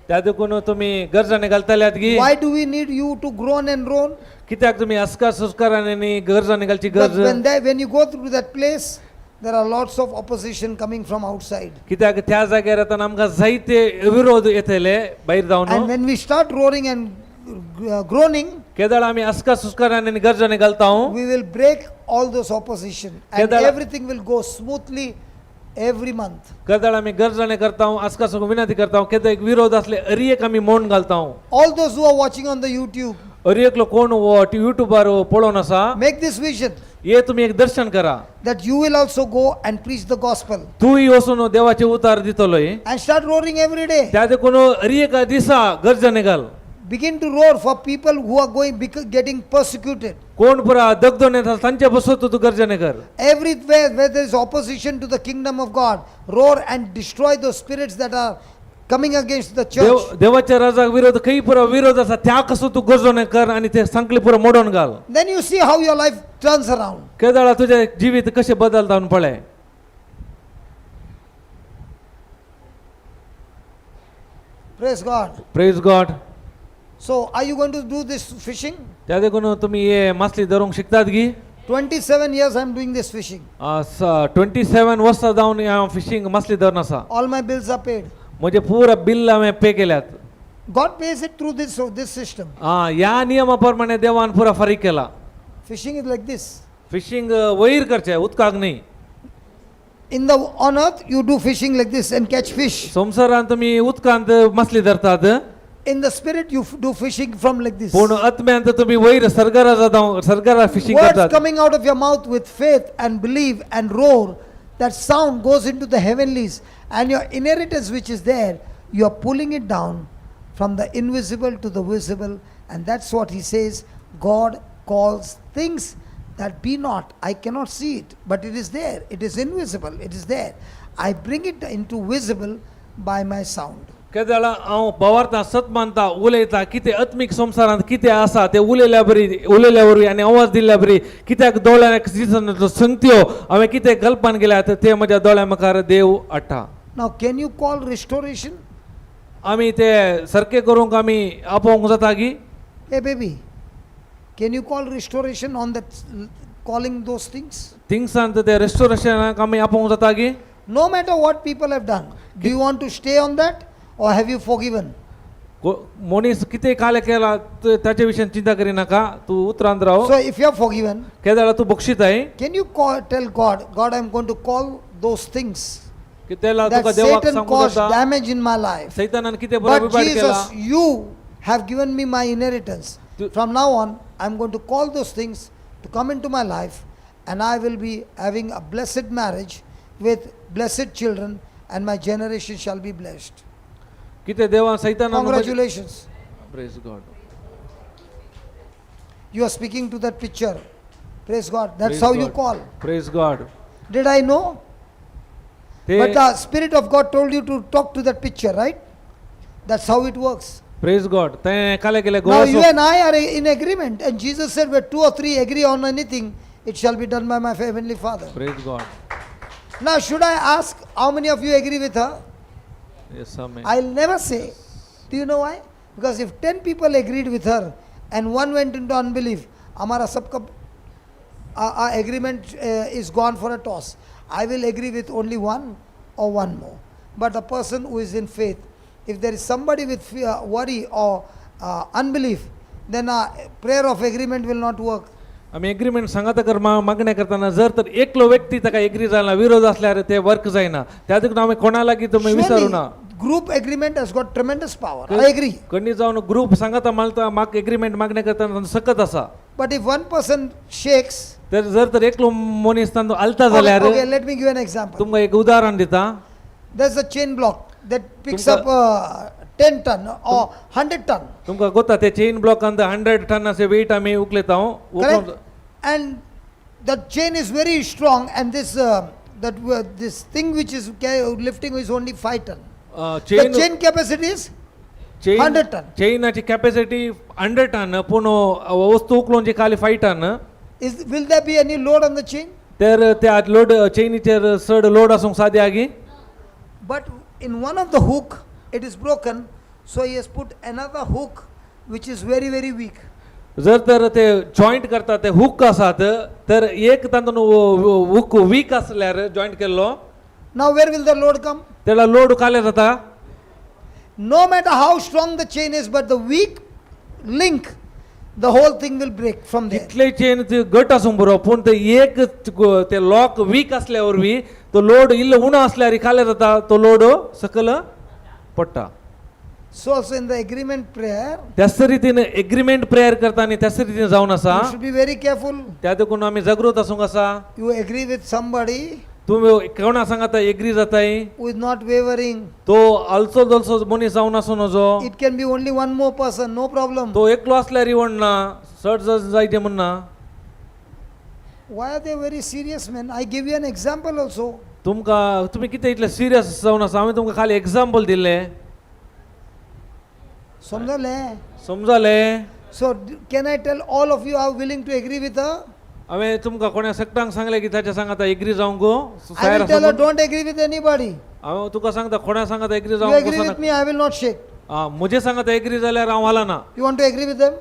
त्या देखून तुमी गरजांनी घालतल्यात गी? Why do we need you to groan and roan? कित्याक तुमी अस्कार सुस्कार आनी गरजांनी घालची But गरज? when you go through that place, there are lots of opposition coming from outside. कित्याक त्या जाग्यार येतना आमकां जायते विरोध येतले भायर And जावन. when we start roaring and groaning, केदळ आमी अस्कार सुस्कार आनी गरजांनी घालता, we will break all those opposition and everything will go smoothly every month. केदळ आमी गरजाणे करता, अस्कार सुस्कार विनंती करता, केदळ एक विरोध असले अरी एक आमी मोड घालता. All those who are watching on the YouTube, अरी एकलो कोण युट्यूबार पळोवन आसा, make this vision ये तुमी एक दर्शन करा that you will also go and preach the gospel तूंय वचून देवाचे उतार दितलोय and start roaring every day. त्या देखून अरी एका दिसा गरजणे घाल. Begin to roar for people who are getting persecuted. कोण पुरा दगदोन येता तांचे बसत तूं गरजणे कर. Everywhere where there is opposition to the kingdom of God, roar and destroy those spirits that are coming against the देव church. देवाच्या राजाक विरोध खंय पुरा विरोध आसा त्या कसो तूं गरजणे कर आनी ते सांगले पुरा मोडून घाल. Then you see how your life turns around. केदळा तुजें जिवीत कशें बदलता म्हणून पळय. Praise God. Praise God. So, are you going to do this fishing? त्या देखून तुमी हे मासली धरूंक शिकतात गी? 27 years I am doing this fishing. 27 वर्सां जावन हांव फिशींग मासली धरून आसा. All my bills are paid. म्हजे पुरा बिल हांवें पे केल्यात. God pays it through this system. आं, ह्या नियमा प्रमाणे देवान पुरा फारीक केला. Fishing is like this. Fishing वयर करचें, उदकाक न्ही. In the on earth you do fishing like this and catch fish. संवसारांत तुमी उदकांत मासली धरतात. In the spirit you do fishing from like this. पूण आत्म्यांत तुमी वयर सरगारा जाता, सरगारा फिशींग Words करतात. coming out of your mouth with faith and belief and roar, that sound goes into the heavenlies, and your inheritance which is there, you are pulling it down from the invisible to the visible, and that's what he says. God calls things that be not. I cannot see it, but it is there. It is invisible. It is there. I bring it into visible by my sound. केदळा हांव पवारता सत मानता उलयता कितें आत्मीक संवसारांत कितें आसा तें उलयल्या बरी उलयल्या वरवीं आनी आवाज दिल्ल्या बरी कित्याक दोळ्यांक दिसना संगत्यो हांवें कितें कल्पन केल्यात ते म्हज्या दोळ्या मुखार देव हाडटा. Now, can you call restoration? आमी ते सारकें करूंक आमी आपोवंक जाता की? Hey, baby, can you call restoration on that, calling those things? थिंगसान ते रेस्टोरेशनाक आमी आपोवंक जाता की? No matter what people have done, do you want to stay on that or have you forgiven? मनीस कितें काले केला ताचे विशीं चिंता करिनाका, तूं उतरांत राव. So, if you are forgiven, केदळा तूं बक्षिताय. can you tell God, God, I am going to call those things कितें that तुका देवाक Satan सांगूंक caused जाता damage in my life? सैतानान कितें बरो But बिबाड केला. Jesus, you have given me my inheritance. From now on, I am going to call those things to come into my life, and I will be having a blessed marriage with blessed children, and my generation shall be blessed. कितें देवान सैतानान. Congratulations. Praise God. You are speaking to that picture. Praise God. That's how you call. Praise God. Did I know? ते But the Spirit of God told you to talk to that picture, right? That's how it works. Praise God तें काले केले Now you Goa and I are in agreement, and Jesus said, where two or three agree on anything, it shall be done by my heavenly Father. Praise God. Now, should I ask how many of you agree with her? Yes amen. I'll never say. Do you know why? Because if 10 people agreed with her and one went into unbelief, Amara sabka, our agreement is gone for a toss. I will agree with only one or one more. But a person who is in faith, if there is somebody with fear, worry or unbelief, then a prayer of agreement will not work. आमी agreement सांगाता कर मागणें करतना जर तर एकलो व्यक्ती ताका एग्री जायना विरोध असल्यार ते वर्क जायना त्या देखून आमी कोणा लागीं तुमी विसरू ना. Surely, group agreement has got tremendous power. I agree. कणी जावन ग्रुप सांगाता मालता म्हाका एग्रीमेंट मागणें करतना सकत आसा. But if one person shakes, तर जर तर एकलो मनीस तांचो आलता okay, जाल्यार okay, let me give an example. तुमकां एक उदाहरण दिता. There's a chain block that picks तुमका- up 10 ton or 100 ton. तुमकां गोता ते चेन ब्लॉकान 100 टन असे वेट आमी उखलेता. Correct? And the chain is very strong, and this thing which is lifting is only 5 ton. The chain chain capacity is chain 100 ton. चेनाची capacity 100 ton पूण वस्तू उखलून खाली 5 ton. Is, will there be any load on the chain? तर त्या load चेनीचेर चड load आसूंक सादी आगी. But in one of the hook, it is broken, so he has put another hook which is very, very weak. जर तर ते joint करतात ते हुक आसात तर एक तातूंत हुक वीक आसल्यार जॉयंट केल्लो. Now, where will the load come? तेला लोड काले जाता. No matter how strong the chain is, but the weak link, the whole thing will break from there. कितले चेन ते घट आसूंक बरो पूण ते एक ते लॉक वीक आसल्या वरवीं तो लोड इल्लो उणो आसल्यार खाले जाता तो लोड सकल पडटा. So also in the agreement prayer, त्याच रितीन एग्रीमेंट प्रेयर करता आनी त्याच रितीन जावन आसा. you should be very careful. त्या देखून आमी जागृत आसूंक आसा. You agree with somebody तुमी कोणा सांगाता एग्री जाताय who is not wavering. तो आलसो दलसो मनीस जावन आसूं नजो. It can be only one more person, no problem. तो एकलो आसल्यार म्हणना चड जायचे म्हणना. Why are they very serious, man? I give you an example also. तुमकां तुमी कितें इतले सिरियस जावन आसा हांवें तुमकां खाली एग्जाम्पल दिल्लें. समजले? समजलें. So can I tell all of you are willing to agree with her? हांवें तुमकां कोणा सगटांक सांगलें की ताच्या सांगाता एग्री जावंक I will tell her don't agree with anybody. हांव तुका सांगता कोणा सांगाता एग्री You जावंक agree with me, I will not shake. म्हजे सांगाता एग्री जाल्यार हांव हालना. You want to agree with them?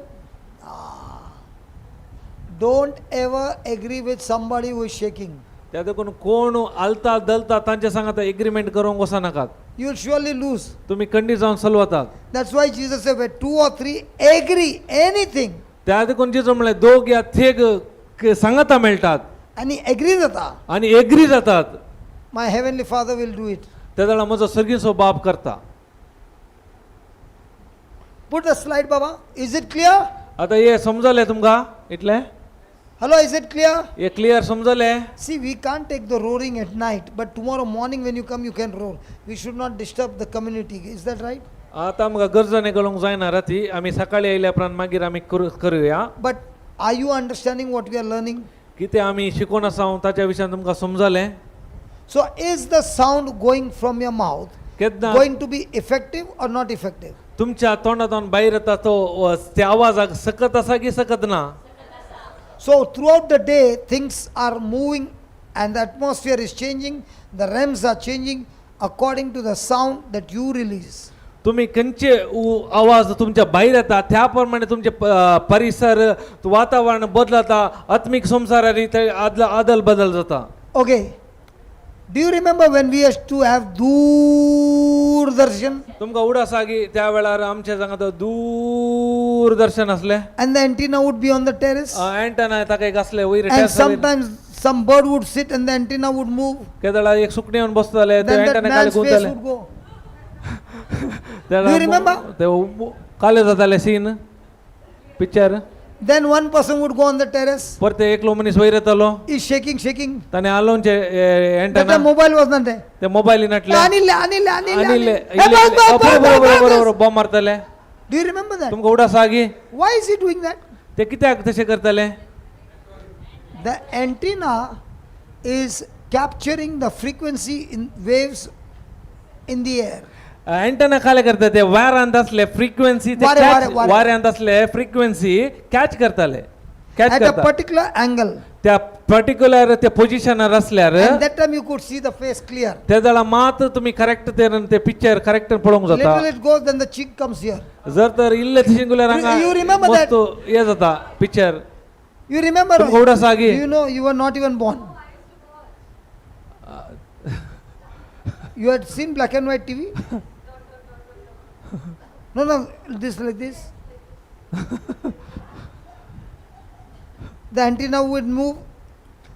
Ah. Don't ever agree with somebody who is shaking. त्या देखून कोण हालता दलता तांच्या सांगाता एग्रीमेंट करूंक वचनाकात. You will surely lose. तुमी कंडी जावन सलवतात. That's why Jesus said, where two or three agree anything, त्या देखून जेजू म्हणलें दोग या थेग सांगाता मेळटात and he agrees with आनी एग्री जातात my heavenly Father will do it. त्या जाणा म्हजो सर्गीचो बाप करता. Put the slide, Baba. Is it clear? आतां हे समजलें तुमकां इतलें? Hello, is it clear? हे क्लियर समजलें? See, we can't take the roaring at night, but tomorrow morning when you come, you can roar. We should not disturb the community. Is that right? आतां आमकां गरजांनी घालूंक जायना राती आमी सकाळी आयल्या उपरांत मागीर आमी करुया. But are you understanding what we are learning? कितें आमी शिकोवन आसा ताच्या विशयान तुमकां समजलें? So, is the sound going from your mouth केन्ना going to be effective or not effective? तुमच्या तोंडांतल्यान भायर येता तो त्या आवाजाक सकत आसा की सकत ना? So, throughout the day, things are moving and the atmosphere is changing, the realms are changing according to the sound that you release. तुम्ही खंयचे आवाज तुमच्या भायर येता त्या प्रमाणे तुमचे परिसर वातावरण बदलता आत्मीक संवसारारी ते आदल बदल जाता. Okay. Do you remember when we used to have Doordarshan? तुमकां उडास आसा की त्या वेळार आमच्या जागा दूरदर्शन आसलें. And the antenna would be on the terrace. Antenna ताका एक आसलें वयर And terrace वयर. sometimes some bird would sit and the antenna would move. केदळा एक सुकणें येवन बसतालें ते Then that antenna खाली man's face गुंततालें. would go. तेन्ना Do you remember? ते काले जाताले scene picture. Then one person would go on the terrace. परते एकलो मनीस वयर येतालो. He's shaking, shaking. ताणें हालोवचें That antenna. time mobile was not there. ते मोबायल नाटले. Anil, Anil, Anil, आनी Anil. Hey, bus, bus, bus, बरोबर bus, बरोबर bus. बॉम्ब मारताले. Do you remember that? तुमकां उडास आसा की Why is he doing that? ते कित्याक तशें करताले? The antenna is capturing the frequency in waves in the air. Antenna खाले करता ते वाऱ्यांत आसले फ्रिक्वेन्सी ते वारे, catch- वारे, वारे. वाऱ्यांत आसले फ्रिक्वेन्सी कॅच करताले. कॅच At a करता particular angle. त्या पर्टिक्युलर त्या पोजिशनार आसल्यार And that time you could see the face clear. त्या जाल्यार मात तुमी करेक्ट ते पिक्चर करेक्ट पळोवंक जाता. Little it goes, then the cheek comes here. जर तर इल्ले तशें गेल्यार हांगा You remember that? मस्त हे जाता पिक्चर. You remember? तुमकां उडास आसा की? You know, you were not even born. You had seen black and white TV? No, no, this like this. The antenna would move.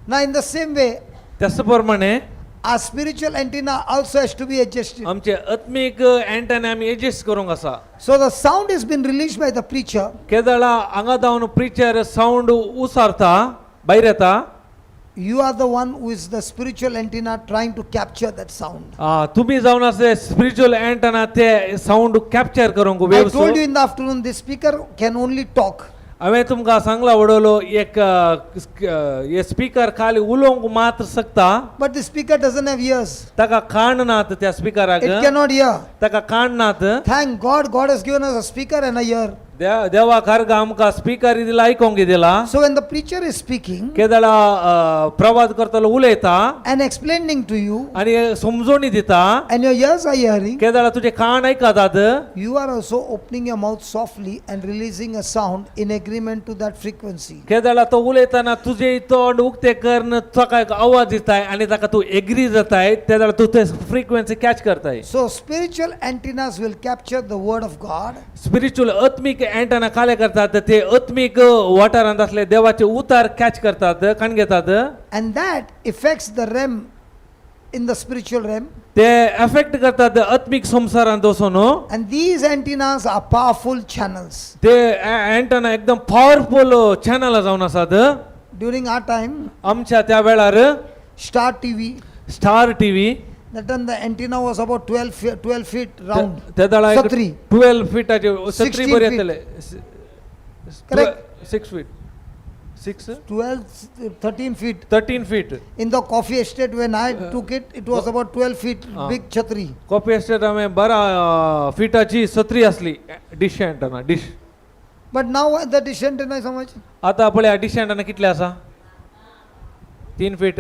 Now, in the same way, त्याच प्रमाणे our spiritual antenna also has to be adjusted. आमचे आत्मीक antenna आमी adjust करूंक आसा. So, the sound has been released by the preacher. केदळा हांगा जावन preacher sound उसारता भायर येता. You are the one who is the spiritual antenna trying to capture that sound. तुमी जावन आसले स्पिरिच्युअल अँटेना ते सावंड कॅप्चर करूंक I waves. told you in the afternoon, this speaker can only talk. हांवें तुमकां सांगला वडवलो एक स्पीकर खाली उलोवंक मात्र शकता. But the speaker doesn't have ears. ताका कान नात त्या स्पिकराक. It cannot hear. ताका कान नात. Thank God, God has given us a speaker and a ear. देवा खारगा आमकां स्पीकर दिला आयकोंक दिला. So when the preacher is speaking केदळा प्रवाद करतलो उलयता and explaining to you, आनी समजोणी दिता and your ears are hearing, केदळा तुजे कान आयकतात, you are also opening your mouth softly and releasing a sound in agreement to that frequency. केदळा तो उलयतना तुजे तोंड उक्ते करन ताका एक आवाज दिताय आनी ताका तूं एग्री जाताय तेदळा तूं ते फ्रिक्वेन्सी कॅच करताय. So spiritual antennas will capture the word of God spiritual आत्मीक अँटेना कार्य करतात ते आत्मीक वाठारांत असले देवाचे उतार कॅच करतात काण घेतात. And that affects the realm in the spiritual realm. ते एफेक्ट करतात आत्मीक संवसारांत वचून. And these antennas are powerful channels. ते अँटेना एकदम पावरफुल चॅनल जावन आसात. During our time, आमच्या त्या वेळार Star TV, Star TV, that time the antenna was about 12 feet round. त्या वेळार सत्री. 12 फिटाचे सत्री 16 बरी feet. येतले. Correct. 6 feet, 6 12, 13 feet. 13 feet. In the coffee estate, when I took it, it was about 12 feet big chatri. Coffee estate हांवें बारा फिटाची सत्री आसली dish antenna dish. But now the dish antenna is how much? आता पळय dish antenna कितले आसा? 3 feet.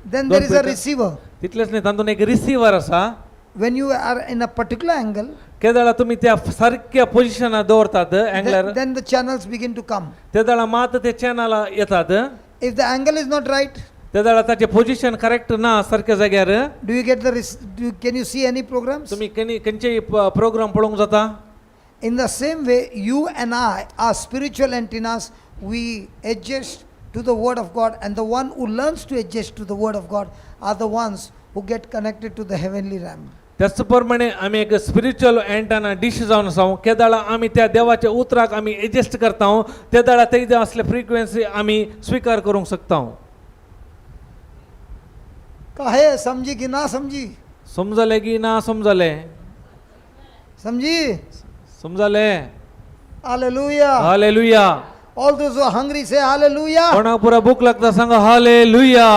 Then दोन there is a feet. Receiver. तितलेच न्ही तातूंत एक रिसिवर आसा. When you are in a particular angle, केदळा तुमी त्या सारक्या पोजिशनार दवरतात अँगलार, then the channels begin to come. तेदळा मात ते चॅनल येतात. If the angle is not right, तेदळा ताचें पोजिशन करेक्ट ना सारक्या जाग्यार, do you get the can you see any programs? तुमी खंयचेय प्रोग्राम पळोवंक जाता? In the same way, you and I are spiritual antennas. We adjust to the word of God, and the one who learns to adjust to the word of God are the ones who get connected to the heavenly realm. त्याच प्रमाणे आमी एक spiritual antenna dish जावन आसा. केदळा आमी त्या देवाच्या उतराक आमी एडजस्ट करता तेदळा ते असले फ्रिक्वेन्सी आमी स्विकार करूंक शकता. काहे समजी की ना समजी? समजलें की ना समजलें? समजी? समजलें. Hallelujah. Hallelujah. All those who are hungry say hallelujah. कोणाक पुरा भूक लागता सांगा हालेलुया.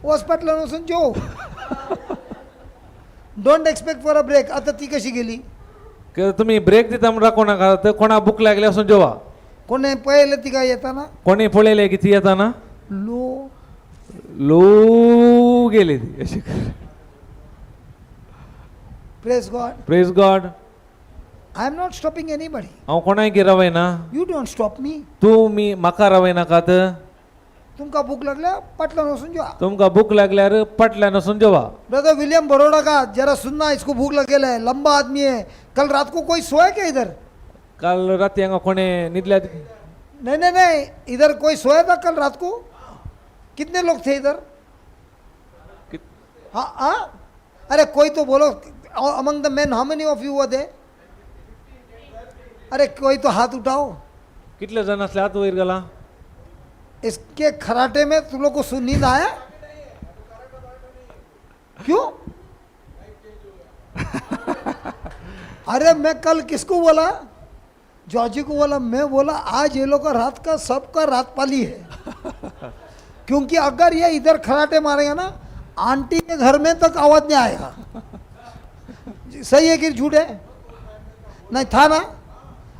हॉस्पिटलान वचून जेव. Don't expect for a break. आता ती कशी गेली? तुमी ब्रेक दिता म्हूण राखूं नाका. कोणाक भूक लागली वचून जेवा. कोणे पळयलें तिका येताना? कोणी पळयलें की ती येताना लो लो गेली ती अशी. Praise God. Praise God. I am not stopping anybody. हांव कोणाक रावयना. You don't stop me. तुमी म्हाका रावयनाकात. तुमकां भूक लागल्या पाटल्यान वचून जेवा. तुमकां भूक लागल्यार पाटल्यान वचून जेवा. ब्रदर विलियम बरोड़ा का जरा सुनना, इसको भूख लगेला है, लंबा आदमी है. कल रात को कोई सोया क्या इधर? काल राती हांगा कोणें न्हिदल्या? नहीं नहीं नहीं, इधर कोई सोया था कल रात को? कितने लोग थे इधर? हाँ हाँ, अरे कोई तो बोलो. Among the men, how many of you were there? अरे कोई तो हाथ उठाओ. कितले जाण आसले हात वयर गेला? इसके खराटे में तुम लोग को सुन नींद आया क्यों? अरे मैं कल किसको बोला? जॉर्जी को बोला. मैं बोला आज ये लोग का रात का सबका रात पाली है, क्योंकि अगर ये इधर खराटे मारेगा ना, आंटी के घर में तक आवाज नहीं आएगा. सही है कि झूठ है? नहीं था ना?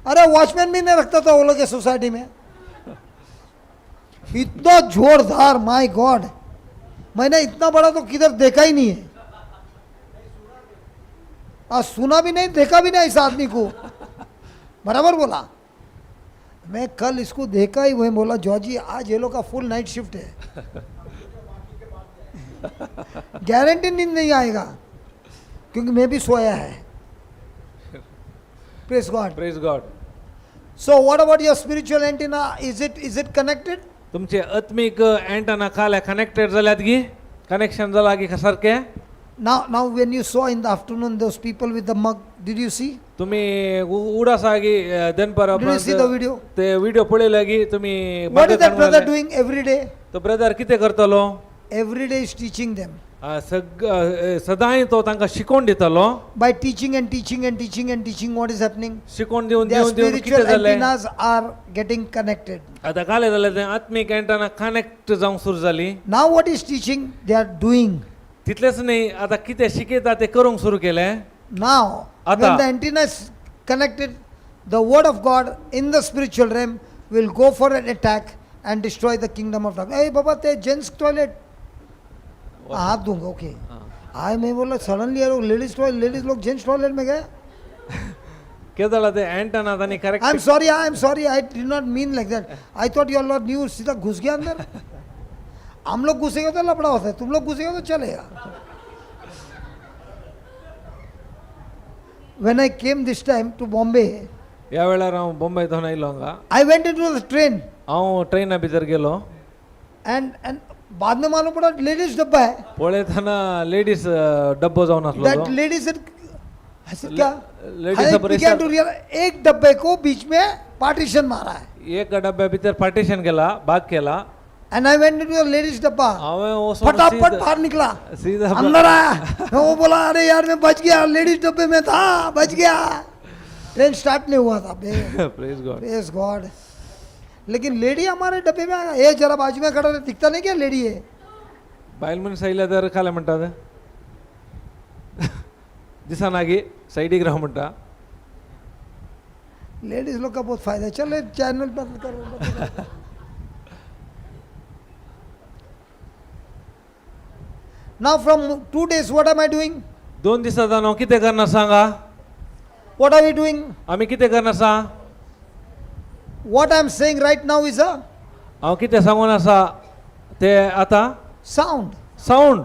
अरे वॉचमैन भी नहीं रखता था वो लोग के सोसाइटी में. इतना जोरदार, my God, मैंने इतना बड़ा तो किधर देखा ही नहीं है. आज सुना भी नहीं, देखा भी नहीं इस आदमी को. बराबर बोला. मैं कल इसको देखा ही, वही बोला जॉर्जी आज ये लोग का फुल नाइट शिफ्ट है, गारंटी नींद नहीं आएगा, क्योंकि मैं भी soya Hai. Praise God. Praise God. So what about your spiritual antenna? Is it connected? तुमचे आत्मीक अँटेना खाल्या कनेक्टेड जाल्यात की कनेक्शन जाला की सारकें? Now when you saw in the afternoon those people with the mug, did you see? तुमी उडासा की दनपारा Did you see the video? ते video पळयले की तुमी? What is that brother doing every day? तो ब्रदर कितें करतलो? Every day is teaching them. सग सदांय तो तांकां शिकोवन दितालो. By teaching and teaching and teaching and teaching, what is happening? शिकोवन दिवन Their दिवन दिवन कितें spiritual जालें? antennas are getting connected. आतां कालें जालें तें आत्मीक एंटना कनेक्ट जावंक सुरू जाली. Now what is teaching? They are doing. तितलेंच न्ही, आतां कितें शिकयता तें करूंक सुरू केलें. Now, आता. when the antenna is connected, the word of God in the spiritual realm will go for an attack and destroy the kingdom of darkness. Hey, Baba, ते gents toilet. हाथ दूंगा, ओके. आए मैं बोला सडनली यार ladies toilet, ladies लोग gents toilet में गए. कितें जालां तें एंटना तांणी I am correct. Sorry, I am sorry, I did not mean like that. I thought you are not new, सीधा घुस गया अंदर. हम लोग घुसेंगे तो लफड़ा होता है, तुम लोग घुसेंगे तो चलेगा. When I came this time to Bombay, ह्या वेळार हांव बॉम्बे थंय आयलो हांगा. I went into the train. हांव ट्रेना भितर गेलो. And बाद में मालूम पड़ा लेडीज डब्बा है. पळयतना लेडीज डब्बो जावन आसलो that तो. लेडीज क्या ladies I पर began ऐसा- to realize, एक डब्बे को बीच में पार्टीशन मारा है. एका डब्या भितर पार्टिशन केला, भाग केला. And I went into the ladies डब्बा. हांवें वचोन फटाफट सीधा- बाहर निकला, सीधा अंदर आया. वो बोला अरे यार मैं बच गया, लेडीज डब्बे में था, बच गया. ट्रेन स्टार्ट नहीं हुआ था बे. Praise God. Praise God. लेकिन लेडी हमारे डब्बे में आया, ये जरा बाजू में खड़ा रहे, दिखता नहीं क्या लेडी है? बायल मनीस आयल्या तर कालें म्हणटात, दिसना गी, सायडीक राव म्हणटा. लेडीज लोग का बहुत फायदा है. चलो चैनल बंद करो, बंद करो. Now from 2 days, what am I doing? दोन दिसां जावन हांव कितें करना सांगा? What are we doing? आमी कितें करना आसा? What I am saying right now is a हांव कितें सांगून आसा ते आतां sound. Sound.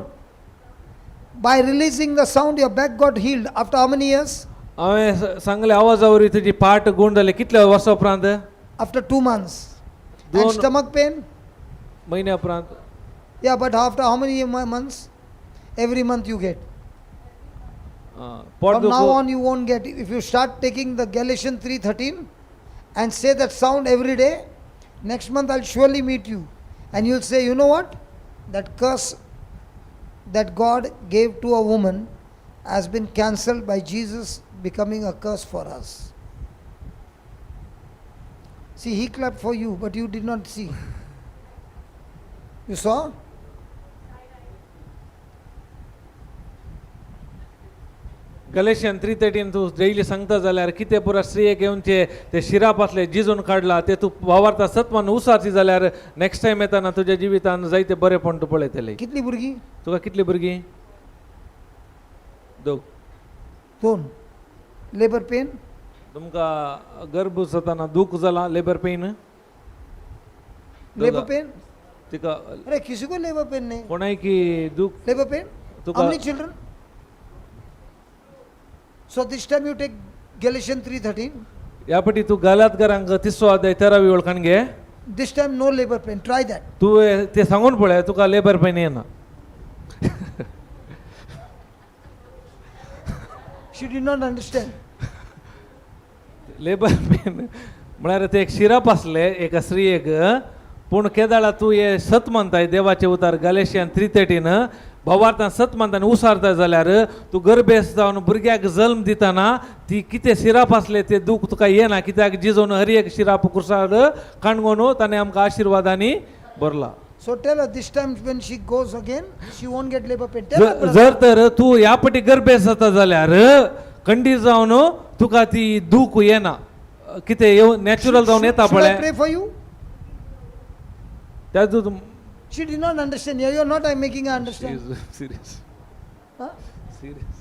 By releasing the sound, your back got healed. After how many years? हांवें सांगले आवाजा वरवीं तुजी पाट गूण जाली कितल्या वर्सां उपरांत? After 2 months. And दोन- stomach pain? म्हयन्या उपरांत. Yeah, but after how many months? Every month you get. पोट From now दुखू on, you won't get. If you start taking the Galatians 3:13 and say that sound every day, next month I'll surely meet you, and you'll say, you know what? That curse that God gave to a woman has been cancelled by Jesus becoming a curse for us. See, he clapped for you, but you did not see. You saw? Galatian 3:13 तूं daily सांगता जाल्यार कितें पुरा स्त्रियेक येवचे ते शिराप आसले जिजून काडला ते तूं वावरता सतमान उसारची जाल्यार नेक्स्ट टायम येताना तुज्या जिवितान जायते बरेपण तूं पळयतले. कितली भुरगीं? तुका कितली भुरगीं? दोग. दोन. Labor pain? तुमकां गर्भ जाताना दूख जाला, लेबर पेन? Labor pain? तिका अरे किसी को लेबर पेन नहीं. कोणाय की दूख Labor pain? तुका How many children? So this time you take Galatians 3:13. ह्या पटी तूं गालातकारांक तिसरो अध्याय तेरावी वळखान घे. This time no labor pain. Try that. तूं तें सांगून पळय, तुका लेबर पेन येना. She did not understand. Labour pain म्हळ्यार ते एक शिरप आसले एका स्त्रियेक, पूण केदाळा तूं हे सत मानताय देवाचे उतार गलेशियन 3:13 भावार्थान सत मानता आनी उसारता जाल्यार तूं गर्भेस्त जावन भुरग्याक जल्म दितना ती कितें सिरप आसले ते दूख तुका येना, कित्याक जिजोन हर एक शिराप कुर्सार काणगोन ताणें आमकां आशिर्वादांनी भरला. So tell her this time when she goes again, she won't get labor pain. Tell her, brother. जर तर तूं ह्या पटी गर्भेस्त जाता जाल्यार खंडीत जावन तुका ती दूख येना, कितें येवन नॅचरल जावन येता Should I पळय. pray for you? त्या दूद She did not understand. Yeah, you are not I'm making her understand. Serious. Huh? Serious.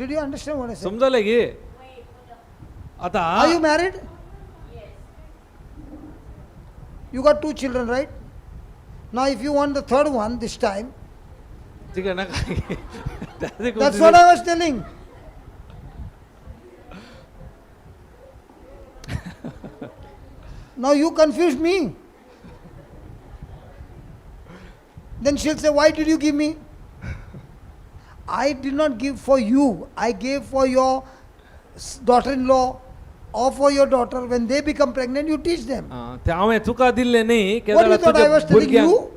Did you understand what I said? समजले की आता? Are you married? You got two children, right? Now, if you want the third one this time, ठीक आहे ना. That's what I was telling. Now you confused me. Then she'll say, why did you give me? I did not give for you. I gave for your daughter in law, or for your daughter, when they become pregnant, you teach them. आं, ते हांवें तुका दिल्लें न्ही What you केदाळा thought I तुज्या was telling भुरग्यांक you?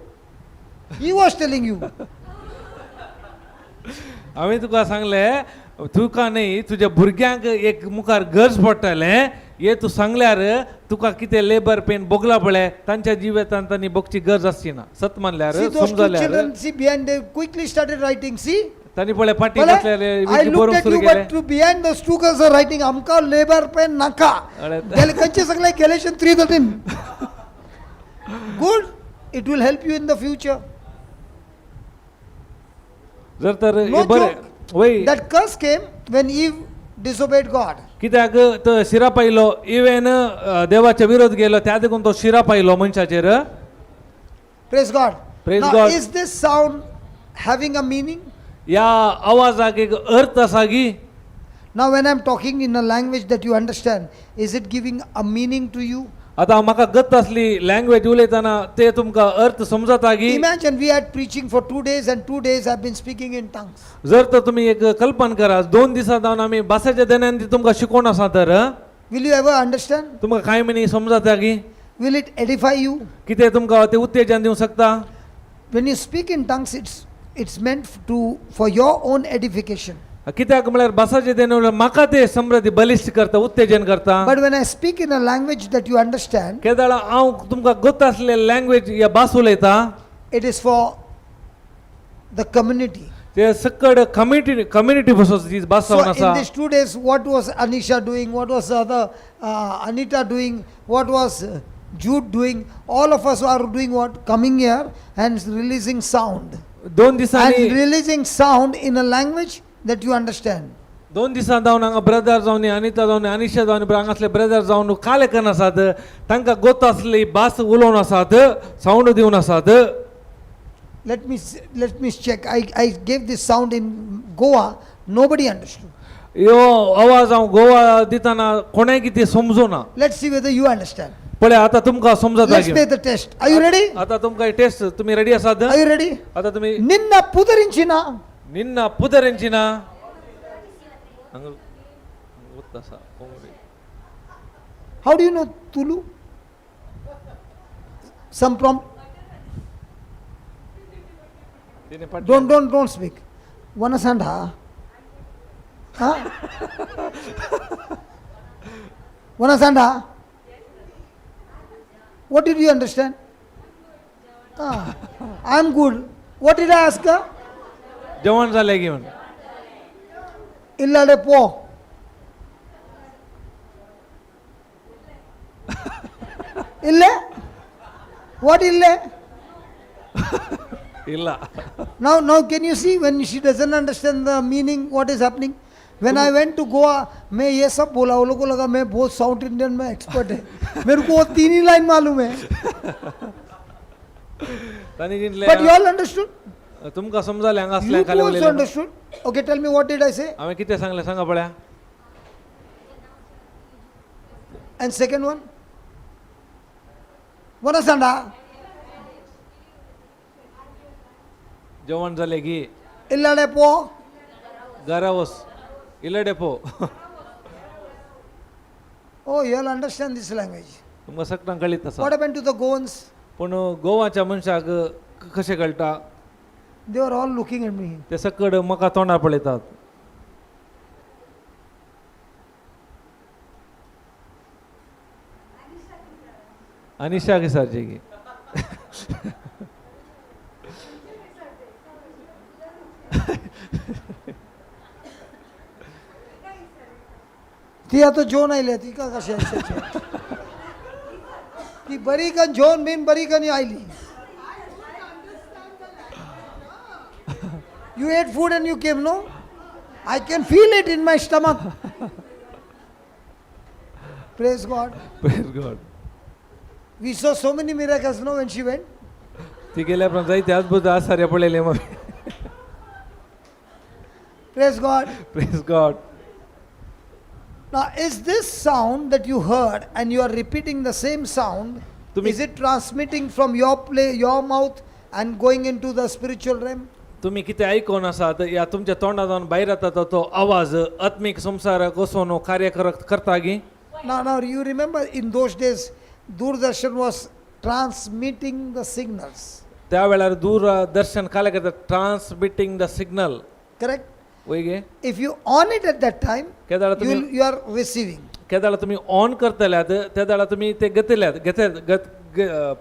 He was telling you. हांवें तुका सांगलें तुका न्ही तुज्या भुरग्यांक एक मुखार गरज पडटलें हे तूं सांगल्यार तुका कितें लेबर पेन भोगला पळय तांच्या जिवितांत तांणी भोगची गरज आसची ना सत मानल्यार See those two समजल्यार children, see behind, they quickly started writing. See? तांणी पळय फाटी Bale, बसलेले I looked बरोवंक at सुरू you, केलें but to behind those two girls are writing, आमकां labor pain नाका. अरे. खंयचे सगळे Galatians 3:13. Good. It will help you in the future. जर तर No हे बरें joke. वय That curse came when Eve disobeyed God. कित्याक तो शिरा पायलो इवेन देवाच्या विरोध गेलो त्या देखून तो शिरा पायलो मनशाचेर. Praise God. Praise Now, God. is this sound having a meaning? ह्या आवाजाक एक अर्थ आसा की? Now, when I'm talking in a language that you understand, is it giving a meaning to you? आतां म्हाका गत आसली लँग्वेज उलयतना ते तुमकां अर्थ समजता की? Imagine we had preaching for 2 days, and 2 days I've been speaking in tongues. जर तर तुमी एक कल्पना करा दोन दिसां जावन आमी भासाच्या देण्यान ती तुमकां शिकोवन आसा तर Will you ever understand? तुमकां कांय मिनी समजता की? Will it edify you? कितें तुमकां तें उत्तेजन दिवंक शकता? When you speak in tongues, it's meant to for your own edification. कित्याक म्हळ्यार भासाचे देणे म्हळ्यार म्हाका ते समृद्धी बलिश्ट करता उत्तेजन करता. But when I speak in a language that you understand, केदळा हांव तुमकां गत आसले लँग्वेज या भास उलयता it is for the community. ते सकड कम्युनिटी कम्युनिटी बसोच ती भास So जावन in आसा. these 2 days, what was Anisha doing? What was the other Anita doing? What was Jude doing? All of us are doing what? Coming here and releasing sound. दोन दिसांनी And releasing sound in a language that you understand. दोन दिसां जावन हांगा brother जावन अनिता जावन अनिशा जावन हांगासले brother जावन काले करून आसात तांकां गोत आसली भास उलोवन आसात सावंड दिवन आसात. Let me check. I gave this sound in Goa. Nobody understood. ह्यो आवाज हांव गोवा दितना कोणें कितें समजुना. Let's see whether you understand. पळय आतां तुमकां समजता. Let's make the test. Are you ready? आतां तुमकां टेस्ट तुमी रेडी आसात? Are you ready? आतां तुमी Ninna pudarinchina. निन्ना पुदरेंची ना हांगा गोत आसा Konkani. How do you know Tulu? Some prompt. तिने फाटल्यान- Don't speak. Vanasandha. Huh? Vanasandha. What did you understand? Ah, I'm good. What did I ask her? जेवण जालें की म्हण. Illade po. Ille? What ille? इल्ला. Now can you see when she doesn't understand the meaning, what is happening? When I went to Goa, मैं ये सब बोला, वो लोगों को लगा मैं बहुत साउथ इंडियन में एक्सपर्ट है. मेरे को वो तीन ही लाइन मालूम है. तांणी जिंकले. But you all understood? तुमकां समजलें हांगा You आसलें two खाली also उलयलें. understood? Okay, tell me, what did I say? हांवें कितें सांगलें सांगा पळया. And second one? Vanasanda. जेवण जालें की. Illade po. घरा वच इल्ले पो. Oh, you all understand this language. तुमकां सगळ्यांक कळीत आसा. What happened to the Goans? पूण गोवाच्या मनशाक कशें कळटा? They were all looking at me. ते सकड म्हाका तोंडार पळयतात. अनिशा किसाची की ती आता जोन आयली तिका कशें ती बरी कन जोन बीन बरी कन आयली. You ate food and you came, no? I can feel it in my stomach. Praise God. Praise God. We saw so many miracles, no, when she went. ती गेल्या उपरांत जायते अद्भुत आसार्य पळयले मागीर. Praise God. Praise God. Now, is this sound that you heard and you are repeating the same sound, तुम्ही- is it transmitting from your play, your mouth and going into the spiritual realm? तुम्ही कितें आयकून आसात या तुमच्या तोंडा जावन भायर येता तो आवाज आत्मीक संवसाराक वचून कार्य करता गी? Now you remember in those days, Doordarshan was transmitting the signals. त्या वेळार दूरदर्शन काले करता ट्रान्समिटींग the signal. Correct? वय गे. If you on it at that time, केदाळा तुम्ही you are receiving. केदाळा तुम्ही ऑन करतल्यात तेदाळा तुम्ही ते घेतल्यात घेते गत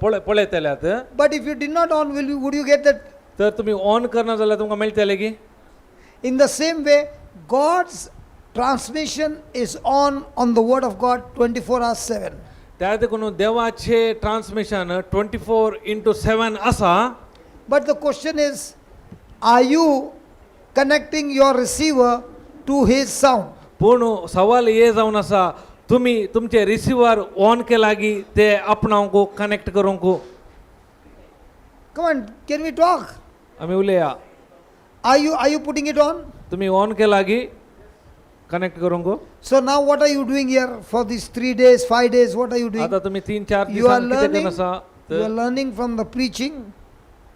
पळयतल्यात. But if you did not on, would you get that? तर तुम्ही ऑन करना जाल्यार तुमकां मेळटलें की. In the same way, God's transmission is on the Word of God 24 hours 7. त्या देखून देवाचे ट्रान्समिशन 24x7 आसा. But the question is, are you connecting your receiver to his sound? पूण सवाल हे जावन आसा, तुमी तुमचे रिसिवर ऑन केला की ते आपणावंक कनेक्ट करूंक. Come on, can we talk? आमी उलया. Are you putting it on? तुमी ऑन केला की कनेक्ट करूंक. So now what are you doing here for these 3 days, 5 days? What are you doing? आता तुम्ही 3-4 You are दिसांनी कितें learning. करून आसा You are तर learning from the preaching.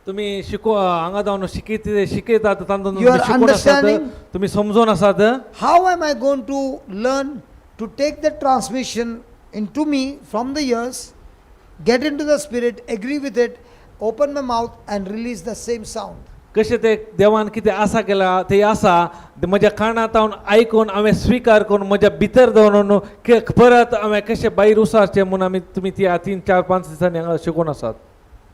तुम्ही शिको हांगा जावन शिकयत शिकयतात तातूंत You are तुम्ही शिकून आसात, understanding. तुमी समजून आसात. How am I going to learn to take the transmission into me from the ears, get into the spirit, agree with it, open my mouth and release the same sound? कशें ते देवान कितें आसा केला ते आसा म्हज्या कानांत आयकून हांवें स्विकार करून म्हज्या भितर दवरून परत हांवें कशें भायर उसारचें म्हूण आमी तुमी ती 3-4-5 दिसांनी हांगा शिकून आसात.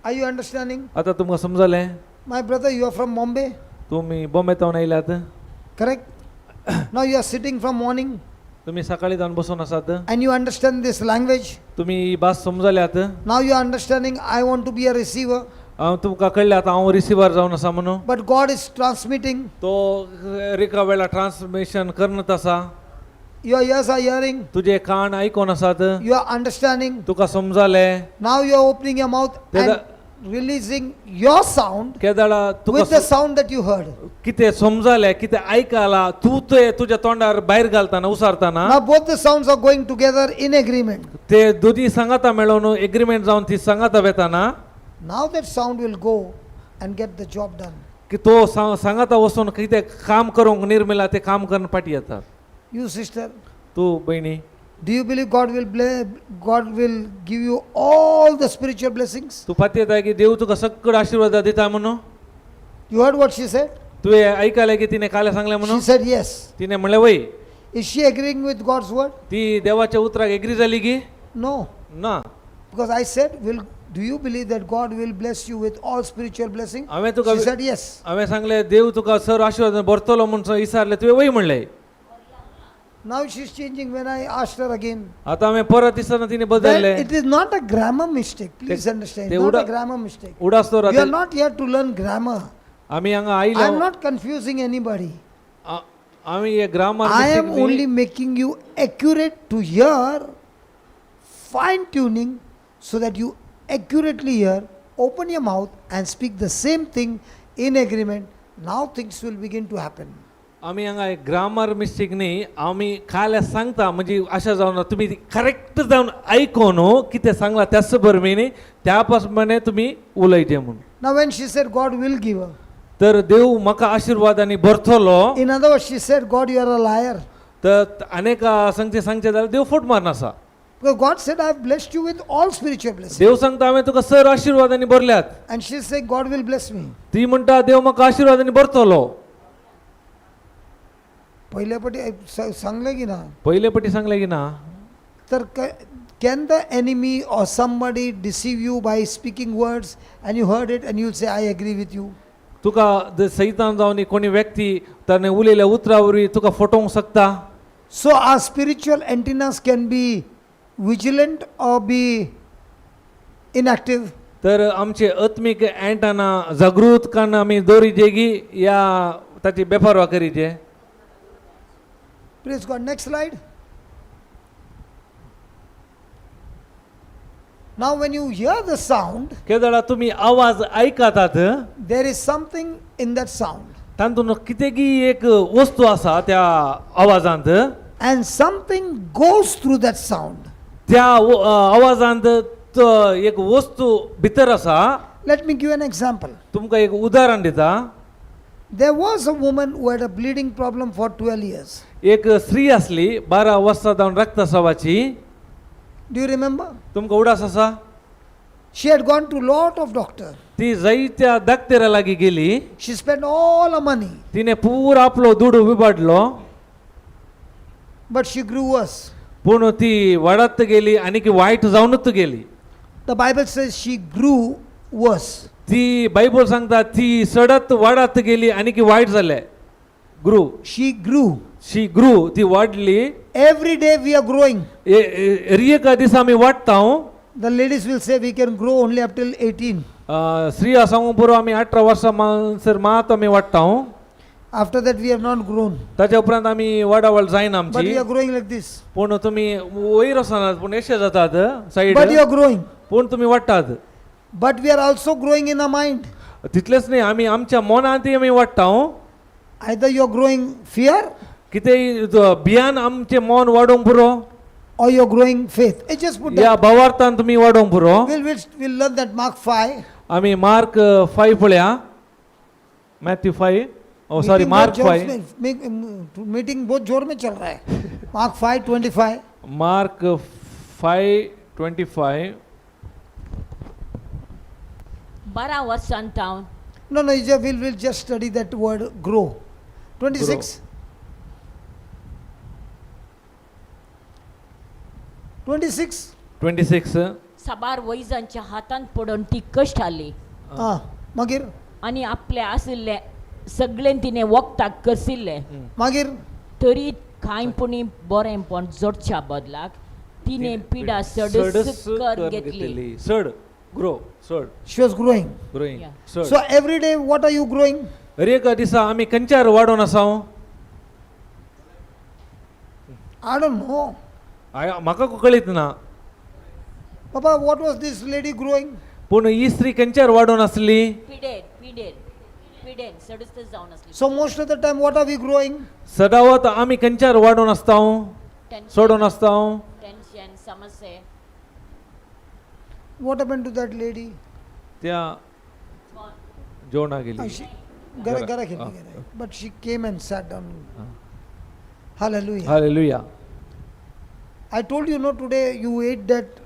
Are you understanding? आतां तुमकां समजलें? My brother, you are from Bombay, तुमी बॉम्बे तावन आयल्यात. Correct? Now you are sitting from morning तुमी सकाळी जावन बसून आसात. And you understand this language. तुमी ही भास समजल्यात. Now you are understanding I want to be a receiver, हांव तुमकां कळ्ळें आतां हांव रिसिवर जावन आसा म्हणून. But God is transmitting. तो एका वेळार ट्रान्समिशन करनत आसा. Your ears are hearing, तुजे कान आयकून आसात. You are understanding. तुका समजलें. Now you are opening your mouth and releasing your sound केदाळा तुका with the sound that you heard. कितें समजलें कितें आयकलां तूं ते तुज्या तोंडार भायर घालतना उसारतना. Now both the sounds are going together in agreement. ते दोनी सांगाता मेळोवन एग्रीमेंट जावन ती सांगाता वेताना. Now that sound will go and get the job done. की तो सांगाता वचून कितें काम करूंक निर्मिला ते काम करून फाटी येता. You sister, तूं भयणी, do you believe God will give you all the spiritual blessings? तूं पातयेता की देव तुका सगळं आशिर्वाद दिता म्हणून? You heard what she said? तुवें आयकलें की तिणें काल सांगलें She म्हणून? said yes. तिणें म्हणलें वय. Is she agreeing with God's word? ती देवाच्या उतराक एग्री जाली की? No. ना. Because I said, will do you believe that God will bless you with all spiritual blessing? हांवें तुका She said yes. हांवें सांगलें देव तुका सर आशिर्वाद भरतलो म्हूण विचारलें तुवें वय म्हणलें. Now she's changing when I asked her again. आतां हांवें परत दिसतना तिणें Then बदललें. It is not a grammar mistake. Please understand. ते It's not a Uda- grammar mistake. उडास You दवरात. are not here to learn grammar. आमी हांगा I am आयले not confusing anybody. आमी हे grammar I am only making you accurate to hear, fine tuning, so that you accurately hear, open your mouth and speak the same thing in agreement. Now things will begin to happen. आमी हांगा grammar mistake न्ही, आमी काल सांगता म्हणजे अशें जावन तुमी करेक्ट जावन आयकोन कितें सांगलां त्याच बरोबर त्या प्रमाणे तुमी उलयचे म्हूण. Now, when she said God will give her, तर देव म्हाका आशिर्वाद आनी भरतलो. In other words, she said, God, you are a liar. तर अनेक सांगचे सांगचे जाल्यार देव फट मारून आसा. Because God said, I have blessed you with all spiritual blessings. देव सांगता हांवें तुका sir आशिर्वादांनी भरल्यात. And she said, God will bless me. ती म्हणटा देव म्हाका आशिर्वादांनी भरतलो. पहिले पटी सांगले की ना? पयले पटी सांगले की ना? तर can the enemy or somebody deceive you by speaking words and you heard it and you say, I agree with you? तुका सैतान जावन कोणी व्यक्ती ताणें उलयल्या उतरां वरवीं तुका फटोवंक शकता. So our spiritual antennas can be vigilant or be inactive. तर आमचे आत्मीक अँटाना जागृत कारण आमी दवरिजे की या ताची बेपरवा करीजे. Praise God. Next slide. Now, when you hear the sound, केदळा तुमी आवाज आयकतात, there is something in that sound. तातूंत कितें की एक वस्तू आसा त्या आवाजांत. And something goes through that sound. त्या आवाजांत एक वस्तू भितर आसा. Let me give an example. तुमकां एक उदाहरण दिता. There was a woman who had a bleeding problem for 12 years. एक स्त्री आसली 12 वर्सां जावन रक्तस्रावाची. Do you remember? तुमकां उडास आसा? She had gone to lot of doctors. ती जायत्या दाक्तेरा लागीं गेली. She spent all her money, तिणे पुरो आपलो दुडू विबाडलो. But she grew worse. पूण ती वाडत गेली आनी वायट जावनूच गेली. The Bible says she grew worse. ती बायबल सांगता ती सडत वाडत गेली आनी वायट जाले. Grew. She grew. She grew, ती वाडली. Every day we are growing. एका दिसा आमी वाडटा. The ladies will say we can grow only up till 18. स्त्रिया सांगूंक पुरो आमी 18 वर्सां म्हणसर मात आमी वाडटा. After that we have not grown. ताच्या उपरांत आमी वाडावळ जायना But आमची. we are growing like this. पूण तुमी वयर वचनात पूण अशें जातात side. But you are growing. पूण तुमी वाडटात. But we are also growing in our mind. तितलेंच न्ही आमी आमच्या मनांतय आमी वाडटा. Either you are growing fear कितेंय भियान आमचें मन वाडोवंक पुरो or you are growing faith. I just put या that. भावार्थान तुमी वाडोवंक पुरो. We'll learn that Mark 5. आमी मार्क 5 पळया. Matthew 5, oh sorry, Meeting Mark बहुत जोर 5. में- मीटिंग बहुत जोर में चल रहा है. Mark 5:25. मार्क 5:25. 12 वर्सां तावन No, no, you just, we'll just study that word grow. 26. 26. 26. साबार वैजांच्या हातांत पडून ती कश्ट आली. Ah, मागीर आनी आपले आशिल्ले सगळें तिणें वखदाक कसिल्लें. मागीर तरी कांय पुणी बरेंपण जोडच्या बदलाक तिणें पिडा सडस कर घेतली. सड ग्रो सड. She was growing. Growing. Yeah. सड. So every day, what are you growing? हर एका दिसा आमी खंयच्यार वाडोवन आसा? I don't know. म्हाका कळीत ना. Papa, what was this lady growing? पूण ही स्त्री खंयच्यार वाडोवन आसली? पिडेन पिडेन पिडेन सडस जावन आसली. So most of the time, what are we growing? Sadawat आमी खंयच्यार वाडोवन आसता, सोडून आसता? टेन्शन समस्या. What happened to that lady? त्या जेवणा Ah, गेली. she, gara, Gara. gara kheli, Ah. gara. But she came and sat down. Ah. Hallelujah. Hallelujah. I told you, no, today you ate that,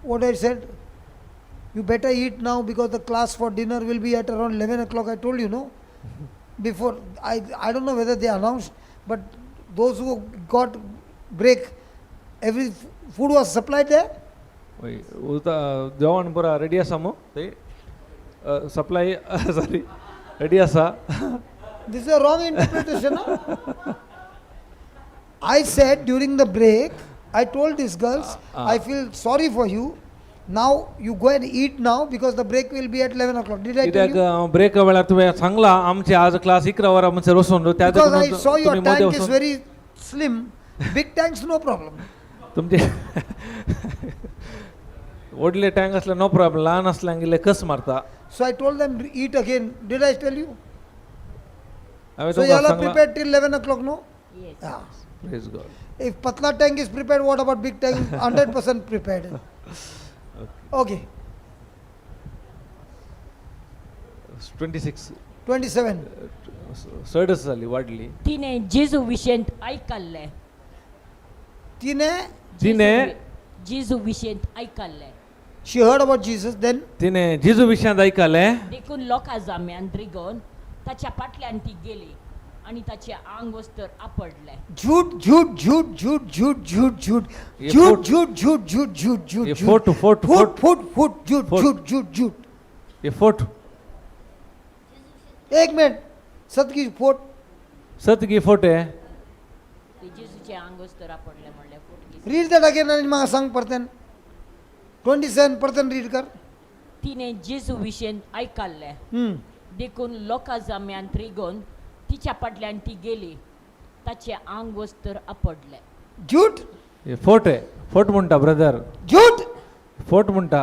what I said, you better eat now because the class for dinner will be at around 11 o'clock. I told you, no? Before, I don't know whether they announced, but those who got break, every food was supplied there. वय उता जेवण पुरा ready आसा मू थंय supply sorry ready आसा. This is a wrong interpretation. Huh? I said during the break, I told these girls, I feel sorry for you. Now you go and eat now because the break will be at 11 o'clock. Did I tell कित्याक you? ब्रेका वेळार तुवें सांगला आमचे आज class 11 वरां म्हणसर वचून त्या Because I saw your तुमी मदें tank is वचून very slim. Big tanks, no problem. तुमचे व्हडले टँक असले नो प्रॉब्लम, ल्हान असल्यांक इल्ले कस मारता. So I told them eat again. Did I tell you? हांवें So तुमकां you all are सांगलां. Prepared till 11 o'clock, no? Yes. Yeah. Praise God. If patla tank is prepared, what about big tank? 100% prepared. Okay. 26. 27. चडच जाली वाडली. तिणें जेजू विशयंत आयकल्लें. तिने तिणें जेजू विशयंत आयकल्लें. She heard about Jesus, then तिणें जेजू विशयांत आयकलें. देखून लोकां जाम्यान रिगोवन ताच्या फाटल्यान ती गेली आनी ताचें आंग वस्तर आपडलें. झूठ झूठ झूठ झूठ झूठ झूठ झूठ ये झूठ फोट- झूठ झूठ झूठ झूठ झूठ ये झूठ फोट फोट फुट फोट फुट फुट झूठ फोट। झूठ झूठ झूठ. हे फोट. एक मिनट, सत की फोट. सत की फोट आहे. ते जेजूचें आंग वस्तर आपडलें म्हणल्यार फोट. रीड that again आणि म्हाका सांग परतेन. 27 परतेन रीड कर. तिणें जेजू विशयंत आयकल्लें. हम्म. देखून लोकां जाम्यान रिगोवन तिच्या फाटल्यान ती गेली ताचें आंग वस्तर आपडलें. झूठ. हे फोट आहे, फोट म्हणटा ब्रदर. झूठ. फोट म्हणटा.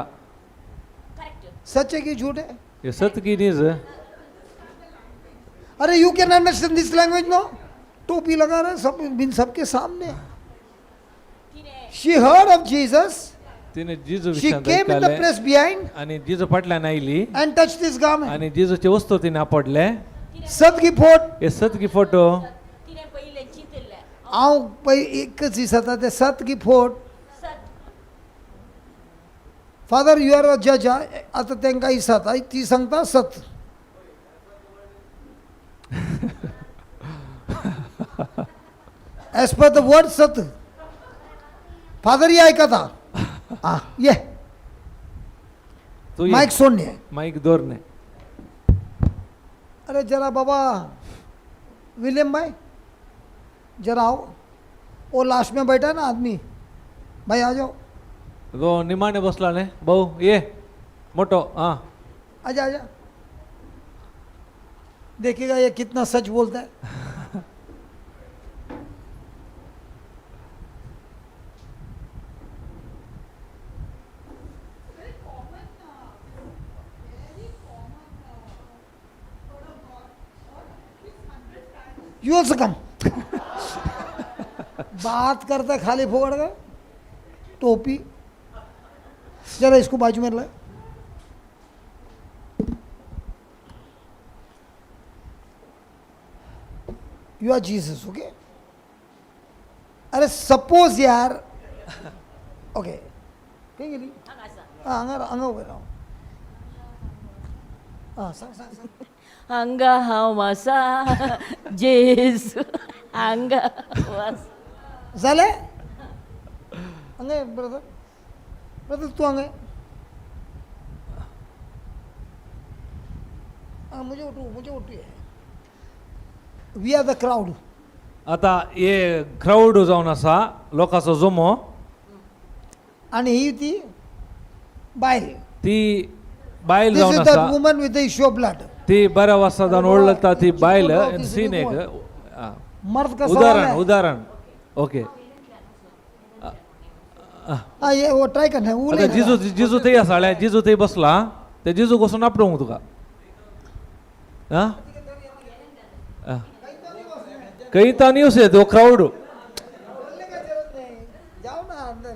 करेक्ट. सच है की झूठ है? हे सत की नीज. अरे you can understand this language, no? टोपी लगा रहा है सब बिन सबके सामने. तिणें she heard of Jesus. तिने जेजू she विशयांत came in the आयकलें press behind आणि जेजू फाटल्यान आयली and touch this garment. आणि जेजूचे वस्तू तिने आपडले. सत की फोट? हे सत की फोटो? तिणें पयलें चिंतिल्लें. हांव पळय एकच दिसता ते सत की फोट? सत. Father, you are a judge. आतां तांकां दिसता, ती सांगता सत. एज पर the word सत. फादर, ये आयकता आं, ये. तूं ये. मायक सोड न्ही. मायक दवर न्ही. अरे जरा बाबा विलियम भाई, जरा आओ. वो लास्ट में बैठा है ना आदमी, भाई आ जाओ. तो निमाणे बसला न्ही भाऊ, ये मोठो आं. आजा आजा. देखिएगा ये कितना सच बोलता है. Very common, very common word of God. Or at least 100 times. You also come. बात करता खाली फोकट का टोपी. जरा इसको बाजू में लाए. You are Jesus, okay? अरे सपोज यार, ओके, खंय गेली? आं, हांगा हांगा उबें राव. आं, सांग सांग सांग. हांगा हांव आसा जेजू, हांगा हांव आसा. जालें? हांगा ब्रदर, ब्रदर, तूं हांगा ये. आं, म्हजे ओटू, म्हजे ओटू ये. We are the crowd. आतां हे क्रावड जावन आसा, लोकांचो जमो. आनी ही ती बायल. ती बायल दीस जावन is the आसा. Woman with the issue of blood. ती बऱ्या वाजता जावन ओडलता ती बायल. सीन एक आं. मर्द का सवाल उदाहरण है. उदाहरण, ओके. हाँ, ये वो ट्राई करना है वो. आतां जिजू, जिजू थंय आसा हाळ्या, जिजू थंय बसला, ते जिजू वचून आपडोवंक तुका. आं आं. कविता न्यूज है तो क्राउड. बोलने का जरूरत नहीं, जाओ ना अंदर.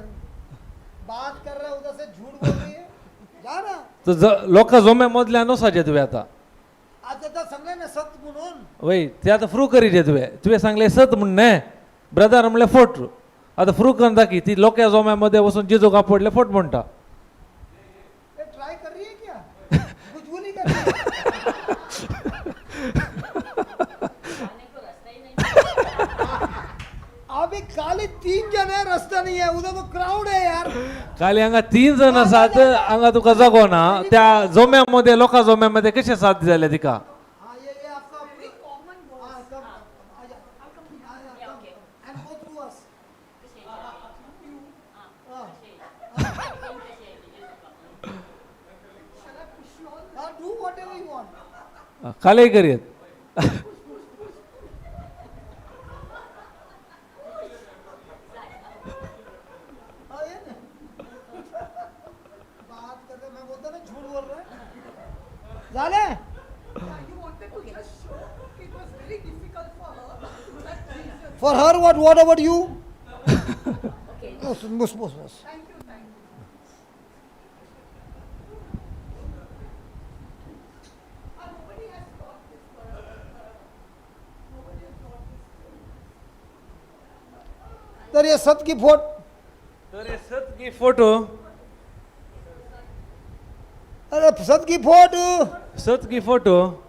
बात कर रहा है उधर से, झूठ बोल रही है, जा ना. तर लोकां जोमे मदल्यान वचपाचें तुवें आतां. आता तर सांगलें ना सत म्हणून. वय, ते आतां प्रूव करीजे तुवें. तुवें सांगलें सत म्हण न्हय, ब्रदर म्हणलें फोट. आतां प्रूव करून दाखय. ती लोकां जोम्या मदें वचून जिजूक आपडलें, फोट म्हणटा. ट्राई कर रही है क्या? कुछ वो नहीं कर रही है. अभी खाली तीन जन है, रास्ता नहीं है उधर तो, क्राउड है यार. खाली हांगा तीन जण आसात, हांगा तुका जागो ना. त्या जोम्या मदें, लोकां जोम्या मदें कशें साध्य जालें तिका? हाँ, ये आपका Very common word. हाँ, come, आजा आजा, come and go through us. हाँ Shall I push you all? हाँ, do whatever you want. खाली करयत. हाँ, ये ना बात करते, मैं बोलता ना झूठ बोल रहा है. झाले? Yeah, you wanted to just show it was very difficult for her to touch Jesus. For her, what about you? Bus bus bus bus. Thank you, thank you. Nobody has got this word. Nobody has got this. तर ये सत की फोट? तर हे सत की photo? अरे, सत की फोट? सत की फोटो?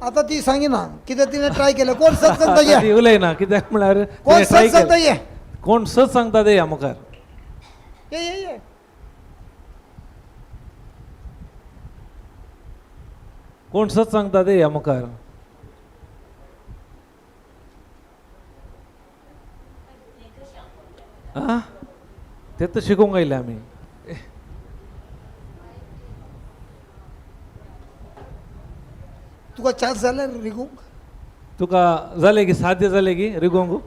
आता ती सांगिना कितें तिने ट्राय केलं. कोण सत सांगता ये? ती उलयना कित्याक म्हळ्यार कोण तिणें try सत सांगता केलें. ये? कोण सत सांगता ते ह्या मुखार. ये ये ये. कोण सत सांगता ते ह्या मुखार. आं, ते तर शिकूंक आयले आमी. तुका चान्स जालें रिगूंक? तुका जालें की, साध्य जालें की रिगोंक?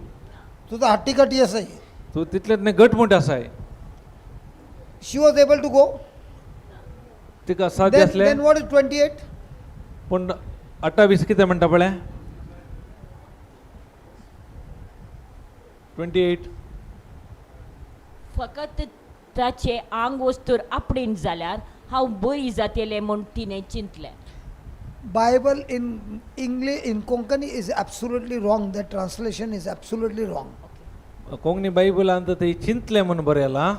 तुझा हट्टी कट्टी आसा. तूं तितलेंच न्ही, घटमूट आसाय. She was able to go. तिका साध्य आसलें. Then what is 28? पूण 28 कितें म्हणटा पळय, 28. फकत ताचें आंग वस्तूर आपणेन जाल्यार हांव बरी जातलें म्हूण तिणें चिंतलें. Bible in English, in Konkani is absolutely wrong. That translation is absolutely wrong. Konkani बायबलांत ते चिंतले म्हणून बरयलां.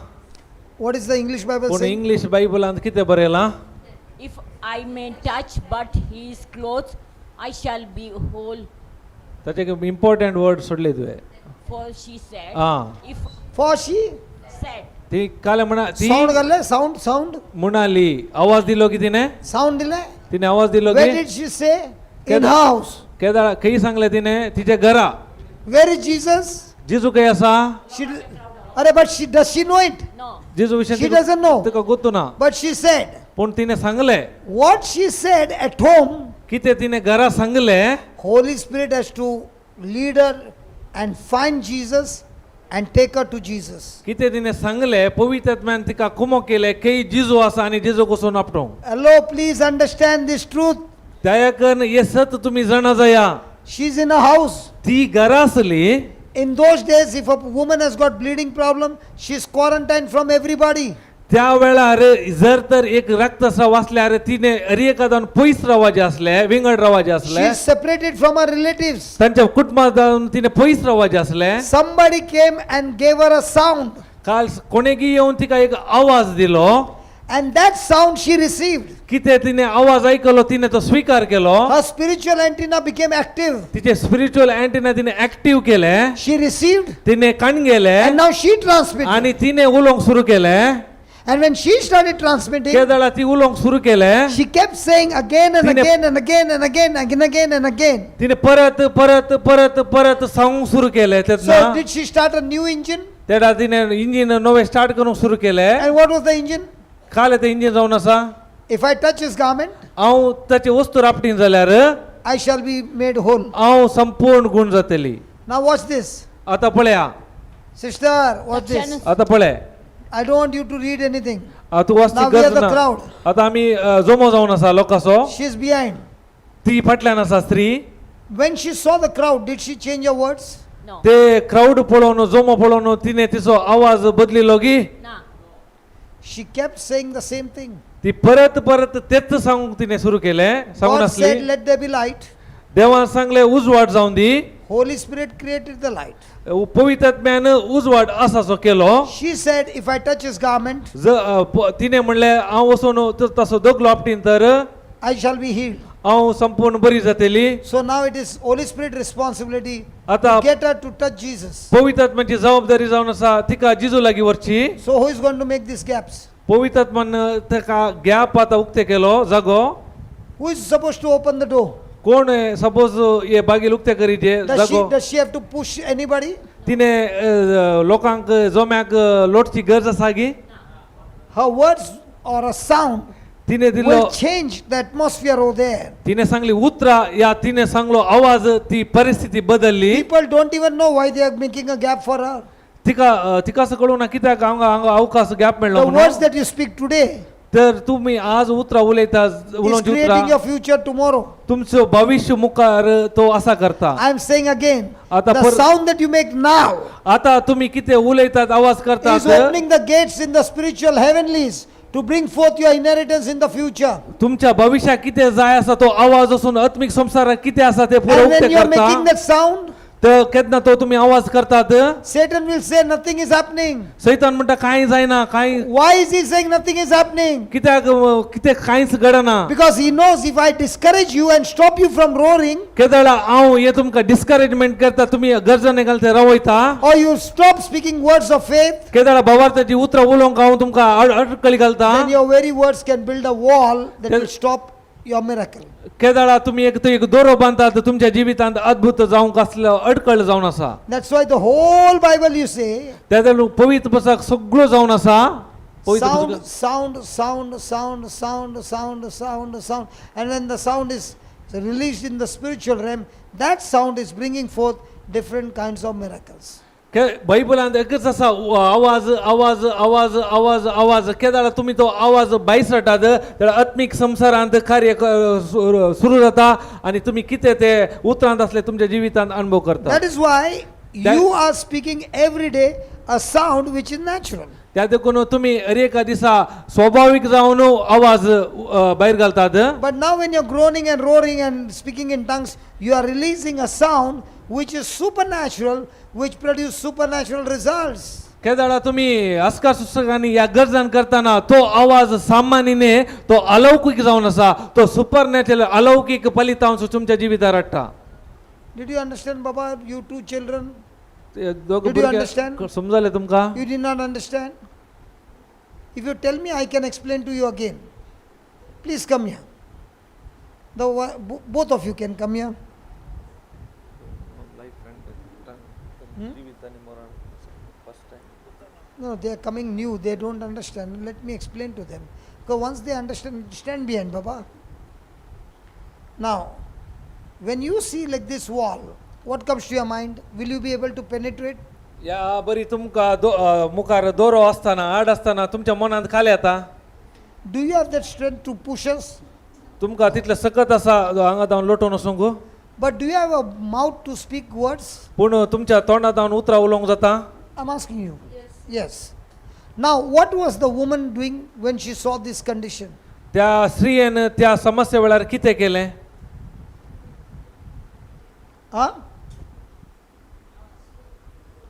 What is the English Bible पूण saying? इंग्लीश बायबलांत कितें बरयलां? If I may touch but his clothes, I shall be whole. ताचे important word सोडले तुवें. For she said, Ah. If For she said, ती काल म्हणा ती sound घातले, sound, sound, म्हणाली, आवाज दिलो की तिने? Sound दिले. तिने आवाज दिलो Where की did she say? In her house. केदाळा खंय सांगले तिने? तिच्या घरा. Where is Jesus? जेजू खंय आसा? She, Arey, but she does she know it? No. जेजू विशय She doesn't know. तुका गोतू ना. But she said, पूण तिने सांगले. What she said at home, कितें तिने घरा सांगले, Holy Spirit has to lead her and find Jesus and take her to Jesus. कितें तिने सांगले, पवित्र आत्म्यान तिका कुमो केले खंय जेजू आसा आनी जेजू वचून आपटोंक. Hello, please understand this truth. दयाकन हे सत तुमी जाणा जाया. She's in a house. ती घरा आसली. In those days, if a woman has got bleeding problem, she's quarantined from everybody. त्या वेळार जर तर एक रक्तस्राव आसल्यार तिने अरेकादान पयस रावपाचें आसलें, विंगड रावपाचें आसलें. She's separated from her relatives. तांच्या कुटुंबान तिने पयस रावपाचें आसलें. Somebody came and gave her a sound, काल कोणेगी येवन तिका एक आवाज दिलो. And that sound she received. कितें तिने आवाज आयकलो, तिने तो स्विकार केलो. Her spiritual antenna became active. तिचे स्पिरिच्युअल अँटेना तिने एक्टीव केले. She received, तिने काण गेले and now she transmitted. आणि तिने उलोवंक सुरू केलें. And when she started transmitting, केदळा ती उलोवंक सुरू केलें, she kept saying again and तिने- again and again and again and again and again. तिने परत परत परत परत सांगूंक सुरू केलें. So तेन्ना did she start a new engine? तेन्ना तिने इंजीन नवें स्टार्ट करूंक सुरू केलें. And what was the engine? काल तें इंजीन जावन आसा, If I touch his garment, हांव ताची वस्तू रापटीन जाल्यार I shall be made whole. हांव संपूर्ण गूण जातली. Now watch this. आतां पळया. Sister, watch this. आतां पळय. I don't want you to read anything. आतां तूं वाचची Now we are गरज the ना. Crowd. आतां आमी जमो जावन आसा लोकांचो. She's behind. ती फाटल्यान आसा स्त्री. When she saw the crowd, did she change her words? No. ते क्रावड पळोवन, जमो पळोवन तिने तिचो आवाज बदलिलो की? Na. She kept saying the same thing. ती परत परत तेच सांगूंक तिने सुरू केलें, सांगून God said, आसली. "Let there be light." देवान सांगलें, उजवाड जावन दी. Holy Spirit created the light. पवित्र आत्म्यान उजवाड आसासो केलो. She said, "If I touch his garment, तिने म्हणलें, हांव वचून तसो दगलो आपटीन तर I shall be healed." हांव संपूर्ण बरी जातली. So now it is Holy Spirit responsibility to आता get her to touch Jesus. पवित्र आत्म्याची जबाबदारी जावन आसा तिका जिजू लागीं व्हरची. So who is going to make these gaps? पवित्र आत्मान ताका गॅप आतां उक्ते केलो जागो. Who is supposed to open the door? कोण सपोज हे बागील उक्ते करीचे Does she, जागो? does she have to push anybody? तिने लोकांक जम्याक लोटची गरज आसा गी? Her words or a sound तिने दिलो will change the atmosphere over there. तिने सांगली उतरां या तिने सांगलो आवाज, ती परिस्थिती बदलली. People don't even know why they are making a gap for her. तिका तिका असं कळूंक ना कित्याक हांगा हांगा अवकाश गॅप मेळ्ळो The words म्हणून. that you speak today तर तुम्ही आज उतरां उलयता, is उलोवची creating उतरां your future tomorrow. तुमचो भविश्य मुखार तो असा करता. I am saying again, आता the sound that you make now आता तुम्ही किती उलयतात, आवाज is करतात, opening the gates in the spiritual heavenlies to bring forth your inheritance in the future. तुमच्या भविष्यात किती जाय आसा तो आवाज असून आत्मिक संसारात किती आसा ते पुरो And उक्ते when you are making करता. that sound, तर केन्ना तो तुम्ही आवाज करतात, Satan will say nothing is happening. सैतान म्हणटा कांय जायना कांय. Why is he saying nothing is happening? कित्याक कितें कांयच घडना? Because he knows if I discourage you and stop you from roaring, केदळा हांव हे तुमकां डिस्करेजमेंट करता, तुमी गरजणे घालते रावयता, or you stop speaking words of faith, केदळा भावार्थाची उतरां उलोवंक हांव तुमकां अडकळी घालता, then your very words can build a wall that Then- will stop your miracle. केदळा तुमी एक थंय एक दोरो बांदतात, तुमच्या जिवितांत अद्भुत जावंक आसलो अडकळ जावन आसा. That's why the whole Bible, you say, तेदळ पवित्र पुस्तक सगळो जावन आसा, पवित्र sound, पुस्तक sound, sound, sound, sound, sound, sound, sound. And when the sound is released in the spiritual realm, that sound is bringing forth different kinds of miracles. बायबलांत एकच आसा, आवाज आवाज आवाज आवाज आवाज. केदळा तुमी तो आवाज भायर सरतात जाल्यार आत्मीक संवसारांत कार्य सुरू जाता आनी तुमी कितें ते उतरांत आसले तुमच्या जिवितांत अनुभव करता. That is why That- you are speaking every day a sound which is natural. त्या देखून तुमी हर एका दिसा स्वाभावीक जावन आवाज भायर घालतात. But now when you're groaning and roaring and speaking in tongues, you are releasing a sound which is supernatural, which produce supernatural results. केदाळा तुम्ही अस्कार सुसकांनी ह्या गरजान करताना तो आवाज सामान्य न्ही, तो अलौकीक जावन आसा, तो सुपर नॅचरल अलौकीक फलितांश तुमच्या जिवितार हाडटा. Did you understand, Baba? You two children, ते दोग Did you भुरगे understand? समजले तुमकां? You did not understand? If you tell me, I can explain to you again. Please come here. Both of you can come here. Hmm? No, they are coming new. They don't understand. Let me explain to them. Because once they understand, stand behind, Baba. Now, when you see like this wall, what comes to your mind? Will you be able to penetrate? या बरी तुमकां मुखार दोरो आसतना आड आसतना तुमच्या मनांत खाली येता? Do you have that strength to push us? तुमकां तितलें सकत आसा हांगा जावन लोटून वचूंक? But do you have a mouth to speak words? पूण तुमच्या तोंडात जावन उतरां उलोवंक जाता? I'm asking you. Yes. Now, what was the woman doing when she saw this condition? त्या स्त्रियेन त्या समस्ये वेळार कितें केलें? Huh?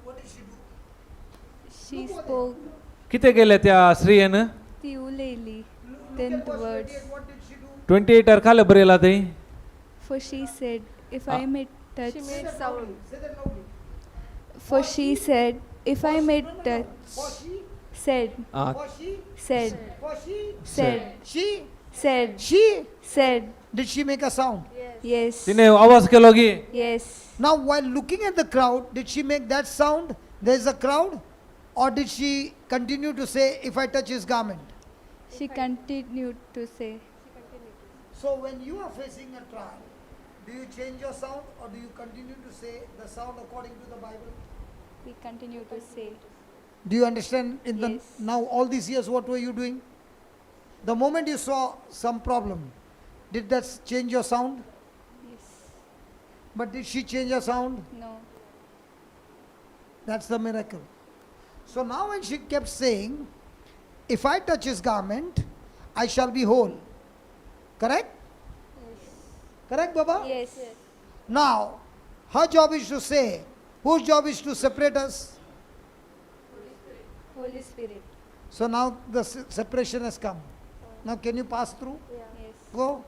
What did she do? She spoke. कितें केलें त्या स्त्रियेन? ती उलयली. Then the words. What did she do? 28 एटार खालें बरयलां थंय. For she said, if I may touch. She made sound. Say that loudly. For she said, if I may touch. For she? Said. Ah. For she? Said. For she? Said. She? Said. She? Said. Did she make a sound? Yes. तिने आवाज केलो की? Yes. Now, while looking at the crowd, did she make that sound? There is a crowd? Or did she continue to say, if I touch his garment? She continued to say. So, when you are facing a trial, do you change your sound or do you continue to say the sound according to the Bible? We continue to say. Do you understand? In the Yes. Now, all these years, what were you doing? The moment you saw some problem, did that change your sound? Yes. But did she change her sound? No. That's the miracle. So now when she kept saying, if I touch his garment, I shall be whole. Correct? Yes. Correct, Baba? Yes. Now, her job is to say, whose job is to separate us? Holy Spirit. So now the separation has come. Now can you pass through? Yes. Go.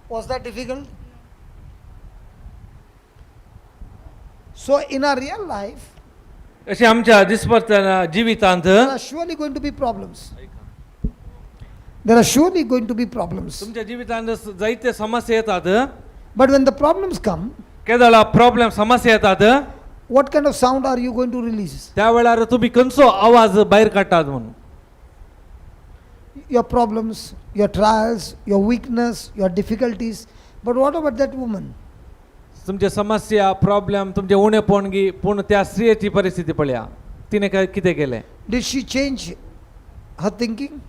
Was that difficult? So in our real life, अशें आमच्या दिसपट्ट्या जिवितांत there are surely going to be problems. There are surely going to be problems. तुमच्या जिवितांत जायते समस्या येतात. But when the problems come, केदळा problem समस्या येतात, what kind of sound are you going to release? त्या वेळार तुमी खंयचो आवाज भायर काडटात म्हणून? Your problems, your trials, your weakness, your difficulties. But what about that woman? तुमचे समस्या प्रॉब्लेम तुमचे उणेपण गी, पूण त्या स्त्रियेची परिस्थिती पळया, तिने काय कितें केलें? Did she change her thinking?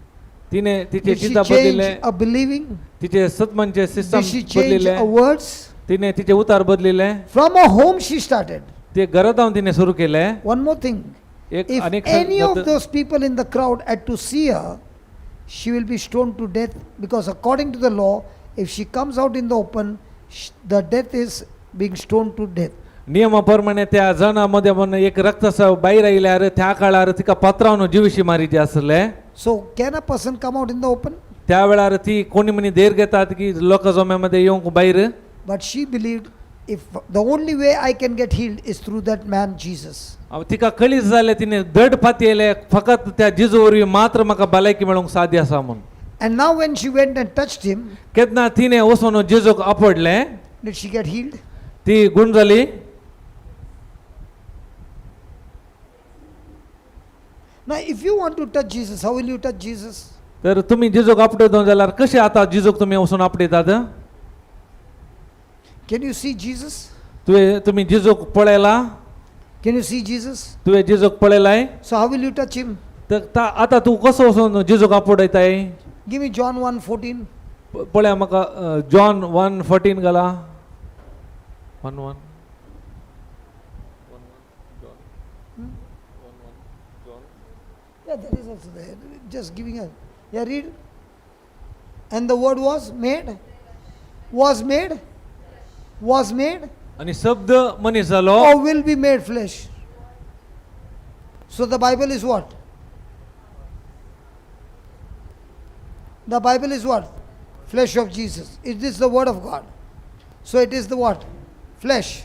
तिने तिचे Did she चिंता change बदलिले? her believing? तिचे सतमनचे सिस्टम Did she change बदलिले? her words? तिने तिचे उतार बदलिले? From her home she started. ते घरात जावन तिने सुरू केलें. One more thing. एक If अनेक any of those people in the crowd had to see her, she will be stoned to death because according to the law, if she comes out in the open, the death is being stoned to death. नियमा प्रमाणे त्या जणां मध्ये म्हणून एक रक्तस्राव भायर आयल्यार त्या काळार तिका पत्रावन जिविशी मारिल्ली आसले. So, can a person come out in the open? त्या वेळार ती कोणी म्हणी धैर्य घेतात की लोक जम्यामध्ये येवंक भायर. But she believed, if the only way I can get healed is through that man Jesus. हांव तिका कळीत जालें, तिने दड पातयेलें फकत त्या जेजू वरवीं मात्र म्हाका भलायकी मेळोवंक साध्य आसा म्हणून. And now, when she went and touched him, केन्ना तिने वचून जेजूक आपडलें, did she get healed? ती गूण जाली? Now, if you want to touch Jesus, how will you touch Jesus? तर तुम्ही जेजूक आपडयता जाल्यार कशें आतां जेजूक तुमी वचून आपडयतात? Can you see Jesus? तुवें तुमी जेजूक पळयला? Can you see Jesus? तुवें जेजूक पळयलाय? So, how will you touch him? तर आतां तूं कसो वचून जेजूक आपडयताय? Give me John 1:14. पळया म्हाका जॉन 1:14 घाला, 1:1. Yeah, that is also there. Just giving a. Yeah, read. And the word was made. Was made. Was made. आनी शब्द मनीस जालो. Or will be made flesh. So the Bible is what? The Bible is what? Flesh of Jesus. It is the word of God. So it is the what? Flesh.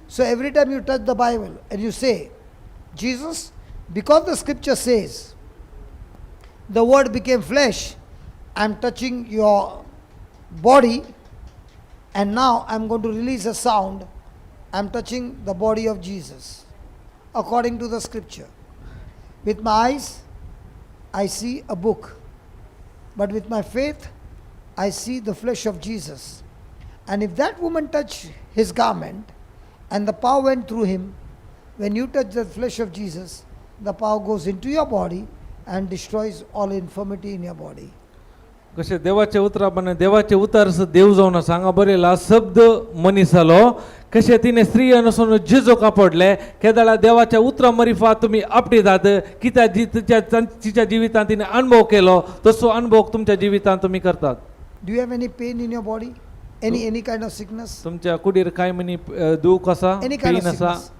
So every time you touch the Bible and you say, Jesus, because the scripture says, the word became flesh, I'm touching your body, and now I'm going to release a sound. I'm touching the body of Jesus according to the scripture. With my eyes, I see a book, but with my faith, I see the flesh of Jesus. And if that woman touched his garment and the power went through him, when you touch the flesh of Jesus, the power goes into your body and destroys all infirmity in your body. कशें देवाचे उतरा प्रमाणे देवाचे उतर देव जावन आसा. हांगा बरयला शब्द मनीस जालो. कशें तिणें स्त्री अनुसून जेजो कापडले केदळा देवाच्या उतरा मरिफा तुमी आपटितात कित्याक जी तिच्या तिच्या जिवितांत तिणें अणभव केलो तसो अणभव तुमच्या जिवितांत तुमी करतात. Do you have any pain in your body? Any kind of sickness? तुमच्या कुडीर कांय म्हणी दूख आसा? Any kind of pen आसा? sickness?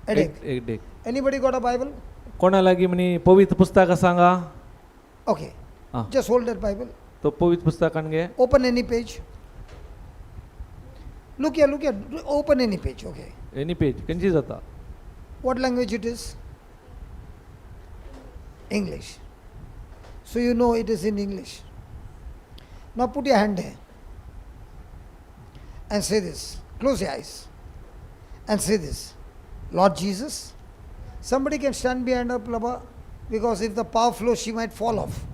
Headache. एक एक Anybody got a Bible? कोणा लागीं म्हणी पवित्र पुस्तक आसा हांगा? Okay. Ah. Just hold that Bible. तो पवित्र पुस्तकान घे. Open any page. Look here, look here. Open any page. Okay. Any page खंयची जाता. What language it is? English. So you know it is in English. Now put your hand there and say this. Close your eyes and say this. Lord Jesus. Somebody can stand behind her, Prabha, because if the power flows, she might fall off.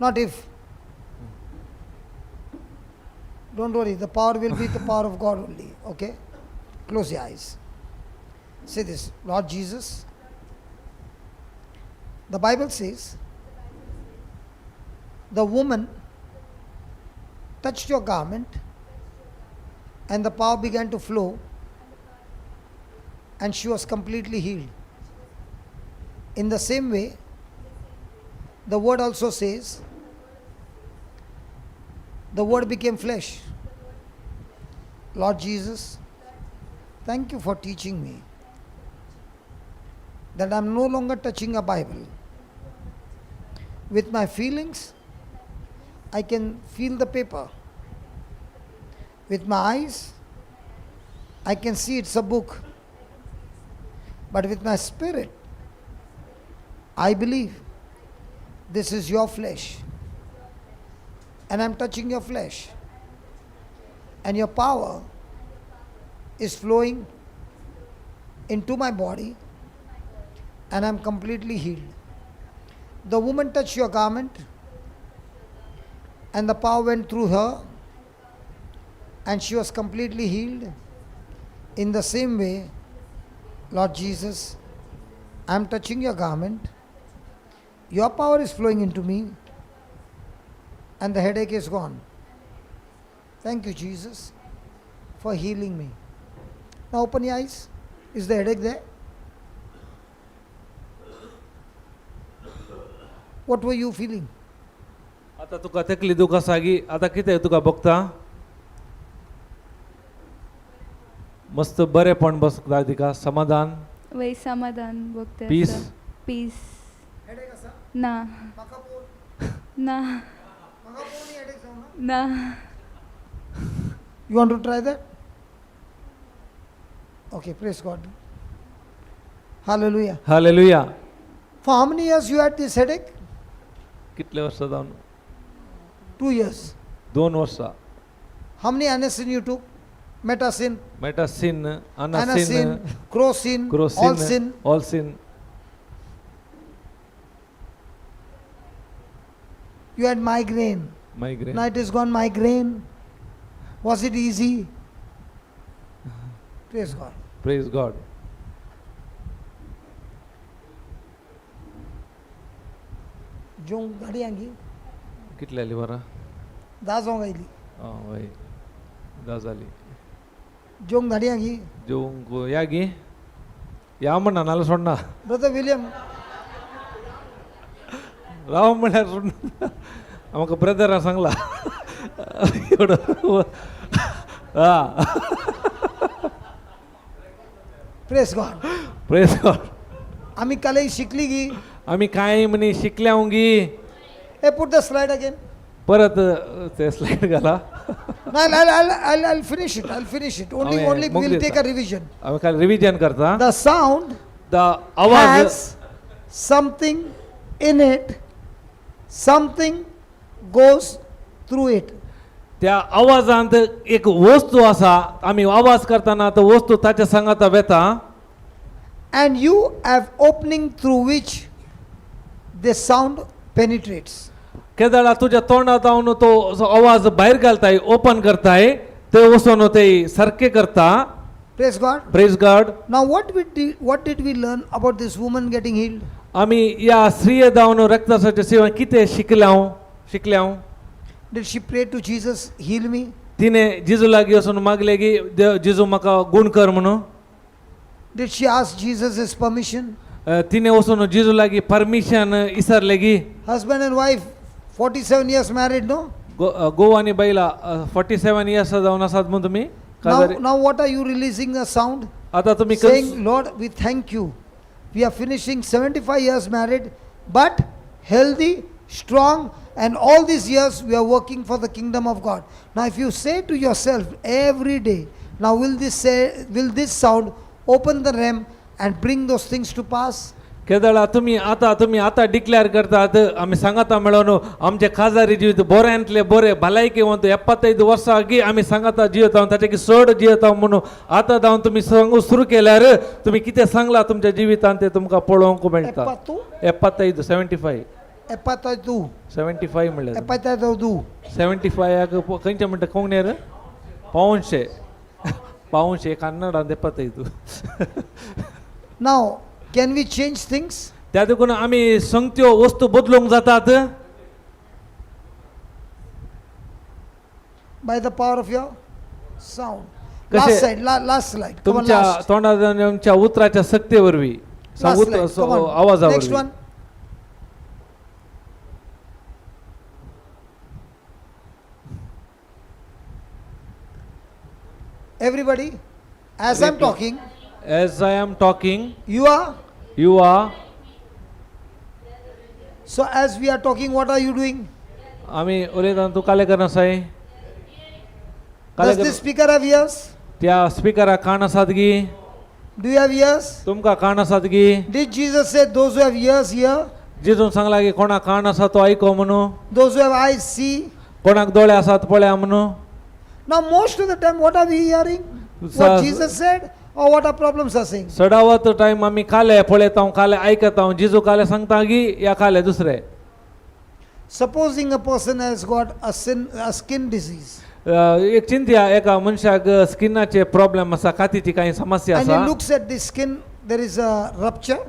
Not if. Don't worry, the power will be the power of God only. Okay? Close your eyes. Say this, Lord Jesus. The Bible says, the woman touched your garment and the power began to flow and she was completely healed. In the same way, the word also says, the word became flesh. Lord Jesus, thank you for teaching me that I'm no longer touching a Bible. With my feelings, I can feel the paper. With my eyes, I can see it's a book. But with my spirit, I believe this is your flesh. And I'm touching your flesh. And your power is flowing into my body, and I'm completely healed. The woman touched your garment, and the power went through her, and she was completely healed. In the same way, Lord Jesus, I'm touching your garment. Your power is flowing into me, and the headache is gone. Thank you, Jesus, for healing me. Now open your eyes. Is the headache there? What were you feeling? आता तुका तकली दूख आसा गी? आता कितें तुका भोगता? मस्त बरेपण बसता तिका, समाधान. वय, समाधान भोगता. पीस. पीस. Headache आसा? ना. म्हाका पळोवन ना. म्हाका पळोवन headache जावना? ना. You want to try that? Okay, praise God. Hallelujah. Hallelujah. For how many years you had this headache? कितले वर्सां जावन? 2 years. 2 वर्सां. How many Anacin you took? Metacin, Metacin, Anacin, Anacin, Crocin, Crocin, Alcin. Alcin. You had migraine. Migraine. Now it is gone migraine. Was it easy? Praise God. Praise God. जेवंक गाडी आंगी. कितली जाली वरां? 10 जावंक आयली. आं वय, 10 जाली. जेवंक धाडी आंगी. जेवंक या गी, या म्हणना नाल्यार सोडना. Brother William, राव म्हळ्यार आमकां ब्रदरान सांगला एवढो हा. Praise God. Praise God. आम्ही कालही शिकली की. आमी कांय म्हणी शिकल्या गी. Hey, put the slide again. परत ते स्लायड घाला. No, I'll finish it. I'll finish it. Only, आम्ही only we'll Mugling take a revision. आमी काल रिविजन करता. The sound the आवाज has something in it, something goes through it. त्या आवाजांत एक वस्तू आसा, आमी आवाज करतना तो वस्तू ताच्या सांगाता वेता. And you have opening through which the sound penetrates. केदळा तुज्या तोंडात जावन तो असो आवाज भायर घालताय, ओपन करताय, ते वचून ते सारके करता. Praise God. Praise God. Now, what did we learn about this woman getting healed? आमी ह्या स्त्रिये जावन रक्ताच्या सेवा कितें शिकल्या शिकल्या? Did she pray to Jesus, "Heal me"? तिने जिजू लागीं वचून मागले की देव जिजू म्हाका गूण कर म्हणून? Did she ask Jesus his permission? तिने वचून जिजू लागीं परमिशन विसरले की? Husband and wife, 47 years married, no? Goa आनी बायला 47 इयर्स जावन आसात म्हूण तुमी Now, काजारी. Now what are you releasing a sound? आता तुमी Saying, "Lord, we thank you. We are finishing 75 years married, but healthy, strong, and all these years we are working for the kingdom of God." Now, if you say to yourself every day, now will this sound open the realm and bring those things to pass? केदळा तुमी आतां declare करतात, आमी सांगाता मेळोन आमचे खाजारी जिवीत बोऱ्यांतले बोरे भलायकेवंत 75 वर्सां गी आमी सांगाता जियेता, ताचे की चड जियेता म्हणून आतां जावन तुमी सांगू सुरू केल्यार तुमी कितें सांगला तुमच्या जिवितांत तें तुमकां पळोवंक मेळटा. Epatu, 75, 75. Epatatu, 75 म्हणल्यार epatatu. 75 खंयचे म्हणटा कोंकणीर पावनशे, पावनशे कन्नडान 75. Now, can we change things? त्या देखून आमी संगत्यो वस्तू बदलूंक जातात. By the power of your sound. कसे- Last slide, last slide. Come on, तुमच्या last. तोंडात आणि आमच्या उतराच्या सक्ते वरवीं. Last slide. Come on. आवाजा Next वरवीं. One. Everybody, as I'm talking, As I am talking, you are. You are. So as we are talking, what are you doing? आमी उलयतना तूं काले करना साय. Does this speaker have ears? त्या स्पिकराक कान आसात गी? Do you have ears? तुमकां कान आसात गी? Did Jesus say, "Those who have ears, hear"? जिजून सांगला की कोणाक कान आसा तो आयको म्हणून. Those who have eyes, see? कोणाक दोळे आसात पळया म्हणून. Now, most of the time, what are we hearing? What Jesus said or what our problems are saying? चडावत टायम आमी काले पळयता, काले आयकता, जिजू काले सांगता की या काले दुसरे. Supposing a person has got a skin disease, एक चिंतया, एका मनशाक स्किनाचे प्रॉब्लेम आसा, कातीची कांय समस्या and he आसा. Looks at the skin, there is a rupture.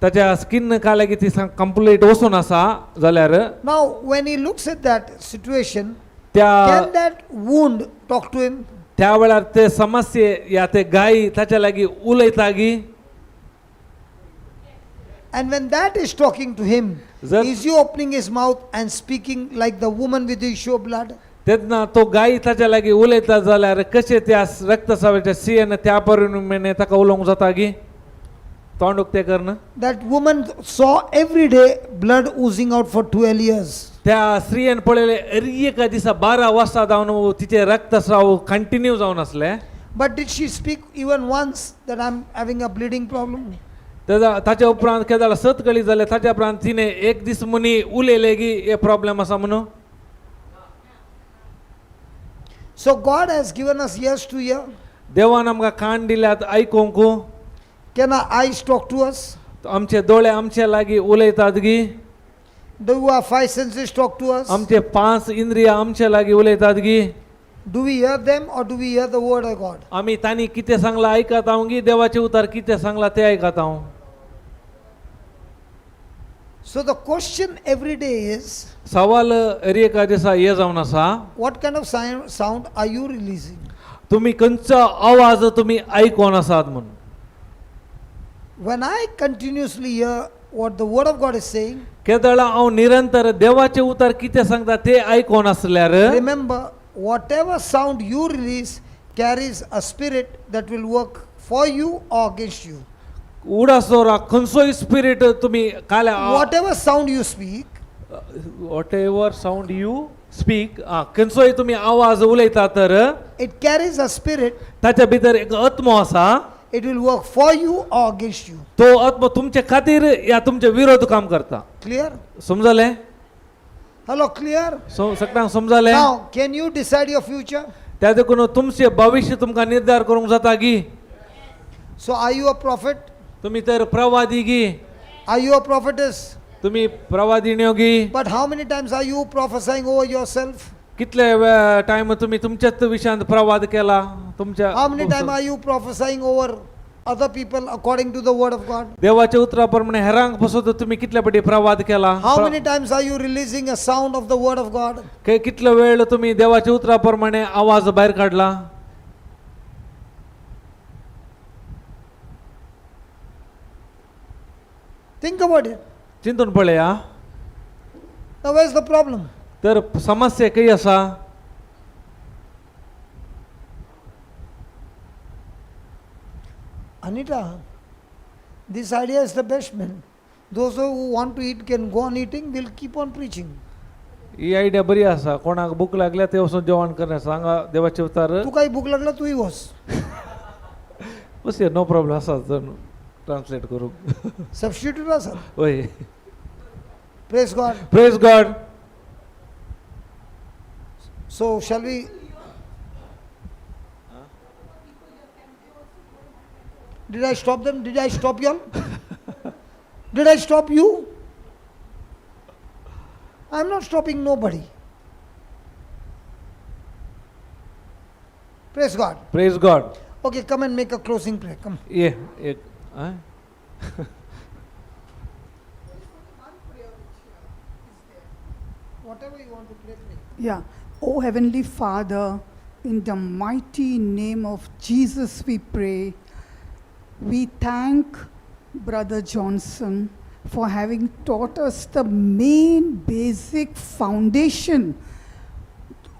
ताच्या स्किन काले की ती कंप्लीट वचून आसा जाल्यार, Now, when he looks at that situation, त्या can that wound talk to him? त्या वेळार ते समस्ये या ते गाय ताच्या लागीं उलयता गी? And when that is talking to him, is he opening his mouth and speaking like the woman with the issue of blood? तेन्ना तो गाय ताच्या लागीं उलयता जाल्यार कशें त्या रक्तस्रावाच्या सियेन त्या परिणामेन ताका उलोवंक जाता गी, तोंड उक्तें करन? That woman saw every day blood oozing out for 12 years. त्या स्त्रियेन पळयलें अरी एका दिसा 12 वर्सां जावन तिचे रक्तस्राव कंटिन्यू जावन आसले. But did she speak even once that I'm having a bleeding problem? तेजा ताच्या उपरांत केदाळ सत कळी जालें, ताच्या उपरांत तिणें एक दीस मुनी उलयलें की हे प्रॉब्लेम आसा म्हणून? So God has given us ears to hear. देवान आमकां कान दिल्यात आयकूंक. Can our eyes talk to us? आमचे दोळे आमचे लागीं उलयतात गी? Do our five senses talk to us? आमचे पांच इंद्रिया आमचे लागीं उलयतात गी? Do we hear them or do we hear the word of God? आमी तांणी कितें सांगलां आयकता गी देवाचें उतर कितें सांगलां तें आयकता? So the question every day is, सवाल हर एका दिसा हें जावन आसा, what kind of sound are you releasing? तुमी खंयचो आवाज तुमी आयकोन आसात म्हणून. When I continuously hear what the word of God is saying, केदळा हांव निरंतर देवाचें उतर कितें सांगता ते आयकोन आसल्यार remember, whatever sound you release carries a spirit that will work for you or against you. उडास दवरा खंयचोय स्पिरीट तुमी काल्या Whatever sound you speak, whatever sound you speak खंयचोय तुमी आवाज उलयता तर it carries a spirit, ताच्या भितर एक आत्मो आसा it will work for you or against you. तो आत्मो तुमचे खातीर या तुमचे विरोध काम करता. Clear? समजलें? Hello, clear? सगळ्यांक समजलें? Now, can you decide your future? त्या देखून तुमचें भविश्य तुमकां निर्धार करूंक जाता गी? So, are you a prophet? तुमी तर प्रवादी गी? Are you a prophetess? तुमी प्रवादिण्यो गी? But how many times are you prophesying over yourself? कितले टायम तुमी तुमच्याच विशयांत प्रवाद केला तुमच्या? How many times are you prophesying over other people according to the word of God? देवाच्या उतरा प्रमाणे हेरांक पसत तुमी कितले पटी प्रवाद केला? How many times are you releasing a sound of the word of God? कितलो वेळ तुमी देवाच्या उतरा प्रमाणे आवाज भायर काडला? Think about it. चिंतून पळया. Now, where's the problem? तर समस्या खंय आसा? Anita, this idea is the best, man. Those who want to eat can go on eating, we'll keep on preaching. He idea बरी आसा. कोणाक भूक लागल्या ते वचून जेवण करणे सांगा देवाचे उतार. तू काही भूक लागला तूही बस. बस, नो प्रॉब्लेम आसा ट्रान्सलेट करूंक. सबस्टिट्यूट असा. वय. Praise God. Praise God. So shall we? Did I stop them? Did I stop you all? Did I stop you? I'm not stopping nobody. Praise God. Praise God. Okay, come and make a closing prayer. Come. ये एक आं? Whatever you want to pray, pray. Yeah. Oh, Heavenly Father, in the mighty name of Jesus, we pray. We thank Brother Johnson for having taught us the main basic foundation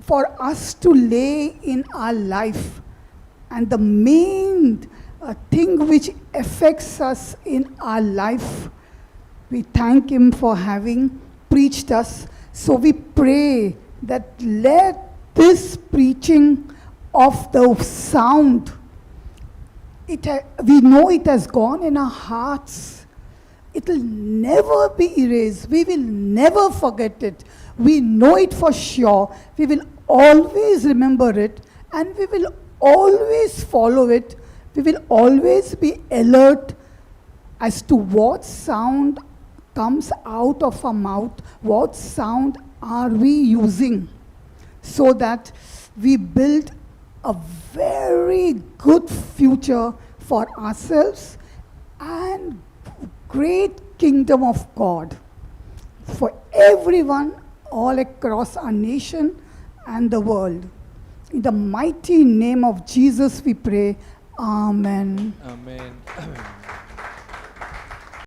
for us to lay in our life and the main thing which affects us in our life. We thank him for having preached us. So we pray that let this preaching of the sound, we know it has gone in our hearts. It will never be erased. We will never forget it. We know it for sure. We will always remember it and we will always follow it. We will always be alert as to what sound comes out of our mouth, what sound are we using, so that we build a very good future for ourselves and great kingdom of God for everyone all across our nation and the world. In the mighty name of Jesus we pray. Amen.